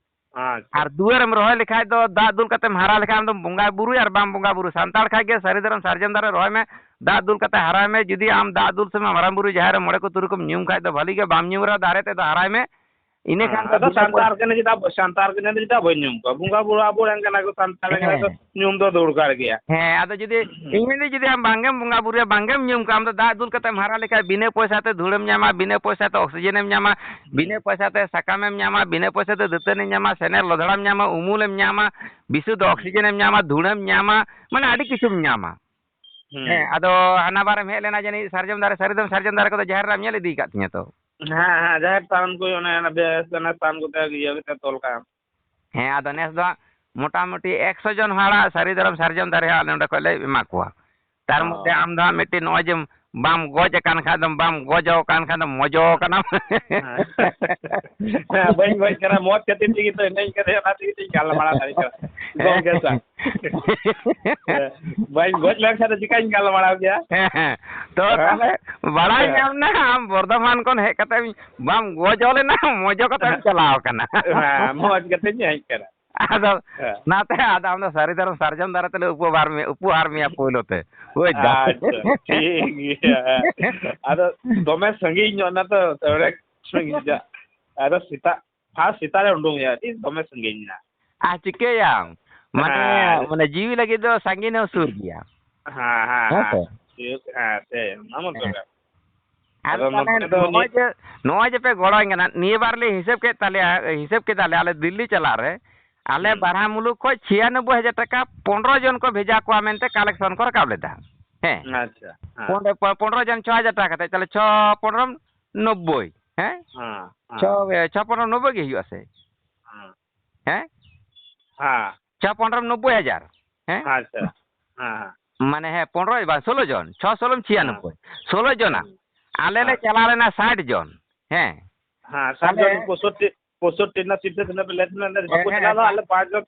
ᱟᱪᱪᱷᱟ᱾ ᱟᱨ ᱫᱩᱣᱟᱹᱨᱮᱢ ᱨᱚᱦᱚᱭ ᱞᱮᱠᱷᱟᱡ ᱫᱚ ᱫᱟᱜ ᱫᱩᱞ ᱠᱟᱛᱮᱢ ᱦᱟᱨᱟ ᱞᱮᱠᱷᱟᱡ ᱟᱢ ᱫᱚᱢ ᱵᱚᱸᱜᱟ ᱵᱩᱨᱩᱭᱟ ᱟᱨ ᱵᱟᱢ ᱵᱚᱸᱜᱟ ᱵᱩᱨᱩ᱾ ᱥᱟᱱᱛᱟᱲ ᱠᱷᱟᱡ ᱜᱮ ᱥᱟᱹᱨᱤ ᱫᱷᱚᱨᱚᱢ ᱥᱟᱨᱡᱚᱢ ᱫᱟᱨᱮ ᱨᱚᱦᱚᱭ ᱢᱮ, ᱫᱟᱜ ᱫᱩᱞ ᱠᱟᱛᱮ ᱦᱟᱨᱟᱭ ᱢᱮ᱾ ᱡᱩᱫᱤ ᱟᱢ ᱫᱟᱜ ᱫᱩᱞ ᱥᱚᱢᱚᱭ ᱢᱟᱨᱟᱝ ᱵᱩᱨᱩ ᱡᱟᱦᱮᱨ ᱨᱮ ᱢᱚᱬᱮ ᱠᱚ ᱛᱩᱨᱩᱭ ᱠᱚᱢ ᱧᱩᱢ ᱠᱷᱟᱡ ᱫᱚ ᱵᱷᱟᱹᱞᱤ ᱜᱮ, ᱵᱟᱢ ᱧᱩᱢ ᱨᱮᱦᱚᱸ ᱫᱟᱨᱮ ᱛᱮᱫ ᱫᱚ ᱦᱟᱨᱟᱭ ᱢᱮ᱾ ᱤᱱᱟᱹ ᱦᱮᱸ, ᱠᱷᱟᱱ ᱫᱚ ᱟᱫᱚ ᱵᱤᱱᱟᱹ ᱥᱟᱱᱛᱟᱲ ᱯᱚᱭᱥᱟ ᱠᱟᱱᱟ ᱪᱮᱫᱟᱜ, ᱥᱟᱱᱛᱟᱲ ᱠᱟᱱᱟ ᱪᱮᱫᱟᱜ ᱵᱟᱹᱧ ᱧᱩᱢ ᱠᱚᱣᱟ? ᱵᱚᱸᱜᱟ ᱵᱩᱨᱩ ᱟᱵᱚ ᱨᱮᱱ ᱠᱟᱱᱟ ᱠᱚ, ᱥᱟᱱᱛᱟᱲ ᱨᱮᱱ ᱠᱟᱱᱟ ᱠᱚ, ᱦᱮᱸ᱾ ᱧᱩᱢ ᱫᱚ ᱫᱚᱨᱠᱟᱨ ᱜᱮᱭᱟ᱾ ᱦᱮᱸ, ᱟᱫᱚ ᱡᱩᱫᱤ ᱦᱩᱸ᱾ ᱤᱧ ᱢᱮᱱᱫᱟᱹᱧ, ᱡᱩᱫᱤ ᱟᱢ ᱵᱟᱝᱜᱮᱢ ᱵᱚᱸᱜᱟ ᱵᱩᱨᱩᱭᱟ, ᱵᱟᱝᱜᱮᱢ ᱧᱩᱢ ᱠᱚᱣᱟ, ᱟᱢ ᱫᱚ ᱫᱟᱜ ᱫᱩᱞ ᱠᱟᱛᱮᱢ ᱦᱟᱨᱟ ᱞᱮᱠᱷᱟᱡ ᱵᱤᱱᱟᱹ ᱯᱚᱭᱥᱟ ᱛᱮ ᱫᱷᱩᱲᱟᱹᱢ ᱧᱟᱢᱟ, ᱵᱤᱱᱟᱹ ᱯᱚᱭᱥᱟ ᱛᱮ oxygen ᱮᱢ ᱧᱟᱢᱟ, ᱦᱩᱸ᱾ ᱵᱤᱱᱟᱹ ᱯᱚᱭᱥᱟ ᱛᱮ ᱥᱟᱠᱟᱢ ᱮᱢ ᱧᱟᱢᱟ, ᱵᱤᱱᱟᱹ ᱯᱚᱭᱥᱟ ᱛᱮ ᱫᱟᱹᱛᱟᱹᱱᱤᱢ ᱧᱟᱢᱟ, ᱥᱮᱱᱮᱨ ᱞᱚᱫᱷᱲᱟᱢ ᱧᱟᱢᱟ, ᱩᱢᱩᱞ ᱮᱢ ᱧᱟᱢᱟ, ᱵᱤᱥᱩᱫᱽᱫᱷ ᱦᱩᱸ᱾ oxygen ᱮᱢ ᱧᱟᱢᱟ, ᱫᱷᱩᱲᱟᱹᱢ ᱧᱟᱢᱟ, ᱢᱟᱱᱮ ᱟᱹᱰᱤ ᱠᱤᱪᱷᱩᱢ ᱧᱟᱢᱟ᱾ ᱦᱩᱸ᱾ ᱦᱮᱸ, ᱟᱫᱚ ᱦᱟᱱᱟ ᱵᱟᱨᱮᱢ ᱦᱮᱡ ᱞᱮᱱᱟ ᱡᱟᱹᱱᱤᱡ ᱥᱟᱨᱡᱚᱢ ᱫᱟᱨᱮ, ᱥᱟᱹᱨᱤ ᱫᱚ ᱥᱟᱨᱡᱚᱢ ᱫᱟᱨᱮ ᱠᱚᱫᱚ ᱡᱟᱦᱮᱨ ᱨᱮᱢ ᱧᱮᱞ ᱤᱫᱤ ᱟᱠᱟᱫ ᱛᱤᱧᱟᱹ ᱛᱚ? ᱦᱮᱸ, ᱦᱮᱸ, ᱡᱟᱦᱮᱨ ᱛᱷᱟᱱ ᱠᱚ ᱚᱱᱮ, ᱚᱱᱟ ᱵᱮᱥ, ᱚᱱᱟ ᱛᱷᱟᱱ ᱠᱚᱛᱮ ᱤᱭᱟᱹ ᱠᱟᱛᱮ ᱛᱚᱞ ᱠᱟᱜᱼᱟ᱾ ᱦᱮᱸ, ᱟᱫᱚ ᱱᱮᱥ ᱫᱚ ᱦᱟᱸᱜ ᱢᱚᱴᱟᱢᱩᱴᱤ ᱮᱠᱥᱚ ᱡᱚᱱ ᱦᱚᱲᱟᱜ ᱥᱟᱹᱨᱤ ᱫᱷᱚᱨᱚᱢ ᱥᱟᱨᱡᱚᱢ ᱫᱟᱨᱮ ᱦᱟᱸᱜ ᱟᱞᱮ ᱱᱚᱸᱰᱮ ᱠᱷᱚᱡ ᱞᱮ ᱮᱢᱟ ᱠᱚᱣᱟ᱾ ᱛᱟᱨ ᱚ᱾ ᱢᱚᱫᱽᱫᱷᱮ ᱟᱢ ᱫᱚ ᱦᱟᱸᱜ ᱢᱤᱫᱴᱤᱡ ᱱᱚᱜᱼᱚᱭ ᱡᱮᱢ ᱵᱟᱢ ᱜᱚᱡ ᱟᱠᱟᱱ ᱠᱷᱟᱡ ᱫᱚᱢ, ᱵᱟᱢ ᱜᱚᱡᱚ ᱟᱠᱟᱱ ᱠᱷᱟᱡ ᱫᱚᱢ ᱢᱚᱡᱚ ᱟᱠᱟᱱᱟᱢ᱾ ᱦᱮᱸ᱾ ᱦᱮᱸ, ᱵᱟᱹᱧ ᱜᱚᱡ ᱠᱟᱱᱟ, ᱢᱚᱡᱽ ᱠᱷᱟᱹᱛᱤᱨ ᱛᱮᱜᱮ ᱛᱚ ᱤᱱᱟᱹᱧ ᱠᱟᱱᱟ, ᱚᱱᱟ ᱛᱮᱜᱮ ᱛᱚᱧ ᱜᱟᱞᱢᱟᱨᱟᱣ ᱫᱟᱲᱮᱭᱟᱜ ᱠᱟᱱᱟ᱾ ᱜᱚᱢᱠᱮ ᱥᱟᱨ᱾ ᱦᱮᱸ, ᱵᱟᱹᱧ ᱜᱚᱡ ᱞᱮᱱᱠᱷᱟᱱ ᱫᱚ ᱪᱤᱠᱟᱧ ᱜᱟᱞᱢᱟᱨᱟᱣ ᱠᱮᱭᱟ? ᱦᱮᱸ, ᱦᱮᱸ᱾ ᱛᱚ ᱦᱮᱸ? ᱛᱟᱦᱞᱮ ᱵᱟᱲᱟᱭ ᱦᱮᱸ᱾ ᱧᱟᱢ ᱱᱟ, ᱟᱢ ᱵᱚᱨᱫᱷᱚᱢᱟᱱ ᱠᱷᱚᱱ ᱦᱮᱡ ᱠᱟᱛᱮ ᱵᱟᱢ ᱜᱚᱡᱚ ᱞᱮᱱᱟ, ᱢᱚᱡᱚ ᱠᱟᱛᱮᱢ ᱪᱟᱞᱟᱣ ᱠᱟᱱᱟ᱾ ᱦᱮᱸ, ᱢᱚᱡᱽ ᱠᱟᱛᱮᱧ ᱦᱮᱡ ᱠᱟᱱᱟ᱾ ᱟᱫᱚ ᱦᱮᱸ᱾ ᱚᱱᱟᱛᱮ ᱟᱫᱚ ᱟᱢ ᱫᱚ ᱥᱟᱹᱨᱤ ᱫᱷᱚᱨᱚᱢ ᱥᱟᱨᱡᱚᱢ ᱫᱟᱨᱮ ᱛᱮᱞᱮ ᱩᱯᱚᱦᱟᱨ ᱢᱮᱭᱟ, ᱩᱯᱚᱦᱟᱨ ᱢᱮᱭᱟ ᱯᱳᱭᱞᱳ ᱛᱮ, ᱵᱩᱡᱽ ᱫᱟᱢ? ᱟᱪᱪᱷᱟ, ᱴᱷᱤᱠ ᱜᱮᱭᱟ᱾ ᱟᱫᱚ ᱫᱚᱢᱮ ᱥᱟᱺᱜᱤᱧ ᱧᱚᱜ ᱱᱟ ᱛᱚ, ᱚᱱᱮᱠ ᱥᱟᱺᱜᱤᱧ ᱧᱚᱜ᱾ ᱟᱫᱚ ᱥᱮᱛᱟᱜ, first ᱥᱮᱛᱟᱜ ᱨᱮ ᱩᱰᱩᱝ ᱦᱩᱭᱩᱜᱼᱟ, ᱟᱹᱰᱤ ᱫᱚᱢᱮ ᱥᱟᱺᱜᱤᱧ ᱱᱟ᱾ ᱟᱨ ᱪᱤᱠᱟᱹᱭᱟᱢ? ᱢᱟᱱᱮ, ᱦᱮᱸ᱾ ᱢᱟᱱᱮ ᱡᱤᱣᱤ ᱞᱟᱹᱜᱤᱫ ᱫᱚ ᱥᱟᱺᱜᱤᱧ ᱦᱚᱸ ᱥᱩᱨ ᱜᱮᱭᱟ᱾ ᱦᱮᱸ, ᱦᱮᱸ, ᱦᱮᱸ ᱦᱮᱸ᱾ ᱥᱮ? ᱦᱩᱭᱩᱜ, ᱦᱮᱸ, ᱥᱮ, ᱚᱱᱟ ᱢᱟ ᱦᱮᱸ᱾ ᱫᱚᱨᱠᱟᱨ᱾ ᱟᱫᱚ ᱟᱫᱚ ᱛᱟᱦᱞᱮ ᱱᱚᱛᱮ ᱫᱚ ᱱᱚᱜᱼᱚᱭ ᱱᱤᱭᱟᱹ ᱡᱮ, ᱱᱚᱜᱼᱚᱭ ᱡᱮ ᱯᱮ ᱜᱚᱲᱚᱧ ᱠᱟᱱᱟ, ᱱᱤᱭᱟᱹ ᱵᱟᱨ ᱞᱮ ᱦᱤᱥᱟᱹᱵ ᱠᱮᱫ ᱛᱟᱞᱮᱭᱟ, ᱦᱤᱥᱟᱹᱵ ᱠᱮᱫᱟᱞᱮ ᱟᱞᱮ ᱫᱤᱞᱞᱤ ᱪᱟᱞᱟᱜ ᱨᱮ, ᱟᱞᱮ ᱦᱩᱸ᱾ ᱵᱟᱨᱦᱟ ᱢᱩᱞᱩᱠ ᱠᱷᱚᱡ ᱪᱷᱤᱭᱟᱱᱚᱵᱵᱳᱭ ᱦᱟᱡᱟᱨ ᱴᱟᱠᱟ ᱯᱚᱱᱨᱚ ᱡᱚᱱ ᱠᱚ ᱵᱷᱮᱡᱟ ᱠᱚᱣᱟ ᱢᱮᱱᱛᱮ collection ᱠᱚ ᱨᱟᱠᱟᱵ ᱞᱮᱫᱟ᱾ ᱦᱮᱸ᱾ ᱟᱪᱪᱷᱟ, ᱦᱮᱸ᱾ ᱯᱚᱱᱨᱚ, ᱯᱚᱱᱨᱚ ᱡᱚᱱ ᱪᱷᱚ ᱦᱟᱡᱟᱨ ᱴᱟᱠᱟ ᱠᱟᱛᱮ, ᱛᱟᱦᱞᱮ ᱪᱷᱚ ᱯᱚᱱᱨᱚ ᱱᱚᱵᱵᱳᱭ, ᱦᱮᱸ? ᱦᱮᱸ, ᱦᱮᱸ᱾ ᱪᱷᱚ, ᱪᱷᱚ ᱯᱚᱱᱨᱚ ᱱᱚᱵᱵᱳᱭ ᱜᱮ ᱦᱩᱭᱩᱜᱼᱟ ᱥᱮ? ᱦᱮᱸ᱾ ᱦᱮᱸ? ᱦᱮᱸ᱾ ᱪᱷᱚ ᱯᱚᱱᱨᱚ ᱱᱚᱵᱵᱳᱭ ᱦᱟᱡᱟᱨ, ᱦᱮᱸ? ᱟᱪᱪᱷᱟ, ᱦᱮᱸ, ᱦᱮᱸ᱾ ᱢᱟᱱᱮ, ᱦᱮᱸ, ᱯᱚᱱᱨᱚ ᱵᱟᱝ, ᱥᱳᱞᱳ ᱡᱚᱱ, ᱪᱷᱚ ᱥᱳᱞᱳᱢ ᱦᱮᱸ᱾ ᱪᱷᱤᱭᱟᱱᱚᱵᱵᱳᱭ᱾ ᱥᱳᱞᱳ ᱡᱚᱱᱟ᱾ ᱦᱩᱸ᱾ ᱟᱞᱮ ᱞᱮ ᱟᱪᱪᱷᱟ᱾ ᱪᱟᱞᱟᱣ ᱞᱮᱱᱟ ᱥᱟᱴ ᱡᱚᱱ᱾ ᱦᱮᱸ᱾ ᱦᱮᱸ, ᱥᱟᱴ ᱛᱟᱦᱞᱮ ᱡᱚᱱ, ᱯᱚᱸᱭᱥᱚᱴᱴᱤ, ᱯᱚᱸᱭᱥᱚᱴᱴᱤ ᱨᱮᱱᱟᱜ ᱥᱤᱴ ᱛᱮ ᱛᱤᱱᱟᱹᱜ ᱯᱮ ᱞᱮᱫ ᱵᱤᱱᱟ? ᱦᱮᱸ, ᱵᱟᱠᱚ ᱦᱮᱸ, ᱪᱟᱞᱟᱣ ᱞᱮᱱᱟ, ᱦᱮᱸ᱾ ᱟᱞᱮ ᱯᱟᱸᱪ ᱡᱚᱱ,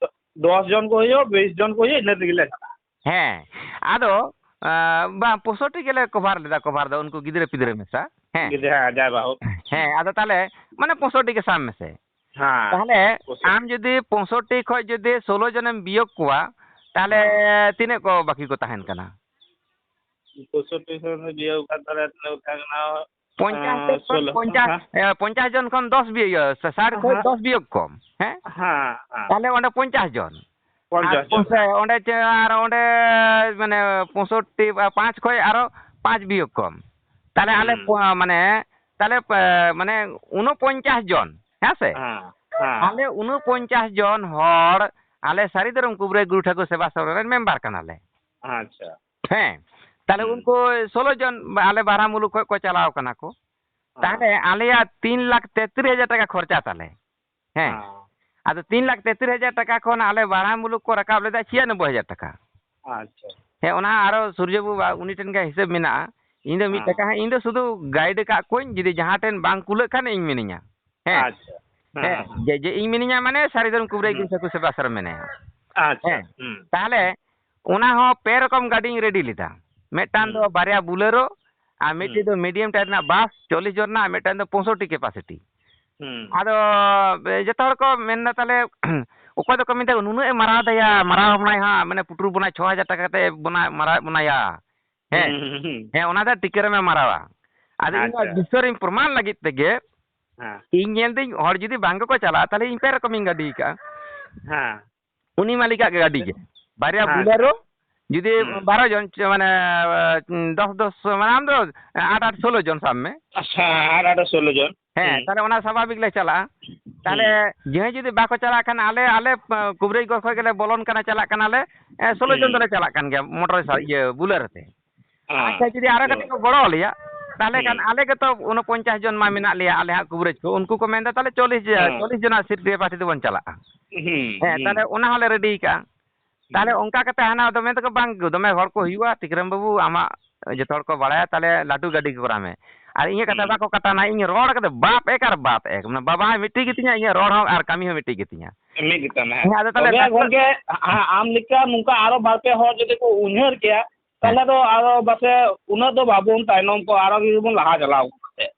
ᱫᱚᱥ ᱡᱚᱱ ᱠᱚ ᱦᱩᱭᱩᱜ, ᱵᱤᱥ ᱡᱚᱱ ᱠᱚ ᱦᱩᱭᱩᱜ, ᱤᱱᱟᱹ ᱨᱮᱜᱮ ᱞᱮ ᱪᱟᱞᱟᱜᱼᱟ᱾ ᱦᱮᱸ, ᱟᱫᱚ, ᱟᱸ, ᱵᱟᱝ, ᱯᱚᱸᱭᱥᱚᱴᱴᱤ ᱜᱮᱞᱮ ᱠᱚᱵᱷᱟᱨ ᱞᱮᱫᱟ, ᱠᱚᱵᱷᱟᱨ ᱫᱚ ᱩᱱᱠᱩ ᱜᱤᱫᱽᱨᱟᱹ ᱯᱤᱫᱽᱨᱟᱹ ᱢᱮᱥᱟ᱾ ᱦᱮᱸ᱾ ᱜᱤᱫᱽᱨᱟᱹ, ᱦᱮᱸ, ᱡᱟᱭ ᱵᱟ ᱦᱳᱠ᱾ ᱦᱮᱸ, ᱟᱫᱚ ᱛᱟᱦᱞᱮ, ᱢᱟᱱᱮ, ᱯᱚᱸᱭᱥᱚᱴᱴᱤ ᱜᱮ ᱥᱟᱵ ᱢᱮᱥᱮ᱾ ᱦᱮᱸ, ᱛᱟᱦᱞᱮ ᱯᱚᱸᱭᱥᱚᱴᱴᱤ᱾ ᱟᱢ ᱡᱩᱫᱤ ᱯᱚᱸᱭᱥᱚᱴᱴᱤ ᱠᱷᱚᱡ ᱡᱩᱫᱤ ᱥᱳᱞᱳ ᱡᱚᱱᱮᱢ ᱵᱤᱭᱳᱜᱽ ᱠᱚᱣᱟ, ᱛᱟᱦᱞᱮ ᱦᱮᱸ᱾ ᱛᱤᱱᱟᱹᱜ ᱠᱚ ᱵᱟᱹᱠᱤ ᱠᱚ ᱛᱟᱦᱮᱱ ᱠᱟᱱᱟ? ᱯᱚᱸᱭᱥᱚᱴᱴᱤ ᱠᱷᱚᱱ ᱵᱤᱭᱳᱜᱽ ᱠᱟᱛᱮ ᱛᱤᱱᱟᱹᱜ ᱛᱟᱦᱮᱸ ᱠᱟᱱᱟ? ᱯᱚᱧᱪᱟᱥ ᱮᱸ, ᱠᱷᱚᱱ ᱥᱳᱞᱳ, ᱯᱚᱧᱪᱟᱥ, ᱦᱮᱸ᱾ ᱮ, ᱯᱚᱧᱪᱟᱥ ᱡᱚᱱ ᱠᱷᱚᱱ ᱫᱚᱥ ᱵᱤᱭᱳᱜᱽ, ᱥᱟ-, ᱥᱟᱴ ᱠᱷᱚᱱ ᱦᱮᱸ᱾ ᱫᱚᱥ ᱵᱤᱭᱳᱜᱽ ᱠᱚᱢ, ᱦᱮᱸ? ᱦᱮᱸ, ᱦᱮᱸ᱾ ᱛᱟᱦᱞᱮ ᱚᱸᱰᱮ ᱯᱚᱧᱪᱟᱥ ᱡᱚᱱ᱾ ᱯᱚᱧᱪᱟᱥ ᱟᱨ ᱡᱚᱱ᱾ ᱯᱚᱧᱪᱟᱥ, ᱚᱸᱰᱮ ᱪᱮ-, ᱟᱨ ᱚᱸᱰᱮ, ᱢᱟᱱᱮ, ᱯᱚᱸᱭᱥᱚᱴᱴᱤ, ᱟ, ᱯᱟᱸᱪ ᱠᱷᱚᱱ ᱟᱨᱚ ᱯᱟᱸᱪ ᱵᱤᱭᱳᱜᱽ ᱠᱚᱢ᱾ ᱛᱟᱦᱞᱮ ᱟᱞᱮ ᱦᱩᱸ᱾ ᱯᱚ-, ᱢᱟᱱᱮ, ᱛᱟᱦᱞᱮ ᱯᱮ-, ᱢᱟᱱᱮ, ᱩᱱᱚᱯᱚᱧᱪᱟᱥ ᱡᱚᱱ, ᱦᱮᱸ ᱥᱮ? ᱦᱮᱸ, ᱦᱮᱸ᱾ ᱟᱞᱮ ᱩᱱᱚᱯᱚᱧᱪᱟᱥ ᱡᱚᱱ ᱦᱚᱲ, ᱟᱞᱮ ᱥᱟᱹᱨᱤ ᱫᱷᱚᱨᱚᱢ ᱠᱩᱵᱨᱟᱹᱭ ᱜᱩᱨᱩ ᱴᱷᱟᱹᱠᱩᱨ ᱥᱮᱵᱟ ᱥᱚᱝᱜᱷᱚ ᱨᱮᱱ ᱢᱮᱢᱵᱟᱨ ᱠᱟᱱᱟᱞᱮ᱾ ᱟᱪᱪᱷᱟ᱾ ᱦᱮᱸ, ᱛᱟᱦᱞᱮ ᱦᱩᱸ᱾ ᱩᱱᱠᱩ ᱥᱳᱞᱳ ᱡᱚᱱ ᱵᱟ-, ᱟᱞᱮ ᱵᱟᱨᱦᱟ ᱢᱩᱞᱩᱠ ᱠᱷᱚᱱ ᱠᱚ ᱪᱟᱞᱟᱣ ᱠᱟᱱᱟ ᱠᱚ᱾ ᱦᱮᱸ᱾ ᱛᱟᱦᱞᱮ ᱟᱞᱮᱭᱟᱜ ᱛᱤᱱ ᱞᱟᱠᱷ ᱛᱮᱛᱨᱤᱥ ᱦᱟᱡᱟᱨ ᱴᱟᱠᱟ ᱠᱷᱚᱨᱪᱟ ᱛᱟᱞᱮ᱾ ᱦᱮᱸ᱾ ᱦᱮᱸ᱾ ᱟᱫᱚ ᱛᱤᱱ ᱞᱟᱠᱷ ᱛᱮᱛᱨᱤᱥ ᱦᱟᱡᱟᱨ ᱴᱟᱠᱟ ᱠᱷᱚᱱ ᱟᱞᱮ ᱵᱟᱨᱦᱟ ᱢᱩᱞᱩᱠ ᱠᱚ ᱨᱟᱠᱟᱵ ᱞᱮᱫᱟ ᱪᱷᱤᱭᱟᱱᱚᱵᱵᱳᱭ ᱦᱟᱡᱟᱨ ᱴᱟᱠᱟ᱾ ᱟᱪᱪᱷᱟ᱾ ᱦᱮᱸ, ᱚᱱᱟ ᱟᱨᱚ ᱥᱩᱨᱡᱚ ᱵᱟᱵᱩ, ᱩᱱᱤ ᱴᱷᱮᱱ ᱜᱮ ᱦᱤᱥᱟᱹᱵ ᱢᱮᱱᱟᱜᱼᱟ᱾ ᱤᱧ ᱫᱚ ᱢᱤᱫ ᱦᱮᱸ᱾ ᱴᱟᱠᱟ ᱦᱚᱸ, ᱤᱧ ᱫᱚ ᱥᱩᱫᱷᱩ ᱜᱟᱭᱤᱰ ᱟᱠᱟᱫ ᱠᱚᱣᱟᱧ, ᱡᱩᱫᱤ ᱡᱟᱦᱟᱸ ᱴᱷᱮᱱ ᱵᱟᱝ ᱠᱩᱞᱟᱹᱜ ᱠᱷᱟᱱ ᱤᱧ ᱢᱤᱱᱟᱹᱧᱟ᱾ ᱦᱮᱸ᱾ ᱟᱪᱪᱷᱟ᱾ ᱦᱮᱸ, ᱦᱮᱸ, ᱦᱮᱸ᱾ ᱡᱮ, ᱡᱮ ᱤᱧ ᱢᱤᱱᱟᱹᱧᱟ ᱢᱟᱱᱮ ᱥᱟᱹᱨᱤ ᱫᱷᱚᱨᱚᱢ ᱠᱩᱵᱨᱟᱹᱭ ᱦᱩᱸ᱾ ᱜᱩᱨᱩ ᱴᱷᱟᱹᱠᱩᱨ ᱥᱮᱵᱟ ᱥᱚᱝᱜᱷᱚ ᱨᱮ ᱢᱮᱱᱟᱭᱟ᱾ ᱟᱪᱪᱷᱟ᱾ ᱦᱮᱸ᱾ ᱦᱩᱸ᱾ ᱛᱟᱦᱞᱮ ᱚᱱᱟ ᱦᱚᱸ ᱯᱮ ᱨᱚᱠᱚᱢ ᱜᱟᱹᱰᱤᱧ ᱨᱮᱰᱤ ᱞᱮᱫᱟ᱾ ᱢᱤᱫᱴᱟᱝ ᱫᱚ ᱦᱩᱸ᱾ ᱵᱟᱨᱭᱟ ᱵᱩᱞᱮᱨᱳ, ᱟᱨ ᱢᱤᱫᱴᱤᱡ ᱦᱩᱸ᱾ ᱫᱚ ᱢᱤᱰᱤᱭᱟᱢ ᱴᱟᱭᱤᱯ ᱨᱮᱱᱟᱜ ᱵᱟᱥ, ᱪᱚᱞᱞᱤᱥ ᱡᱚᱱ ᱨᱮᱱᱟᱜ, ᱟᱨ ᱢᱤᱫᱴᱟᱝ ᱫᱚ ᱯᱚᱸᱭᱥᱚᱴᱴᱤ ᱠᱮᱯᱟᱥᱤᱴᱤ᱾ ᱦᱩᱸ᱾ ᱟᱫᱚ, ᱮ, ᱡᱚᱛᱚ ᱦᱚᱲ ᱠᱚ ᱢᱮᱱᱫᱟ, ᱛᱟᱦᱞᱮ ᱚᱠᱚᱭ ᱫᱚᱠᱚ ᱢᱮᱱᱫᱟ, "ᱱᱩᱱᱟᱹᱜ ᱮ ᱢᱟᱨᱟᱣ ᱫᱟᱭᱟ, ᱢᱟᱨᱟᱣ ᱵᱚᱱᱟᱭ ᱦᱟᱸᱜ, ᱢᱟᱱᱮ, ᱯᱩᱴᱩᱨ ᱵᱚᱱᱟᱭ, ᱪᱷᱚ ᱦᱟᱡᱟᱨ ᱴᱟᱠᱟ ᱠᱟᱛᱮ ᱵᱚᱱᱟ-, ᱢᱟᱨᱟᱣᱮᱫ ᱵᱚᱱᱟᱭᱟ᱾" ᱦᱮᱸ᱾ ᱦᱩᱸ, ᱦᱩᱸ, ᱦᱩᱸ᱾ ᱦᱮᱸ, ᱚᱱᱟ ᱫᱚ ᱴᱤᱠᱟᱹᱨᱟᱢᱮ ᱢᱟᱨᱟᱣᱟ᱾ ᱟᱫᱚ ᱤᱧᱟᱹᱜ ᱟᱪᱪᱷᱟ᱾ ᱵᱤᱥᱥᱚᱨᱤᱧ ᱯᱨᱚᱢᱟᱱ ᱞᱟᱹᱜᱤᱫ ᱛᱮᱜᱮ, ᱦᱮᱸ᱾ ᱤᱧ ᱧᱮᱞ ᱫᱟᱹᱧ ᱦᱚᱲ ᱡᱩᱫᱤ ᱵᱟᱝ ᱜᱮᱠᱚ ᱪᱟᱞᱟᱜᱼᱟ, ᱛᱟᱦᱞᱮ ᱤᱧ ᱯᱮ ᱨᱚᱠᱚᱢᱤᱧ ᱜᱟᱹᱰᱤ ᱠᱟᱜᱼᱟ᱾ ᱦᱮᱸ᱾ ᱩᱱᱤ ᱢᱟᱹᱞᱤᱠᱟᱜ ᱜᱮ ᱜᱟᱹᱰᱤ ᱜᱮ᱾ ᱵᱟᱨᱭᱟ ᱦᱮᱸ, ᱵᱩᱞᱮᱨᱳ, ᱟᱪᱪᱷᱟ᱾ ᱡᱩᱫᱤ ᱦᱩᱸ᱾ ᱵᱟᱨᱚ ᱡᱚᱱ, ᱪᱮ, ᱢᱟᱱᱮ, ᱫᱚᱥ ᱫᱚᱥ, ᱢᱟᱱᱮ, ᱟᱢ ᱫᱚ ᱟᱴ ᱟᱴ ᱥᱳᱞᱳ ᱡᱚᱱ ᱥᱟᱵ ᱢᱮ᱾ ᱟᱪᱪᱷᱟ, ᱟᱴ ᱟᱴ ᱥᱳᱞᱳ ᱡᱚᱱ᱾ ᱦᱮᱸ, ᱦᱩᱸ᱾ ᱛᱟᱦᱞᱮ ᱚᱱᱟ ᱥᱟᱵᱷᱟᱵᱤᱠ ᱞᱮ ᱪᱟᱞᱟᱜᱼᱟ᱾ ᱛᱟᱦᱞᱮ ᱦᱩᱸ᱾ ᱡᱟᱦᱟᱸᱭ ᱡᱩᱫᱤ ᱵᱟᱠᱚ ᱪᱟᱞᱟᱜ ᱠᱷᱟᱱ, ᱟᱞᱮ, ᱟᱞᱮ, ᱠᱩᱵᱨᱟᱹᱭᱜᱚᱲ ᱠᱷᱚᱱ ᱜᱮᱞᱮ ᱵᱚᱞᱚᱱ ᱠᱟᱱᱟ, ᱪᱟᱞᱟᱜ ᱠᱟᱱᱟᱞᱮ, ᱮ, ᱥᱳᱞᱳ ᱡᱚᱱ ᱦᱩᱸ᱾ ᱫᱚᱞᱮ ᱪᱟᱞᱟᱜ ᱠᱟᱱ ᱜᱮᱭᱟ, ᱢᱚᱴᱚᱨ ᱥᱟ-, ᱦᱩᱸ᱾ ᱤᱭᱟᱹ, ᱵᱩᱞᱮᱨᱳ ᱛᱮ᱾ ᱦᱮᱸ᱾ ᱟᱪᱪᱷᱟ, ᱡᱩᱫᱤ ᱟᱨᱚ ᱠᱟᱹᱴᱤᱡ ᱠᱚ ᱜᱚᱲᱚ ᱟᱞᱮᱭᱟ, ᱛᱟᱦᱞᱮ ᱠᱷᱟᱱ ᱦᱩᱸ᱾ ᱟᱞᱮ ᱜᱮᱛᱚ ᱩᱱᱟᱹᱜ ᱯᱚᱧᱪᱟᱥ ᱡᱚᱱ ᱢᱟ ᱢᱮᱱᱟᱜ ᱞᱮᱭᱟ, ᱟᱞᱮ ᱦᱟᱸᱜ ᱠᱩᱵᱨᱟᱹᱡᱽ ᱠᱚ᱾ ᱩᱱᱠᱩ ᱠᱚ ᱢᱮᱱᱫᱟ, "ᱛᱟᱦᱞᱮ ᱪᱚᱞᱞᱤᱥ, ᱦᱮᱸ᱾ ᱪᱚᱞᱞᱤᱥ ᱡᱚᱱᱟᱜ ᱥᱤᱴ ᱨᱮ ᱯᱟᱨᱴᱤ ᱫᱚᱵᱚᱱ ᱪᱟᱞᱟᱜᱼᱟ᱾" ᱦᱩᱸ, ᱦᱮᱸ, ᱦᱩᱸ᱾ ᱛᱟᱦᱞᱮ ᱚᱱᱟ ᱦᱚᱸᱞᱮ ᱨᱮᱰᱤ ᱠᱟᱜᱼᱟ᱾ ᱛᱟᱦᱚᱞᱮ ᱚᱱᱠᱟ ᱠᱟᱛᱮ ᱦᱟᱱᱟ ᱫᱚ ᱢᱮᱱ ᱛᱮᱠᱚ, "ᱵᱟᱝ, ᱫᱚᱢᱮ ᱦᱚᱲ ᱠᱚ ᱦᱩᱭᱩᱜᱼᱟ, ᱛᱤᱠᱨᱟᱢ ᱵᱟᱹᱵᱩ, ᱟᱢᱟᱜ ᱡᱚᱛᱚ ᱦᱚᱲ ᱠᱚ ᱵᱟᱲᱟᱭᱟ, ᱛᱟᱦᱚᱞᱮ ᱞᱟᱹᱴᱩ ᱜᱟᱹᱰᱤ ᱜᱮ ᱠᱚᱨᱟᱣ ᱢᱮ᱾" ᱟᱨ ᱤᱧᱟᱹᱜ ᱠᱟᱛᱷᱟ ᱦᱩᱸ᱾ ᱵᱟᱠᱚ ᱠᱟᱴᱟᱱᱟ, ᱤᱧ ᱨᱚᱲ ᱠᱟᱛᱮ ᱵᱟᱯ ᱮᱠ ᱟᱨ ᱵᱟᱯ ᱮᱠ, ᱢᱟᱱᱮ ᱵᱟᱵᱟ ᱦᱚᱸ ᱢᱤᱫᱴᱤᱡ ᱜᱮᱛᱤᱧᱟ, ᱤᱧᱟᱹᱜ ᱨᱚᱲ ᱦᱚᱸ ᱟᱨ ᱠᱟᱹᱢᱤ ᱦᱚᱸ ᱢᱤᱫᱴᱤᱡ ᱜᱮᱛᱤᱧᱟ᱾ ᱢᱤᱫ ᱜᱮᱛᱟᱢᱟ, ᱦᱮᱸ᱾ ᱦᱮᱸ, ᱟᱫᱚ ᱛᱟᱦᱚᱞᱮ ᱛᱚᱵᱮ ᱰᱟᱠᱛᱟᱨ ᱜᱚᱝᱠᱮ, ᱟ-, ᱟᱢ ᱞᱮᱠᱟ ᱱᱚᱝᱠᱟ ᱟᱨᱚ ᱵᱟᱨ ᱯᱮ ᱦᱚᱲ ᱡᱩᱫᱤ ᱠᱚ ᱩᱭᱦᱟᱹᱨ ᱠᱮᱭᱟ, ᱦᱮᱸ᱾ ᱛᱟᱦᱚᱞᱮ ᱫᱚ ᱟᱨᱚ ᱯᱟᱥᱮ ᱩᱱᱟᱹᱜ ᱫᱚ ᱵᱟᱵᱚᱱ ᱛᱟᱭᱱᱚᱢ ᱠᱚᱜᱼᱟ, ᱟᱨᱚ ᱜᱮᱵᱚᱱ ᱞᱟᱦᱟ ᱪᱟᱞᱟᱣ ᱠᱚᱜᱼᱟ᱾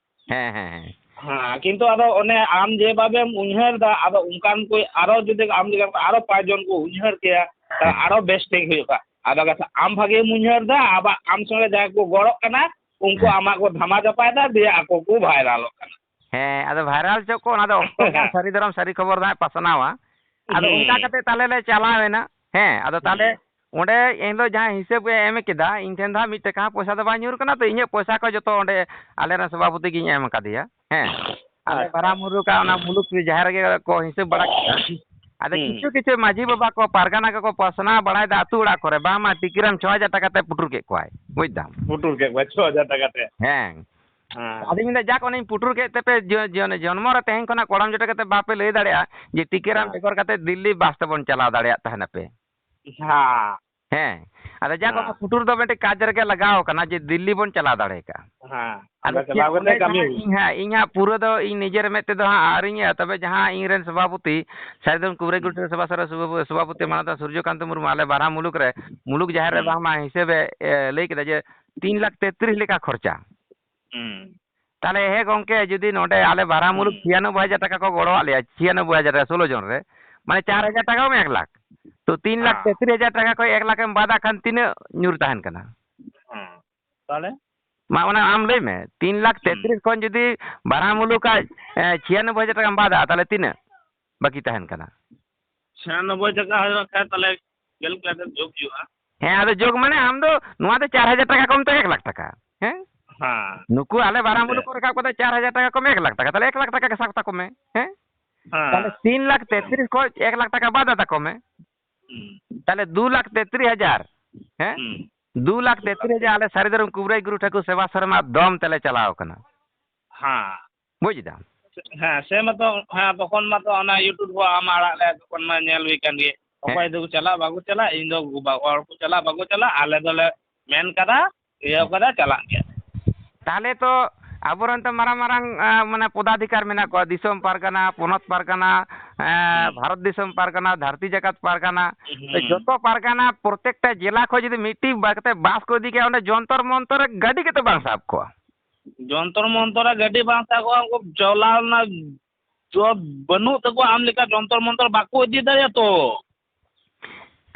ᱦᱮᱸ, ᱦᱮᱸ, ᱦᱮᱸ᱾ ᱦᱮᱸ, ᱠᱤᱱᱛᱩ ᱟᱫᱚ ᱚᱱᱮ ᱟᱢ ᱡᱮᱵᱷᱟᱵᱮᱢ ᱩᱭᱦᱟᱹᱨ ᱫᱟ, ᱟᱫᱚ ᱚᱱᱠᱟᱱ ᱠᱚ ᱟᱨᱚ ᱡᱩᱫᱤ ᱟᱢ ᱞᱮᱠᱟ ᱟᱨᱚ ᱯᱟᱸᱪ ᱡᱚᱱ ᱠᱚ ᱩᱭᱦᱟᱹᱨ ᱠᱮᱭᱟ, ᱛᱟᱦᱚᱞᱮ ᱦᱮᱸ᱾ ᱟᱨᱚ ᱵᱮᱥ ᱴᱷᱤᱠ ᱦᱩᱭᱩᱜᱼᱟ᱾ ᱟᱫᱚ ᱠᱟᱛᱷᱟ ᱟᱢ ᱵᱷᱟᱜᱮᱢ ᱩᱭᱦᱟᱹᱨ ᱫᱟ, ᱟᱵᱟᱨ ᱟᱢ ᱥᱚᱸᱜᱮ ᱡᱟᱦᱟᱸᱭ ᱠᱚ ᱜᱚᱲᱚᱜ ᱠᱟᱱᱟ, ᱩᱱᱠᱩ ᱦᱮᱸ᱾ ᱟᱢᱟᱜ ᱠᱚ ᱫᱷᱟᱢᱟ ᱪᱟᱯᱟᱭ ᱫᱟ, ᱫᱤᱭᱮ ᱟᱠᱚ ᱠᱚ ᱵᱷᱟᱭᱨᱟᱞᱚᱜ ᱠᱟᱱᱟ᱾ ᱦᱮᱸ, ᱟᱫᱚ ᱵᱷᱟᱭᱨᱟᱞ ᱦᱚᱪᱚᱜ ᱠᱚ, ᱚᱱᱟ ᱫᱚ ᱚᱠᱛᱚ ᱜᱮ ᱦᱟᱸᱜ ᱦᱮᱸ᱾ ᱥᱟᱹᱨᱤ ᱫᱷᱚᱨᱚᱢ ᱥᱟᱹᱨᱤ ᱠᱷᱚᱵᱚᱨ ᱫᱚ ᱦᱟᱸᱜ ᱯᱟᱥᱱᱟᱣᱟ᱾ ᱟᱫᱚ ᱚᱱᱠᱟ ᱦᱩᱸ᱾ ᱠᱟᱛᱮ ᱛᱟᱦᱞᱮ ᱞᱮ ᱪᱟᱞᱟᱣ ᱮᱱᱟ᱾ ᱦᱮᱸ, ᱟᱫᱚ ᱛᱟᱦᱞᱮ ᱦᱩᱸ᱾ ᱚᱸᱰᱮ ᱮᱱᱦᱤᱞᱳᱜ ᱡᱟᱦᱟᱸ ᱦᱤᱥᱟᱹᱵ ᱮ ᱮᱢ ᱠᱮᱫᱟ, ᱤᱧ ᱴᱷᱮᱱ ᱫᱚ ᱦᱟᱸᱜ ᱢᱤᱫ ᱴᱟᱠᱟ ᱦᱚᱸ ᱯᱚᱭᱥᱟ ᱫᱚ ᱵᱟᱝ ᱧᱩᱨ ᱠᱟᱱᱟ, ᱛᱚ ᱤᱧᱟᱹᱜ ᱯᱚᱭᱥᱟ ᱠᱚ ᱡᱚᱛᱚ ᱚᱸᱰᱮ ᱟᱞᱮ ᱨᱮᱱ ᱥᱚᱵᱷᱟᱯᱚᱛᱤ ᱜᱤᱧ ᱮᱢ ᱠᱟᱫᱮᱭᱟ᱾ ᱦᱮᱸ, ᱟᱞᱮ ᱟᱪᱪᱷᱟ᱾ ᱵᱟᱨᱟ ᱢᱩᱞᱩᱠ ᱟᱜ ᱚᱱᱟ ᱦᱮᱸ᱾ ᱢᱩᱞᱩᱠ ᱡᱟᱦᱮᱨ ᱨᱮᱜᱮ ᱠᱚ ᱦᱤᱥᱟᱹᱵ ᱵᱟᱲᱟ ᱠᱮᱫᱟ᱾ ᱟᱫᱚ ᱦᱩᱸ᱾ ᱠᱤᱪᱷᱩ ᱠᱤᱪᱷᱩ ᱢᱟᱹᱡᱷᱤ ᱵᱟᱵᱟ ᱠᱚ, ᱯᱟᱨᱜᱟᱱᱟ ᱠᱚᱠᱚ ᱯᱟᱥᱱᱟᱣ ᱵᱟᱲᱟᱭᱮᱫᱟ ᱟᱹᱛᱩ ᱚᱲᱟᱜ ᱠᱚᱨᱮ, ᱵᱟᱝᱢᱟ ᱴᱤᱠᱤᱨᱟᱢ ᱪᱷᱚ ᱦᱟᱡᱟᱨ ᱴᱟᱠᱟ ᱛᱮ ᱯᱩᱴᱩᱨ ᱠᱮᱫ ᱠᱚᱣᱟᱭ, ᱵᱩᱡᱽ ᱫᱟᱢ᱾ ᱯᱩᱴᱩᱨ ᱠᱮᱫ ᱠᱚᱣᱟᱭ ᱪᱷᱚ ᱦᱟᱡᱟᱨ ᱴᱟᱠᱟ ᱛᱮ᱾ ᱦᱮᱸ᱾ ᱦᱮᱸ᱾ ᱟᱫᱚᱧ ᱢᱮᱱᱫᱟ, ᱡᱟᱠ, ᱚᱱᱮᱧ ᱯᱩᱴᱩᱨ ᱠᱮᱫ ᱛᱮᱯᱮ, ᱡᱚ-, ᱡᱚ-, ᱡᱚᱱᱢᱚ ᱨᱮ ᱛᱮᱦᱮᱧ ᱠᱷᱚᱱᱟᱜ ᱠᱚᱲᱟᱢ ᱡᱚᱴᱮ ᱠᱟᱛᱮ ᱵᱟᱯᱮ ᱞᱟᱹᱭ ᱫᱟᱲᱮᱭᱟᱜᱼᱟ ᱡᱮ ᱴᱤᱠᱟᱹᱨᱟᱢ ᱦᱮᱸ᱾ ᱵᱮᱜᱚᱨ ᱠᱟᱛᱮ ᱫᱤᱞᱞᱤ ᱵᱟᱥ ᱛᱮᱵᱚᱱ ᱪᱟᱞᱟᱣ ᱫᱟᱲᱮᱭᱟᱜ ᱛᱟᱦᱮᱱᱟᱯᱮ᱾ ᱦᱮᱸ᱾ ᱦᱮᱸ᱾ ᱟᱫᱚ ᱡᱟᱠ, ᱚᱱᱟ ᱦᱮᱸ᱾ ᱯᱩᱴᱩᱨ ᱫᱚ ᱢᱤᱫᱴᱮᱡ ᱠᱟᱡᱽ ᱨᱮᱜᱮ ᱞᱟᱜᱟᱣ ᱠᱟᱱᱟ ᱡᱮ ᱫᱤᱞᱞᱤ ᱵᱚᱱ ᱪᱟᱞᱟᱣ ᱫᱟᱲᱮ ᱠᱟᱜᱼᱟ᱾ ᱦᱮᱸ᱾ ᱟᱫᱚ ᱟᱫᱚ ᱪᱮᱫ ᱪᱟᱞᱟᱣ ᱚᱸᱰᱮ ᱠᱟᱛᱮ ᱠᱟᱹᱢᱤ ᱡᱟᱦᱟᱸ ᱦᱩᱭᱩᱜᱼᱟ᱾ ᱤᱧ ᱦᱟᱸᱜ, ᱤᱧ ᱦᱟᱸᱜ ᱯᱩᱨᱟᱹ ᱫᱚ ᱤᱧ ᱱᱤᱡᱮᱨ ᱢᱮᱫ ᱛᱮᱫᱚ ᱦᱟᱸᱜ ᱟᱹᱣᱨᱤᱧ ᱤᱭᱟᱹ, ᱛᱚᱵᱮ ᱡᱟᱦᱟᱸ ᱤᱧ ᱨᱮᱱ ᱥᱚᱵᱷᱟᱯᱚᱛᱤ, ᱥᱟᱭᱫᱚᱢ ᱠᱩᱵᱨᱟᱹᱭ ᱦᱩᱸ᱾ ᱜᱩᱴᱷᱤ ᱥᱚᱵᱷᱟ ᱥᱚᱨᱮᱥ ᱥᱚᱵᱷᱟᱯᱚᱛᱤ ᱢᱟᱱᱚᱛᱟᱱ ᱥᱩᱨᱡᱚᱠᱟᱱᱛ ᱢᱩᱨᱢᱩ ᱟᱞᱮ ᱵᱟᱨᱦᱟ ᱢᱩᱞᱩᱠ ᱨᱮ, ᱢᱩᱞᱩᱠ ᱡᱟᱦᱮᱨ ᱨᱮ ᱦᱩᱸ᱾ ᱵᱟᱝᱢᱟ ᱦᱤᱥᱟᱹᱵᱮ, ᱮ, ᱞᱟᱹᱭ ᱠᱮᱫᱟ ᱡᱮ ᱛᱤᱱ ᱞᱟᱠᱷ ᱛᱮᱛᱨᱤᱥ ᱞᱮᱠᱟ ᱠᱷᱚᱨᱪᱟ᱾ ᱦᱩᱸ᱾ ᱛᱟᱦᱞᱮ ᱦᱮ ᱜᱚᱝᱠᱮ, ᱡᱩᱫᱤ ᱱᱚᱰᱮ ᱟᱞᱮ ᱵᱟᱨᱦᱟ ᱢᱩᱞᱩᱠ ᱦᱩᱸ᱾ ᱪᱷᱤᱭᱟᱱᱚᱵᱵᱳᱭ ᱦᱟᱡᱟᱨ ᱴᱟᱠᱟ ᱠᱚ ᱜᱚᱲᱚᱣᱟᱜ ᱞᱮᱭᱟ, ᱪᱷᱤᱭᱟᱱᱚᱵᱵᱳᱭ ᱦᱟᱡᱟᱨ ᱴᱟᱠᱟ ᱥᱳᱞᱳ ᱡᱚᱱ ᱨᱮ, ᱢᱟᱱᱮ ᱪᱟᱨ ᱦᱟᱡᱟᱨ ᱦᱮᱸ᱾ ᱴᱟᱠᱟ ᱠᱷᱚᱱ ᱮᱠ ᱞᱟᱠᱷ᱾ ᱛᱚ ᱛᱤᱱ ᱞᱟᱠᱷ ᱦᱮᱸ᱾ ᱛᱮᱛᱨᱤᱥ ᱦᱟᱡᱟᱨ ᱴᱟᱠᱟ ᱠᱷᱚᱱ ᱮᱠ ᱞᱟᱠᱷ ᱮᱢ ᱵᱟᱫᱟ ᱠᱷᱟᱱ ᱛᱤᱱᱟᱹᱜ ᱧᱩᱨ ᱛᱟᱦᱮᱱ ᱠᱟᱱᱟ? ᱦᱮᱸ᱾ ᱛᱟᱦᱞᱮ? ᱢᱟ ᱚᱱᱟ ᱟᱢ ᱞᱟᱹᱭ ᱢᱮ, ᱛᱤᱱ ᱞᱟᱠᱷ ᱦᱩᱸ᱾ ᱛᱮᱛᱨᱤᱥ ᱠᱷᱚᱱ ᱡᱩᱫᱤ ᱵᱟᱨᱦᱟ ᱢᱩᱞᱩᱠᱟᱜ, ᱮ, ᱪᱷᱤᱭᱟᱱᱚᱵᱵᱳᱭ ᱦᱟᱡᱟᱨ ᱴᱟᱠᱟᱢ ᱵᱟᱫᱟ, ᱛᱟᱦᱞᱮ ᱛᱤᱱᱟᱹᱜ ᱵᱟᱹᱠᱤ ᱛᱟᱦᱮᱱ ᱠᱟᱱᱟ? ᱪᱷᱤᱭᱟᱱᱚᱵᱵᱳᱭ ᱴᱟᱠᱟ ᱦᱩᱭᱩᱜ ᱠᱷᱟᱱ ᱛᱟᱦᱞᱮ ᱜᱮᱞ ᱠᱟᱛᱮ ᱡᱳᱜᱽ ᱦᱩᱭᱩᱜᱼᱟ᱾ ᱦᱮᱸ, ᱟᱫᱚ ᱡᱳᱜᱽ ᱢᱟᱱᱮ ᱟᱢ ᱫᱚ ᱱᱚᱣᱟ ᱫᱚ ᱪᱟᱨ ᱦᱟᱡᱟᱨ ᱴᱟᱠᱟ ᱠᱚᱢ ᱛᱮ ᱮᱠ ᱞᱟᱠᱷ ᱴᱟᱠᱟ᱾ ᱦᱮᱸ? ᱦᱮᱸ᱾ ᱱᱩᱠᱩ ᱟᱞᱮ ᱵᱟᱨᱦᱟ ᱦᱮᱸ᱾ ᱢᱩᱞᱩᱠ ᱠᱚ ᱨᱟᱠᱟᱵ ᱠᱟᱫᱟ ᱪᱟᱨ ᱦᱟᱡᱟᱨ ᱴᱟᱠᱟ ᱠᱚᱢ ᱮᱠ ᱞᱟᱠᱷ ᱴᱟᱠᱟ, ᱛᱟᱦᱞᱮ ᱮᱠ ᱞᱟᱠᱷ ᱴᱟᱠᱟ ᱜᱮ ᱥᱟᱵ ᱛᱟᱠᱚ ᱢᱮ᱾ ᱦᱮᱸ? ᱦᱮᱸ᱾ ᱛᱟᱦᱞᱮ ᱛᱤᱱ ᱞᱟᱠᱷ ᱛᱮᱛᱨᱤᱥ ᱠᱷᱚᱱ ᱮᱠ ᱞᱟᱠᱷ ᱴᱟᱠᱟ ᱵᱟᱫ ᱛᱟᱠᱚ ᱢᱮ᱾ ᱦᱩᱸ᱾ ᱛᱟᱦᱞᱮ ᱫᱩ ᱞᱟᱠᱷ ᱛᱮᱛᱨᱤᱥ ᱦᱟᱡᱟᱨ᱾ ᱦᱮᱸ? ᱦᱩᱸ᱾ ᱫᱩ ᱞᱟᱠᱷ ᱛᱮᱛᱨᱤᱥ ᱦᱟᱡᱟᱨ ᱟᱞᱮ ᱥᱟᱹᱨᱤ ᱫᱷᱚᱨᱚᱢ ᱠᱩᱵᱨᱟᱹᱭ ᱜᱩᱨᱩ ᱴᱷᱟᱹᱠᱩᱨ ᱥᱮᱵᱟ ᱥᱮᱨᱢᱟ ᱫᱚᱢ ᱛᱮᱞᱮ ᱪᱟᱞᱟᱣ ᱠᱟᱱᱟ᱾ ᱦᱮᱸ᱾ ᱵᱩᱡᱽ ᱫᱟᱢ? ᱦᱮᱸ, ᱥᱮ ᱢᱟᱛᱚ, ᱦᱮᱸ, ᱛᱚᱠᱷᱚᱱ ᱢᱟᱛᱚ ᱚᱱᱟ YouTube ᱠᱚ ᱟᱢ ᱟᱲᱟᱜ ᱞᱮᱫ, ᱛᱚᱠᱷᱚᱱ ᱢᱟ ᱧᱮᱞ ᱦᱩᱭ ᱠᱟᱱ ᱜᱮ᱾ ᱚᱠᱚᱭ ᱫᱚᱠᱚ ᱪᱟᱞᱟᱜ ᱵᱟᱠᱚ ᱪᱟᱞᱟᱜ, ᱤᱧ ᱫᱚ ᱵᱟᱵᱟ ᱦᱚᱲ ᱠᱚ ᱪᱟᱞᱟᱜ ᱵᱟᱠᱚ ᱪᱟᱞᱟᱜ, ᱟᱞᱮ ᱫᱚᱞᱮ ᱢᱮᱱ ᱠᱟᱫᱟ, ᱤᱭᱟᱹ ᱠᱟᱫᱟ, ᱪᱟᱞᱟᱜ ᱜᱮᱭᱟ᱾ ᱛᱟᱦᱞᱮ ᱛᱚ ᱟᱵᱚᱨᱮᱱ ᱛᱚ ᱢᱟᱨᱟᱝ ᱢᱟᱨᱟᱝ, ᱟ, ᱢᱟᱱᱮ ᱯᱚᱫᱟᱫᱷᱤᱠᱟᱨ ᱢᱮᱱᱟᱜ ᱠᱚᱣᱟ, ᱫᱤᱥᱚᱢ ᱯᱟᱨᱜᱟᱱᱟ, ᱯᱚᱱᱚᱛ ᱯᱟᱨᱜᱟᱱᱟ, ᱮ, ᱦᱩᱸ᱾ ᱵᱷᱟᱨᱚᱛ ᱫᱤᱥᱚᱢ ᱯᱟᱨᱜᱟᱱᱟ, ᱫᱷᱟᱹᱨᱛᱤ ᱡᱟᱠᱟᱛ ᱯᱟᱨᱜᱟᱱᱟ᱾ ᱦᱩᱸ᱾ ᱡᱚᱛᱚ ᱯᱟᱨᱜᱟᱱᱟ ᱯᱨᱚᱛᱮᱠᱴᱟ ᱡᱮᱞᱟ ᱠᱷᱚᱱ ᱡᱩᱫᱤ ᱢᱤᱫᱴᱤᱡ ᱵᱟ-, ᱠᱟᱛᱮ ᱵᱟᱥ ᱠᱚ ᱤᱫᱤ ᱠᱮᱭᱟ, ᱚᱸᱰᱮ ᱡᱚᱱᱛᱚᱨ ᱢᱚᱱᱛᱚᱨ ᱨᱮ ᱜᱟᱹᱰᱤ ᱜᱮᱛᱚ ᱵᱟᱝ ᱥᱟᱵ ᱠᱚᱜᱼᱟ᱾ ᱡᱚᱱᱛᱚᱨ ᱢᱚᱱᱛᱚᱨ ᱨᱮ ᱜᱟᱹᱰᱤ ᱵᱟᱝ ᱥᱟᱵ ᱠᱚᱜᱼᱟ, ᱩᱱᱠᱩ ᱪᱟᱞᱟᱣ ᱨᱮᱱᱟᱜ ᱡᱚ ᱵᱟᱹᱱᱩᱜ ᱛᱟᱠᱚᱣᱟ, ᱟᱢ ᱞᱮᱠᱟ ᱡᱚᱱᱛᱚᱨ ᱢᱚᱱᱛᱚᱨ ᱵᱟᱠᱚ ᱤᱫᱤ ᱫᱟᱲᱮᱭᱟᱜᱼᱟ ᱛᱚ᱾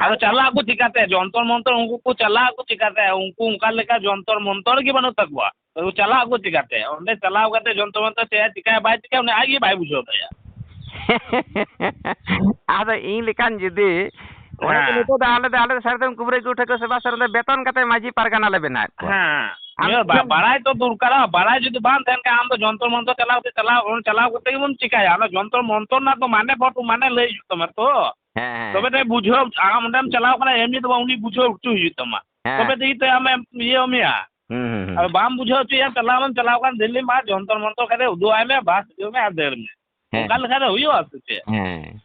ᱟᱫᱚ ᱪᱟᱞᱟᱜ ᱟᱠᱚ ᱪᱤᱠᱟᱛᱮ? ᱡᱚᱱᱛᱚᱨ ᱢᱚᱱᱛᱚᱨ ᱩᱱᱠᱩ ᱠᱚ ᱪᱟᱞᱟᱜ ᱟᱠᱚ ᱪᱤᱠᱟᱛᱮ? ᱩᱱᱠᱩ ᱚᱱᱠᱟ ᱞᱮᱠᱟ ᱡᱚᱱᱛᱚᱨ ᱢᱚᱱᱛᱚᱨ ᱜᱮ ᱵᱟᱹᱱᱩᱜ ᱛᱟᱠᱚᱣᱟ᱾ ᱟᱫᱚ ᱪᱟᱞᱟᱜ ᱟᱠᱚ ᱪᱤᱠᱟᱛᱮ? ᱚᱸᱰᱮ ᱪᱟᱞᱟᱣ ᱠᱟᱛᱮ ᱡᱚᱱᱛᱚᱨ ᱢᱚᱱᱛᱚᱨ ᱪᱮᱫ ᱮ ᱪᱤᱠᱟᱭᱟ ᱵᱟᱭ ᱪᱤᱠᱟᱭᱟ, ᱩᱱᱤ ᱟᱡ ᱜᱮ ᱵᱟᱭ ᱵᱩᱡᱷᱟᱹᱣ ᱫᱟᱲᱮᱭᱟᱜᱼᱟ᱾ ᱟᱫᱚ ᱤᱧ ᱞᱮᱠᱟᱱ ᱡᱩᱫᱤ ᱚᱱᱮ ᱠᱚ ᱦᱮᱸ᱾ ᱱᱤᱛᱚᱜ ᱫᱚ ᱟᱞᱮ ᱫᱚ, ᱟᱞᱮ ᱫᱚ ᱥᱟᱹᱨᱤ ᱫᱚ ᱩᱱᱠᱩ ᱵᱨᱮ ᱜᱩᱴᱷᱟᱹ ᱠᱚ ᱥᱮᱵᱟ ᱥᱟᱹᱨᱤ ᱫᱚ ᱵᱮᱛᱚᱱ ᱠᱟᱛᱮ ᱢᱟᱹᱡᱷᱤ ᱯᱟᱨᱜᱟᱱᱟ ᱞᱮ ᱵᱮᱱᱟᱣᱮᱫ ᱠᱚᱣᱟ᱾ ᱦᱮᱸ᱾ ᱟᱢ ᱤᱭᱟᱹ ᱵᱟ-, ᱴᱷᱮᱱ ᱵᱟᱲᱟᱭ ᱛᱚ ᱫᱚᱨᱠᱟᱨᱟ, ᱵᱟᱲᱟᱭ ᱡᱩᱫᱤ ᱵᱟᱝ ᱛᱟᱦᱮᱱ ᱠᱷᱟᱱ ᱟᱢ ᱫᱚ ᱡᱚᱱᱛᱚᱨ ᱢᱚᱱᱛᱚᱨ ᱪᱟᱞᱟᱣ ᱠᱟᱛᱮ, ᱪᱟᱞᱟᱣ, ᱪᱟᱞᱟᱣ ᱠᱟᱛᱮ ᱜᱮᱵᱚᱱ ᱪᱤᱠᱟᱭᱟ? ᱚᱱᱟ ᱡᱚᱱᱛᱚᱨ ᱢᱚᱱᱛᱚᱨ ᱨᱮᱱᱟᱜ ᱫᱚ ᱢᱟᱱᱮ ᱵᱚᱴ, ᱢᱟᱱᱮ ᱞᱟᱹᱭ ᱦᱩᱭᱩᱜ ᱛᱟᱢᱟ ᱛᱚ᱾ ᱦᱮᱸ, ᱦᱮᱸ, ᱛᱚᱵᱮ ᱦᱮᱸ᱾ ᱛᱚᱭ ᱵᱩᱡᱷᱟᱹᱣ, ᱟᱢ ᱚᱸᱰᱮᱢ ᱪᱟᱞᱟᱣ ᱠᱟᱱᱟ, ᱮᱢᱱᱤ ᱫᱚ ᱵᱟᱝ, ᱩᱱᱤ ᱵᱩᱡᱷᱟᱹᱣ ᱦᱚᱪᱚ ᱦᱩᱭᱩᱜ ᱛᱟᱢᱟ᱾ ᱦᱮᱸ᱾ ᱛᱚᱵᱮ ᱛᱮᱜᱮ ᱛᱚ ᱟᱢᱮ ᱤᱭᱟᱹ ᱢᱮᱭᱟ᱾ ᱦᱩᱸ, ᱦᱩᱸ, ᱦᱩᱸ᱾ ᱟᱫᱚ ᱵᱟᱢ ᱵᱩᱡᱷᱟᱹᱣ ᱦᱚᱪᱚᱭᱟ, ᱪᱟᱞᱟᱣ ᱢᱟᱢ ᱪᱟᱞᱟᱣ ᱠᱟᱱ, ᱫᱤᱞᱞᱤ ᱢᱟ ᱡᱚᱱᱛᱚᱨ ᱢᱚᱱᱛᱚᱨ ᱠᱟᱛᱮ ᱩᱫᱩᱜ ᱟᱭ ᱢᱮ, ᱵᱟᱥ ᱦᱤᱡᱩᱜ ᱢᱮ ᱟᱨ ᱫᱟᱹᱲ ᱢᱮ᱾ ᱦᱮᱸ᱾ ᱚᱱᱠᱟ ᱞᱮᱠᱷᱟᱱ ᱫᱚ ᱦᱩᱭᱩᱜᱼᱟ ᱥᱮ ᱪᱮᱫ? ᱦᱮᱸ᱾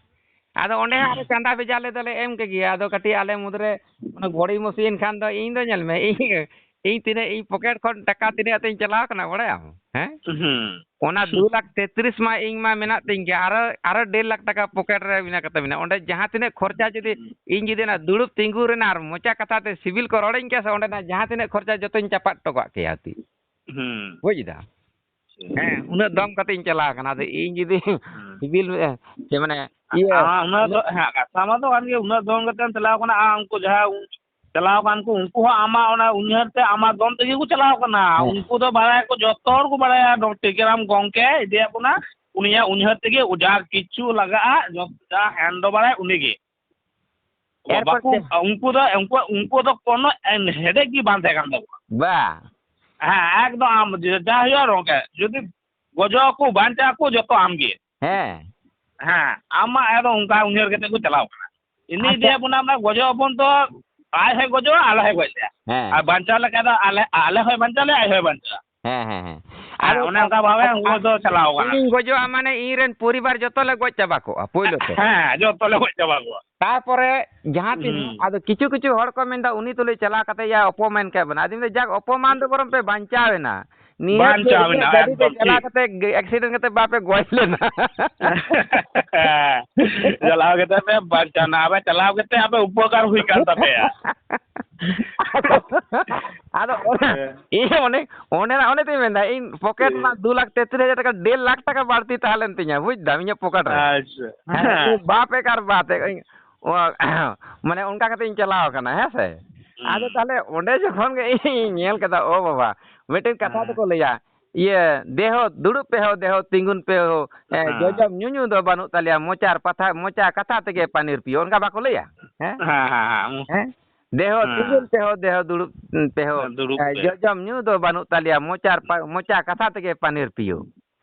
ᱟᱫᱚ ᱚᱸᱰᱮ ᱦᱚᱸ ᱟᱞᱮ ᱪᱟᱸᱫᱟ ᱵᱷᱮᱡᱟ ᱞᱮ ᱫᱚᱞᱮ ᱮᱢ ᱠᱮᱫ ᱜᱮᱭᱟ᱾ ᱟᱫᱚ ᱠᱟᱹᱴᱤᱡ ᱟᱞᱮ ᱢᱩᱫᱽᱨᱮ ᱚᱱᱟ ᱜᱷᱚᱲᱤ ᱢᱚᱥᱤᱭᱮᱱ ᱠᱷᱟᱱ ᱫᱚ ᱤᱧ ᱫᱚ ᱧᱮᱞ ᱢᱮ, ᱤᱧ, ᱤᱧ ᱛᱤᱱᱟᱹᱜ ᱤᱧ ᱯᱚᱠᱮᱴ ᱠᱷᱚᱱ ᱴᱟᱠᱟ ᱛᱤᱱᱟᱹᱜ ᱟᱛᱮᱧ ᱪᱟᱞᱟᱣ ᱠᱟᱱᱟ ᱵᱟᱲᱟᱭᱟᱢ? ᱦᱮᱸ? ᱦᱩᱸ᱾ ᱚᱱᱟ ᱫᱩ ᱞᱟᱠᱷ ᱛᱮᱛᱨᱤᱥ ᱢᱟ ᱤᱧ ᱢᱟ ᱢᱮᱱᱟᱜ ᱛᱤᱧ ᱜᱮᱭᱟ, ᱟᱨᱚ, ᱟᱨᱚ ᱰᱮᱲ ᱞᱟᱠᱷ ᱴᱟᱠᱟ ᱯᱚᱠᱮᱴ ᱨᱮ ᱢᱮᱱᱟᱜ ᱠᱟᱛᱟ ᱢᱮᱱᱟᱜᱼᱟ᱾ ᱚᱸᱰᱮ ᱡᱟᱦᱟᱸ ᱛᱤᱱᱟᱹᱜ ᱠᱷᱚᱨᱪᱟ ᱡᱩᱫᱤ ᱤᱧ ᱡᱩᱫᱤ ᱚᱱᱟ ᱫᱩᱲᱩᱵ ᱛᱤᱸᱜᱩ ᱨᱮᱱᱟᱜ ᱟᱨ ᱢᱚᱪᱟ ᱠᱟᱛᱷᱟ ᱛᱮ ᱥᱤᱵᱤᱞ ᱠᱚ ᱨᱚᱲᱤᱧ ᱠᱮᱭᱟ ᱥᱮ, ᱚᱸᱰᱮᱱᱟᱜ ᱡᱟᱦᱟᱸ ᱛᱤᱱᱟᱹᱜ ᱠᱷᱚᱨᱪᱟ ᱡᱚᱛᱚᱧ ᱪᱟᱯᱟᱫ ᱦᱚᱴᱚ ᱠᱟᱜ ᱠᱮᱭᱟ ᱦᱟᱹᱛᱤ᱾ ᱦᱩᱸ᱾ ᱵᱩᱡᱽ ᱫᱟ? ᱦᱮᱸ, ᱩᱱᱟᱹᱜ ᱫᱚᱢ ᱠᱟᱛᱮᱧ ᱪᱟᱞᱟᱣ ᱠᱟᱱᱟ᱾ ᱟᱫᱚ ᱤᱧ ᱡᱩᱫᱤ ᱦᱩᱸ᱾ ᱥᱤᱵᱤᱞ, ᱪᱮ ᱢᱟᱱᱮ, ᱤᱭᱟᱹ, ᱟᱨ ᱩᱱᱟᱹᱜ ᱫᱚ, ᱦᱮᱸ, ᱠᱟᱛᱷᱟ ᱢᱟ ᱫᱚ ᱠᱟᱱ ᱜᱮ, ᱩᱱᱟᱹᱜ ᱫᱚᱢ ᱠᱟᱛᱮᱢ ᱪᱟᱞᱟᱣ ᱠᱟᱱᱟ, ᱟᱨ ᱩᱱᱠᱩ ᱡᱟᱦᱟᱸᱭ ᱪᱟᱞᱟᱣ ᱠᱟᱱ ᱠᱚ, ᱩᱱᱠᱩ ᱦᱚᱸ ᱟᱢᱟᱜ ᱚᱱᱟ ᱩᱭᱦᱟᱹᱨ ᱛᱮ, ᱟᱢᱟᱜ ᱫᱚᱢ ᱛᱮᱜᱮ ᱠᱚ ᱪᱟᱞᱟᱣ ᱠᱟᱱᱟ᱾ ᱦᱮᱸ᱾ ᱩᱱᱠᱩ ᱫᱚ ᱵᱟᱲᱟᱭᱟᱠᱚ, ᱡᱚᱛᱚ ᱦᱚᱲ ᱠᱚ ᱵᱟᱲᱟᱭᱟ, ᱴᱤᱠᱟᱹᱨᱟᱢ ᱜᱚᱝᱠᱮ ᱤᱫᱤᱭᱮᱫ ᱵᱚᱱᱟ, ᱩᱱᱤᱭᱟᱜ ᱩᱭᱦᱟᱹᱨ ᱛᱮᱜᱮ ᱡᱟ ᱠᱤᱪᱷᱩ ᱞᱟᱜᱟᱜᱼᱟ, ᱡᱚᱛᱚ ᱡᱟ ᱦᱮᱱ ᱫᱚ ᱵᱟᱲᱟᱭ ᱩᱱᱤᱜᱮ᱾ ᱮᱨᱯᱚᱨ ᱵᱟᱠᱚ, ᱪᱮᱫ? ᱩᱱᱠᱩ ᱫᱚ, ᱩᱱᱠᱩᱣᱟᱜ, ᱩᱱᱠᱩ ᱫᱚ ᱠᱳᱱᱳ ᱦᱮᱰᱮᱠ ᱜᱮ ᱵᱟᱝ ᱛᱟᱦᱮᱸ ᱠᱟᱱ ᱛᱟᱠᱚᱣᱟ᱾ ᱵᱟ᱾ ᱦᱮᱸ, ᱮᱠᱫᱚᱢ ᱟᱢ ᱡᱟ ᱦᱩᱭᱩᱜᱼᱟ ᱜᱚᱝᱠᱮ, ᱡᱩᱫᱤ ᱜᱚᱡᱚᱜ ᱟᱠᱚ, ᱵᱟᱧᱪᱟᱜ ᱟᱠᱚ, ᱡᱚᱛᱚ ᱟᱢᱜᱮ᱾ ᱦᱮᱸ᱾ ᱦᱮᱸ, ᱟᱢ ᱢᱟ ᱟᱫᱚ ᱚᱱᱠᱟ ᱩᱭᱦᱟᱹᱨ ᱠᱟᱛᱮ ᱠᱚ ᱪᱟᱞᱟᱣ ᱠᱟᱱᱟ᱾ ᱤᱱᱟᱹ ᱟᱪᱪᱷᱟ᱾ ᱤᱫᱤᱭᱟ ᱵᱚᱱᱟ, ᱢᱟ ᱜᱚᱡᱚᱜ ᱟᱵᱚᱱ ᱛᱚ, ᱟᱡ ᱦᱚᱸᱭ ᱜᱚᱡᱚᱜᱼᱟ, ᱟᱞᱮ ᱦᱚᱸᱭ ᱜᱚᱡ ᱞᱮᱭᱟ᱾ ᱦᱮᱸ᱾ ᱟᱨ ᱵᱟᱧᱪᱟᱣ ᱞᱮᱠᱟ ᱫᱚ ᱟᱞᱮ, ᱟᱞᱮ ᱦᱚᱸᱭ ᱵᱟᱧᱪᱟᱣ ᱞᱮᱭᱟ, ᱟᱡ ᱦᱚᱸᱭ ᱵᱟᱧᱪᱟᱜᱼᱟ᱾ ᱦᱮᱸ, ᱦᱮᱸ, ᱦᱮᱸ᱾ ᱦᱮᱸ, ᱟᱫᱚ ᱚᱱᱮ ᱚᱱᱠᱟ ᱵᱷᱟᱵᱮ ᱟᱫᱚ ᱩᱱᱠᱩ ᱫᱚ ᱪᱟᱞᱟᱣ ᱠᱟᱱᱟ᱾ ᱤᱧᱤᱧ ᱜᱚᱡᱚᱜᱼᱟ ᱢᱟᱱᱮ ᱤᱧ ᱨᱮᱱ ᱯᱚᱨᱤᱵᱟᱨ ᱡᱚᱛᱚ ᱞᱮ ᱜᱚᱡ ᱪᱟᱵᱟ ᱠᱚᱜᱼᱟ ᱯᱳᱭᱞᱳ ᱛᱮ᱾ ᱦᱮᱸ, ᱡᱚᱛᱚ ᱞᱮ ᱜᱚᱡ ᱪᱟᱵᱟ ᱠᱚᱜᱼᱟ᱾ ᱛᱟᱨᱯᱚᱨᱮ ᱡᱟᱦᱟᱸ ᱛᱤᱥ ᱦᱩᱸ᱾ ᱟᱫᱚ ᱠᱤᱪᱷᱩ ᱠᱤᱪᱷᱩ ᱦᱚᱲ ᱠᱚ ᱢᱮᱱᱫᱟ, "ᱩᱱᱤ ᱛᱩᱞᱩᱡ ᱪᱟᱞᱟᱣ ᱠᱟᱛᱮ ᱭᱟ ᱚᱯᱚᱢᱟᱱ ᱠᱮᱫ ᱵᱚᱱᱟ᱾" ᱟᱫᱚᱧ ᱢᱮᱱᱫᱟ, "ᱡᱟᱠ, ᱚᱯᱚᱢᱟᱱ ᱫᱚ ᱵᱚᱨᱚᱝ ᱯᱮ ᱵᱟᱧᱪᱟᱣ ᱮᱱᱟ, ᱱᱤᱭᱟᱹ ᱵᱟᱧᱪᱟᱣ ᱡᱮ ᱮᱱᱟ, ᱜᱟᱹᱰᱤ ᱛᱮ ᱮᱠᱫᱚᱢ ᱪᱟᱞᱟᱣ ᱴᱷᱤᱠ᱾ ᱠᱟᱛᱮ accident ᱠᱟᱛᱮ ᱵᱟᱯᱮ ᱜᱚᱡ ᱞᱮᱱᱟ᱾" ᱪᱟᱞᱟᱣ ᱠᱟᱛᱮ ᱯᱮ ᱵᱟᱧᱪᱟᱣ ᱮᱱᱟ, ᱟᱯᱮ ᱪᱟᱞᱟᱣ ᱠᱟᱛᱮ ᱟᱯᱮ ᱩᱯᱚᱠᱟᱨ ᱦᱩᱭ ᱠᱟᱱ ᱛᱟᱯᱮᱭᱟ᱾ ᱟᱫᱚ, ᱟᱫᱚ ᱚᱱᱮ, ᱦᱮᱸ᱾ ᱤᱧ ᱚᱱᱮ, ᱚᱱᱮ ᱛᱚᱧ ᱢᱮᱱᱫᱟ, ᱤᱧ ᱯᱚᱠᱮᱴ ᱦᱮᱸ᱾ ᱨᱮᱱᱟᱜ ᱫᱩ ᱞᱟᱠᱷ ᱛᱮᱛᱨᱤᱥ ᱦᱟᱡᱟᱨ ᱴᱟᱠᱟ, ᱰᱮᱲ ᱞᱟᱠᱷ ᱴᱟᱠᱟ ᱵᱟᱹᱲᱛᱤ ᱛᱟᱦᱮᱸ ᱞᱮᱱ ᱛᱤᱧᱟ, ᱵᱩᱡᱽ ᱫᱟᱢ, ᱤᱧᱟᱹᱜ ᱯᱚᱠᱮᱴ ᱨᱮ᱾ ᱟᱪᱪᱷᱟ᱾ ᱦᱮᱸ, ᱦᱮᱸ᱾ ᱩᱱᱤ ᱵᱟᱯ ᱮᱠᱟᱨ ᱵᱟᱛ, ᱤᱧ, ᱚ, ᱢᱟᱱᱮ ᱚᱱᱠᱟ ᱠᱟᱛᱮ ᱤᱧ ᱪᱟᱞᱟᱣ ᱟᱠᱟᱱᱟ, ᱦᱮᱸ ᱥᱮ? ᱦᱩᱸ᱾ ᱟᱫᱚ ᱛᱟᱦᱞᱮ ᱚᱸᱰᱮ ᱡᱚᱠᱷᱚᱱ ᱜᱮ ᱤᱧ ᱧᱮᱞ ᱠᱮᱫᱟ, ᱚ ᱵᱟᱵᱟ, ᱢᱤᱫᱴᱮᱱ ᱠᱟᱛᱷᱟ ᱦᱮᱸ᱾ ᱫᱚᱠᱚ ᱞᱟᱹᱭᱟ, ᱤᱭᱟᱹ, "ᱫᱮᱦᱚ ᱫᱩᱲᱩᱵ ᱯᱮ ᱦᱚ, ᱫᱮᱦᱚ ᱛᱤᱸᱜᱩᱱ ᱯᱮ ᱦᱚ, ᱮ, ᱦᱮᱸ᱾ ᱡᱚᱡᱚᱢ ᱧᱩᱧᱩ ᱫᱚ ᱵᱟᱹᱱᱩᱜ ᱛᱟᱞᱮᱭᱟ, ᱢᱚᱪᱟᱨ ᱯᱟᱛᱷᱟ, ᱢᱚᱪᱟ ᱠᱟᱛᱷᱟ ᱛᱮᱜᱮ ᱯᱟᱱᱤᱨ ᱯᱤᱭᱳ", ᱚᱱᱠᱟ ᱵᱟᱠᱚ ᱞᱟᱹᱭᱟ? ᱦᱮᱸ? ᱦᱮᱸ, ᱦᱮᱸ, ᱦᱮᱸ᱾ ᱦᱮᱸ? "ᱫᱮᱦᱚ ᱦᱮᱸ᱾ ᱛᱤᱸᱜᱩᱱ ᱯᱮ ᱦᱚ, ᱫᱮᱦᱚ ᱫᱩᱲᱩᱵ ᱯᱮ ᱦᱚ, ᱫᱩᱲᱩᱵ ᱮ, ᱯᱮ᱾ ᱡᱚᱡᱚᱢ ᱧᱩ ᱫᱚ ᱵᱟᱹᱱᱩᱜ ᱛᱟᱞᱮᱭᱟ, ᱢᱚᱪᱟᱨ ᱯᱟ-, ᱢᱚᱪᱟ ᱠᱟᱛᱷᱟ ᱛᱮᱜᱮ ᱯᱟᱱᱤᱨ ᱯᱤᱭᱳ",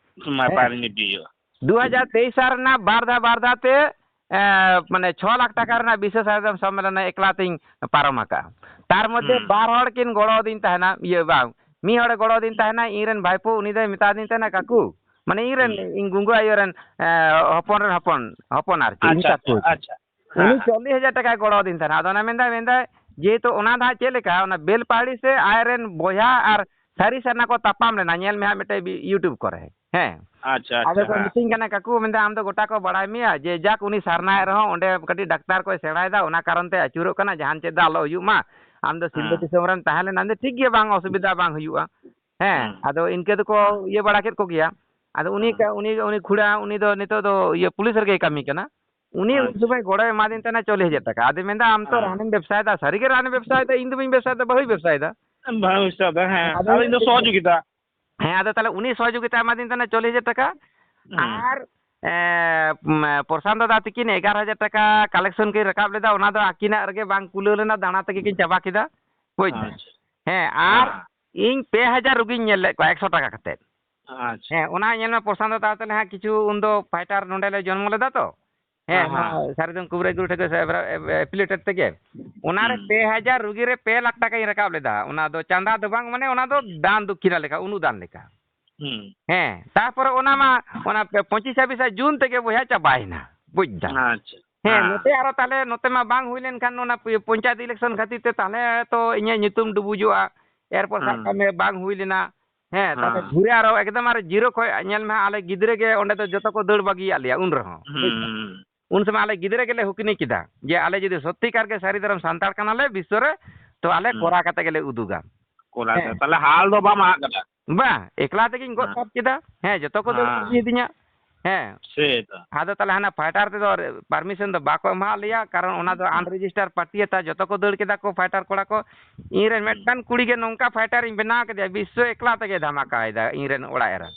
ᱢᱟ ᱦᱮᱸ? ᱯᱟᱱᱤᱨ ᱯᱤᱭᱳ᱾ ᱫᱩ ᱦᱟᱡᱟᱨ ᱛᱮᱭᱤᱥ ᱥᱟᱞ ᱨᱮᱱᱟᱜ ᱵᱟᱨ ᱫᱷᱟᱣ, ᱵᱟᱨ ᱫᱷᱟᱣ ᱛᱮ, ᱮ, ᱢᱟᱱᱮ ᱪᱷᱚ ᱞᱟᱠᱷ ᱴᱟᱠᱟ ᱨᱮᱱᱟᱜ ᱵᱤᱥᱥᱚ ᱥᱟᱨᱮᱡᱚᱢ ᱥᱚᱢᱢᱮᱞᱚᱱ ᱮᱠᱞᱟ ᱛᱤᱧ ᱯᱟᱨᱚᱢ ᱟᱠᱟᱫᱼᱟ᱾ ᱛᱟᱨ ᱢᱚᱫᱽᱫᱷᱮ ᱦᱩᱸ᱾ ᱵᱟᱨ ᱦᱚᱲ ᱠᱤᱱ ᱜᱚᱲᱚ ᱟᱹᱫᱤᱧ ᱛᱟᱦᱮᱱᱟ, ᱤᱭᱟᱹ ᱵᱟᱝ, ᱢᱤᱫ ᱦᱚᱲᱮ ᱜᱚᱲᱚ ᱟᱹᱫᱤᱧ ᱛᱟᱦᱮᱱᱟ, ᱤᱧ ᱨᱮᱱ ᱵᱷᱟᱭᱯᱳ, ᱩᱱᱤ ᱫᱚᱭ ᱢᱮᱛᱟ ᱫᱤᱧ ᱛᱟᱦᱮᱱᱟ, "ᱠᱟᱠᱩ", ᱢᱟᱱᱮ ᱤᱧ ᱨᱮᱱ, ᱦᱩᱸ᱾ ᱤᱧ ᱜᱚᱜᱚ ᱟᱭᱳ ᱨᱮᱱ, ᱮ, ᱦᱚᱯᱚᱱ ᱨᱮᱱ ᱦᱚᱯᱚᱱ, ᱦᱚᱯᱚᱱ ᱟᱨᱠᱤ, ᱤᱧ ᱟᱪᱪᱷᱟ, ᱟᱪᱪᱷᱟ, ᱠᱟᱠᱩ᱾ ᱟᱪᱪᱷᱟ᱾ ᱦᱮᱸ, ᱩᱱᱤ ᱦᱮᱸ᱾ ᱪᱚᱞᱞᱤᱥ ᱦᱟᱡᱟᱨ ᱴᱟᱠᱟᱭ ᱜᱚᱲᱚ ᱟᱹᱫᱤᱧ ᱛᱟᱦᱮᱱᱟ᱾ ᱟᱫᱚ ᱚᱱᱟ ᱢᱮᱱᱫᱟᱭ, ᱢᱮᱱᱫᱟᱭ, ᱡᱮᱦᱮᱛᱩ ᱚᱱᱟ ᱫᱚ ᱦᱟᱸᱜ ᱪᱮᱫ ᱞᱮᱠᱟ, ᱚᱱᱟ ᱵᱮᱞᱯᱟᱦᱟᱲᱤ ᱥᱮ ᱟᱡ ᱨᱮᱱ ᱵᱚᱭᱦᱟ ᱟᱨ ᱥᱟᱹᱨᱤ ᱥᱟᱨᱱᱟ ᱠᱚ ᱛᱟᱯᱟᱢ ᱞᱮᱱᱟ, ᱧᱮᱞ ᱢᱮ ᱦᱟᱸᱜ ᱢᱤᱫᱴᱮᱡ ᱵᱤ-, YouTube ᱠᱚᱨᱮ᱾ ᱦᱮᱸ᱾ ᱟᱪᱪᱷᱟ, ᱟᱫᱚ ᱟᱪᱪᱷᱟ, ᱠᱚ ᱦᱮᱸ᱾ ᱢᱤᱛᱟᱹᱧ ᱠᱟᱱᱟ, "ᱠᱟᱠᱩ", ᱢᱮᱱᱫᱟ, "ᱟᱢ ᱫᱚ ᱜᱚᱴᱟ ᱠᱚ ᱵᱟᱲᱟᱭ ᱢᱮᱭᱟ ᱡᱮ ᱡᱟᱠ ᱩᱱᱤ ᱥᱟᱨᱱᱟᱭᱮᱫ ᱨᱮᱦᱚᱸ ᱚᱸᱰᱮ ᱠᱟᱹᱴᱤᱡ ᱰᱟᱠᱛᱟᱨ ᱠᱚᱭ ᱥᱮᱬᱟᱭᱮᱫᱟ, ᱚᱱᱟ ᱠᱟᱨᱚᱱ ᱛᱮ ᱟᱹᱪᱩᱨᱚᱜ ᱠᱟᱱᱟ, ᱡᱟᱦᱟᱱ ᱪᱮᱫ ᱫᱚ ᱟᱞᱚ ᱦᱩᱭᱩᱜ ᱢᱟ, ᱟᱢ ᱫᱚ ᱥᱤᱞᱫᱟᱹ ᱦᱮᱸ᱾ ᱫᱤᱥᱚᱢ ᱨᱮᱢ ᱛᱟᱦᱮᱸ ᱞᱮᱱᱟ", ᱢᱮᱱᱫᱟ, "ᱴᱷᱤᱠ ᱜᱮᱭᱟ, ᱵᱟᱝ ᱚᱥᱩᱵᱤᱫᱷᱟ ᱵᱟᱝ ᱦᱩᱭᱩᱜᱼᱟ᱾" ᱦᱮᱸ, ᱦᱩᱸ᱾ ᱟᱫᱚ ᱤᱱᱠᱟᱹ ᱫᱚᱠᱚ ᱦᱮᱸ᱾ ᱤᱭᱟᱹ ᱵᱟᱲᱟ ᱠᱮᱫ ᱠᱚᱜᱮᱭᱟ᱾ ᱟᱫᱚ ᱩᱱᱤ ᱦᱮᱸ᱾ ᱠᱟ-, ᱩᱱᱤ, ᱩᱱᱤ ᱠᱷᱩᱲᱟ, ᱩᱱᱤ ᱫᱚ ᱱᱤᱛᱚᱜ ᱫᱚ ᱤᱭᱟᱹ ᱯᱩᱞᱤᱥ ᱨᱮᱜᱮᱭ ᱠᱟᱹᱢᱤ ᱠᱟᱱᱟ᱾ ᱩᱱᱤ ᱩᱱ ᱟᱪᱪᱷᱟ᱾ ᱥᱚᱢᱚᱭ ᱜᱚᱲᱚᱭ ᱮᱢᱟᱫᱤᱧ ᱛᱟᱦᱮᱱᱟ ᱪᱚᱞᱞᱤᱥ ᱦᱟᱡᱟᱨ ᱴᱟᱠᱟ᱾ ᱟᱫᱚᱧ ᱢᱮᱱᱫᱟ, "ᱟᱢ ᱛᱚ ᱦᱮᱸ᱾ ᱨᱟᱱᱮᱢ ᱵᱮᱵᱽᱥᱟᱭᱮᱫᱟ, ᱥᱟᱹᱨᱤᱜᱮ ᱨᱟᱱᱮᱢ ᱵᱮᱵᱽᱥᱟᱭᱮᱫᱟ, ᱤᱧ ᱫᱚ ᱵᱟᱹᱧ ᱵᱮᱵᱽᱥᱟᱭᱮᱫᱟ, ᱵᱟᱹᱦᱩᱭ ᱵᱮᱵᱽᱥᱟᱭᱮᱫᱟ᱾" ᱦᱮᱸ, ᱵᱟᱹᱦᱩᱭ ᱵᱮᱵᱽᱥᱟᱭᱮᱫᱟ, ᱦᱮᱸ᱾ ᱟᱫᱚ ᱟᱫᱚ ᱤᱧ ᱫᱚ ᱤᱧ ᱥᱚᱦᱚᱡᱳᱜᱤᱛᱟ᱾ ᱦᱮᱸ, ᱟᱫᱚ ᱛᱟᱦᱞᱮ ᱩᱱᱤ ᱥᱚᱦᱚᱡᱳᱜᱤᱛᱟ ᱮᱢᱟᱫᱤᱧ ᱛᱟᱦᱮᱱᱟ ᱪᱚᱞᱞᱤᱥ ᱦᱟᱡᱟᱨ ᱴᱟᱠᱟ᱾ ᱦᱮᱸ᱾ ᱟᱨ, ᱮ, ᱯᱚᱨᱥᱟᱱᱛ ᱫᱟᱫᱟ ᱛᱤᱠᱤᱱ ᱮᱜᱟᱨᱚ ᱦᱟᱡᱟᱨ ᱴᱟᱠᱟ ᱠᱟᱞᱮᱠᱥᱚᱱ ᱠᱤᱱ ᱨᱟᱠᱟᱵ ᱞᱮᱫᱟ, ᱚᱱᱟ ᱫᱚ ᱟᱹᱠᱤᱱᱟᱜ ᱨᱮᱜᱮ ᱵᱟᱝ ᱠᱩᱞᱟᱹᱣ ᱞᱮᱱᱟ, ᱫᱟᱬᱟ ᱛᱮᱜᱮ ᱠᱤᱱ ᱪᱟᱵᱟ ᱠᱮᱫᱟ, ᱵᱩᱡᱽ ᱫᱟᱢ? ᱟᱪᱪᱷᱟ᱾ ᱦᱮᱸ, ᱟᱨ ᱦᱮᱸ᱾ ᱤᱧ ᱯᱮ ᱦᱟᱡᱟᱨ ᱨᱩᱜᱤᱧ ᱧᱮᱞ ᱞᱮᱫ ᱠᱚᱣᱟ ᱮᱠᱥᱚ ᱴᱟᱠᱟ ᱠᱟᱛᱮᱫ᱾ ᱟᱪᱪᱷᱟ᱾ ᱦᱮᱸ, ᱚᱱᱟ ᱧᱮᱞ ᱢᱮ, ᱯᱨᱚᱥᱟᱱᱛ ᱫᱟᱫᱟ ᱛᱟᱦᱞᱮ ᱦᱟᱸᱜ ᱠᱤᱪᱷᱩ ᱩᱱᱫᱚ ᱯᱷᱟᱭᱴᱟᱨ ᱱᱚᱸᱰᱮ ᱞᱮ ᱡᱚᱱᱢᱚ ᱞᱮᱫᱟ ᱛᱚ᱾ ᱦᱮᱸ, ᱦᱮᱸ, ᱱᱚᱣᱟ ᱦᱮᱸ᱾ ᱥᱟᱨᱡᱚᱢ ᱠᱩᱵᱨᱟᱹᱭ ᱜᱩᱨᱩ ᱴᱷᱮᱱ ᱠᱷᱚᱱ ᱥᱮ ᱮᱯᱷᱤᱞᱮᱴᱮᱰ ᱛᱮᱜᱮ᱾ ᱚᱱᱟ ᱨᱮ ᱦᱩᱸ᱾ ᱯᱮ ᱦᱟᱡᱟᱨ ᱨᱩᱜᱤ ᱨᱮ ᱯᱮ ᱞᱟᱠᱷ ᱴᱟᱠᱟᱧ ᱨᱟᱠᱟᱵ ᱞᱮᱫᱟ᱾ ᱚᱱᱟ ᱫᱚ ᱪᱟᱸᱫᱟ ᱫᱚ ᱵᱟᱝ, ᱢᱟᱱᱮ ᱚᱱᱟ ᱫᱚ ᱫᱟᱱ ᱫᱚᱠᱠᱷᱤᱱᱟ ᱞᱮᱠᱟ, ᱚᱱᱩᱫᱟᱱ ᱞᱮᱠᱟ᱾ ᱦᱩᱸ᱾ ᱦᱮᱸ, ᱛᱟᱨᱯᱚᱨᱮ ᱚᱱᱟ ᱢᱟ, ᱚᱱᱟ ᱯᱮ-, ᱯᱚᱸᱪᱤᱥ ᱪᱷᱟᱵᱵᱤᱥ ᱡᱩᱱ ᱛᱮᱜᱮ ᱵᱚᱭᱦᱟ ᱪᱟᱵᱟᱭᱮᱱᱟ, ᱵᱩᱡᱽ ᱫᱟᱢ᱾ ᱟᱪᱪᱷᱟ᱾ ᱦᱮᱸ, ᱦᱮᱸ᱾ ᱱᱚᱛᱮ ᱟᱨᱚ ᱛᱟᱦᱞᱮ ᱱᱚᱛᱮ ᱢᱟ ᱵᱟᱝ ᱦᱩᱭ ᱞᱮᱱᱠᱷᱟᱱ ᱚᱱᱟ ᱯᱚ-, ᱯᱚᱧᱪᱟᱭᱮᱛ election ᱠᱷᱟᱹᱛᱤᱨ ᱛᱮ ᱛᱟᱦᱞᱮ ᱛᱚ ᱤᱧᱟᱹᱜ ᱧᱩᱛᱩᱢ ᱰᱩᱵᱩᱡᱚᱜᱼᱟ᱾ ᱮᱨᱯᱚᱨ ᱥᱟᱵ ᱦᱮᱸ᱾ ᱠᱟᱜ ᱢᱮ ᱵᱟᱝ ᱦᱩᱭ ᱞᱮᱱᱟ᱾ ᱦᱮᱸ, ᱛᱟᱦᱞᱮ ᱦᱮᱸ᱾ ᱜᱷᱩᱨᱮ ᱟᱨᱚ ᱮᱠᱫᱚᱢ ᱟᱨᱚ zero ᱠᱷᱚᱡ ᱧᱮᱞ ᱢᱮ ᱦᱟᱸᱜ, ᱟᱞᱮ ᱜᱤᱫᱽᱨᱟᱹ ᱜᱮ ᱚᱸᱰᱮ ᱫᱚ ᱡᱚᱛᱚ ᱠᱚ ᱫᱟᱹᱲ ᱵᱟᱹᱜᱤᱭᱟᱜ ᱞᱮᱭᱟ ᱩᱱ ᱨᱮᱦᱚᱸ᱾ ᱵᱩᱡᱽ ᱫᱟᱢ? ᱦᱩᱸ᱾ ᱩᱱ ᱥᱚᱢᱚᱭ ᱟᱞᱮ ᱜᱤᱫᱽᱨᱟᱹ ᱜᱮᱞᱮ ᱦᱩᱠᱱᱤ ᱠᱮᱫᱟ ᱡᱮ ᱟᱞᱮ ᱡᱩᱫᱤ ᱥᱚᱛᱛᱤᱠᱟᱨ ᱜᱮ ᱥᱟᱹᱨᱤ ᱫᱷᱚᱨᱚᱢ ᱥᱟᱱᱛᱟᱲ ᱠᱟᱱᱟᱞᱮ ᱵᱤᱥᱥᱚ ᱨᱮ, ᱛᱚ ᱟᱞᱮ ᱦᱩᱸ᱾ ᱠᱚᱨᱟᱣ ᱠᱟᱛᱮ ᱜᱮᱞᱮ ᱩᱫᱩᱜᱟ᱾ ᱠᱚᱨᱟᱣ ᱦᱮᱸ᱾ ᱠᱟᱛᱮ᱾ ᱛᱟᱦᱞᱮ ᱦᱟᱞ ᱫᱚ ᱵᱟᱢ ᱟᱲᱟᱜ ᱠᱟᱫᱟ? ᱵᱟᱝ, ᱮᱠᱞᱟ ᱛᱮᱜᱮᱧ ᱜᱚᱜ ᱦᱮᱸ᱾ ᱥᱟᱵ ᱠᱮᱫᱟ᱾ ᱦᱮᱸ, ᱡᱚᱛᱚ ᱠᱚ ᱫᱟᱹᱲ ᱦᱮᱸ᱾ ᱵᱟᱹᱜᱤᱭᱟᱫᱤᱧᱟ᱾ ᱦᱮᱸ᱾ ᱥᱮ ᱛᱚ᱾ ᱟᱫᱚ ᱛᱟᱦᱞᱮ ᱦᱟᱱᱟ fighter ᱛᱮᱫᱚ permission ᱫᱚ ᱵᱟᱠᱚ ᱮᱢᱟᱣᱟᱫ ᱞᱮᱭᱟ, ᱠᱟᱨᱚᱱ ᱚᱱᱟ ᱫᱚ ᱦᱩᱸ᱾ unregistered party ᱮᱛᱟ, ᱡᱚᱛᱚ ᱠᱚ ᱫᱟᱹᱲ ᱠᱮᱫᱟ ᱠᱚ fighter ᱠᱚᱲᱟ ᱠᱚ᱾ ᱤᱧ ᱨᱮᱱ ᱦᱩᱸ᱾ ᱢᱤᱫᱴᱟᱝ ᱠᱩᱲᱤ ᱜᱮ ᱱᱚᱝᱠᱟ fighter ᱤᱧ ᱵᱮᱱᱟᱣ ᱠᱮᱫᱮᱭᱟ, ᱵᱤᱥᱥᱚ ᱮᱠᱞᱟ ᱛᱮᱜᱮ ᱫᱷᱟᱢᱟᱠᱟᱭᱮᱫᱟ ᱤᱧ ᱨᱮᱱ ᱚᱲᱟᱜ ᱮᱨᱟ᱾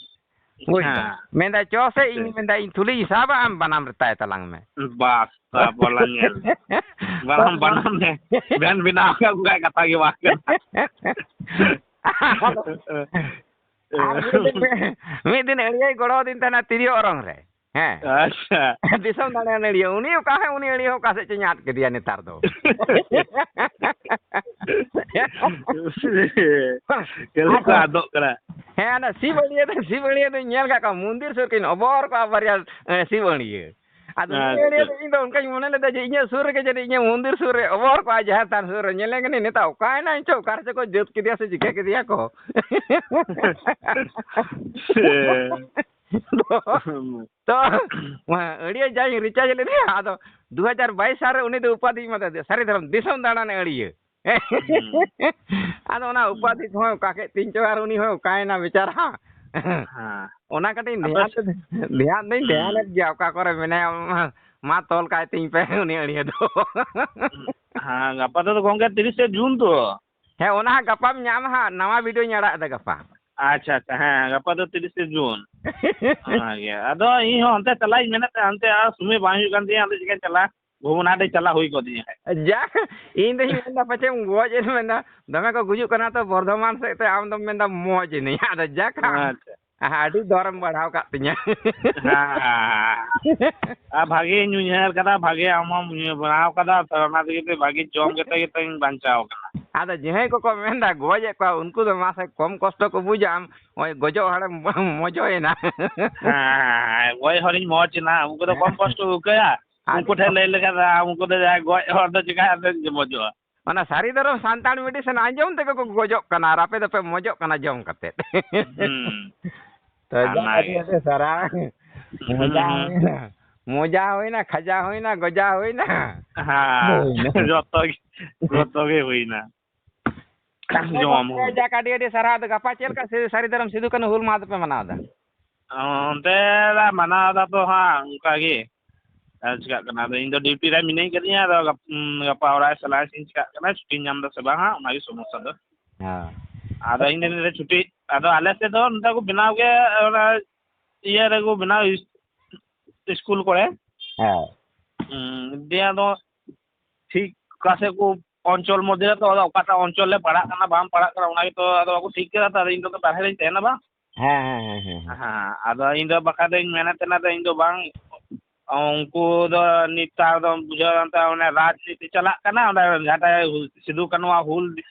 ᱵᱩᱡᱽ ᱫᱟᱢ? ᱦᱮᱸ᱾ ᱢᱮᱱᱫᱟᱭ, "ᱪᱚ ᱥᱮ," ᱤᱧ ᱴᱷᱤᱠ᱾ ᱢᱮᱱᱫᱟ, "ᱤᱧ ᱛᱷᱩᱞᱤᱧ ᱥᱟᱵᱟ, ᱟᱢ ᱵᱟᱱᱟᱢ ᱨᱮᱛᱟᱭ ᱛᱟᱞᱟᱝ ᱢᱮ᱾" ᱵᱟᱥ, ᱛᱟᱯᱚᱨ ᱞᱟᱝ ᱧᱮᱞ᱾ ᱵᱟᱱᱟᱢ, ᱵᱟᱱᱟᱢ ᱵᱮᱱ ᱵᱮᱱᱟᱣ ᱠᱟᱜ ᱠᱷᱟᱡ ᱠᱟᱛᱷᱟ ᱜᱮ ᱵᱟᱝ ᱠᱟᱱᱟ᱾ ᱟᱨ ᱢᱤᱫ ᱫᱤᱱ, ᱢᱤᱫ ᱫᱤᱱ ᱟᱹᱲᱤᱭᱟᱹᱭ ᱜᱚᱲᱚ ᱟᱹᱫᱤᱧ ᱛᱟᱦᱮᱱᱟ ᱛᱤᱨᱭᱳ ᱚᱨᱚᱝ ᱨᱮ᱾ ᱦᱮᱸ᱾ ᱟᱪᱪᱷᱟ᱾ ᱫᱤᱥᱚᱢ ᱫᱟᱬᱟᱱ ᱟᱹᱲᱤᱭᱟᱹ᱾ ᱩᱱᱤ ᱚᱠᱟ ᱦᱚᱸ, ᱩᱱᱤ ᱟᱹᱲᱤᱭᱟᱹ ᱦᱚᱸ ᱚᱠᱟ ᱥᱮᱫ ᱪᱚᱧ ᱟᱫ ᱠᱮᱫᱮᱭᱟ ᱱᱮᱛᱟᱨ ᱫᱚ᱾ ᱠᱷᱟᱹᱞᱤ ᱠᱚ ᱟᱫᱚᱜ ᱠᱟᱱᱟ᱾ ᱦᱮᱸ, ᱚᱱᱟ ᱥᱤᱵ ᱟᱹᱲᱤᱭᱟᱹ ᱫᱚ, ᱥᱤᱵ ᱟᱹᱲᱤᱭᱟᱹ ᱫᱚᱧ ᱧᱮᱞ ᱠᱟᱜ ᱠᱚᱣᱟ, ᱢᱚᱱᱫᱤᱨ ᱥᱩᱨ ᱠᱤᱱ ᱚᱵᱚᱨ ᱠᱚᱜᱼᱟ ᱵᱟᱨᱭᱟ, ᱮ, ᱥᱤᱵ ᱟᱹᱲᱤᱭᱟᱹ᱾ ᱟᱫᱚ ᱥᱤᱵ ᱟᱪᱪᱷᱟ᱾ ᱟᱹᱲᱤᱭᱟᱹ ᱫᱚ ᱤᱧ ᱫᱚ ᱚᱱᱠᱟᱧ ᱢᱚᱱᱮ ᱞᱮᱫᱟ ᱡᱮ ᱤᱧᱟᱹᱜ ᱥᱩᱨ ᱨᱮᱜᱮ ᱡᱟᱹᱱᱤᱡ ᱤᱧᱟᱹᱜ ᱢᱚᱱᱫᱤᱨ ᱥᱩᱨ ᱨᱮ ᱚᱵᱚᱨ ᱠᱚᱜᱼᱟ ᱡᱟᱦᱮᱨ ᱛᱷᱟᱱ ᱥᱩᱨ ᱨᱮ᱾ ᱧᱮᱞᱮ ᱠᱟᱹᱱᱟᱹᱧ ᱱᱮᱛᱟᱨ ᱚᱠᱟᱭᱮᱱᱟᱭ ᱪᱚ, ᱚᱠᱟ ᱨᱮᱪᱚ ᱠᱚ ᱡᱟᱹᱛ ᱠᱮᱫᱮᱭᱟ ᱥᱮ ᱪᱤᱠᱟᱹ ᱠᱮᱫᱮᱭᱟ ᱠᱚ᱾ ᱦᱮᱸ᱾ ᱛᱚ, ᱛᱚ, ᱟᱹᱲᱤᱭᱟᱹ ᱡᱟᱧ recharge ᱞᱮᱫᱮᱭᱟ, ᱟᱫᱚ ᱫᱩ ᱦᱟᱡᱟᱨ ᱵᱟᱭᱤᱥ ᱥᱟᱞ ᱨᱮ ᱩᱱᱤ ᱫᱚ ᱩᱯᱟᱫᱷᱤ ᱮᱢᱟ ᱫᱮᱭᱟ, ᱥᱟᱹᱨᱤ ᱫᱷᱚᱨᱚᱢ ᱫᱤᱥᱚᱢ ᱫᱟᱬᱟᱱ ᱟᱹᱲᱤᱭᱟᱹ᱾ ᱦᱩᱸ᱾ ᱟᱫᱚ ᱚᱱᱟ ᱦᱩᱸ᱾ ᱩᱯᱟᱫᱷᱤ ᱠᱚᱦᱚᱸ ᱚᱠᱟ ᱠᱮᱫ ᱛᱤᱧ ᱪᱚ, ᱟᱨ ᱩᱱᱤ ᱦᱚᱸ ᱚᱠᱟᱭᱮᱱᱟ ᱵᱮᱪᱟᱨᱟ᱾ ᱦᱮᱸ᱾ ᱚᱱᱟ ᱠᱟᱹᱴᱤᱡ ᱤᱧ ᱟᱯᱮ ᱫᱷᱮᱭᱟᱱ ᱥᱮᱫ ᱞᱮᱫ-, ᱫᱷᱮᱭᱟᱱ ᱫᱚᱧ ᱦᱩᱸ᱾ ᱫᱷᱮᱭᱟᱱᱮᱫ ᱜᱮᱭᱟ, ᱚᱠᱟ ᱠᱚᱨᱮ ᱢᱮᱱᱟᱭᱟ, ᱢᱟ, ᱢᱟ ᱛᱚᱞ ᱠᱟᱭ ᱛᱤᱧ ᱯᱮ ᱩᱱᱤ ᱟᱹᱲᱤᱭᱟᱹ ᱫᱚ᱾ ᱦᱮᱸ, ᱜᱟᱯᱟ ᱫᱚ ᱜᱚᱝᱠᱮ ᱛᱤᱨᱤᱥᱮ ᱡᱩᱱ ᱛᱚ᱾ ᱦᱮᱸ, ᱚᱱᱟ ᱦᱟᱸᱜ ᱜᱟᱯᱟᱢ ᱧᱟᱢᱟ ᱦᱟᱸᱜ, ᱱᱟᱣᱟ videoᱧ ᱟᱲᱟᱜ ᱮᱫᱟ ᱜᱟᱯᱟ᱾ ᱟᱪᱪᱷᱟ, ᱟᱪᱪᱷᱟ, ᱦᱮᱸ, ᱜᱟᱯᱟ ᱫᱚ ᱛᱤᱨᱤᱥᱮ ᱡᱩᱱ᱾ ᱚᱱᱟᱜᱮ᱾ ᱟᱫᱚ ᱤᱧ ᱦᱚᱸ ᱚᱱᱛᱮ ᱪᱟᱞᱟᱜ ᱤᱧ ᱢᱮᱱᱮᱫ ᱛᱟᱦᱮᱸᱫ, ᱚᱱᱛᱮ ᱟᱨ ᱥᱚᱢᱚᱭ ᱵᱟᱝ ᱦᱩᱭᱩᱜ ᱠᱟᱱ ᱛᱤᱧᱟ, ᱟᱫᱚ ᱪᱤᱠᱟᱹᱧ ᱪᱟᱞᱟᱜᱼᱟ? ᱵᱷᱩᱵᱚᱱ ᱦᱟᱴ ᱤᱧ ᱪᱟᱞᱟᱜ ᱦᱩᱭ ᱠᱚᱜ ᱛᱤᱧᱟ ᱠᱷᱟᱡ᱾ ᱡᱟ, ᱤᱧ ᱫᱚᱧ ᱢᱮᱱᱫᱟ ᱯᱟᱪᱮᱫ ᱜᱚᱡ ᱮᱱ, ᱢᱮᱱᱫᱟ ᱫᱚᱢᱮ ᱠᱚ ᱜᱩᱡᱩᱜ ᱠᱟᱱᱟ ᱛᱚ ᱵᱚᱨᱫᱷᱚᱢᱟᱱ ᱥᱮᱫ ᱛᱮ, ᱟᱢ ᱫᱚᱢ ᱢᱮᱱᱫᱟ ᱢᱚᱡᱽ ᱮᱱᱟᱹᱧ᱾ ᱟᱫᱚ ᱡᱟᱠ, ᱟᱪᱪᱷᱟ᱾ ᱟᱹᱰᱤ ᱫᱚᱨᱮᱢ ᱵᱟᱲᱦᱟᱣ ᱠᱟᱜ ᱛᱤᱧᱟ᱾ ᱦᱮᱸ, ᱦᱮᱸ, ᱦᱮᱸ᱾ ᱟᱨ ᱵᱷᱟᱜᱮᱧ ᱩᱭᱦᱟᱹᱨ ᱠᱟᱫᱟ, ᱵᱷᱟᱜᱮ ᱟᱢ ᱦᱚᱸᱢ ᱩᱭᱦᱟᱹᱨ ᱵᱟᱲᱟᱣ ᱠᱟᱫᱟ, ᱛᱚ ᱚᱱᱟ ᱛᱮᱜᱮ ᱛᱚ ᱵᱷᱟᱜᱮ ᱡᱚᱢ ᱠᱟᱛᱮ ᱜᱮᱛᱚᱧ ᱵᱟᱧᱪᱟᱣ ᱠᱟᱱᱟ᱾ ᱟᱫᱚ ᱡᱟᱦᱟᱸᱭ ᱠᱚᱠᱚ ᱢᱮᱱᱫᱟ ᱜᱚᱡᱮᱫ ᱠᱚᱣᱟ, ᱩᱱᱠᱩ ᱫᱚ ᱢᱟᱥᱮ ᱠᱚᱢ ᱠᱚᱥᱴᱚ ᱠᱚ ᱵᱩᱡᱟ, ᱟᱢ ᱱᱚᱜᱼᱚᱭ ᱜᱚᱡᱚᱜ ᱦᱚᱲᱮᱢ ᱢᱚᱡᱚᱭᱮᱱᱟ᱾ ᱦᱮᱸ, ᱜᱚᱡ ᱦᱚᱲᱤᱧ ᱢᱚᱡᱽ ᱮᱱᱟ, ᱩᱱᱠᱩ ᱫᱚ ᱠᱚᱢ ᱠᱚᱥᱴᱚ ᱠᱚ ᱟᱹᱭᱠᱟᱹᱭᱟ᱾ ᱩᱱᱠᱩ ᱴᱷᱮᱱ ᱞᱟᱹᱭ ᱞᱮᱠᱷᱟᱱ ᱫᱚ, ᱩᱱᱠᱩ ᱫᱚ ᱡᱟᱦᱟᱸᱭ ᱜᱚᱡ ᱦᱚᱲ ᱫᱚ ᱪᱤᱠᱟᱹ ᱟᱫᱚ ᱢᱚᱡᱚᱜᱼᱟ? ᱚᱱᱟ ᱥᱟᱹᱨᱤ ᱫᱷᱚᱨᱚᱢ ᱥᱟᱱᱛᱟᱲ ᱢᱮᱰᱤᱥᱤᱱ ᱟᱸᱡᱚᱢ ᱛᱮᱜᱮ ᱠᱚ ᱜᱚᱡᱚᱜ ᱠᱟᱱᱟ, ᱟᱨ ᱟᱯᱮ ᱫᱚᱯᱮ ᱢᱚᱡᱚᱜ ᱠᱟᱱᱟ ᱡᱚᱢ ᱠᱟᱛᱮ᱾ ᱦᱩᱸ᱾ ᱛᱚ, ᱡᱟ ᱚᱱᱟᱜᱮ᱾ ᱟᱹᱰᱤ ᱟᱹᱰᱤ ᱥᱟᱨᱦᱟᱣ᱾ ᱦᱩᱸ, ᱢᱚᱡᱟ ᱦᱩᱸ᱾ ᱦᱩᱭᱱᱟ, ᱢᱚᱡᱟ ᱦᱩᱭᱱᱟ, ᱠᱷᱟᱡᱟ ᱦᱩᱭᱱᱟ, ᱜᱚᱡᱟ ᱦᱩᱭᱱᱟ᱾ ᱦᱮᱸ, ᱦᱩᱭᱱᱟ᱾ ᱡᱚᱛᱚ ᱜᱮ, ᱡᱚᱛᱚ ᱜᱮ ᱦᱩᱭᱱᱟ᱾ ᱡᱚᱢ ᱦᱚᱸ᱾ ᱡᱟᱠ, ᱟᱹᱰᱤ ᱟᱹᱰᱤ ᱥᱟᱨᱦᱟᱣ᱾ ᱟᱫᱚ ᱜᱟᱯᱟ ᱪᱮᱫ ᱞᱮᱠᱟ ᱥᱟᱹ-, ᱥᱟᱹᱨᱤ ᱫᱷᱚᱨᱚᱢ ᱥᱤᱫᱩ ᱠᱟᱹᱱᱦᱩ ᱦᱩᱞ ᱢᱟᱦᱟ ᱫᱚᱯᱮ ᱢᱟᱱᱟᱣ ᱮᱫᱟ? ᱚᱱᱛᱮ ᱫᱟ ᱢᱟᱱᱟᱣ ᱫᱟ ᱛᱚ ᱦᱟᱸᱜ ᱚᱱᱠᱟ ᱜᱮ᱾ ᱟᱨ ᱪᱤᱠᱟᱹᱜ ᱠᱟᱱᱟ, ᱟᱫᱚ ᱤᱧ ᱫᱚ ᱰᱤᱭᱩᱴᱤ ᱨᱮ ᱢᱤᱱᱟᱹᱧ ᱠᱟᱫᱤᱧᱟ, ᱟᱫᱚ ᱜᱟᱯ-, ᱩᱸ, ᱜᱟᱯᱟ ᱚᱲᱟᱜ ᱮ ᱪᱟᱞᱟᱜ ᱟᱹᱧ, ᱪᱤᱠᱟᱹᱜ ᱠᱟᱱᱟ, ᱪᱷᱩᱴᱤᱧ ᱧᱟᱢ ᱫᱟ ᱥᱮ ᱵᱟᱝ ᱦᱟᱸᱜ, ᱚᱱᱟᱜᱮ ᱥᱚᱢᱚᱥᱥᱟ ᱫᱚ᱾ ᱦᱮᱸ᱾ ᱟᱫᱚ ᱤᱧ ᱫᱚ ᱱᱤᱛ ᱫᱚ ᱪᱷᱩᱴᱤ, ᱟᱫᱚ ᱟᱞᱮ ᱥᱮᱫ ᱫᱚ ᱱᱚᱝᱠᱟ ᱠᱚ ᱵᱮᱱᱟᱣ ᱜᱮ, ᱚᱱᱟ ᱤᱭᱟᱹ ᱨᱮᱠᱚ ᱵᱮᱱᱟᱣ, ᱤᱥ-, ᱤᱥᱠᱩᱞ ᱠᱚᱨᱮ᱾ ᱦᱮᱸ᱾ ᱦᱩᱸ, ᱫᱤᱭᱮ ᱟᱫᱚ ᱴᱷᱤᱠ ᱚᱠᱟ ᱥᱮᱫ ᱠᱚ ᱚᱧᱪᱚᱞ ᱢᱚᱫᱽᱫᱷᱮ ᱨᱮ ᱛᱚ, ᱟᱫᱚ ᱚᱠᱟᱴᱟᱜ ᱚᱧᱪᱚᱞ ᱞᱮ ᱯᱟᱲᱟᱜ ᱠᱟᱱᱟ, ᱵᱟᱝ ᱯᱟᱲᱟᱜ ᱠᱟᱱᱟ, ᱚᱱᱟ ᱜᱮᱛᱚ ᱟᱫᱚ ᱵᱟᱠᱚ ᱴᱷᱤᱠ ᱠᱟᱫᱟ ᱛᱚ, ᱟᱫᱚ ᱤᱧ ᱫᱚ ᱵᱟᱨᱦᱮ ᱨᱮᱧ ᱛᱟᱦᱮᱱᱟ ᱵᱟᱝ᱾ ᱦᱮᱸ, ᱦᱮᱸ, ᱦᱮᱸ, ᱦᱮᱸ, ᱦᱮᱸ᱾ ᱦᱮᱸ, ᱟᱫᱚ ᱤᱧ ᱫᱚ ᱵᱟᱠᱷᱟᱡ ᱫᱚᱧ ᱢᱮᱱᱮᱫ ᱛᱟᱦᱮᱱᱟ, ᱟᱫᱚ ᱤᱧ ᱫᱚ ᱵᱟᱝ, ᱩᱱᱠᱩ ᱫᱚ ᱱᱮᱛᱟᱨ ᱫᱚ ᱵᱩᱡᱷᱟᱹᱣ ᱫᱟᱢ ᱛᱚ, ᱚᱱᱮ ᱨᱟᱡᱽᱱᱤᱛᱤ ᱪᱟᱞᱟᱜ ᱠᱟᱱᱟ, ᱚᱸᱰᱮ ᱡᱟᱦᱟᱸᱴᱟᱜ ᱥᱤᱫᱩ ᱠᱟᱹᱱᱩᱣᱟᱜ ᱦᱩᱞ,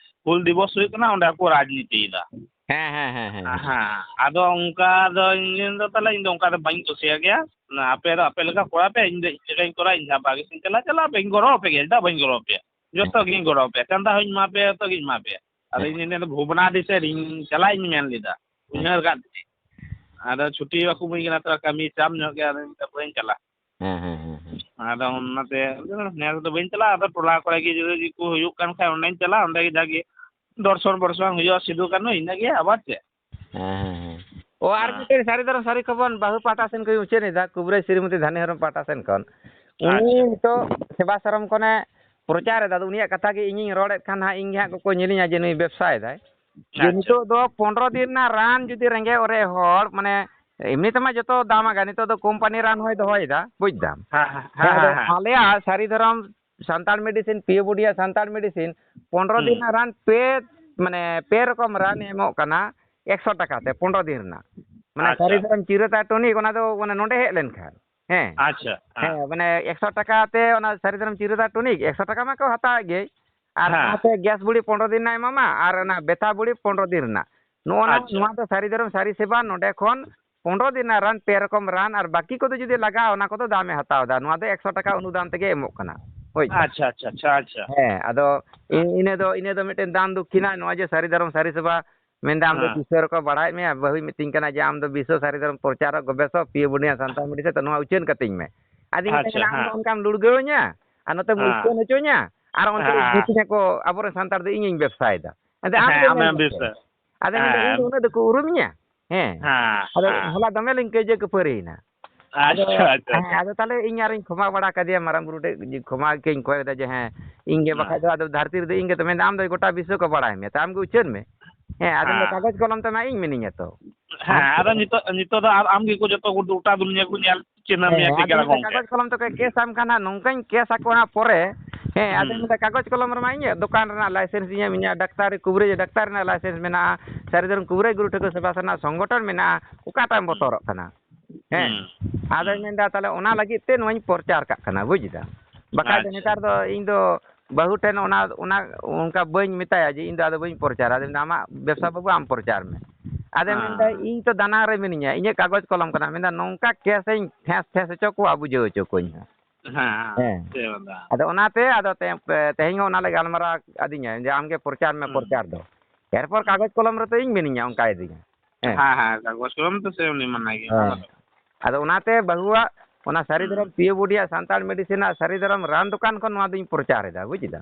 ᱦᱩᱞ ᱫᱤᱵᱚᱥ ᱦᱩᱭᱩᱜ ᱠᱟᱱᱟ, ᱚᱸᱰᱮ ᱠᱚ ᱨᱟᱡᱽᱱᱤᱛᱤᱭᱮᱫᱟ᱾ ᱦᱮᱸ, ᱦᱮᱸ, ᱦᱮᱸ, ᱦᱮᱸ, ᱦᱮᱸ᱾ ᱦᱮᱸ, ᱟᱫᱚ ᱚᱱᱠᱟ ᱫᱚ ᱤᱧ ᱫᱚ ᱛᱟᱦᱞᱮ ᱤᱧ ᱫᱚ ᱚᱱᱠᱟ ᱫᱚ ᱵᱟᱹᱧ ᱠᱩᱥᱤᱭᱟᱜ ᱜᱮᱭᱟ᱾ ᱟᱯᱮ ᱫᱚ ᱟᱯᱮ ᱞᱮᱠᱟ ᱠᱚᱨᱟᱣ ᱯᱮ, ᱤᱧ ᱫᱚ ᱤᱧ ᱞᱮᱠᱟᱧ ᱠᱚᱨᱟᱣᱟ, ᱤᱧ ᱡᱟᱦᱟᱸ ᱵᱷᱟᱜᱮ ᱥᱮᱫ ᱤᱧ ᱪᱟᱞᱟᱜᱼᱟ, ᱪᱟᱞᱟᱜ ᱯᱮ, ᱤᱧ ᱜᱚᱲᱚ ᱟᱯᱮ ᱜᱮᱭᱟ, ᱪᱮᱫᱟᱜ ᱵᱟᱹᱧ ᱜᱚᱲᱚ ᱟᱯᱮᱭᱟ? ᱡᱚᱛᱚ ᱜᱤᱧ ᱜᱚᱲᱚ ᱟᱯᱮᱭᱟ, ᱪᱟᱸᱫᱟ ᱦᱚᱸᱧ ᱮᱢᱟ ᱯᱮᱭᱟ, ᱡᱚᱛᱚ ᱜᱤᱧ ᱮᱢᱟ ᱯᱮᱭᱟ᱾ ᱟᱫᱚ ᱦᱮᱸ᱾ ᱤᱧ ᱢᱮᱱᱫᱟ ᱵᱷᱚᱜᱽᱱᱟᱰᱤ ᱥᱮᱫ ᱤᱧ ᱪᱟᱞᱟᱜ ᱤᱧ ᱢᱮᱱ ᱞᱮᱫᱟ, ᱦᱮᱸ᱾ ᱩᱭᱦᱟᱹᱨ ᱠᱟᱫ ᱛᱤᱧᱟᱹᱧ᱾ ᱟᱫᱚ ᱪᱷᱩᱴᱤ ᱵᱟᱠᱚ ᱮᱢᱟᱹᱧ ᱠᱟᱱᱟ, ᱛᱷᱚᱲᱟ ᱠᱟᱹᱢᱤ ᱪᱟᱯ ᱧᱚᱜ ᱜᱮᱭᱟ, ᱟᱫᱚ ᱤᱧ ᱢᱮᱱᱫᱟ ᱵᱟᱹᱧ ᱪᱟᱞᱟᱜᱼᱟ᱾ ᱦᱮᱸ, ᱦᱮᱸ, ᱦᱮᱸ, ᱦᱮᱸ᱾ ᱟᱫᱚ ᱚᱱᱟᱛᱮ ᱱᱮᱥ ᱫᱚ ᱵᱟᱹᱧ ᱪᱟᱞᱟᱜᱼᱟ, ᱟᱫᱚ ᱴᱚᱞᱟ ᱠᱚᱨᱮ ᱜᱮ ᱡᱩᱫᱤ ᱠᱚ ᱦᱩᱭᱩᱜ ᱠᱟᱱ ᱠᱷᱟᱡ ᱚᱸᱰᱮᱧ ᱪᱟᱞᱟᱜᱼᱟ, ᱚᱸᱰᱮ ᱜᱮ ᱡᱟᱜᱮ ᱫᱚᱨᱥᱚᱱ ᱵᱚᱨᱥᱚᱱ ᱦᱩᱭᱩᱜᱼᱟ ᱥᱤᱫᱩ ᱠᱟᱹᱱᱦᱩ, ᱤᱱᱟᱹᱜᱮ, ᱟᱵᱟᱨ ᱪᱮᱫ? ᱦᱮᱸ, ᱦᱮᱸ, ᱦᱮᱸ᱾ ᱚ, ᱟᱨ ᱦᱮᱸ᱾ ᱢᱤᱫᱴᱮᱱ ᱥᱟᱹᱨᱤ ᱫᱷᱚᱨᱚᱢ ᱥᱟᱹᱨᱤ ᱠᱷᱚᱵᱚᱨ ᱵᱟᱹᱦᱩ ᱯᱟᱦᱴᱟ ᱥᱮᱱ ᱠᱷᱚᱱ ᱩᱪᱟᱹᱲ ᱮᱫᱟ, ᱠᱩᱵᱨᱟᱹᱭ ᱥᱨᱤᱢᱚᱛᱤ ᱫᱷᱟᱱᱤ ᱦᱮᱢᱵᱨᱚᱢ ᱯᱟᱦᱴᱟ ᱥᱮᱱ ᱠᱷᱚᱱ᱾ ᱩᱱᱤ ᱟᱪᱪᱷᱟ᱾ ᱱᱤᱛᱚᱜ ᱥᱮᱵᱟᱥᱨᱚᱢ ᱠᱷᱚᱱᱮ ᱯᱨᱚᱪᱟᱨ ᱮᱫᱟ᱾ ᱟᱫᱚ ᱩᱱᱤᱭᱟᱜ ᱠᱟᱛᱷᱟ ᱜᱮ ᱤᱧᱤᱧ ᱨᱚᱲᱮᱫ ᱠᱷᱟᱱ ᱦᱟᱸᱜ, ᱤᱧ ᱜᱮ ᱦᱟᱸᱜ ᱠᱚᱠᱚ ᱧᱮᱞᱤᱧᱟ ᱡᱮ ᱱᱩᱭ ᱵᱮᱵᱽᱥᱟᱭᱮᱫᱟᱭ᱾ ᱡᱮ ᱟᱪᱪᱷᱟ᱾ ᱱᱤᱛᱚᱜ ᱫᱚ ᱯᱚᱱᱨᱚ ᱫᱤᱱ ᱨᱮᱱᱟᱜ ᱨᱟᱱ ᱡᱩᱫᱤ ᱨᱮᱸᱜᱮᱡ ᱚᱨᱮᱡ ᱦᱚᱲ, ᱢᱟᱱᱮ, ᱮᱢᱱᱤ ᱛᱮᱢᱟ ᱡᱚᱛᱚ ᱫᱟᱢ ᱟᱠᱟᱱ, ᱱᱤᱛᱚᱜ ᱫᱚ ᱠᱳᱢᱯᱟᱱᱤ ᱨᱟᱱ ᱦᱚᱸᱭ ᱫᱚᱦᱚᱭᱮᱫᱟ, ᱵᱩᱡᱽ ᱫᱟᱢ᱾ ᱦᱮᱸ, ᱦᱮᱸ, ᱦᱮᱸ, ᱦᱮᱸ, ᱟᱫᱚ ᱦᱮᱸ, ᱦᱮᱸ᱾ ᱟᱞᱮᱭᱟᱜ Sari Dharam Santal medicine, P A Budhia Santal medicine, ᱯᱚᱱᱨᱚ ᱫᱤᱱ ᱦᱩᱸ᱾ ᱨᱮᱱᱟᱜ ᱨᱟᱱ ᱯᱮ, ᱢᱟᱱᱮ, ᱯᱮ ᱨᱚᱠᱚᱢ ᱨᱟᱱ ᱮ ᱮᱢᱚᱜ ᱠᱟᱱᱟ, ᱮᱠᱥᱚ ᱴᱟᱠᱟ ᱛᱮ, ᱯᱚᱱᱨᱚ ᱫᱤᱱ ᱨᱮᱱᱟᱜ᱾ ᱢᱟᱱᱮ, ᱟᱪᱪᱷᱟ᱾ ᱥᱟᱹᱨᱤ ᱫᱷᱚᱨᱚᱢ ᱪᱤᱨᱟᱹᱛᱟ ᱴᱚᱱᱤᱠ, ᱚᱱᱟ ᱫᱚ, ᱢᱟᱱᱮ, ᱱᱚᱸᱰᱮ ᱦᱮᱡ ᱞᱮᱱᱠᱷᱟᱱ᱾ ᱦᱮᱸ᱾ ᱟᱪᱪᱷᱟ, ᱦᱮᱸ᱾ ᱦᱮᱸ, ᱢᱟᱱᱮ, ᱮᱠᱥᱚ ᱴᱟᱠᱟ ᱛᱮ ᱚᱱᱟ ᱥᱟᱹᱨᱤ ᱫᱷᱚᱨᱚᱢ ᱪᱤᱨᱟᱹᱛᱟ ᱴᱚᱱᱤᱠ, ᱮᱠᱥᱚ ᱴᱟᱠᱟ ᱢᱟᱠᱚ ᱦᱟᱛᱟᱣᱮᱫ ᱜᱮ᱾ ᱟᱨ ᱦᱮᱸ᱾ ᱥᱟᱶᱛᱮ ᱜᱮᱥ ᱵᱩᱲᱤ ᱯᱚᱱᱨᱚ ᱫᱤᱱ ᱨᱮᱱᱟᱜ ᱮᱢᱟᱢᱟ, ᱟᱨ ᱚᱱᱟ ᱵᱮᱛᱷᱟ ᱵᱩᱲᱤ ᱯᱚᱱᱨᱚ ᱫᱤᱱ ᱨᱮᱱᱟᱜ᱾ ᱱᱚᱜᱼᱚ ᱱᱟ, ᱟᱪᱪᱷᱟ᱾ ᱱᱚᱣᱟ ᱫᱚ ᱥᱟᱹᱨᱤ ᱫᱷᱚᱨᱚᱢ ᱥᱟᱹᱨᱤ ᱥᱮᱵᱟ ᱱᱚᱰᱮ ᱠᱷᱚᱱ ᱯᱚᱱᱨᱚ ᱫᱤᱱ ᱨᱮᱱᱟᱜ ᱨᱟᱱ, ᱯᱮ ᱨᱚᱠᱚᱢ ᱨᱟᱱ, ᱟᱨ ᱵᱟᱹᱠᱤ ᱠᱚᱫᱚ ᱡᱩᱫᱤ ᱞᱟᱜᱟᱜᱼᱟ, ᱚᱱᱟ ᱠᱚᱫᱚ ᱫᱟᱢᱮ ᱦᱟᱛᱟᱣ ᱮᱫᱟ᱾ ᱱᱚᱣᱟ ᱫᱚ ᱮᱠᱥᱚ ᱴᱟᱠᱟ ᱚᱱᱩᱫᱟᱱ ᱛᱮᱜᱮ ᱮᱢᱚᱜ ᱠᱟᱱᱟ᱾ ᱦᱳᱭ᱾ ᱟᱪᱪᱷᱟ, ᱟᱪᱪᱷᱟ, ᱟᱪᱪᱷᱟ, ᱟᱪᱪᱷᱟ᱾ ᱦᱮᱸ, ᱟᱫᱚ ᱤ-, ᱤᱱᱟᱹ ᱫᱚ, ᱤᱱᱟᱹ ᱫᱚ ᱢᱤᱫᱴᱮᱱ ᱫᱟᱱ ᱫᱚᱠᱠᱷᱤᱱᱟ, ᱱᱚᱜᱼᱚᱭ ᱡᱮ ᱥᱟᱹᱨᱤ ᱫᱷᱚᱨᱚᱢ ᱥᱟᱹᱨᱤ ᱥᱮᱵᱟ ᱢᱮᱱᱫᱟ, ᱟᱢ ᱫᱚ ᱦᱮᱸ᱾ ᱵᱤᱥᱥᱚ ᱨᱮᱠᱚ ᱵᱟᱲᱟᱭᱮᱫ ᱢᱮᱭᱟ, ᱵᱟᱹᱦᱩᱭ ᱢᱤᱛᱟᱹᱧ ᱠᱟᱱᱟ ᱡᱮ, "ᱟᱢ ᱫᱚ ᱵᱤᱥᱥᱚ ᱥᱟᱹᱨᱤ ᱫᱷᱚᱨᱚᱢ ᱯᱨᱚᱪᱟᱨᱚᱠ, ᱜᱚᱵᱮᱥᱚᱠ, ᱯᱤᱭᱳ ᱵᱩᱱᱤᱭᱟ ᱥᱟᱱᱛᱟᱲ ᱢᱮᱰᱤᱥᱤᱱ, ᱛᱚ ᱱᱚᱣᱟ ᱩᱪᱷᱟᱹᱱ ᱠᱟᱹᱛᱤᱧ ᱢᱮ᱾" ᱟᱫᱚᱧ ᱢᱮᱛᱟᱭ ᱟᱪᱪᱷᱟ, ᱠᱟᱱᱟ, "ᱟᱢ ᱫᱚ ᱦᱮᱸ᱾ ᱚᱱᱠᱟᱢ ᱞᱩᱲᱜᱟᱹᱣᱟᱹᱧᱟ, ᱟᱨ ᱱᱚᱛᱮᱢ ᱦᱮᱸ᱾ ᱩᱪᱷᱟᱹᱱ ᱦᱚᱪᱚᱧᱟ, ᱟᱨ ᱚᱱᱛᱮ ᱨᱮ ᱦᱮᱸ᱾ ᱵᱷᱩᱛᱤᱧᱟ ᱠᱚ, ᱟᱵᱚᱨᱮᱱ ᱥᱟᱱᱛᱟᱲ ᱫᱚ ᱤᱧᱤᱧ ᱵᱮᱵᱽᱥᱟᱭᱮᱫᱟ᱾" ᱟᱫᱚ ᱟᱢ ᱦᱮᱸ, ᱫᱚ ᱢᱮᱱ ᱟᱢᱮᱢ ᱢᱮᱥᱮ᱾ ᱵᱮᱵᱽᱥᱟ᱾ ᱟᱫᱚ ᱢᱮᱱᱫᱟ, "ᱤᱧ ᱫᱚ ᱦᱮᱸ᱾ ᱩᱱᱟᱹᱜ ᱫᱚᱠᱚ ᱩᱨᱩᱢᱤᱧᱟ?" ᱦᱮᱸ᱾ ᱦᱮᱸ, ᱟᱫᱚ ᱦᱮᱸ᱾ ᱦᱚᱞᱟ ᱫᱚᱢᱮ ᱞᱤᱧ ᱠᱟᱹᱭᱡᱟᱹ ᱠᱟᱹᱯᱷᱟᱹᱨᱤᱭᱮᱱᱟ᱾ ᱟᱫᱚ, ᱟᱪᱪᱷᱟ, ᱟᱪᱪᱷᱟ, ᱦᱮᱸ, ᱟᱪᱪᱷᱟ᱾ ᱟᱫᱚ ᱛᱟᱦᱚᱞᱮ ᱤᱧ ᱟᱨᱤᱧ ᱠᱷᱚᱢᱟ ᱵᱟᱲᱟ ᱠᱟᱫᱮᱭᱟ, ᱢᱟᱨᱟᱝ ᱵᱩᱨᱩ ᱴᱷᱮᱡ ᱠᱷᱚᱢᱟ ᱜᱮᱧ ᱠᱚᱭ ᱠᱮᱫᱟ ᱡᱮ, "ᱦᱮᱸ, ᱤᱧ ᱜᱮ ᱦᱮᱸ᱾ ᱵᱟᱠᱷᱟᱡ ᱫᱚ ᱟᱫᱚ ᱫᱷᱟᱹᱨᱛᱤ ᱨᱮᱫᱚ ᱤᱧ ᱜᱮ ᱛᱚ", ᱢᱮᱱᱫᱟ, "ᱟᱢ ᱫᱚ ᱜᱚᱴᱟ ᱵᱤᱥᱥᱚ ᱠᱚ ᱵᱟᱲᱟᱭ ᱢᱮᱭᱟ, ᱛᱚ ᱟᱢ ᱜᱮ ᱩᱪᱷᱟᱹᱱ ᱢᱮ᱾" ᱦᱮᱸ, ᱟᱫᱚ ᱢᱮᱱᱫᱟ, ᱦᱮᱸ᱾ "ᱠᱟᱜᱚᱡᱽ ᱠᱚᱞᱚᱢ ᱛᱮ ᱢᱟ ᱤᱧ ᱢᱤᱱᱟᱹᱧᱟ ᱛᱚ᱾ ᱦᱮᱸ, ᱟᱢ ᱟᱫᱚ ᱱᱤᱛᱚᱜ, ᱱᱤᱛᱚᱜ ᱫᱚ ᱟᱨ ᱟᱢ ᱜᱮᱠᱚ ᱡᱚᱛᱚ ᱜᱚᱴᱟ ᱫᱩᱱᱤᱭᱟᱹ ᱠᱚ ᱧᱮᱞ ᱪᱤᱱᱦᱟᱹ ᱦᱮᱸ, ᱢᱮᱭᱟ ᱦᱮᱸ, ᱟᱫᱚ ᱴᱷᱤᱠᱟᱹᱱᱟ ᱢᱮᱱᱫᱟ, ᱜᱚᱝᱠᱮ᱾ "ᱠᱟᱜᱚᱡᱽ ᱠᱚᱞᱚᱢ ᱛᱮᱠᱚ ᱠᱮᱥ ᱟᱢ ᱠᱷᱟᱱ ᱦᱟᱸᱜ ᱱᱚᱝᱠᱟᱧ ᱠᱮᱥ ᱟᱠᱚ ᱦᱟᱸᱜ ᱯᱚᱨᱮ᱾" ᱦᱮᱸ, ᱟᱫᱚ ᱦᱩᱸ᱾ ᱢᱮᱱᱫᱟ, "ᱠᱟᱜᱚᱡᱽ ᱠᱚᱞᱚᱢ ᱨᱮᱢᱟ ᱤᱧᱟᱹᱜ ᱫᱚᱠᱟᱱ ᱨᱮᱱᱟᱜ ᱞᱟᱭᱥᱮᱱᱥ, ᱤᱧᱟᱹᱜ ᱢᱮᱱᱟᱜᱼᱟ, ᱰᱟᱠᱛᱟᱨᱤ ᱠᱩᱵᱨᱟᱹᱡᱽ ᱰᱟᱠᱛᱟᱨ ᱨᱮᱱᱟᱜ ᱞᱟᱭᱥᱮᱱᱥ ᱢᱮᱱᱟᱜᱼᱟ, ᱥᱟᱹᱨᱤ ᱫᱷᱚᱨᱚᱢ ᱠᱩᱵᱨᱟᱹᱡᱽ ᱜᱩᱨᱩ ᱴᱷᱟᱹᱠᱩᱨ ᱥᱮᱵᱟ ᱥᱮᱱᱟᱜ ᱥᱚᱝᱜᱚᱴᱷᱚᱱ ᱢᱮᱱᱟᱜᱼᱟ, ᱚᱠᱟᱴᱟᱜ ᱮᱢ ᱦᱩᱸ᱾ ᱵᱚᱛᱚᱨᱚᱜ ᱠᱟᱱᱟ?" ᱦᱮᱸ᱾ ᱦᱩᱸ᱾ ᱟᱫᱚᱭ ᱦᱩᱸ᱾ ᱢᱮᱱᱫᱟ, "ᱛᱟᱦᱞᱮ ᱚᱱᱟ ᱞᱟᱹᱜᱤᱫ ᱛᱮ ᱱᱚᱣᱟᱧ ᱯᱨᱚᱪᱟᱨ ᱠᱟᱜ ᱠᱟᱱᱟ", ᱵᱩᱡᱽ ᱫᱟᱢ? ᱵᱟᱠᱷᱟᱡ ᱫᱚ ᱟᱪᱪᱷᱟ᱾ ᱱᱮᱛᱟᱨ ᱫᱚ ᱤᱧ ᱫᱚ ᱵᱟᱹᱦᱩ ᱴᱷᱮᱱ ᱚᱱᱟ, ᱚᱱᱟ ᱚᱱᱠᱟ ᱵᱟᱹᱧ ᱢᱮᱛᱟᱭᱟ ᱡᱮ, "ᱤᱧ ᱫᱚ ᱟᱫᱚ ᱵᱟᱹᱧ ᱯᱨᱚᱪᱟᱨᱟ", ᱟᱫᱚ ᱢᱮᱱᱫᱟ, "ᱟᱢᱟᱜ ᱵᱮᱵᱽᱥᱟ ᱵᱟᱹᱵᱩ ᱟᱢ ᱯᱨᱚᱪᱟᱨ ᱢᱮ᱾" ᱟᱫᱚ ᱢᱮᱱᱫᱟ, ᱦᱮᱸ᱾ "ᱤᱧ ᱛᱚ ᱫᱟᱱᱟᱝ ᱨᱮ ᱢᱤᱱᱟᱹᱧᱟ, ᱤᱧᱟᱹᱜ ᱠᱟᱜᱚᱡᱽ ᱠᱚᱞᱚᱢ ᱠᱟᱱᱟ", ᱢᱮᱱᱫᱟ, "ᱱᱚᱝᱠᱟ ᱠᱮᱥ ᱤᱧ ᱴᱷᱮᱥ ᱴᱷᱮᱥ ᱦᱚᱪᱚ ᱠᱚᱣᱟ, ᱵᱩᱡᱷᱟᱹᱣ ᱦᱚᱪᱚ ᱠᱚᱣᱟᱧ ᱦᱟᱸᱜ᱾" ᱦᱮᱸ, ᱦᱮᱸ᱾ ᱥᱮ ᱵᱟᱝ? ᱟᱫᱚ ᱚᱱᱟᱛᱮ ᱟᱫᱚ ᱛᱮ-, ᱛᱮᱦᱮᱧ ᱦᱚᱸ ᱚᱱᱟ ᱞᱮ ᱜᱟᱞᱢᱟᱨᱟᱣ ᱟᱹᱫᱤᱧᱟ ᱡᱮ, "ᱟᱢᱜᱮ ᱯᱨᱚᱪᱟᱨ ᱢᱮ, ᱦᱩᱸ᱾ ᱯᱨᱚᱪᱟᱨ ᱫᱚ᱾ ᱮᱨᱯᱚᱨ ᱦᱩᱸ᱾ ᱠᱟᱜᱚᱡᱽ ᱠᱚᱞᱚᱢ ᱨᱮᱛᱚ ᱤᱧ ᱢᱤᱱᱟᱹᱧᱟ", ᱚᱱᱠᱟᱭ ᱫᱤᱧᱟ᱾ ᱦᱮᱸ᱾ ᱦᱮᱸ, ᱦᱮᱸ, ᱠᱟᱜᱚᱡᱽ ᱠᱚᱞᱚᱢ ᱛᱚ ᱥᱮ ᱩᱱᱤ ᱢᱟᱱᱟ ᱜᱮ, ᱚᱱᱟ ᱦᱮᱸ᱾ ᱫᱚ᱾ ᱟᱫᱚ ᱚᱱᱟᱛᱮ ᱵᱟᱹᱦᱩᱣᱟᱜ ᱚᱱᱟ ᱥᱟᱹᱨᱤ ᱦᱩᱸ᱾ ᱫᱷᱚᱨᱚᱢ ᱯᱤᱭᱳ ᱵᱩᱰᱤᱭᱟᱜ ᱥᱟᱱᱛᱟᱲ ᱢᱮᱰᱤᱥᱤᱱ ᱨᱮᱱᱟᱜ ᱥᱟᱹᱨᱤ ᱫᱷᱚᱨᱚᱢ ᱨᱟᱱ ᱫᱚᱠᱟᱱ ᱠᱷᱚᱱ ᱱᱚᱣᱟ ᱫᱚᱧ ᱯᱨᱚᱪᱟᱨ ᱮᱫᱟ, ᱵᱩᱡᱽ ᱮᱫᱟ?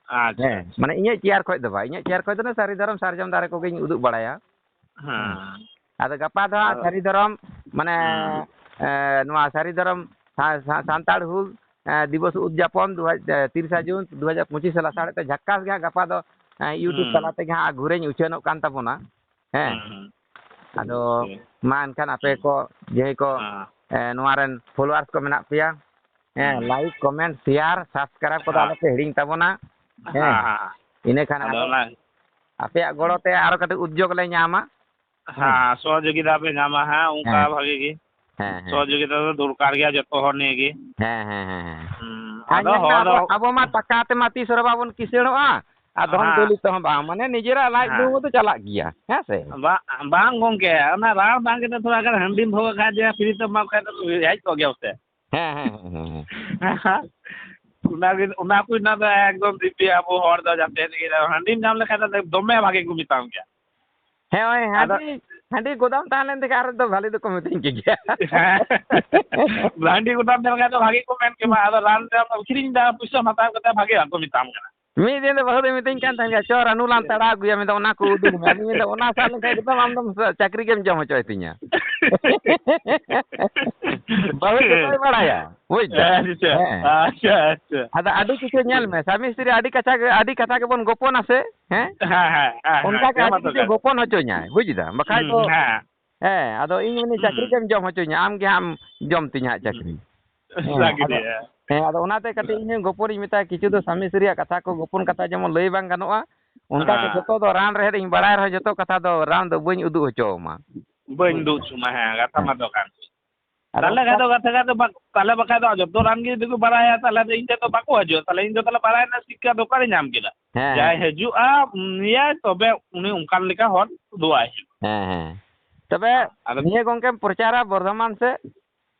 ᱟᱪᱪᱷᱟ, ᱦᱮᱸ, ᱟᱪᱪᱷᱟ᱾ ᱢᱟᱱᱮ ᱤᱧᱟᱹᱜ ᱪᱮᱭᱟᱨ ᱠᱷᱚᱡ ᱫᱚ ᱵᱟᱝ, ᱤᱧᱟᱹᱜ ᱪᱮᱭᱟᱨ ᱠᱷᱚᱡ ᱫᱚ ᱚᱱᱟ ᱥᱟᱹᱨᱤ ᱫᱷᱚᱨᱚᱢ ᱥᱟᱨᱡᱚᱢ ᱫᱟᱨᱮ ᱠᱚᱜᱮᱧ ᱩᱫᱩᱜ ᱵᱟᱲᱟᱭᱟ᱾ ᱦᱮᱸ᱾ ᱟᱫᱚ ᱜᱟᱯᱟ ᱫᱚ ᱦᱟᱸᱜ ᱟᱫᱚ ᱥᱟᱹᱨᱤ ᱫᱷᱚᱨᱚᱢ, ᱢᱟᱱᱮ, ᱦᱩᱸ᱾ ᱮ, ᱱᱚᱣᱟ ᱥᱟᱹᱨᱤ ᱫᱷᱚᱨᱚᱢ ᱥᱟ-, ᱥᱟ-, ᱥᱟᱱᱛᱟᱲ ᱦᱩᱞ, ᱮ, ᱫᱤᱵᱚᱥ ᱩᱫᱽᱡᱟᱯᱚᱱ ᱫᱩ ᱦᱟᱡ-, ᱮ, ᱛᱤᱨᱤᱥᱟ ᱡᱩᱱ ᱫᱩ ᱦᱟᱡᱟᱨ ᱯᱚᱸᱪᱤᱥ ᱞᱟᱥᱟᱲᱦᱮᱫ ᱛᱮ ᱡᱷᱟᱠᱟᱥ ᱜᱮ ᱦᱟᱸᱜ ᱜᱟᱯᱟ ᱫᱚ, ᱮ, YouTube ᱦᱩᱸ᱾ ᱛᱟᱞᱟ ᱛᱮᱜᱮ ᱦᱟᱸᱜ ᱜᱷᱩᱨᱮᱧ ᱩᱪᱷᱟᱹᱱᱚᱜ ᱠᱟᱱ ᱛᱟᱵᱚᱱᱟ᱾ ᱦᱮᱸ᱾ ᱦᱩᱸ, ᱦᱩᱸ᱾ ᱟᱫᱚ ᱴᱷᱤᱠ᱾ ᱢᱟ ᱮᱱᱠᱷᱟᱱ ᱟᱯᱮ ᱦᱩᱸ᱾ ᱠᱚ ᱡᱟᱦᱟᱸᱭ ᱠᱚ, ᱦᱮᱸ᱾ ᱮ, ᱱᱚᱣᱟ ᱨᱮᱱ followers ᱠᱚ ᱢᱮᱱᱟᱜ ᱯᱮᱭᱟ, ᱦᱮᱸ, ᱦᱩᱸ᱾ Like, comment, share, subscribe ᱠᱚᱫᱚ ᱦᱮᱸ᱾ ᱟᱞᱚ ᱯᱮ ᱦᱤᱲᱤᱧ ᱛᱟᱵᱚᱱᱟ᱾ ᱦᱮᱸ, ᱦᱮᱸ᱾ ᱦᱮᱸ᱾ ᱤᱱᱟᱹ ᱠᱷᱟᱱ ᱟᱫᱚ ᱟᱨᱚ ᱚᱱᱟ ᱟᱯᱮᱭᱟᱜ ᱜᱚᱲᱚ ᱦᱩᱸ᱾ ᱛᱮ ᱟᱨᱚ ᱠᱟᱹᱴᱤᱡ ᱩᱫᱽᱡᱳᱜᱽ ᱞᱮ ᱧᱟᱢᱟ᱾ ᱦᱮᱸ᱾ ᱦᱮᱸ, ᱥᱚᱦᱚᱡᱳᱜᱤᱛᱟ ᱯᱮ ᱧᱟᱢᱟ, ᱦᱮᱸ, ᱚᱱᱠᱟ ᱦᱮᱸ᱾ ᱵᱷᱟᱜᱤ ᱜᱮ᱾ ᱦᱮᱸ, ᱦᱮᱸ᱾ ᱥᱚᱦᱚᱡᱳᱜᱤᱛᱟ ᱫᱚ ᱫᱚᱨᱠᱟᱨ ᱜᱮᱭᱟ ᱡᱚᱛᱚ ᱦᱚᱲ ᱱᱤᱭᱮ ᱜᱮ᱾ ᱦᱮᱸ, ᱦᱮᱸ, ᱦᱮᱸ, ᱦᱮᱸ᱾ ᱦᱩᱸ᱾ ᱟᱨ ᱟᱫᱚ ᱧᱮᱞ ᱢᱮ, ᱦᱚᱲ ᱫᱚ ᱟᱵᱚ, ᱟᱵᱚ ᱢᱟ ᱴᱟᱠᱟ ᱛᱮᱢᱟ ᱛᱤᱥ ᱨᱮ ᱵᱟᱵᱚᱱ ᱠᱤᱥᱟᱹᱬᱚᱜᱼᱟ, ᱟᱨ ᱫᱷᱚᱱ ᱦᱮᱸ᱾ ᱫᱟᱹᱞᱤ ᱛᱮᱦᱚᱸ ᱵᱟᱝ, ᱢᱟᱱᱮ ᱱᱤᱡᱮᱨᱟᱜ ᱞᱟᱡ ᱦᱮᱸ᱾ ᱞᱩ ᱫᱚ ᱪᱟᱞᱟᱜ ᱜᱮᱭᱟ, ᱦᱮᱸ ᱥᱮ? ᱵᱟᱝ, ᱵᱟᱝ ᱜᱚᱝᱠᱮ, ᱚᱱᱟ ᱨᱟᱱ ᱵᱟᱝ ᱠᱟᱛᱮ ᱛᱷᱚᱲᱟ ᱜᱟᱱ ᱦᱟᱺᱰᱤᱢ ᱫᱚᱦᱚ ᱠᱟᱜ ᱠᱷᱟᱡ, ᱡᱮ free ᱛᱮ ᱮᱢᱟ ᱠᱚ ᱠᱷᱟᱡ ᱫᱚ ᱦᱮᱡ ᱠᱚᱜ ᱜᱮᱭᱟ ᱥᱮ? ᱦᱮᱸ, ᱦᱮᱸ, ᱦᱮᱸ, ᱦᱮᱸ, ᱦᱮᱸ᱾ ᱚᱱᱟ ᱜᱮ, ᱚᱱᱟ ᱠᱚ ᱨᱮᱱᱟᱜ ᱫᱚ ᱮᱠᱫᱚᱢ ᱫᱤᱵᱽᱭᱟ ᱟᱵᱚ ᱦᱚᱲ ᱫᱚ ᱡᱟᱛᱮ ᱨᱮᱜᱮ ᱦᱟᱺᱰᱤᱢ ᱧᱟᱢ ᱞᱮᱠᱷᱟᱡ ᱫᱚ ᱫᱚᱢᱮ ᱵᱷᱟᱜᱮ ᱠᱚ ᱢᱮᱛᱟᱢ ᱜᱮᱭᱟ᱾ ᱦᱮᱸ, ᱳᱭ ᱟᱫᱚ ᱦᱟᱺᱰᱤ, ᱦᱟᱺᱰᱤ ᱜᱚᱫᱟᱢ ᱛᱟᱦᱮᱸ ᱞᱮᱱ ᱛᱮᱜᱮ ᱟᱨ ᱫᱚ ᱵᱷᱟᱞᱮ ᱫᱚᱠᱚ ᱢᱤᱛᱟᱹᱧ ᱠᱮ ᱜᱮᱭᱟ᱾ ᱦᱮᱸ᱾ ᱦᱟᱺᱰᱤ ᱜᱚᱫᱟᱢ ᱛᱟᱦᱮᱸ ᱞᱮᱱ ᱠᱷᱟᱡ ᱫᱚ ᱵᱷᱟᱜᱮ ᱠᱚ ᱢᱮᱱ ᱠᱮᱢᱟ, ᱟᱫᱚ ᱨᱟᱱ ᱛᱮ ᱟᱢ ᱟᱹᱠᱷᱨᱤᱧ ᱫᱟ, ᱯᱩᱭᱥᱟᱹᱢ ᱦᱟᱛᱟᱣ ᱠᱟᱛᱮ ᱵᱷᱟᱜᱮ ᱵᱟᱠᱚ ᱢᱮᱛᱟᱢ ᱠᱟᱱᱟ᱾ ᱢᱤᱫ ᱫᱤᱱ ᱫᱚ ᱵᱟᱹᱦᱩ ᱫᱚᱭ ᱢᱤᱛᱟᱹᱧ ᱠᱟᱱ ᱛᱟᱦᱮᱸᱱ ᱜᱮᱭᱟ, "ᱪᱚ ᱨᱟᱱᱩ ᱞᱟᱝ ᱛᱟᱲᱟᱣ ᱟᱹᱜᱩᱭᱟ", ᱢᱮᱱᱫᱟ, "ᱚᱱᱟ ᱠᱚ ᱩᱫᱩᱜ ᱢᱮ", ᱟᱫᱚᱧ ᱢᱮᱱᱫᱟ, "ᱚᱱᱟ ᱥᱟᱵ ᱞᱮᱱᱠᱷᱟᱱ ᱮᱠᱫᱚᱢ ᱟᱢ ᱫᱚᱢ ᱪᱟᱹᱠᱨᱤ ᱜᱮᱢ ᱡᱚᱢ ᱦᱚᱪᱚᱭ ᱛᱤᱧᱟ᱾" ᱵᱟᱹᱦᱩ ᱡᱚᱛᱚᱭ ᱵᱟᱲᱟᱭᱟ, ᱵᱩᱡᱽ ᱫᱟᱢ? ᱟᱪᱪᱷᱟ, ᱦᱮᱸ᱾ ᱟᱪᱪᱷᱟ, ᱟᱪᱪᱷᱟ᱾ ᱟᱫᱚ ᱟᱹᱰᱤ ᱠᱤᱪᱷᱩ ᱧᱮᱞ ᱢᱮ, ᱥᱟᱢᱤ ᱥᱛᱨᱤ ᱟᱹᱰᱤ ᱠᱟᱛᱷᱟ ᱜᱮ, ᱟᱹᱰᱤ ᱠᱟᱛᱷᱟ ᱜᱮᱵᱚᱱ ᱜᱚᱯᱚᱱᱟ ᱥᱮ, ᱦᱮᱸ? ᱦᱮᱸ, ᱦᱮᱸ, ᱦᱮᱸ, ᱦᱮᱸ, ᱚᱱᱠᱟ ᱜᱮ ᱦᱮᱸ, ᱟᱹᱰᱤ ᱢᱟ ᱛᱚ ᱠᱤᱪᱷᱩ ᱠᱟᱱ᱾ ᱜᱚᱯᱚᱱ ᱦᱚᱪᱚᱧᱟᱭ, ᱵᱩᱡᱽ ᱫᱟᱢ? ᱵᱟᱠᱷᱟᱡ ᱦᱩᱸ, ᱫᱚ ᱦᱮᱸ᱾ ᱦᱮᱸ, ᱟᱫᱚ ᱤᱧ ᱢᱮᱱᱟᱹᱧ, ᱦᱩᱸ, ᱪᱟᱹᱠᱨᱤ ᱦᱩᱸ᱾ ᱜᱮᱢ ᱡᱚᱢ ᱦᱚᱪᱚᱧᱟ, ᱟᱢ ᱜᱮ ᱦᱟᱸᱜ ᱮᱢ ᱡᱚᱢ ᱛᱤᱧᱟ ᱦᱟᱸᱜ ᱪᱟᱹᱠᱨᱤ᱾ ᱦᱩᱸ᱾ ᱦᱮᱸ, ᱟᱫᱚ, ᱥᱟᱹᱨᱤ ᱜᱮ᱾ ᱦᱮᱸ, ᱟᱫᱚ ᱚᱱᱟᱛᱮ ᱠᱟᱹᱴᱤᱡ ᱤᱧ ᱦᱚᱸ ᱜᱚᱯᱚᱱᱤᱧ ᱢᱮᱛᱟᱭᱟ, ᱠᱤᱪᱷᱩ ᱫᱚ ᱥᱟᱢᱤ ᱥᱛᱨᱤᱭᱟᱜ ᱠᱟᱛᱷᱟ ᱠᱚ, ᱜᱚᱯᱚᱱ ᱠᱟᱛᱷᱟ ᱡᱮᱢᱚᱱ ᱞᱟᱹᱭ ᱵᱟᱝ ᱜᱟᱱᱚᱜᱼᱟ, ᱚᱱᱠᱟ ᱜᱮ ᱦᱮᱸ᱾ ᱡᱚᱛᱚ ᱫᱚ ᱨᱟᱱ ᱨᱮᱦᱮᱫ ᱤᱧ ᱵᱟᱲᱟᱭ ᱨᱮᱦᱚᱸ ᱡᱚᱛᱚ ᱠᱟᱛᱷᱟ ᱫᱚ ᱨᱟᱱ ᱫᱚ ᱵᱟᱹᱧ ᱩᱫᱩᱜ ᱦᱚᱪᱚ ᱟᱢᱟ᱾ ᱵᱟᱹᱧ ᱩᱫᱩᱜ ᱦᱚᱪᱚ ᱟᱢᱟ, ᱦᱮᱸ, ᱠᱟᱛᱷᱟ ᱦᱮᱸ᱾ ᱢᱟ ᱫᱚ ᱠᱟᱱ ᱜᱮ᱾ ᱟᱫᱚ ᱛᱟᱦᱞᱮ ᱠᱷᱟᱡ ᱚᱱᱠᱟ ᱫᱚ, ᱠᱟᱛᱷᱟ ᱠᱷᱟᱡ ᱫᱚ ᱵᱟᱠ-, ᱛᱟᱦᱞᱮ ᱵᱟᱠᱷᱟᱡ ᱫᱚ ᱡᱚᱛᱚ ᱨᱟᱱ ᱜᱮ ᱡᱩᱫᱤ ᱠᱚ ᱵᱟᱲᱟᱭᱟ, ᱛᱟᱦᱞᱮ ᱫᱚ ᱤᱧ ᱴᱷᱮᱱ ᱫᱚ ᱵᱟᱠᱚ ᱦᱤᱡᱩᱜᱼᱟ᱾ ᱛᱟᱦᱞᱮ ᱤᱧ ᱫᱚ ᱛᱟᱦᱞᱮ ᱵᱟᱲᱟᱭ ᱨᱮᱱᱟᱜ ᱥᱤᱠᱠᱷᱟ ᱫᱚ ᱚᱠᱟᱨᱮᱧ ᱧᱟᱢ ᱠᱮᱫᱟ? ᱦᱮᱸ, ᱡᱟᱦᱟᱸᱭ ᱦᱮᱸ᱾ ᱦᱤᱡᱩᱜᱼᱟ, ᱩᱱᱤᱭᱟᱭ, ᱛᱚᱵᱮ ᱩᱱᱤ ᱚᱱᱠᱟᱱ ᱞᱮᱠᱟ ᱦᱚᱲ ᱩᱫᱩᱜ ᱟᱭ ᱦᱩᱭᱩᱜᱼᱟ᱾ ᱦᱮᱸ, ᱦᱮᱸ᱾ ᱛᱚᱵᱮ ᱟᱫᱚ ᱱᱤᱭᱟᱹ ᱜᱚᱝᱠᱮᱢ ᱯᱨᱚᱪᱟᱨᱟ ᱵᱚᱨᱫᱷᱚᱢᱟᱱ ᱥᱮᱫ,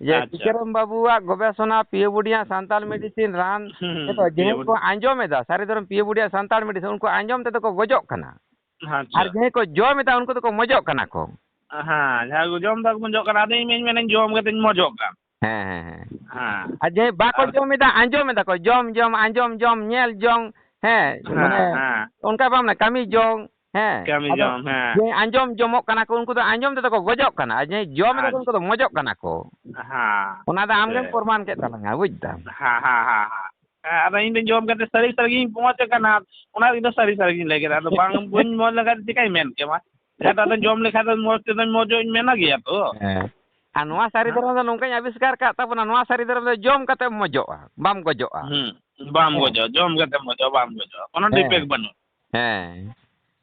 ᱡᱮ ᱟᱪᱪᱷᱟ᱾ ᱴᱤᱠᱟᱹᱨᱟᱢ ᱵᱟᱹᱵᱩᱣᱟᱜ ᱜᱚᱵᱮᱥᱚᱱᱟ, P A Budhia Santal medicine ᱨᱟᱱ, ᱦᱩᱸ, ᱦᱩᱸ, ᱱᱤᱛᱚᱜ ᱯᱤ ᱮ ᱡᱟᱦᱟᱸᱭ ᱠᱚ ᱵᱩᱰᱤᱭᱟ᱾ ᱟᱸᱡᱚᱢ ᱮᱫᱟ, ᱥᱟᱹᱨᱤ ᱫᱷᱚᱨᱚᱢ P A Budhia Santal medicine, ᱩᱱᱠᱩ ᱟᱸᱡᱚᱢ ᱛᱮᱫᱚ ᱠᱚ ᱜᱚᱡᱚᱜ ᱠᱟᱱᱟ᱾ ᱟᱪᱪᱷᱟ᱾ ᱟᱨ ᱡᱟᱦᱟᱸᱭ ᱠᱚ ᱡᱚᱢ ᱮᱫᱟ, ᱩᱱᱠᱩ ᱫᱚᱠᱚ ᱢᱚᱡᱚᱜ ᱠᱟᱱᱟ ᱠᱚ᱾ ᱦᱮᱸ, ᱡᱟᱦᱟᱸᱭ ᱠᱚ ᱡᱚᱢ ᱮᱫᱟ, ᱠᱚ ᱢᱚᱡᱚᱜ ᱠᱟᱱᱟ᱾ ᱟᱫᱚ ᱤᱧ ᱢᱟᱧ ᱢᱮᱱᱟᱧ ᱡᱚᱢ ᱠᱟᱛᱮᱧ ᱢᱚᱡᱚᱜ ᱠᱟᱱ᱾ ᱦᱮᱸ, ᱦᱮᱸ, ᱦᱮᱸ᱾ ᱦᱮᱸ᱾ ᱟᱨ ᱡᱟᱦᱟᱸᱭ ᱵᱟᱠᱚ ᱟᱨ ᱡᱚᱢ ᱮᱫᱟ, ᱟᱸᱡᱚᱢ ᱮᱫᱟ ᱠᱚ, ᱡᱚᱢ, ᱡᱚᱢ, ᱟᱸᱡᱚᱢ, ᱡᱚᱢ, ᱧᱮᱞ ᱡᱚᱝ, ᱦᱮᱸ, ᱦᱮᱸ, ᱢᱟᱱᱮ ᱦᱮᱸ᱾ ᱚᱱᱠᱟ ᱵᱟᱝ, ᱢᱟᱱᱮ ᱠᱟᱹᱢᱤ ᱡᱚᱝ, ᱦᱮᱸ᱾ ᱠᱟᱹᱢᱤ ᱟᱫᱚ ᱡᱚᱝ, ᱦᱮᱸ᱾ ᱡᱟᱦᱟᱸᱭ ᱟᱸᱡᱚᱢ ᱡᱚᱢᱚᱜ ᱠᱟᱱᱟ ᱠᱚ, ᱩᱱᱠᱩ ᱫᱚ ᱟᱸᱡᱚᱢ ᱛᱮᱫᱚ ᱠᱚ ᱜᱚᱡᱚᱜ ᱠᱟᱱᱟ, ᱟᱨ ᱡᱟᱦᱟᱸᱭ ᱡᱚᱢ ᱮᱫᱟ ᱠᱚ, ᱟᱪᱪᱷᱟ᱾ ᱩᱱᱠᱩ ᱫᱚ ᱢᱚᱡᱚᱜ ᱠᱟᱱᱟ ᱠᱚ᱾ ᱦᱮᱸ᱾ ᱚᱱᱟ ᱫᱚ ᱟᱢ ᱜᱮᱢ ᱴᱷᱤᱠ᱾ ᱯᱨᱚᱢᱟᱱ ᱠᱮᱫ ᱛᱟᱞᱟᱝᱟ, ᱵᱩᱡᱽ ᱫᱟᱢ᱾ ᱦᱮᱸ, ᱦᱮᱸ, ᱦᱮᱸ, ᱦᱮᱸ᱾ ᱦᱮᱸ, ᱟᱫᱚ ᱤᱧ ᱫᱚᱧ ᱡᱚᱢ ᱠᱟᱛᱮ ᱥᱟᱹᱨᱤ ᱥᱟᱹᱨᱤ ᱜᱤᱧ ᱢᱚᱡᱽ ᱟᱠᱟᱱᱟ᱾ ᱚᱱᱟ ᱤᱧ ᱫᱚ ᱥᱟᱹᱨᱤ ᱥᱟᱹᱨᱤ ᱜᱤᱧ ᱞᱟᱹᱭ ᱠᱮᱫᱟ᱾ ᱟᱫᱚ ᱵᱟᱝ, ᱵᱟᱹᱧ ᱢᱚᱡᱽ ᱞᱮᱱᱠᱷᱟᱱ ᱪᱤᱠᱟᱹᱧ ᱢᱮᱱ ᱠᱮᱭᱟ, ᱢᱟ? ᱦᱮᱸ, ᱟᱫᱚ ᱡᱚᱢ ᱞᱮᱠᱷᱟᱱ ᱫᱚ ᱢᱚᱡᱽ ᱛᱮᱫᱚᱧ ᱢᱚᱡᱚᱜ ᱤᱧ ᱢᱮᱱᱟ ᱜᱮᱭᱟ ᱛᱚ᱾ ᱦᱮᱸ᱾ ᱟᱨ ᱱᱚᱣᱟ ᱥᱟᱹᱨᱤ ᱦᱮᱸ? ᱫᱷᱚᱨᱚᱢ ᱫᱚ ᱱᱚᱝᱠᱟᱧ ᱟᱵᱤᱥᱠᱟᱨ ᱠᱟᱜ ᱛᱟᱵᱚᱱᱟ, ᱱᱚᱣᱟ ᱥᱟᱹᱨᱤ ᱫᱷᱚᱨᱚᱢ ᱫᱚ ᱡᱚᱢ ᱠᱟᱛᱮᱢ ᱢᱚᱡᱚᱜᱼᱟ, ᱵᱟᱢ ᱜᱚᱡᱚᱜᱼᱟ᱾ ᱦᱩᱸ, ᱵᱟᱢ ᱦᱮᱸ᱾ ᱜᱚᱡᱚᱜᱼᱟ, ᱡᱚᱢ ᱠᱟᱛᱮᱢ ᱢᱚᱡᱚᱜᱼᱟ, ᱵᱟᱢ ᱜᱚᱡᱚᱜᱼᱟ, ᱠᱳᱱᱳ ᱦᱮᱸ᱾ ᱰᱤᱯᱷᱮᱠᱴ ᱵᱟᱹᱱᱩᱜ᱾ ᱦᱮᱸ᱾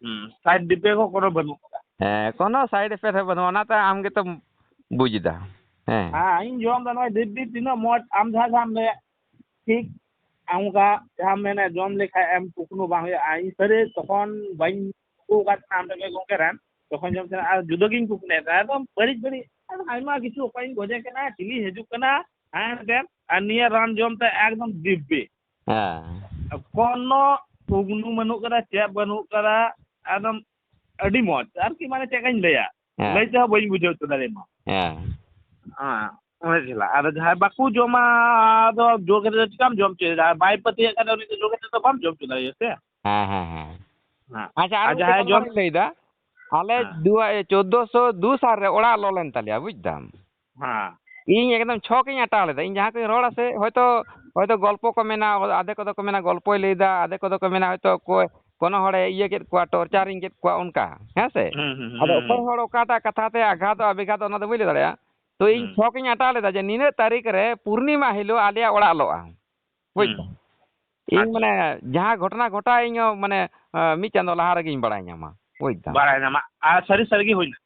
ᱦᱩᱸ, side effect ᱦᱚᱸ ᱠᱳᱱᱳ ᱵᱟᱹᱱᱩᱜ ᱟᱠᱟᱫᱟ᱾ ᱦᱮᱸ, ᱠᱳᱱᱳ side effect ᱦᱚᱸ ᱵᱟᱹᱱᱩᱜᱼᱟ, ᱚᱱᱟᱛᱮ ᱟᱢ ᱜᱮᱛᱚᱢ ᱵᱩᱡᱽ ᱮᱫᱟ᱾ ᱦᱮᱸ᱾ ᱦᱮᱸ, ᱤᱧ ᱡᱚᱢ ᱮᱫᱟ ᱱᱚᱜᱼᱚᱭ ᱫᱤᱵᱽᱵᱤ, ᱛᱤᱱᱟᱹᱜ ᱢᱚᱡᱽ, ᱟᱢ ᱡᱟᱦᱟᱸ ᱡᱟᱦᱟᱸᱢ ᱞᱟᱹᱭᱟ, ᱴᱷᱤᱠ ᱚᱱᱠᱟ ᱡᱟᱦᱟᱸ ᱢᱮᱱᱟ, ᱡᱚᱢ ᱞᱮᱠᱷᱟᱡ ᱮᱢ ᱠᱩᱠᱱᱩ ᱵᱟᱝ ᱦᱩᱭᱩᱜᱼᱟ᱾ ᱤᱧ ᱥᱟᱹᱨᱤ ᱛᱚᱠᱷᱚᱱ ᱵᱟᱹᱧ ᱠᱩᱠᱩ ᱟᱠᱟᱫ ᱛᱟᱦᱮᱱᱟ ᱟᱢ ᱴᱷᱮᱱ ᱜᱮ ᱜᱚᱢᱠᱮ ᱨᱮᱱ, ᱛᱚᱠᱷᱚᱱ ᱡᱚᱢ ᱛᱟᱦᱮᱱᱟ ᱟᱨ ᱡᱩᱫᱟᱹ ᱜᱤᱧ ᱠᱩᱠᱱᱩᱭᱮᱫ ᱛᱟᱦᱮᱱᱟ, ᱮᱠᱫᱚᱢ ᱵᱟᱹᱲᱤᱡ ᱵᱟᱹᱲᱤᱡ᱾ ᱟᱨ ᱟᱭᱢᱟ ᱠᱤᱪᱷᱩ ᱚᱠᱚᱭ ᱤᱧ ᱜᱚᱡᱮ ᱠᱟᱱᱟ, ᱪᱤᱞᱤ ᱦᱤᱡᱩᱜ ᱠᱟᱱᱟ, ᱦᱮᱸ ᱫᱮᱱ, ᱟᱨ ᱱᱤᱭᱟᱹ ᱨᱟᱱ ᱡᱚᱢ ᱛᱮ ᱮᱠᱫᱚᱢ ᱫᱤᱵᱵᱤ᱾ ᱦᱮᱸ᱾ ᱠᱳᱱᱳ ᱠᱩᱠᱱᱩ ᱵᱟᱹᱱᱩᱜ ᱠᱟᱫᱟ, ᱪᱮᱫ ᱵᱟᱹᱱᱩᱜ ᱠᱟᱫᱟ, ᱮᱠᱫᱚᱢ ᱟᱹᱰᱤ ᱢᱚᱡᱽ ᱟᱨᱠᱤ, ᱢᱟᱱᱮ ᱪᱮᱫ ᱞᱮᱠᱟᱧ ᱞᱟᱹᱭᱟ, ᱦᱮᱸ᱾ ᱞᱟᱹᱭ ᱛᱮᱦᱚᱸ ᱵᱟᱹᱧ ᱵᱩᱡᱷᱟᱹᱣ ᱦᱚᱪᱚ ᱫᱟᱲᱮᱭᱟᱢᱟ᱾ ᱦᱮᱸ᱾ ᱦᱮᱸ, ᱚᱱᱟ ᱡᱷᱟᱹᱞᱟ᱾ ᱟᱫᱚ ᱡᱟᱦᱟᱸᱭ ᱵᱟᱠᱚ ᱡᱚᱢᱟ, ᱟᱫᱚ ᱡᱳᱨ ᱠᱟᱛᱮ ᱫᱚ ᱪᱤᱠᱟᱢ ᱡᱚᱢ ᱦᱚᱪᱚᱭᱮᱭᱟ? ᱡᱟᱦᱟᱸᱭ ᱵᱟᱭ ᱯᱟᱹᱛᱭᱟᱹᱜ ᱠᱟᱱᱟ, ᱩᱱᱤ ᱫᱚ ᱡᱳᱨ ᱠᱟᱛᱮ ᱫᱚ ᱵᱟᱢ ᱡᱚᱢ ᱦᱚᱪᱚ ᱫᱟᱲᱮᱭᱟᱭᱟ ᱥᱮ? ᱦᱮᱸ, ᱦᱮᱸ, ᱦᱮᱸ᱾ ᱦᱮᱸ᱾ ᱟᱪᱪᱷᱟ, ᱟᱨ ᱟᱨ ᱢᱤᱫᱴᱮᱡ ᱡᱟᱦᱟᱸᱭ ᱠᱟᱛᱷᱟ ᱡᱚᱢ ᱞᱤᱧ ᱞᱟᱹᱭᱫᱟ, ᱟᱞᱮ ᱦᱮᱸ᱾ ᱫᱩ-, ᱮ, ᱪᱳᱫᱽᱫᱳᱥᱚ ᱫᱩ ᱥᱟᱞ ᱨᱮ ᱚᱲᱟᱜ ᱞᱚ ᱞᱮᱱ ᱛᱟᱞᱮᱭᱟ, ᱵᱩᱡᱽ ᱫᱟᱢ? ᱦᱮᱸ᱾ ᱤᱧ ᱮᱠᱫᱚᱢ ᱪᱷᱚᱠ ᱤᱧ ᱟᱴᱟᱣ ᱞᱮᱫᱟ᱾ ᱤᱧ ᱡᱟᱦᱟᱸ ᱠᱚᱧ ᱨᱚᱲᱟ ᱥᱮ, ᱦᱚᱭᱛᱳ, ᱦᱚᱭᱛᱳ ᱜᱚᱞᱯᱚ ᱠᱚ ᱢᱮᱱᱟ, ᱟᱫᱷᱮᱠ ᱠᱚᱫᱚ ᱠᱚ ᱢᱮᱱᱟ ᱜᱚᱞᱯᱚᱭ ᱞᱟᱹᱭᱫᱟ, ᱟᱫᱷᱮᱠ ᱠᱚᱫᱚ ᱠᱚ ᱢᱮᱱᱟ ᱦᱚᱭᱛᱳ ᱚᱠᱚᱭ, ᱠᱳᱱᱳ ᱦᱚᱲᱮ ᱤᱭᱟᱹ ᱠᱮᱫ ᱠᱚᱣᱟ, ᱴᱚᱨᱪᱟᱨᱤᱝ ᱠᱮᱫ ᱠᱚᱣᱟ, ᱚᱱᱠᱟ, ᱦᱮᱸ ᱥᱮ? ᱦᱩᱸ, ᱦᱩᱸ, ᱦᱩᱸ, ᱟᱫᱚ ᱦᱩᱸ, ᱚᱠᱚᱭ ᱦᱩᱸ᱾ ᱦᱚᱲ ᱚᱠᱟᱴᱟᱜ ᱠᱟᱛᱷᱟ ᱛᱮ ᱟᱜᱷᱟᱛᱚᱜᱼᱟ, ᱵᱮᱜᱷᱟᱛᱚᱜᱼᱟ, ᱚᱱᱟ ᱫᱚ ᱵᱟᱹᱧ ᱞᱟᱹᱭ ᱫᱟᱲᱮᱭᱟᱜᱼᱟ᱾ ᱛᱚ, ᱤᱧ ᱦᱩᱸ᱾ ᱪᱷᱚᱠ ᱤᱧ ᱟᱴᱟᱣ ᱞᱮᱫᱟ ᱡᱮ ᱱᱤᱱᱟᱹᱜ ᱛᱟᱹᱨᱤᱠᱷ ᱨᱮ ᱯᱩᱨᱱᱤᱢᱟ ᱦᱤᱞᱳᱜ ᱟᱞᱮᱭᱟᱜ ᱚᱲᱟᱜ ᱞᱚᱜᱼᱟ᱾ ᱵᱩᱡᱽ ᱦᱩᱸ᱾ ᱫᱟᱢ? ᱤᱧ ᱟᱪᱪᱷᱟ᱾ ᱢᱟᱱᱮ ᱡᱟᱦᱟᱸ ᱜᱷᱚᱴᱚᱱᱟ ᱜᱷᱚᱴᱟᱣ ᱤᱧ ᱦᱚᱸ ᱢᱟᱱᱮ, ᱟᱸ, ᱢᱤᱫ ᱪᱟᱸᱫᱚ ᱞᱟᱦᱟ ᱨᱮᱜᱮᱧ ᱵᱟᱲᱟᱭ ᱧᱟᱢᱟ᱾ ᱵᱩᱡᱽ ᱫᱟᱢ? ᱵᱟᱲᱟᱭ ᱧᱟᱢᱟ᱾ ᱟᱨ ᱥᱟᱹᱨᱤ ᱥᱟᱹᱨᱤ ᱜᱮ ᱦᱩᱭᱱᱟ᱾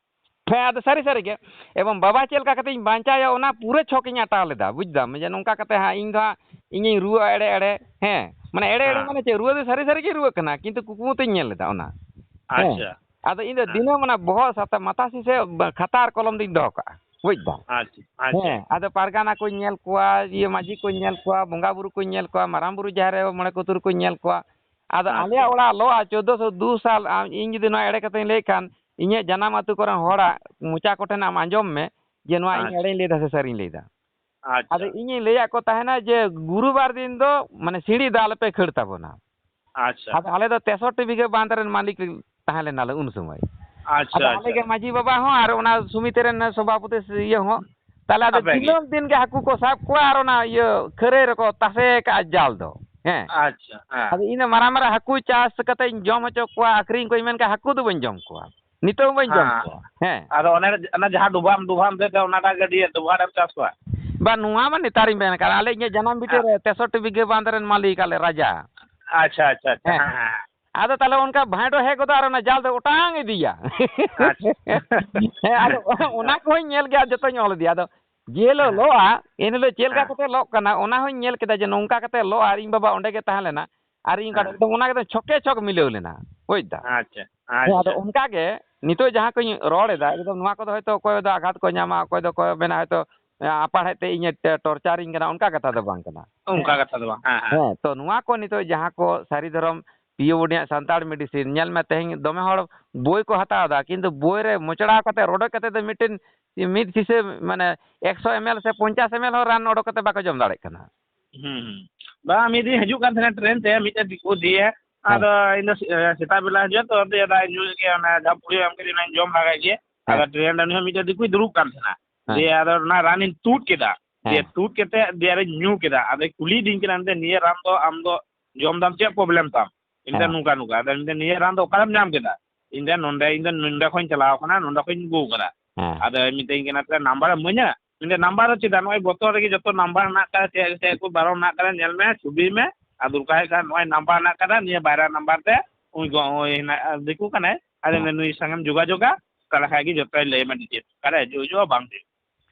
ᱦᱮᱸ, ᱟᱫᱚ ᱥᱟᱹᱨᱤ ᱥᱟᱹᱨᱤ ᱜᱮ᱾ ᱮᱵᱚᱝ ᱵᱟᱵᱟ ᱪᱮᱫ ᱞᱮᱠᱟ ᱠᱟᱛᱮ ᱤᱧ ᱵᱟᱧᱪᱟᱣᱮᱭᱟ, ᱚᱱᱟ ᱯᱩᱨᱟᱹ ᱪᱷᱚᱠ ᱤᱧ ᱟᱴᱟᱣ ᱞᱮᱫᱟ᱾ ᱵᱩᱡᱽ ᱫᱟᱢ? ᱡᱮ ᱱᱚᱝᱠᱟ ᱠᱟᱛᱮ ᱦᱟᱸᱜ ᱤᱧ ᱫᱚ ᱦᱟᱸᱜ ᱤᱧᱤᱧ ᱨᱩᱣᱟᱹᱜᱼᱟ ᱮᱲᱮ ᱮᱲᱮ᱾ ᱦᱮᱸ, ᱢᱟᱱᱮ ᱮᱲᱮ ᱮᱲᱮ ᱦᱮᱸ᱾ ᱢᱟᱱᱮ ᱪᱮᱫ? ᱨᱩᱣᱟᱹ ᱫᱚ ᱥᱟᱹᱨᱤ ᱥᱟᱹᱨᱤ ᱜᱮ ᱨᱩᱣᱟᱹᱜ ᱠᱟᱱᱟ, ᱠᱤᱱᱛᱩ ᱠᱩᱠᱢᱩ ᱛᱤᱧ ᱧᱮᱞ ᱞᱮᱫᱟ ᱚᱱᱟ᱾ ᱦᱮᱸ᱾ ᱟᱪᱪᱷᱟ᱾ ᱟᱫᱚ ᱤᱧ ᱫᱚ ᱦᱮᱸ᱾ ᱫᱤᱱᱟᱹᱢ ᱚᱱᱟ ᱵᱚᱦᱚᱜ ᱥᱟᱛᱟ-, ᱢᱟᱛᱷᱟ ᱥᱤᱥᱮ ᱠᱷᱟᱛᱟ ᱟᱨ ᱠᱚᱞᱚᱢ ᱫᱚᱧ ᱫᱚᱦᱚ ᱠᱟᱜᱼᱟ᱾ ᱵᱩᱡᱽ ᱫᱟᱢ? ᱟᱪᱪᱷᱟ, ᱟᱪᱪᱷᱟ᱾ ᱦᱮᱸ, ᱟᱫᱚ ᱯᱟᱨᱜᱟᱱᱟ ᱠᱚᱧ ᱧᱮᱞ ᱠᱚᱣᱟ, ᱤᱭᱟᱹ ᱢᱟᱹᱡᱷᱤ ᱠᱚᱧ ᱧᱮᱞ ᱠᱚᱣᱟ, ᱵᱚᱸᱜᱟ ᱵᱩᱨᱩ ᱠᱚᱧ ᱧᱮᱞ ᱠᱚᱣᱟ, ᱢᱟᱨᱟᱝ ᱵᱩᱨᱩ ᱡᱟᱦᱮᱨ ᱟᱭᱳ ᱢᱚᱬᱮ ᱠᱚ ᱛᱩᱨᱩᱭ ᱠᱚᱧ ᱧᱮᱞ ᱠᱚᱣᱟ᱾ ᱟᱫᱚ ᱟᱪᱪᱷᱟ᱾ ᱟᱞᱮᱭᱟᱜ ᱚᱲᱟᱜ ᱞᱚᱜᱼᱟ ᱪᱳᱫᱽᱫᱳᱥᱚ ᱫᱩ ᱥᱟᱞ, ᱟᱢ, ᱤᱧ ᱡᱩᱫᱤ ᱱᱚᱣᱟ ᱮᱲᱮ ᱠᱟᱛᱷᱟᱧ ᱞᱟᱹᱭᱮᱫ ᱠᱷᱟᱱ, ᱤᱧᱟᱹᱜ ᱡᱟᱱᱟᱢ ᱟᱹᱛᱩ ᱠᱚᱨᱮᱱ ᱦᱚᱲᱟᱜ ᱢᱚᱪᱟ ᱠᱚᱴᱷᱮᱱ ᱟᱢ ᱟᱸᱡᱚᱢ ᱢᱮ ᱡᱮ ᱱᱚᱣᱟ ᱤᱧ ᱟᱪᱪᱷᱟ᱾ ᱮᱲᱮᱧ ᱞᱟᱹᱭᱫᱟ ᱥᱮ ᱥᱟᱹᱨᱤᱧ ᱞᱟᱹᱭᱫᱟ᱾ ᱟᱪᱪᱷᱟ᱾ ᱟᱫᱚ ᱤᱧᱤᱧ ᱞᱟᱹᱭᱟᱫ ᱠᱚ ᱛᱟᱦᱮᱱᱟ ᱡᱮ ᱜᱩᱨᱩᱵᱟᱨ ᱫᱤᱱ ᱫᱚ ᱢᱟᱱᱮ ᱥᱤᱲᱤ ᱫᱚ ᱟᱞᱚᱯᱮ ᱠᱷᱟᱹᱲ ᱛᱟᱵᱚᱱᱟ᱾ ᱟᱪᱪᱷᱟ᱾ ᱟᱫᱚ ᱟᱞᱮ ᱫᱚ ᱛᱮᱥᱚᱴᱴᱤ ᱵᱤᱜᱷᱟᱹ ᱵᱟᱸᱫᱷ ᱨᱮᱱ ᱢᱟᱹᱞᱤᱠ ᱛᱟᱦᱮᱸ ᱞᱮᱱᱟᱞᱮ ᱩᱱ ᱥᱚᱢᱚᱭ᱾ ᱟᱪᱪᱷᱟ, ᱟᱫᱚ ᱟᱞᱮ ᱟᱪᱪᱷᱟ᱾ ᱜᱮ ᱢᱟᱹᱡᱷᱤ ᱵᱟᱵᱟ ᱦᱚᱸ ᱟᱨ ᱚᱱᱟ ᱥᱚᱢᱤᱛᱤ ᱨᱮᱱ ᱥᱚᱵᱷᱟᱯᱚᱛᱤ ᱤᱭᱟᱹ ᱦᱚᱸ, ᱛᱟᱦᱞᱮ ᱟᱫᱚ ᱟᱯᱮ ᱜᱮ? ᱫᱤᱱᱟᱹᱢ ᱫᱤᱱ ᱜᱮ ᱦᱟᱹᱠᱩ ᱠᱚ ᱥᱟᱵ ᱠᱚᱣᱟ ᱟᱨ ᱚᱱᱟ ᱤᱭᱟᱹ ᱠᱷᱟᱹᱨᱟᱹᱭ ᱨᱮᱠᱚ ᱛᱟᱥᱮ ᱠᱟᱜᱼᱟ ᱡᱟᱞ ᱫᱚ᱾ ᱦᱮᱸ᱾ ᱟᱪᱪᱷᱟ, ᱦᱮᱸ᱾ ᱟᱫᱚ ᱤᱧ ᱫᱚ ᱢᱟᱨᱟᱝ ᱢᱟᱨᱟᱝ ᱦᱟᱹᱠᱩ ᱪᱟᱥ ᱠᱟᱛᱮ ᱤᱧ ᱡᱚᱢ ᱦᱚᱪᱚ ᱠᱚᱣᱟ, ᱟᱹᱠᱷᱨᱤᱧ ᱠᱚᱣᱟᱧ, ᱢᱮᱱᱠᱷᱟᱱ ᱦᱟᱹᱠᱩ ᱫᱚ ᱵᱟᱹᱧ ᱡᱚᱢ ᱠᱚᱣᱟ᱾ ᱱᱤᱛᱚᱜ ᱦᱚᱸ ᱵᱟᱹᱧ ᱡᱚᱢ ᱦᱮᱸ᱾ ᱠᱚᱣᱟ᱾ ᱦᱮᱸ᱾ ᱟᱫᱚ ᱚᱱᱮ, ᱚᱱᱟ ᱡᱟᱦᱟᱸ ᱰᱚᱵᱷᱟᱜ, ᱰᱚᱵᱷᱟᱜ ᱮᱢ ᱞᱟᱹᱭ ᱫᱟ, ᱚᱱᱟᱴᱟᱜ ᱜᱟᱹᱰᱭᱟᱹ ᱰᱚᱵᱷᱟᱜ ᱨᱮᱢ ᱪᱟᱥ ᱠᱚᱣᱟ? ᱵᱟ, ᱱᱚᱣᱟ ᱢᱟ ᱱᱮᱛᱟᱨᱤᱧ ᱢᱮᱱ ᱠᱟᱫ, ᱟᱞᱮ ᱤᱧᱟᱹᱜ ᱡᱟᱱᱟᱢ ᱵᱷᱤᱴᱟᱹ ᱦᱮᱸ᱾ ᱨᱮ ᱛᱮᱥᱚᱴᱴᱤ ᱵᱤᱜᱷᱟᱹ ᱵᱟᱸᱫᱷ ᱨᱮᱱ ᱢᱟᱹᱞᱤᱠ ᱟᱞᱮ ᱨᱟᱡᱟ᱾ ᱟᱪᱪᱷᱟ, ᱟᱪᱪᱷᱟ, ᱟᱪᱪᱷᱟ᱾ ᱦᱮᱸ᱾ ᱦᱮᱸ, ᱦᱮᱸ, ᱦᱮᱸ᱾ ᱟᱫᱚ ᱛᱟᱦᱞᱮ ᱚᱱᱠᱟ ᱵᱷᱟᱸᱰᱚ ᱦᱮᱡ ᱜᱚᱫᱚᱜ ᱟᱨ ᱚᱱᱟ ᱡᱟᱞ ᱫᱚ ᱚᱴᱟᱝ ᱤᱫᱤᱭᱟ᱾ ᱟᱪᱪᱷᱟ᱾ ᱦᱮᱸ, ᱟᱫᱚ ᱚᱱᱟ ᱠᱚᱦᱚᱸᱧ ᱧᱮᱞ ᱜᱮᱭᱟ, ᱡᱚᱛᱚᱧ ᱚᱞ ᱤᱫᱤᱭᱟ᱾ ᱟᱫᱚ ᱡᱮ ᱦᱤᱞᱳᱜ ᱦᱮᱸ᱾ ᱞᱚᱜᱼᱟ, ᱮᱱ ᱦᱤᱞᱳᱜ ᱪᱮᱫ ᱞᱮᱠᱟ ᱦᱮᱸ᱾ ᱠᱟᱛᱮ ᱞᱚᱜ ᱠᱟᱱᱟ, ᱚᱱᱟ ᱦᱚᱸᱧ ᱧᱮᱞ ᱠᱮᱫᱟ ᱡᱮ ᱱᱚᱝᱠᱟ ᱠᱟᱛᱮ ᱞᱚᱜᱼᱟ, ᱟᱨ ᱤᱧ ᱵᱟᱵᱟ ᱚᱸᱰᱮ ᱜᱮ ᱛᱟᱦᱮᱸ ᱞᱮᱱᱟ, ᱟᱨ ᱤᱧ ᱚᱱᱠᱟ ᱦᱮᱸ᱾ ᱮᱠᱫᱚᱢ ᱚᱱᱟ ᱮᱠᱫᱚᱢ ᱪᱷᱚᱠᱮ ᱪᱷᱚᱠ ᱢᱤᱞᱟᱹᱣ ᱞᱮᱱᱟ, ᱵᱩᱡᱽ ᱫᱟᱢ? ᱟᱪᱪᱷᱟ, ᱦᱮᱸ, ᱟᱫᱚ ᱟᱪᱪᱷᱟ᱾ ᱚᱱᱠᱟ ᱜᱮ ᱱᱤᱛᱚᱜ ᱡᱟᱦᱟᱸ ᱠᱚᱧ ᱨᱚᱲ ᱮᱫᱟ, ᱮᱠᱫᱚᱢ ᱱᱚᱣᱟ ᱠᱚᱫᱚ ᱦᱚᱭᱛᱳ ᱚᱠᱚᱭ ᱫᱚ ᱟᱜᱷᱟᱛ ᱠᱚ ᱧᱟᱢᱟ, ᱚᱠᱚᱭ ᱫᱚ ᱠᱚ ᱢᱮᱱᱟ ᱦᱚᱭᱛᱳ, ᱮ, ᱟᱯᱟᱲᱦᱮᱫ ᱛᱮ ᱤᱧᱮ ᱴᱮ-, torture ᱤᱧ ᱠᱟᱱᱟ, ᱚᱱᱠᱟ ᱠᱟᱛᱷᱟ ᱫᱚ ᱵᱟᱝ ᱠᱟᱱᱟ᱾ ᱚᱱᱠᱟ ᱠᱟᱛᱷᱟ ᱫᱚ ᱵᱟᱝ, ᱦᱮᱸ, ᱦᱮᱸ᱾ ᱦᱮᱸ, ᱛᱚ ᱱᱚᱣᱟ ᱠᱚ ᱱᱤᱛᱚᱜ ᱡᱟᱦᱟᱸ ᱠᱚ ᱥᱟᱹᱨᱤ ᱫᱷᱚᱨᱚᱢ ᱯᱤᱭᱳ ᱵᱚᱰᱤᱭᱟᱜ ᱥᱟᱱᱛᱟᱲ medicine, ᱧᱮᱞ ᱢᱮ ᱛᱮᱦᱮᱧ ᱫᱚᱢᱮ ᱦᱚᱲ ᱵᱳᱭ ᱠᱚ ᱦᱟᱛᱟᱣ ᱮᱫᱟ, ᱠᱤᱱᱛᱩ ᱵᱳᱭ ᱨᱮ ᱢᱚᱪᱲᱟ ᱠᱟᱛᱮ, ᱨᱚᱰᱚᱡ ᱠᱟᱛᱮ ᱫᱚ ᱢᱤᱫᱴᱮᱱ ᱢᱤᱫ ᱥᱤᱥᱟᱹ, ᱢᱟᱱᱮ, ᱮᱠᱥᱚ ᱮᱢ ᱮᱞ ᱥᱮ ᱯᱚᱧᱪᱟᱥ ᱮᱢ ᱮᱞ ᱦᱚᱸ ᱨᱟᱱ ᱚᱰᱚᱠ ᱠᱟᱛᱮ ᱵᱟᱠᱚ ᱡᱚᱢ ᱫᱟᱲᱮᱭᱟᱜ ᱠᱟᱱᱟ᱾ ᱦᱩᱸ, ᱦᱩᱸ᱾ ᱵᱟᱝ, ᱢᱤᱫ ᱫᱤᱱ ᱦᱤᱡᱩᱜ ᱠᱟᱱ ᱛᱟᱦᱮᱱᱟ ᱴᱨᱮᱱ ᱛᱮ, ᱢᱤᱫᱴᱮᱱ ᱫᱤᱠᱩ ᱫᱤᱭᱮ᱾ ᱦᱮᱸ᱾ ᱟᱫᱚ ᱤᱧ ᱫᱚ ᱥᱮ-, ᱥᱮᱛᱟᱜ ᱵᱮᱞᱟ ᱦᱤᱡᱩᱜᱼᱟ ᱛᱚ, ᱟᱫᱚ ᱫᱟᱜ ᱧᱩ ᱜᱮ, ᱚᱱᱟ ᱡᱟᱦᱟᱸ ᱯᱩᱲᱤ ᱮᱢ ᱠᱟᱫᱤᱧ, ᱚᱱᱟᱧ ᱡᱚᱢ ᱞᱟᱜᱟᱭ ᱜᱮ᱾ ᱟᱫᱚ ᱦᱮᱸ᱾ ᱴᱨᱮᱱ ᱨᱮ ᱩᱱᱤ ᱦᱚᱸ ᱢᱤᱫᱴᱮᱱ ᱫᱤᱠᱩᱭ ᱫᱩᱲᱩᱵ ᱠᱟᱱ ᱛᱟᱦᱮᱱᱟ᱾ ᱦᱮᱸ᱾ ᱫᱤᱭᱮ ᱟᱫᱚ ᱚᱱᱟ ᱨᱟᱱᱤᱧ ᱛᱩᱫ ᱠᱮᱫᱟ᱾ ᱫᱤᱭᱮ ᱦᱮᱸ᱾ ᱛᱩᱫ ᱠᱟᱛᱮ ᱫᱤᱭᱮ ᱟᱨᱤᱧ ᱧᱩ ᱠᱮᱫᱟ᱾ ᱟᱫᱚᱭ ᱠᱩᱞᱤᱭᱮᱫᱤᱧ ᱠᱟᱱᱟ, ᱢᱮᱱᱫᱟ, "ᱱᱤᱭᱟᱹ ᱨᱟᱱ ᱫᱚ ᱟᱢ ᱫᱚ ᱡᱚᱢ ᱫᱟᱢ, ᱪᱮᱫ problem ᱛᱟᱢ?" ᱤᱧ ᱫᱚ ᱦᱮᱸ᱾ ᱱᱚᱝᱠᱟ ᱱᱚᱝᱠᱟ᱾ ᱟᱫᱚ ᱢᱮᱱᱫᱟ, "ᱱᱤᱭᱟᱹ ᱨᱟᱱ ᱫᱚ ᱚᱠᱟᱨᱮᱢ ᱧᱟᱢ ᱠᱮᱫᱟ?" ᱤᱧ ᱫᱚ ᱱᱚᱰᱮ, ᱤᱧ ᱫᱚ ᱱᱚᱰᱮ ᱠᱷᱚᱱᱤᱧ ᱪᱟᱞᱟᱣ ᱠᱟᱱᱟ, ᱱᱚᱰᱮ ᱠᱷᱚᱱᱤᱧ ᱟᱹᱜᱩ ᱠᱟᱫᱟ᱾ ᱦᱮᱸ᱾ ᱟᱫᱚᱭ ᱢᱤᱛᱟᱹᱧ ᱠᱟᱱᱟ, "ᱛᱟᱦᱞᱮ ᱱᱟᱢᱵᱟᱨᱮᱢ ᱤᱢᱟᱹᱧᱟ?" ᱢᱮᱱᱫᱟ, "ᱱᱟᱢᱵᱟᱨ ᱫᱚ ᱪᱮᱫᱟᱜ? ᱱᱚᱜᱼᱚᱭ ᱵᱚᱛᱚᱞ ᱨᱮᱜᱮ ᱡᱚᱛᱚ ᱱᱟᱢᱵᱟᱨ ᱦᱮᱱᱟᱜ ᱠᱟᱫᱟ, ᱪᱮᱫ ᱪᱮᱫ ᱠᱚ ᱵᱟᱨᱚᱱ ᱦᱮᱱᱟᱜ ᱠᱟᱫᱟ, ᱧᱮᱞ ᱢᱮ, ᱪᱷᱚᱵᱤ ᱢᱮ, ᱟᱨ ᱫᱚᱨᱠᱟᱨ ᱦᱩᱭᱩᱜ ᱠᱷᱟᱱ ᱱᱚᱜᱼᱚᱭ ᱱᱟᱢᱵᱟᱨ ᱦᱮᱱᱟᱜ ᱠᱟᱫᱟ, ᱱᱤᱭᱟᱹ ᱵᱟᱭᱨᱟ ᱱᱟᱢᱵᱟᱨ ᱛᱮ ᱩᱱᱤ ᱜᱚ-, ᱩᱱᱤ ᱦᱮᱱᱟᱜ, ᱫᱤᱠᱩ ᱠᱟᱱᱟᱭ, ᱟᱫᱚ ᱦᱮᱸ᱾ ᱢᱮᱱᱫᱟ, ᱱᱩᱭ ᱥᱟᱝ ᱮᱢ ᱡᱳᱜᱟᱡᱳᱜᱟ, ᱛᱟᱦᱞᱮ ᱠᱷᱟᱡ ᱜᱮ ᱡᱚᱛᱚᱭ ᱞᱟᱹᱭ ᱟᱢᱟ details, ᱚᱠᱟᱨᱮ ᱦᱤᱡᱩᱜ ᱦᱤᱡᱩᱜᱼᱟ, ᱵᱟᱝ ᱦᱤᱡᱩᱜ?"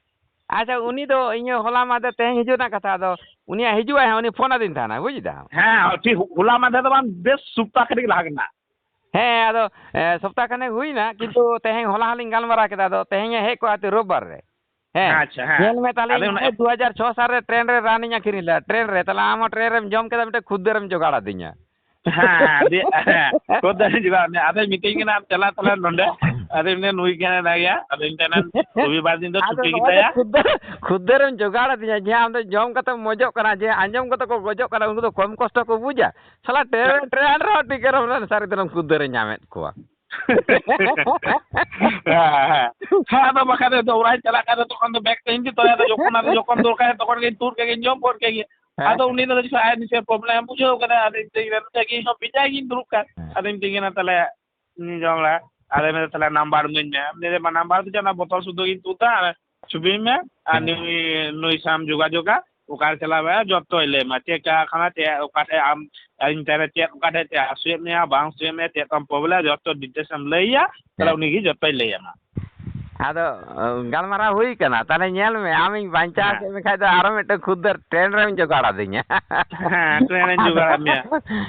ᱟᱪᱪᱷᱟ, ᱩᱱᱤ ᱫᱚ ᱤᱧᱟᱹᱜ ᱦᱚᱞᱟ ᱢᱟᱫᱷᱮᱨ ᱛᱮᱦᱮᱧ ᱦᱤᱡᱩᱜ ᱨᱮᱱᱟᱜ ᱠᱟᱛᱷᱟ, ᱟᱫᱚ ᱩᱱᱤᱭᱟᱜ ᱦᱤᱡᱩᱜ ᱟᱭ ᱦᱟᱸᱜ, ᱩᱱᱤ ᱯᱷᱳᱱ ᱟᱹᱫᱤᱧ ᱛᱟᱦᱮᱱᱟ, ᱵᱩᱡᱽ ᱫᱟᱢ? ᱦᱮᱸ, ᱴᱷᱤᱠ ᱦᱚᱞᱟ ᱢᱟᱫᱷᱮᱨ ᱫᱚ ᱵᱟᱝ, ᱵᱮᱥ ᱥᱚᱯᱛᱟ ᱠᱷᱟᱱᱮᱠ ᱞᱟᱦᱟ ᱠᱟᱱᱟ᱾ ᱦᱮᱸ, ᱟᱫᱚ, ᱮ, ᱥᱚᱯᱛᱟ ᱠᱷᱟᱱᱮᱠ ᱦᱩᱭᱱᱟ, ᱠᱤᱱᱛᱩ ᱛᱮᱦᱮᱧ, ᱦᱚᱞᱟ ᱦᱚᱸᱞᱤᱧ ᱜᱟᱞᱢᱟᱨᱟᱣ ᱠᱮᱫᱟ, ᱟᱫᱚ ᱛᱮᱦᱮᱧ ᱮ ᱦᱮᱡ ᱠᱚᱜᱼᱟ ᱛᱚ ᱨᱳᱵᱵᱟᱨ ᱨᱮ᱾ ᱦᱮᱸ, ᱟᱪᱪᱷᱟ, ᱦᱮᱸ᱾ ᱧᱮᱞ ᱢᱮ ᱛᱟᱦᱞᱮ, ᱟᱫᱚ ᱤᱧ ᱚᱱᱟ ᱫᱩ ᱦᱟᱡᱟᱨ ᱪᱷᱚ ᱥᱟᱞ ᱨᱮ ᱴᱨᱮᱱ ᱨᱮ ᱨᱟᱱᱤᱧ ᱟᱹᱠᱷᱨᱤᱧ ᱞᱮᱫᱟ, ᱴᱨᱮᱱ ᱨᱮ, ᱛᱟᱦᱞᱮ ᱟᱢ ᱦᱚᱸ ᱴᱨᱮᱱ ᱨᱮᱢ ᱡᱚᱢ ᱠᱮᱫᱟ, ᱢᱤᱫᱴᱮᱱ ᱠᱷᱩᱫᱽᱫᱟᱹᱨᱮᱢ ᱡᱚᱜᱟᱲ ᱟᱹᱫᱤᱧᱟ᱾ ᱦᱮᱸ, ᱦᱮᱸ, ᱫᱤᱭᱮ, ᱦᱮᱸ, ᱠᱷᱩᱫᱽᱫᱟᱹᱨᱤᱧ ᱡᱚᱜᱟᱲ ᱢᱮᱭᱟ᱾ ᱟᱫᱚᱭ ᱢᱤᱛᱟᱹᱧ ᱠᱟᱱᱟ, "ᱟᱢ ᱪᱟᱞᱟᱜ ᱛᱟᱞᱟᱝ ᱱᱚᱰᱮ?" ᱟᱫᱚᱧ ᱢᱮᱱᱫᱟ, "ᱱᱩᱭ ᱠᱟᱱᱟᱭ ᱱᱟᱭᱟ", ᱟᱫᱚᱧ ᱢᱮᱛᱟᱭ ᱠᱟᱱᱟ, "ᱨᱚᱵᱤᱵᱟᱨ ᱫᱤᱱ ᱫᱚ ᱟᱫᱚ ᱪᱷᱩᱴᱤ ᱱᱚᱜᱼᱚᱭ ᱡᱮ ᱜᱮᱛᱟᱭᱟ᱾ ᱠᱷᱩᱫᱽᱫᱟᱹᱨ, ᱠᱷᱩᱫᱽᱫᱟᱹᱨᱮᱢ ᱡᱚᱜᱟᱲ ᱟᱹᱫᱤᱧᱟ, ᱡᱮ ᱟᱢ ᱫᱚ ᱡᱚᱢ ᱠᱟᱛᱮᱢ ᱢᱚᱡᱚᱜ ᱠᱟᱱᱟ, ᱡᱮ ᱟᱸᱡᱚᱢ ᱠᱟᱛᱮ ᱠᱚ ᱜᱚᱡᱚᱜ ᱠᱟᱱᱟ, ᱩᱱᱠᱩ ᱫᱚ ᱠᱚᱢ ᱠᱚᱥᱴᱚ ᱠᱚ ᱵᱩᱡᱟ?" ᱥᱟᱞᱟ ᱴᱨᱮᱱ, ᱴᱨᱮᱱ ᱨᱮᱦᱚᱸ ᱴᱤᱠᱟᱹᱨ ᱨᱮᱦᱚᱸ ᱥᱟᱹᱨᱤ ᱫᱷᱚᱨᱚᱢ ᱠᱷᱩᱫᱽᱫᱟᱹᱨᱮ ᱧᱟᱢᱮᱫ ᱠᱚᱣᱟ᱾ ᱦᱮᱸ, ᱦᱮᱸ᱾ ᱦᱮᱸ, ᱟᱫᱚ ᱵᱟᱠᱷᱟᱡ ᱫᱚ ᱚᱲᱟᱜ ᱤᱧ ᱪᱟᱞᱟᱜ ᱠᱷᱟᱡ ᱫᱚ ᱛᱚᱠᱷᱚᱱ ᱫᱚ ᱵᱮᱜᱽ ᱛᱮ ᱤᱧ ᱜᱮ ᱛᱚ, ᱟᱫᱚ ᱡᱚᱠᱷᱚᱱ, ᱟᱫᱚ ᱡᱚᱠᱷᱚᱱ ᱫᱚᱨᱠᱟᱨ ᱛᱚᱠᱷᱚᱱ ᱜᱤᱧ ᱛᱩᱫ ᱠᱮᱫ ᱜᱤᱧ ᱡᱚᱢ ᱜᱚᱫ ᱠᱮᱫ ᱜᱮ᱾ ᱦᱮᱸ᱾ ᱟᱫᱚ ᱩᱱᱤ ᱫᱚ ᱟᱡ ᱱᱤᱡᱮ problem ᱮ ᱵᱩᱡᱷᱟᱹᱣ ᱠᱟᱫᱟ, ᱟᱫᱚ ᱤᱧ ᱫᱚ ᱤᱧ ᱦᱚᱸ ᱵᱮᱡᱟᱭ ᱜᱤᱧ ᱫᱩᱲᱩᱵ ᱠᱟᱱ᱾ ᱦᱮᱸ᱾ ᱟᱫᱚᱧ ᱢᱮᱛᱟᱭ ᱠᱟᱱᱟ, "ᱛᱟᱦᱞᱮ ᱤᱧ ᱡᱚᱢ ᱞᱟᱜᱟ", ᱟᱫᱚᱭ ᱢᱮᱱᱫᱟ, "ᱛᱟᱦᱞᱮ number ᱤᱢᱟᱹᱧ ᱢᱮ᱾" ᱟᱫᱚᱧ ᱢᱮᱱᱫᱟ, "number ᱫᱚ ᱪᱮᱫ, ᱚᱱᱟ ᱵᱚᱛᱚᱞ ᱥᱩᱫᱷᱟᱹ ᱜᱤᱧ ᱛᱩᱫᱟ, ᱟᱨ ᱪᱷᱚᱵᱤ ᱢᱮ, ᱟᱨ ᱦᱮᱸ᱾ ᱱᱩᱭ, ᱱᱩᱭ ᱥᱟᱶ ᱡᱳᱜᱟᱡᱳᱜᱟ, ᱚᱠᱟᱨᱮ ᱪᱟᱞᱟᱣ ᱵᱟᱲᱟᱜᱼᱟ, ᱡᱚᱛᱚᱭ ᱞᱟᱹᱭ ᱟᱢᱟ, ᱪᱮᱫ ᱠᱟᱨᱠᱷᱟᱱᱟ, ᱪᱮᱫ, ᱚᱠᱟ ᱴᱷᱮᱡ ᱟᱢ, ᱤᱧ ᱴᱷᱮᱱ ᱨᱮ ᱪᱮᱫ, ᱚᱠᱟ ᱴᱷᱮᱡ ᱪᱮᱫ ᱦᱟᱹᱥᱩᱭᱮᱫ ᱢᱮᱭᱟ, ᱵᱟᱝ ᱦᱟᱹᱥᱩᱭᱮᱫ ᱢᱮᱭᱟ, ᱪᱮᱫ ᱛᱟᱢ problem, ᱡᱚᱛᱚ details ᱮᱢ ᱞᱟᱹᱭ ᱟᱭᱟ, ᱛᱟᱦᱞᱮ ᱦᱮᱸ᱾ ᱩᱱᱤ ᱜᱮ ᱡᱚᱛᱚᱭ ᱞᱟᱹᱭ ᱟᱢᱟ᱾" ᱟᱫᱚ ᱜᱟᱞᱢᱟᱨᱟᱣ ᱦᱩᱭ ᱠᱟᱱᱟ, ᱛᱟᱦᱞᱮ ᱧᱮᱞ ᱢᱮ, ᱟᱢᱤᱧ ᱵᱟᱧᱪᱟᱣ ᱦᱮᱸ᱾ ᱠᱮᱫ ᱢᱮᱠᱷᱟᱡ ᱫᱚ ᱟᱨᱚ ᱢᱤᱫᱴᱮᱱ ᱠᱷᱩᱫᱟᱹᱨ ᱴᱨᱮᱱ ᱨᱮᱢ ᱡᱚᱜᱟᱲ ᱟᱹᱫᱤᱧᱟ᱾ ᱦᱮᱸ, ᱴᱨᱮᱱ ᱨᱮᱧ ᱡᱚᱜᱟᱲ ᱟᱫ ᱢᱮᱭᱟ᱾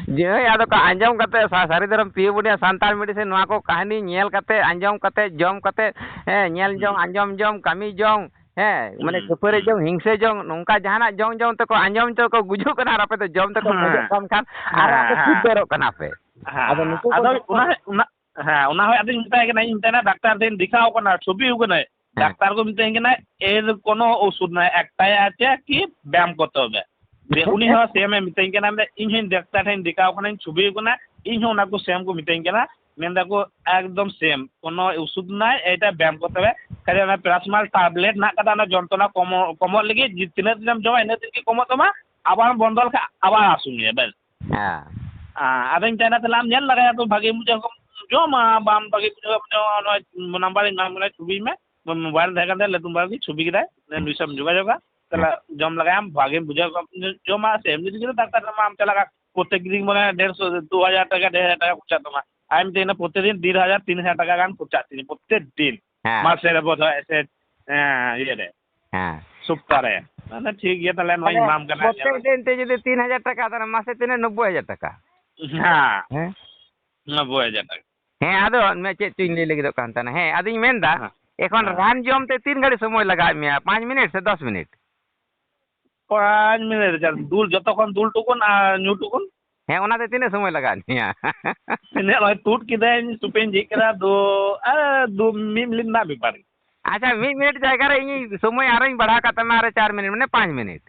ᱡᱟᱹᱭ, ᱟᱫᱚ ᱠᱚ ᱟᱸᱡᱚᱢ ᱠᱟᱛᱮ ᱥᱟ-, ᱥᱟᱹᱨᱤ ᱫᱷᱚᱨᱚᱢ ᱯᱤᱭᱳ ᱵᱩᱱᱤᱭᱟ ᱥᱟᱱᱛᱟᱲ ᱢᱮᱰᱤᱥᱤᱱ ᱱᱚᱣᱟ ᱠᱚ ᱠᱟᱹᱦᱱᱤ ᱧᱮᱞ ᱠᱟᱛᱮ, ᱟᱸᱡᱚᱢ ᱠᱟᱛᱮ, ᱡᱚᱢ ᱠᱟᱛᱮ, ᱦᱮᱸ, ᱧᱮᱞ ᱡᱚᱝ, ᱦᱩᱸ᱾ ᱟᱸᱡᱚᱢ ᱡᱚᱝ, ᱠᱟᱹᱢᱤ ᱡᱚᱝ, ᱦᱮᱸ, ᱢᱟᱱᱮ ᱦᱩᱸ, ᱠᱷᱟᱹᱯᱟᱹᱨᱤ ᱦᱩᱸ᱾ ᱡᱚᱝ, ᱦᱤᱝᱥᱟᱹ ᱡᱚᱝ, ᱱᱚᱝᱠᱟ ᱡᱟᱦᱟᱱᱟᱜ ᱡᱚᱝ ᱡᱚᱝ ᱛᱮᱠᱚ ᱟᱸᱡᱚᱢ ᱛᱮᱠᱚ ᱜᱩᱡᱩᱜ ᱠᱟᱱᱟ ᱟᱨ ᱟᱯᱮ ᱫᱚ ᱡᱚᱢ ᱛᱮᱠᱚ ᱦᱮᱸ, ᱜᱩᱡᱩᱜ ᱠᱟᱱ ᱠᱷᱟᱱ ᱟᱨᱚ ᱦᱮᱸ, ᱟᱯᱮ ᱦᱮᱸ᱾ ᱠᱷᱩᱫᱟᱹᱨᱚᱜ ᱠᱟᱱᱟ ᱯᱮ᱾ ᱦᱮᱸ, ᱟᱫᱚ ᱱᱩᱠᱩ ᱠᱚ ᱟᱫᱚ ᱡᱚᱠᱷᱚᱱ ᱚᱱᱟ, ᱚᱱᱟ, ᱦᱮᱸ, ᱚᱱᱟ ᱦᱚᱸ ᱟᱫᱚᱧ ᱢᱮᱛᱟᱭ ᱠᱟᱱᱟ, ᱤᱧ ᱢᱮᱛᱟᱭ ᱠᱟᱱᱟ, "ᱰᱟᱠᱛᱟᱨ ᱴᱷᱮᱱ ᱫᱮᱠᱷᱟᱣ ᱠᱟᱱᱟ, ᱪᱷᱚᱵᱤ ᱠᱟᱱᱟᱭ᱾" ᱦᱮᱸ᱾ ᱰᱟᱠᱛᱟᱨ ᱠᱚ ᱢᱤᱛᱟᱹᱧ ᱠᱟᱱᱟ, "ᱮᱨ ᱠᱳᱱᱳ ᱳᱥᱩᱫ ᱱᱟᱭ, ᱮᱠᱴᱟᱭ ᱟᱪᱮ ᱠᱤ ᱵᱮᱭᱟᱢ ᱠᱚᱨᱛᱮ ᱦᱚᱵᱮ᱾" ᱡᱮ ᱩᱱᱤ ᱦᱚᱸ ᱥᱮᱢ ᱮ ᱢᱤᱛᱟᱹᱧ ᱠᱟᱱᱟ, ᱢᱮᱱᱫᱟ, "ᱤᱧ ᱦᱚᱸᱧ ᱰᱟᱠᱛᱟᱨ ᱴᱷᱮᱱ ᱫᱮᱠᱷᱟᱣ ᱠᱟᱱᱟᱧ, ᱪᱷᱚᱵᱤ ᱠᱟᱱᱟ, ᱤᱧ ᱦᱚᱸ ᱚᱱᱟ ᱠᱚ ᱥᱮᱢ ᱠᱚ ᱢᱤᱛᱟᱹᱧ ᱠᱟᱱᱟ᱾" ᱢᱮᱱ ᱫᱟᱠᱚ, "ᱮᱠᱫᱚᱢ ᱥᱮᱢ, ᱠᱳᱱᱳ ᱳᱥᱩᱫ ᱱᱟᱭ, ᱮᱴᱟ ᱵᱮᱭᱟᱢ ᱠᱚᱨᱛᱮ ᱦᱚᱵᱮ, ᱠᱷᱟᱞᱤ ᱚᱱᱟ paracetamol tablet ᱦᱮᱱᱟᱜ ᱠᱟᱫᱟ, ᱚᱱᱟ ᱡᱚᱱᱛᱨᱚᱱᱟ ᱠᱚᱢᱚ-, ᱠᱚᱢᱚᱜ ᱞᱟᱹᱜᱤᱫ, ᱡᱮ ᱛᱤᱱᱟᱹᱜ ᱫᱤᱱᱮᱢ ᱡᱚᱢᱟ, ᱤᱱᱟᱹᱜ ᱫᱤᱱ ᱜᱮ ᱠᱚᱢᱚᱜ ᱛᱟᱢᱟ, ᱟᱵᱟᱨ ᱵᱚᱱᱫᱚ ᱞᱮᱠᱷᱟᱱ ᱟᱵᱟᱨ ᱦᱟᱹᱥᱩ ᱢᱮᱭᱟ, ᱵᱮᱥ᱾" ᱦᱮᱸ᱾ ᱟ-, ᱟᱫᱚᱧ ᱢᱮᱛᱟᱭ ᱠᱟᱱᱟ, "ᱛᱟᱦᱞᱮ ᱟᱢ ᱧᱮᱞ ᱞᱟᱜᱟᱭᱟ ᱛᱚ, ᱵᱷᱟᱜᱮ ᱵᱩᱡᱷᱟᱹᱣ ᱠᱷᱟᱱ ᱡᱚᱢᱟ, ᱵᱟᱢ ᱵᱷᱟᱜᱮ ᱵᱩᱡᱷᱟᱹᱣ ᱠᱷᱟᱱ ᱱᱚᱣᱟ number ᱤᱧ ᱮᱢᱟᱢ ᱠᱟᱱᱟ, ᱪᱷᱚᱵᱤᱭ ᱢᱮ᱾" ᱢᱳᱵᱟᱭᱤᱞ ᱛᱟᱦᱮᱸ ᱠᱟᱱ ᱛᱟᱭᱟ, ᱞᱟᱹᱴᱩ ᱢᱳᱵᱟᱭᱤᱞ ᱜᱮ, ᱪᱷᱚᱵᱤ ᱠᱮᱫᱟᱭ, ᱱᱩᱭ ᱥᱟᱶ ᱮᱢ ᱡᱳᱜᱟᱡᱳᱜᱟ, ᱛᱟᱦᱞᱮ ᱦᱮᱸ᱾ ᱡᱚᱢ ᱞᱟᱜᱟᱭᱟᱢ, ᱵᱷᱟᱜᱮᱢ ᱵᱩᱡᱷᱟᱹᱣ ᱠᱷᱟᱱ ᱡᱚᱢᱟ, ᱥᱮ ᱮᱢᱱᱤ ᱡᱩᱫᱤ ᱰᱟᱠᱛᱟᱨ ᱴᱷᱮᱱ ᱢᱟ ᱟᱢ ᱪᱟᱞᱟᱜ ᱠᱟᱱ, ᱯᱨᱚᱛᱮᱠ ᱫᱤᱱ ᱢᱟᱱᱮ ᱰᱮᱲᱥᱚ, ᱫᱩ ᱦᱟᱡᱟᱨ ᱴᱟᱠᱟ, ᱰᱮᱲ ᱦᱟᱡᱟᱨ ᱴᱟᱠᱟ ᱠᱷᱚᱨᱪᱟᱜ ᱛᱟᱢᱟ᱾ ᱟᱢ ᱛᱮ ᱯᱨᱚᱛᱮᱠ ᱫᱤᱱ ᱰᱮᱲ ᱦᱟᱡᱟᱨ, ᱛᱤᱱ ᱦᱟᱡᱟᱨ ᱴᱟᱠᱟ ᱜᱟᱱ ᱠᱷᱚᱨᱪᱟᱜ ᱛᱤᱧᱟ ᱯᱨᱚᱛᱮᱠ ᱫᱤᱱ᱾ ᱦᱮᱸ᱾ ᱢᱟᱥᱮ ᱨᱮ ᱵᱚᱫᱷᱚᱭ ᱥᱮ, ᱦᱮᱸ, ᱤᱭᱟᱹ ᱨᱮ᱾ ᱦᱮᱸ᱾ ᱥᱚᱯᱛᱟ ᱨᱮ᱾ ᱢᱟᱱᱮ ᱴᱷᱤᱠ ᱜᱮᱭᱟ, ᱛᱟᱦᱞᱮ ᱱᱚᱣᱟᱧ ᱛᱟᱦᱞᱮ ᱮᱢᱟᱢ ᱠᱟᱱᱟ, ᱯᱨᱚᱛᱮᱠ ᱧᱮᱞ ᱢᱮ᱾ ᱫᱤᱱ ᱛᱮ ᱡᱩᱫᱤ ᱛᱤᱱ ᱦᱟᱡᱟᱨ ᱴᱟᱠᱟ, ᱛᱟᱦᱞᱮ ᱢᱟᱥᱮ ᱛᱤᱱᱟᱹᱜ? ᱱᱚᱵᱵᱳᱭ ᱦᱟᱡᱟᱨ ᱴᱟᱠᱟ᱾ ᱦᱮᱸ᱾ ᱦᱮᱸ? ᱱᱚᱵᱵᱳᱭ ᱦᱟᱡᱟᱨ ᱴᱟᱠᱟ᱾ ᱦᱮᱸ, ᱟᱫᱚ ᱢᱮ-, ᱪᱮᱫ ᱪᱚᱧ ᱞᱟᱹᱭ ᱞᱟᱹᱜᱤᱫᱚᱜ ᱠᱟᱱ ᱛᱟᱦᱮᱱᱟ᱾ ᱦᱮᱸ, ᱟᱫᱚᱧ ᱢᱮᱱᱫᱟ, ᱦᱮᱸ᱾ ᱮᱠᱷᱚᱱ ᱦᱮᱸ᱾ ᱨᱟᱱ ᱡᱚᱢ ᱛᱮ ᱛᱤᱱ ᱜᱷᱟᱹᱲᱤᱡ ᱥᱚᱢᱚᱭ ᱞᱟᱜᱟᱣᱮᱫ ᱢᱮᱭᱟ? ᱯᱟᱸᱪ ᱢᱤᱱᱤᱴ ᱥᱮ ᱫᱚᱥ ᱢᱤᱱᱤᱴ? ᱯᱟᱸᱪ ᱢᱤᱱᱤᱴ, ᱡᱟ ᱫᱩᱞ, ᱡᱚᱛᱚ ᱠᱷᱚᱱ ᱫᱩᱞ ᱴᱩᱠᱩᱱ ᱟᱨ ᱧᱩ ᱴᱩᱠᱩᱱ᱾ ᱦᱮᱸ, ᱚᱱᱟᱛᱮ ᱛᱤᱱᱟᱹᱜ ᱥᱚᱢᱚᱭ ᱞᱟᱜᱟᱣᱮᱫ ᱢᱮᱭᱟ? ᱛᱤᱱᱟᱹᱜ ᱱᱚᱜᱼᱚᱭ ᱛᱩᱫ ᱠᱤᱫᱟᱹᱧ, ᱥᱩᱯᱤᱧ ᱡᱷᱤᱡ ᱠᱮᱫᱟ, ᱫᱩ, ᱟᱨ ᱫᱩ, ᱢᱤᱫ ᱢᱤᱱᱤᱴ ᱨᱮᱱᱟᱜ ᱵᱮᱯᱟᱨ᱾ ᱟᱪᱪᱷᱟ, ᱢᱤᱫ ᱢᱤᱱᱤᱴ ᱡᱟᱭᱜᱟ ᱨᱮ ᱤᱧᱤᱧ ᱥᱚᱢᱚᱭ ᱟᱨᱚᱧ ᱵᱟᱲᱦᱟᱣ ᱠᱟᱜ ᱛᱟᱢᱟ, ᱟᱨᱚ ᱪᱟᱨ ᱢᱤᱱᱤᱴ, ᱢᱟᱱᱮ ᱯᱟᱸᱪ ᱢᱤᱱᱤᱴ᱾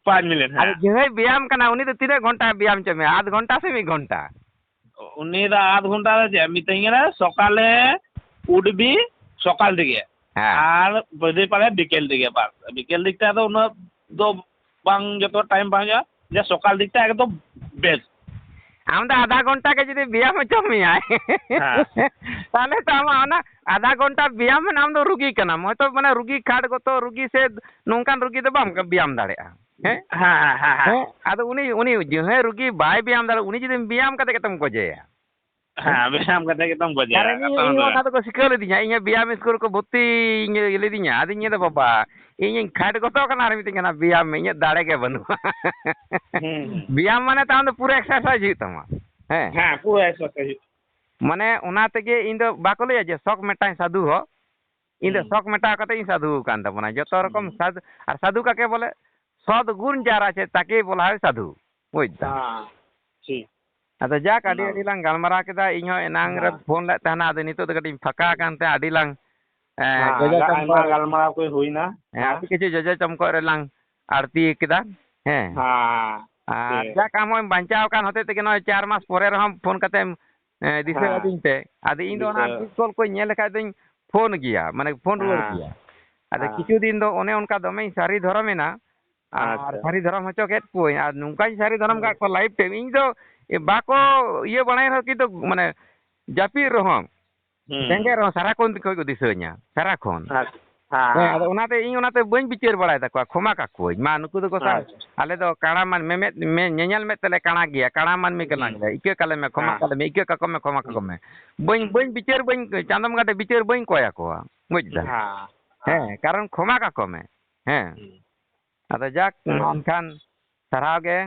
ᱯᱟᱸᱪ ᱢᱤᱱᱤᱴ, ᱟᱫᱚ ᱦᱮᱸ᱾ ᱡᱟᱦᱟᱸᱭ ᱵᱮᱭᱟᱢ ᱠᱟᱱᱟ, ᱩᱱᱤ ᱫᱚ ᱛᱤᱱᱟᱹᱜ ᱜᱷᱚᱱᱴᱟ ᱵᱮᱭᱟᱢ ᱦᱚᱪᱚ ᱢᱮᱭᱟ? ᱟᱫᱷ ᱜᱷᱚᱱᱴᱟ ᱥᱮ ᱢᱤᱫ ᱜᱷᱚᱱᱴᱟ? ᱩᱱᱤ ᱫᱚ ᱟᱫᱷ ᱜᱷᱚᱱᱴᱟ ᱫᱚ ᱪᱮᱫ? ᱢᱤᱛᱟᱹᱧ ᱠᱟᱱᱟ, "ᱥᱚᱠᱟᱞᱮ ᱩᱰᱵᱤ, ᱥᱚᱠᱟᱞ ᱫᱤᱜᱮ᱾ ᱦᱮᱸ᱾ ᱟᱨ ᱵᱟᱹᱫᱟᱹᱭ ᱯᱟᱲᱮ ᱵᱤᱠᱮᱞ ᱫᱤᱜᱮ, ᱵᱟᱥ᱾ ᱵᱤᱠᱮᱞ ᱫᱤᱠ ᱛᱮ ᱟᱫᱚ ᱩᱱᱟᱹᱜ ᱫᱚ ᱵᱟᱝ, ᱡᱚᱛᱚ ᱴᱟᱭᱤᱢ ᱵᱟᱝ ᱦᱩᱭᱩᱜᱼᱟ, ᱡᱮ ᱥᱚᱠᱟᱞ ᱫᱤᱠ ᱛᱮ ᱮᱠᱫᱚᱢ ᱵᱮᱥ᱾" ᱟᱢ ᱫᱚ ᱟᱫᱷᱟ ᱜᱷᱚᱱᱴᱟ ᱜᱮ ᱡᱩᱫᱤ ᱵᱮᱭᱟᱢ ᱦᱚᱪᱚ ᱢᱮᱭᱟᱭ, ᱦᱮᱸ᱾ ᱛᱟᱦᱚᱞᱮ ᱛᱚ ᱟᱢᱟᱜ ᱚᱱᱟ ᱟᱫᱷᱟ ᱜᱷᱚᱱᱴᱟ ᱵᱮᱭᱟᱢ ᱢᱮ, ᱟᱢ ᱫᱚ ᱨᱩᱜᱤ ᱠᱟᱱᱟᱢ᱾ ᱦᱚᱭᱛᱚ ᱢᱟᱱᱮ ᱨᱩᱜᱤ ᱠᱷᱟᱴ ᱜᱚᱛᱚ ᱨᱩᱜᱤ ᱥᱮ ᱱᱚᱝᱠᱟᱱ ᱨᱩᱜᱤ ᱫᱚ ᱵᱟᱢ ᱵᱮᱭᱟᱢ ᱫᱟᱲᱮᱭᱟᱜᱼᱟ᱾ ᱦᱮᱸ? ᱦᱮᱸ, ᱦᱮᱸ, ᱦᱮᱸ, ᱦᱮᱸ᱾ ᱦᱮᱸ? ᱟᱫᱚ ᱩᱱᱤ, ᱩᱱᱤ ᱡᱟᱦᱟᱸᱭ ᱨᱩᱜᱤ ᱵᱟᱭ ᱵᱮᱭᱟᱢ ᱫᱟᱲᱮᱭᱟᱜᱼᱟ, ᱩᱱᱤ ᱡᱩᱫᱤᱢ ᱵᱮᱭᱟᱢ ᱠᱟᱛᱮ ᱜᱮᱛᱚᱢ ᱜᱚᱡᱮᱭᱟ᱾ ᱦᱮᱸ, ᱵᱮᱭᱟᱢ ᱠᱟᱛᱮ ᱜᱮᱛᱚᱢ ᱵᱚᱡᱟᱭᱟ, ᱟᱨ ᱤᱧ, ᱠᱟᱛᱷᱟ ᱤᱧ ᱫᱚ᱾ ᱚᱱᱟ ᱫᱚᱠᱚ ᱥᱤᱠᱷᱟᱹᱣ ᱞᱤᱫᱤᱧᱟ, ᱤᱧ ᱵᱮᱭᱟᱢ ᱥᱠᱩᱞ ᱨᱮᱠᱚ ᱵᱷᱚᱨᱛᱤ ᱞᱤᱫᱤᱧᱟ᱾ ᱟᱫᱚᱧ ᱢᱮᱱᱫᱟ, "ᱵᱟᱵᱟ, ᱤᱧᱤᱧ ᱠᱷᱟᱴ ᱜᱚᱫᱚᱜ ᱠᱟᱱᱟ ᱟᱨ ᱢᱤᱛᱟᱹᱧ ᱠᱟᱱᱟ ᱵᱮᱭᱟᱢ ᱢᱮ, ᱤᱧᱟᱹᱜ ᱫᱟᱲᱮ ᱜᱮ ᱵᱟᱹᱱᱩᱜᱼᱟ᱾" ᱦᱩᱸ, ᱦᱩᱸ᱾ ᱵᱮᱭᱟᱢ ᱢᱟᱱᱮ ᱛᱟᱢ ᱫᱚ ᱯᱩᱨᱟᱹ exercise ᱦᱩᱭᱩᱜ ᱛᱟᱢᱟ᱾ ᱦᱮᱸ᱾ ᱦᱮᱸ, ᱯᱩᱨᱟᱹ exercise ᱦᱩᱭᱩᱜ ᱛᱟᱢᱟ᱾ ᱢᱟᱱᱮ ᱚᱱᱟ ᱛᱮᱜᱮ ᱤᱧ ᱫᱚ ᱵᱟᱠᱚ ᱞᱟᱹᱭᱟ ᱡᱮ ᱥᱚᱠ ᱢᱤᱫᱴᱟᱝ ᱥᱟᱫᱷᱩ ᱦᱚᱸ, ᱤᱧ ᱫᱚ ᱦᱩᱸ᱾ ᱥᱚᱠ ᱢᱮᱴᱟᱣ ᱠᱟᱛᱮ ᱤᱧ ᱥᱟᱫᱷᱩ ᱟᱠᱟᱱ ᱛᱟᱵᱚᱱᱟ᱾ ᱡᱚᱛᱚ ᱨᱚᱠᱚᱢ ᱦᱩᱸ᱾ ᱥᱟᱫᱷ-, ᱟᱨ ᱥᱟᱫᱷᱩ ᱠᱟᱠᱮ ᱵᱚᱞᱮ, ᱥᱚᱫ ᱜᱩᱱ ᱡᱟᱨᱟ ᱪᱮᱫ ᱛᱟᱠᱮ ᱵᱚᱞᱟ ᱦᱳᱭ ᱥᱟᱫᱷᱩ, ᱵᱩᱡᱽ ᱫᱟᱢ᱾ ᱦᱮᱸ, ᱴᱷᱤᱠ᱾ ᱟᱫᱚ ᱡᱟᱠ, ᱟᱹᱰᱤ ᱚᱱᱟ ᱟᱹᱰᱤ ᱞᱟᱝ ᱜᱟᱞᱢᱟᱨᱟᱣ ᱠᱮᱫᱟ, ᱤᱧ ᱦᱚᱸ ᱮᱱᱟᱝ ᱨᱮ ᱦᱮᱸ᱾ ᱯᱷᱳᱱ ᱞᱮᱫ ᱛᱟᱦᱮᱱᱟ, ᱟᱫᱚ ᱱᱤᱛᱚᱜ ᱫᱚ ᱠᱟᱹᱴᱤᱡ ᱤᱧ ᱯᱷᱟᱸᱠᱟ ᱟᱠᱟᱱ ᱛᱮ ᱟᱹᱰᱤ ᱞᱟᱝ, ᱮᱸ, ᱦᱮᱸ, ᱡᱚᱡᱚ ᱟᱭᱢᱟ ᱪᱚᱢᱠᱚᱡ ᱨᱮ, ᱜᱟᱞᱢᱟᱨᱟᱣ ᱠᱚ ᱦᱩᱭᱱᱟ᱾ ᱦᱮᱸ, ᱦᱮᱸ᱾ ᱟᱹᱰᱤ ᱠᱤᱪᱷᱩ ᱡᱚᱡᱚ ᱪᱚᱢᱠᱚᱡ ᱨᱮᱞᱟᱝ ᱟᱹᱲᱛᱤ ᱠᱮᱫᱟ᱾ ᱦᱮᱸ᱾ ᱦᱮᱸ, ᱟᱨ ᱴᱷᱤᱠ᱾ ᱡᱟᱠ, ᱟᱢ ᱦᱚᱸᱢ ᱵᱟᱧᱪᱟᱣ ᱟᱠᱟᱱ ᱦᱚᱛᱮᱡ ᱛᱮᱜᱮ ᱱᱚᱜᱼᱚᱭ ᱪᱟᱨ ᱢᱟᱥ ᱯᱚᱨᱮ ᱨᱮᱦᱚᱸ ᱯᱷᱳᱱ ᱠᱟᱛᱮᱢ, ᱮᱸ, ᱫᱤᱥᱟᱹ ᱦᱮᱸ᱾ ᱟᱹᱫᱤᱧ ᱛᱮ, ᱟᱫᱚ ᱤᱧ ᱫᱚ ᱚᱱᱟ ᱫᱤᱥᱟᱹ᱾ Miss call ᱠᱚᱧ ᱧᱮᱞ ᱞᱮᱠᱷᱟᱡ ᱫᱚᱧ ᱯᱷᱳᱱ ᱜᱮᱭᱟ, ᱢᱟᱱᱮ ᱯᱷᱳᱱ ᱨᱩᱣᱟᱹᱲ ᱦᱮᱸ᱾ ᱜᱮᱭᱟ᱾ ᱟᱫᱚ ᱦᱮᱸ᱾ ᱠᱤᱪᱷᱩ ᱫᱤᱱ ᱫᱚ ᱚᱱᱮ ᱚᱱᱠᱟ ᱫᱚᱢᱮᱧ ᱥᱟᱹᱨᱤ ᱫᱷᱚᱨᱚᱢ ᱮᱱᱟ, ᱟᱨ ᱟᱪᱪᱷᱟ᱾ ᱥᱟᱹᱨᱤ ᱫᱷᱚᱨᱚᱢ ᱦᱚᱪᱚ ᱠᱮᱫ ᱠᱚᱣᱟᱹᱧ, ᱟᱨ ᱱᱚᱝᱠᱟᱧ ᱥᱟᱹᱨᱤ ᱫᱷᱚᱨᱚᱢ ᱦᱩᱸ᱾ ᱠᱟᱜ ᱠᱚᱣᱟ life time᱾ ᱤᱧ ᱫᱚ ᱵᱟᱠᱚ ᱤᱭᱟᱹ ᱵᱟᱲᱟᱭ ᱨᱮᱦᱚᱸ ᱠᱤᱱᱛᱩ ᱢᱟᱱᱮ ᱡᱟᱹᱯᱤᱫ ᱨᱮᱦᱚᱸ, ᱦᱩᱸ᱾ ᱵᱮᱸᱜᱮᱫ ᱨᱮᱦᱚᱸ ᱥᱟᱨᱟᱠᱷᱚᱱ ᱠᱚ ᱫᱤᱥᱟᱹᱧᱟ, ᱥᱟᱨᱟᱠᱷᱚᱱ᱾ ᱟᱪᱪᱷᱟ᱾ ᱦᱮᱸ, ᱦᱮᱸ᱾ ᱟᱫᱚ ᱚᱱᱟᱛᱮ ᱤᱧ ᱚᱱᱟᱛᱮ ᱵᱟᱹᱧ ᱵᱤᱪᱟᱹᱨ ᱵᱟᱲᱟᱭ ᱛᱟᱠᱚᱣᱟ, ᱠᱷᱚᱢᱟ ᱠᱟᱠᱚᱣᱟᱹᱧ᱾ ᱢᱟ, ᱱᱩᱠᱩ ᱫᱚᱠᱚ ᱥᱟ-, ᱟᱪᱪᱷᱟ᱾ ᱟᱞᱮ ᱫᱚ ᱠᱟᱬᱟ ᱢᱟᱱ-, ᱢᱮᱢᱮᱫ, ᱢᱮ-, ᱧᱮᱧᱮᱞ ᱢᱮᱫ ᱛᱮᱞᱮ ᱠᱟᱬᱟ ᱜᱮᱭᱟ, ᱠᱟᱬᱟ ᱢᱟᱹᱱᱢᱤ ᱠᱟᱱᱟ ᱦᱩᱸ᱾ ᱞᱮ, ᱤᱠᱟᱹ ᱠᱟᱞᱮ ᱢᱮ, ᱠᱷᱚᱢᱟ ᱦᱮᱸ᱾ ᱠᱟᱞᱮ ᱢᱮ, ᱤᱠᱟᱹ ᱠᱟᱠᱚ ᱢᱮ, ᱠᱷᱚᱢᱟ ᱦᱩᱸ᱾ ᱠᱟᱠᱚ ᱢᱮ᱾ ᱵᱟᱹᱧ, ᱵᱟᱹᱧ ᱵᱤᱪᱟᱹᱨ, ᱵᱟᱹᱧ, ᱪᱟᱸᱫᱚ ᱵᱚᱸᱜᱟ ᱴᱷᱮᱱ ᱵᱤᱪᱟᱹᱨ ᱵᱟᱹᱧ ᱠᱚᱭ ᱟᱠᱚᱣᱟ, ᱵᱩᱡᱽ ᱫᱟᱢ? ᱦᱮᱸ, ᱦᱮᱸ, ᱦᱮᱸ᱾ ᱠᱟᱨᱚᱱ ᱠᱷᱚᱢᱟ ᱠᱟᱠᱚ ᱢᱮ᱾ ᱦᱮᱸ᱾ ᱦᱩᱸ᱾ ᱟᱫᱚ ᱡᱟᱠ, ᱦᱮᱸ᱾ ᱢᱟ ᱮᱱᱠᱷᱟᱱ ᱥᱟᱨᱦᱟᱣ ᱜᱮ,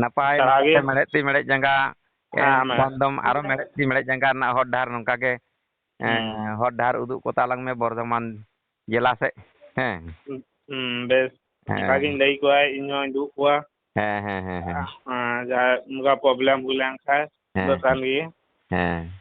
ᱱᱟᱯᱟᱭ ᱥᱟᱨᱦᱟᱣ ᱜᱮ᱾ ᱱᱟᱯᱟᱭ ᱢᱮᱬᱦᱮᱫ ᱛᱤ ᱢᱮᱬᱦᱮᱫ ᱡᱟᱸᱜᱟ, ᱦᱮᱸ, ᱮᱱᱠᱷᱟᱱ ᱢᱮᱬᱦᱮᱫ᱾ ᱫᱚᱢ ᱟᱨᱚ ᱢᱮᱬᱦᱮᱫ ᱛᱤ ᱢᱮᱬᱦᱮᱫ ᱡᱟᱸᱜᱟ ᱨᱮᱱᱟᱜ ᱦᱚᱨ ᱰᱟᱦᱟᱨ ᱱᱚᱝᱠᱟ ᱜᱮ, ᱦᱩᱸ᱾ ᱮᱸ, ᱦᱚᱨ ᱰᱟᱦᱟᱨ ᱩᱫᱩᱜ ᱠᱚ ᱛᱟᱞᱟᱝ ᱢᱮ ᱵᱚᱨᱫᱷᱚᱢᱟᱱ ᱡᱮᱞᱟ ᱥᱮᱫ᱾ ᱦᱮᱸ᱾ ᱦᱩᱸ, ᱦᱩᱸ, ᱵᱮᱥ᱾ ᱦᱮᱸ᱾ ᱚᱱᱠᱟ ᱜᱤᱧ ᱞᱟᱹᱭ ᱠᱚᱣᱟ, ᱤᱧ ᱦᱚᱸᱧ ᱩᱫᱩᱜ ᱠᱚᱣᱟ᱾ ᱦᱮᱸ, ᱦᱮᱸ, ᱦᱮᱸ, ᱦᱮᱸ᱾ ᱦᱮᱸ, ᱡᱟᱦᱟᱸᱭ ᱚᱱᱠᱟ problem ᱦᱩᱭ ᱞᱮᱱ ᱠᱷᱟᱡ, ᱦᱮᱸ᱾ ᱫᱚ ᱠᱟᱱ ᱜᱮ᱾ ᱦᱮᱸ᱾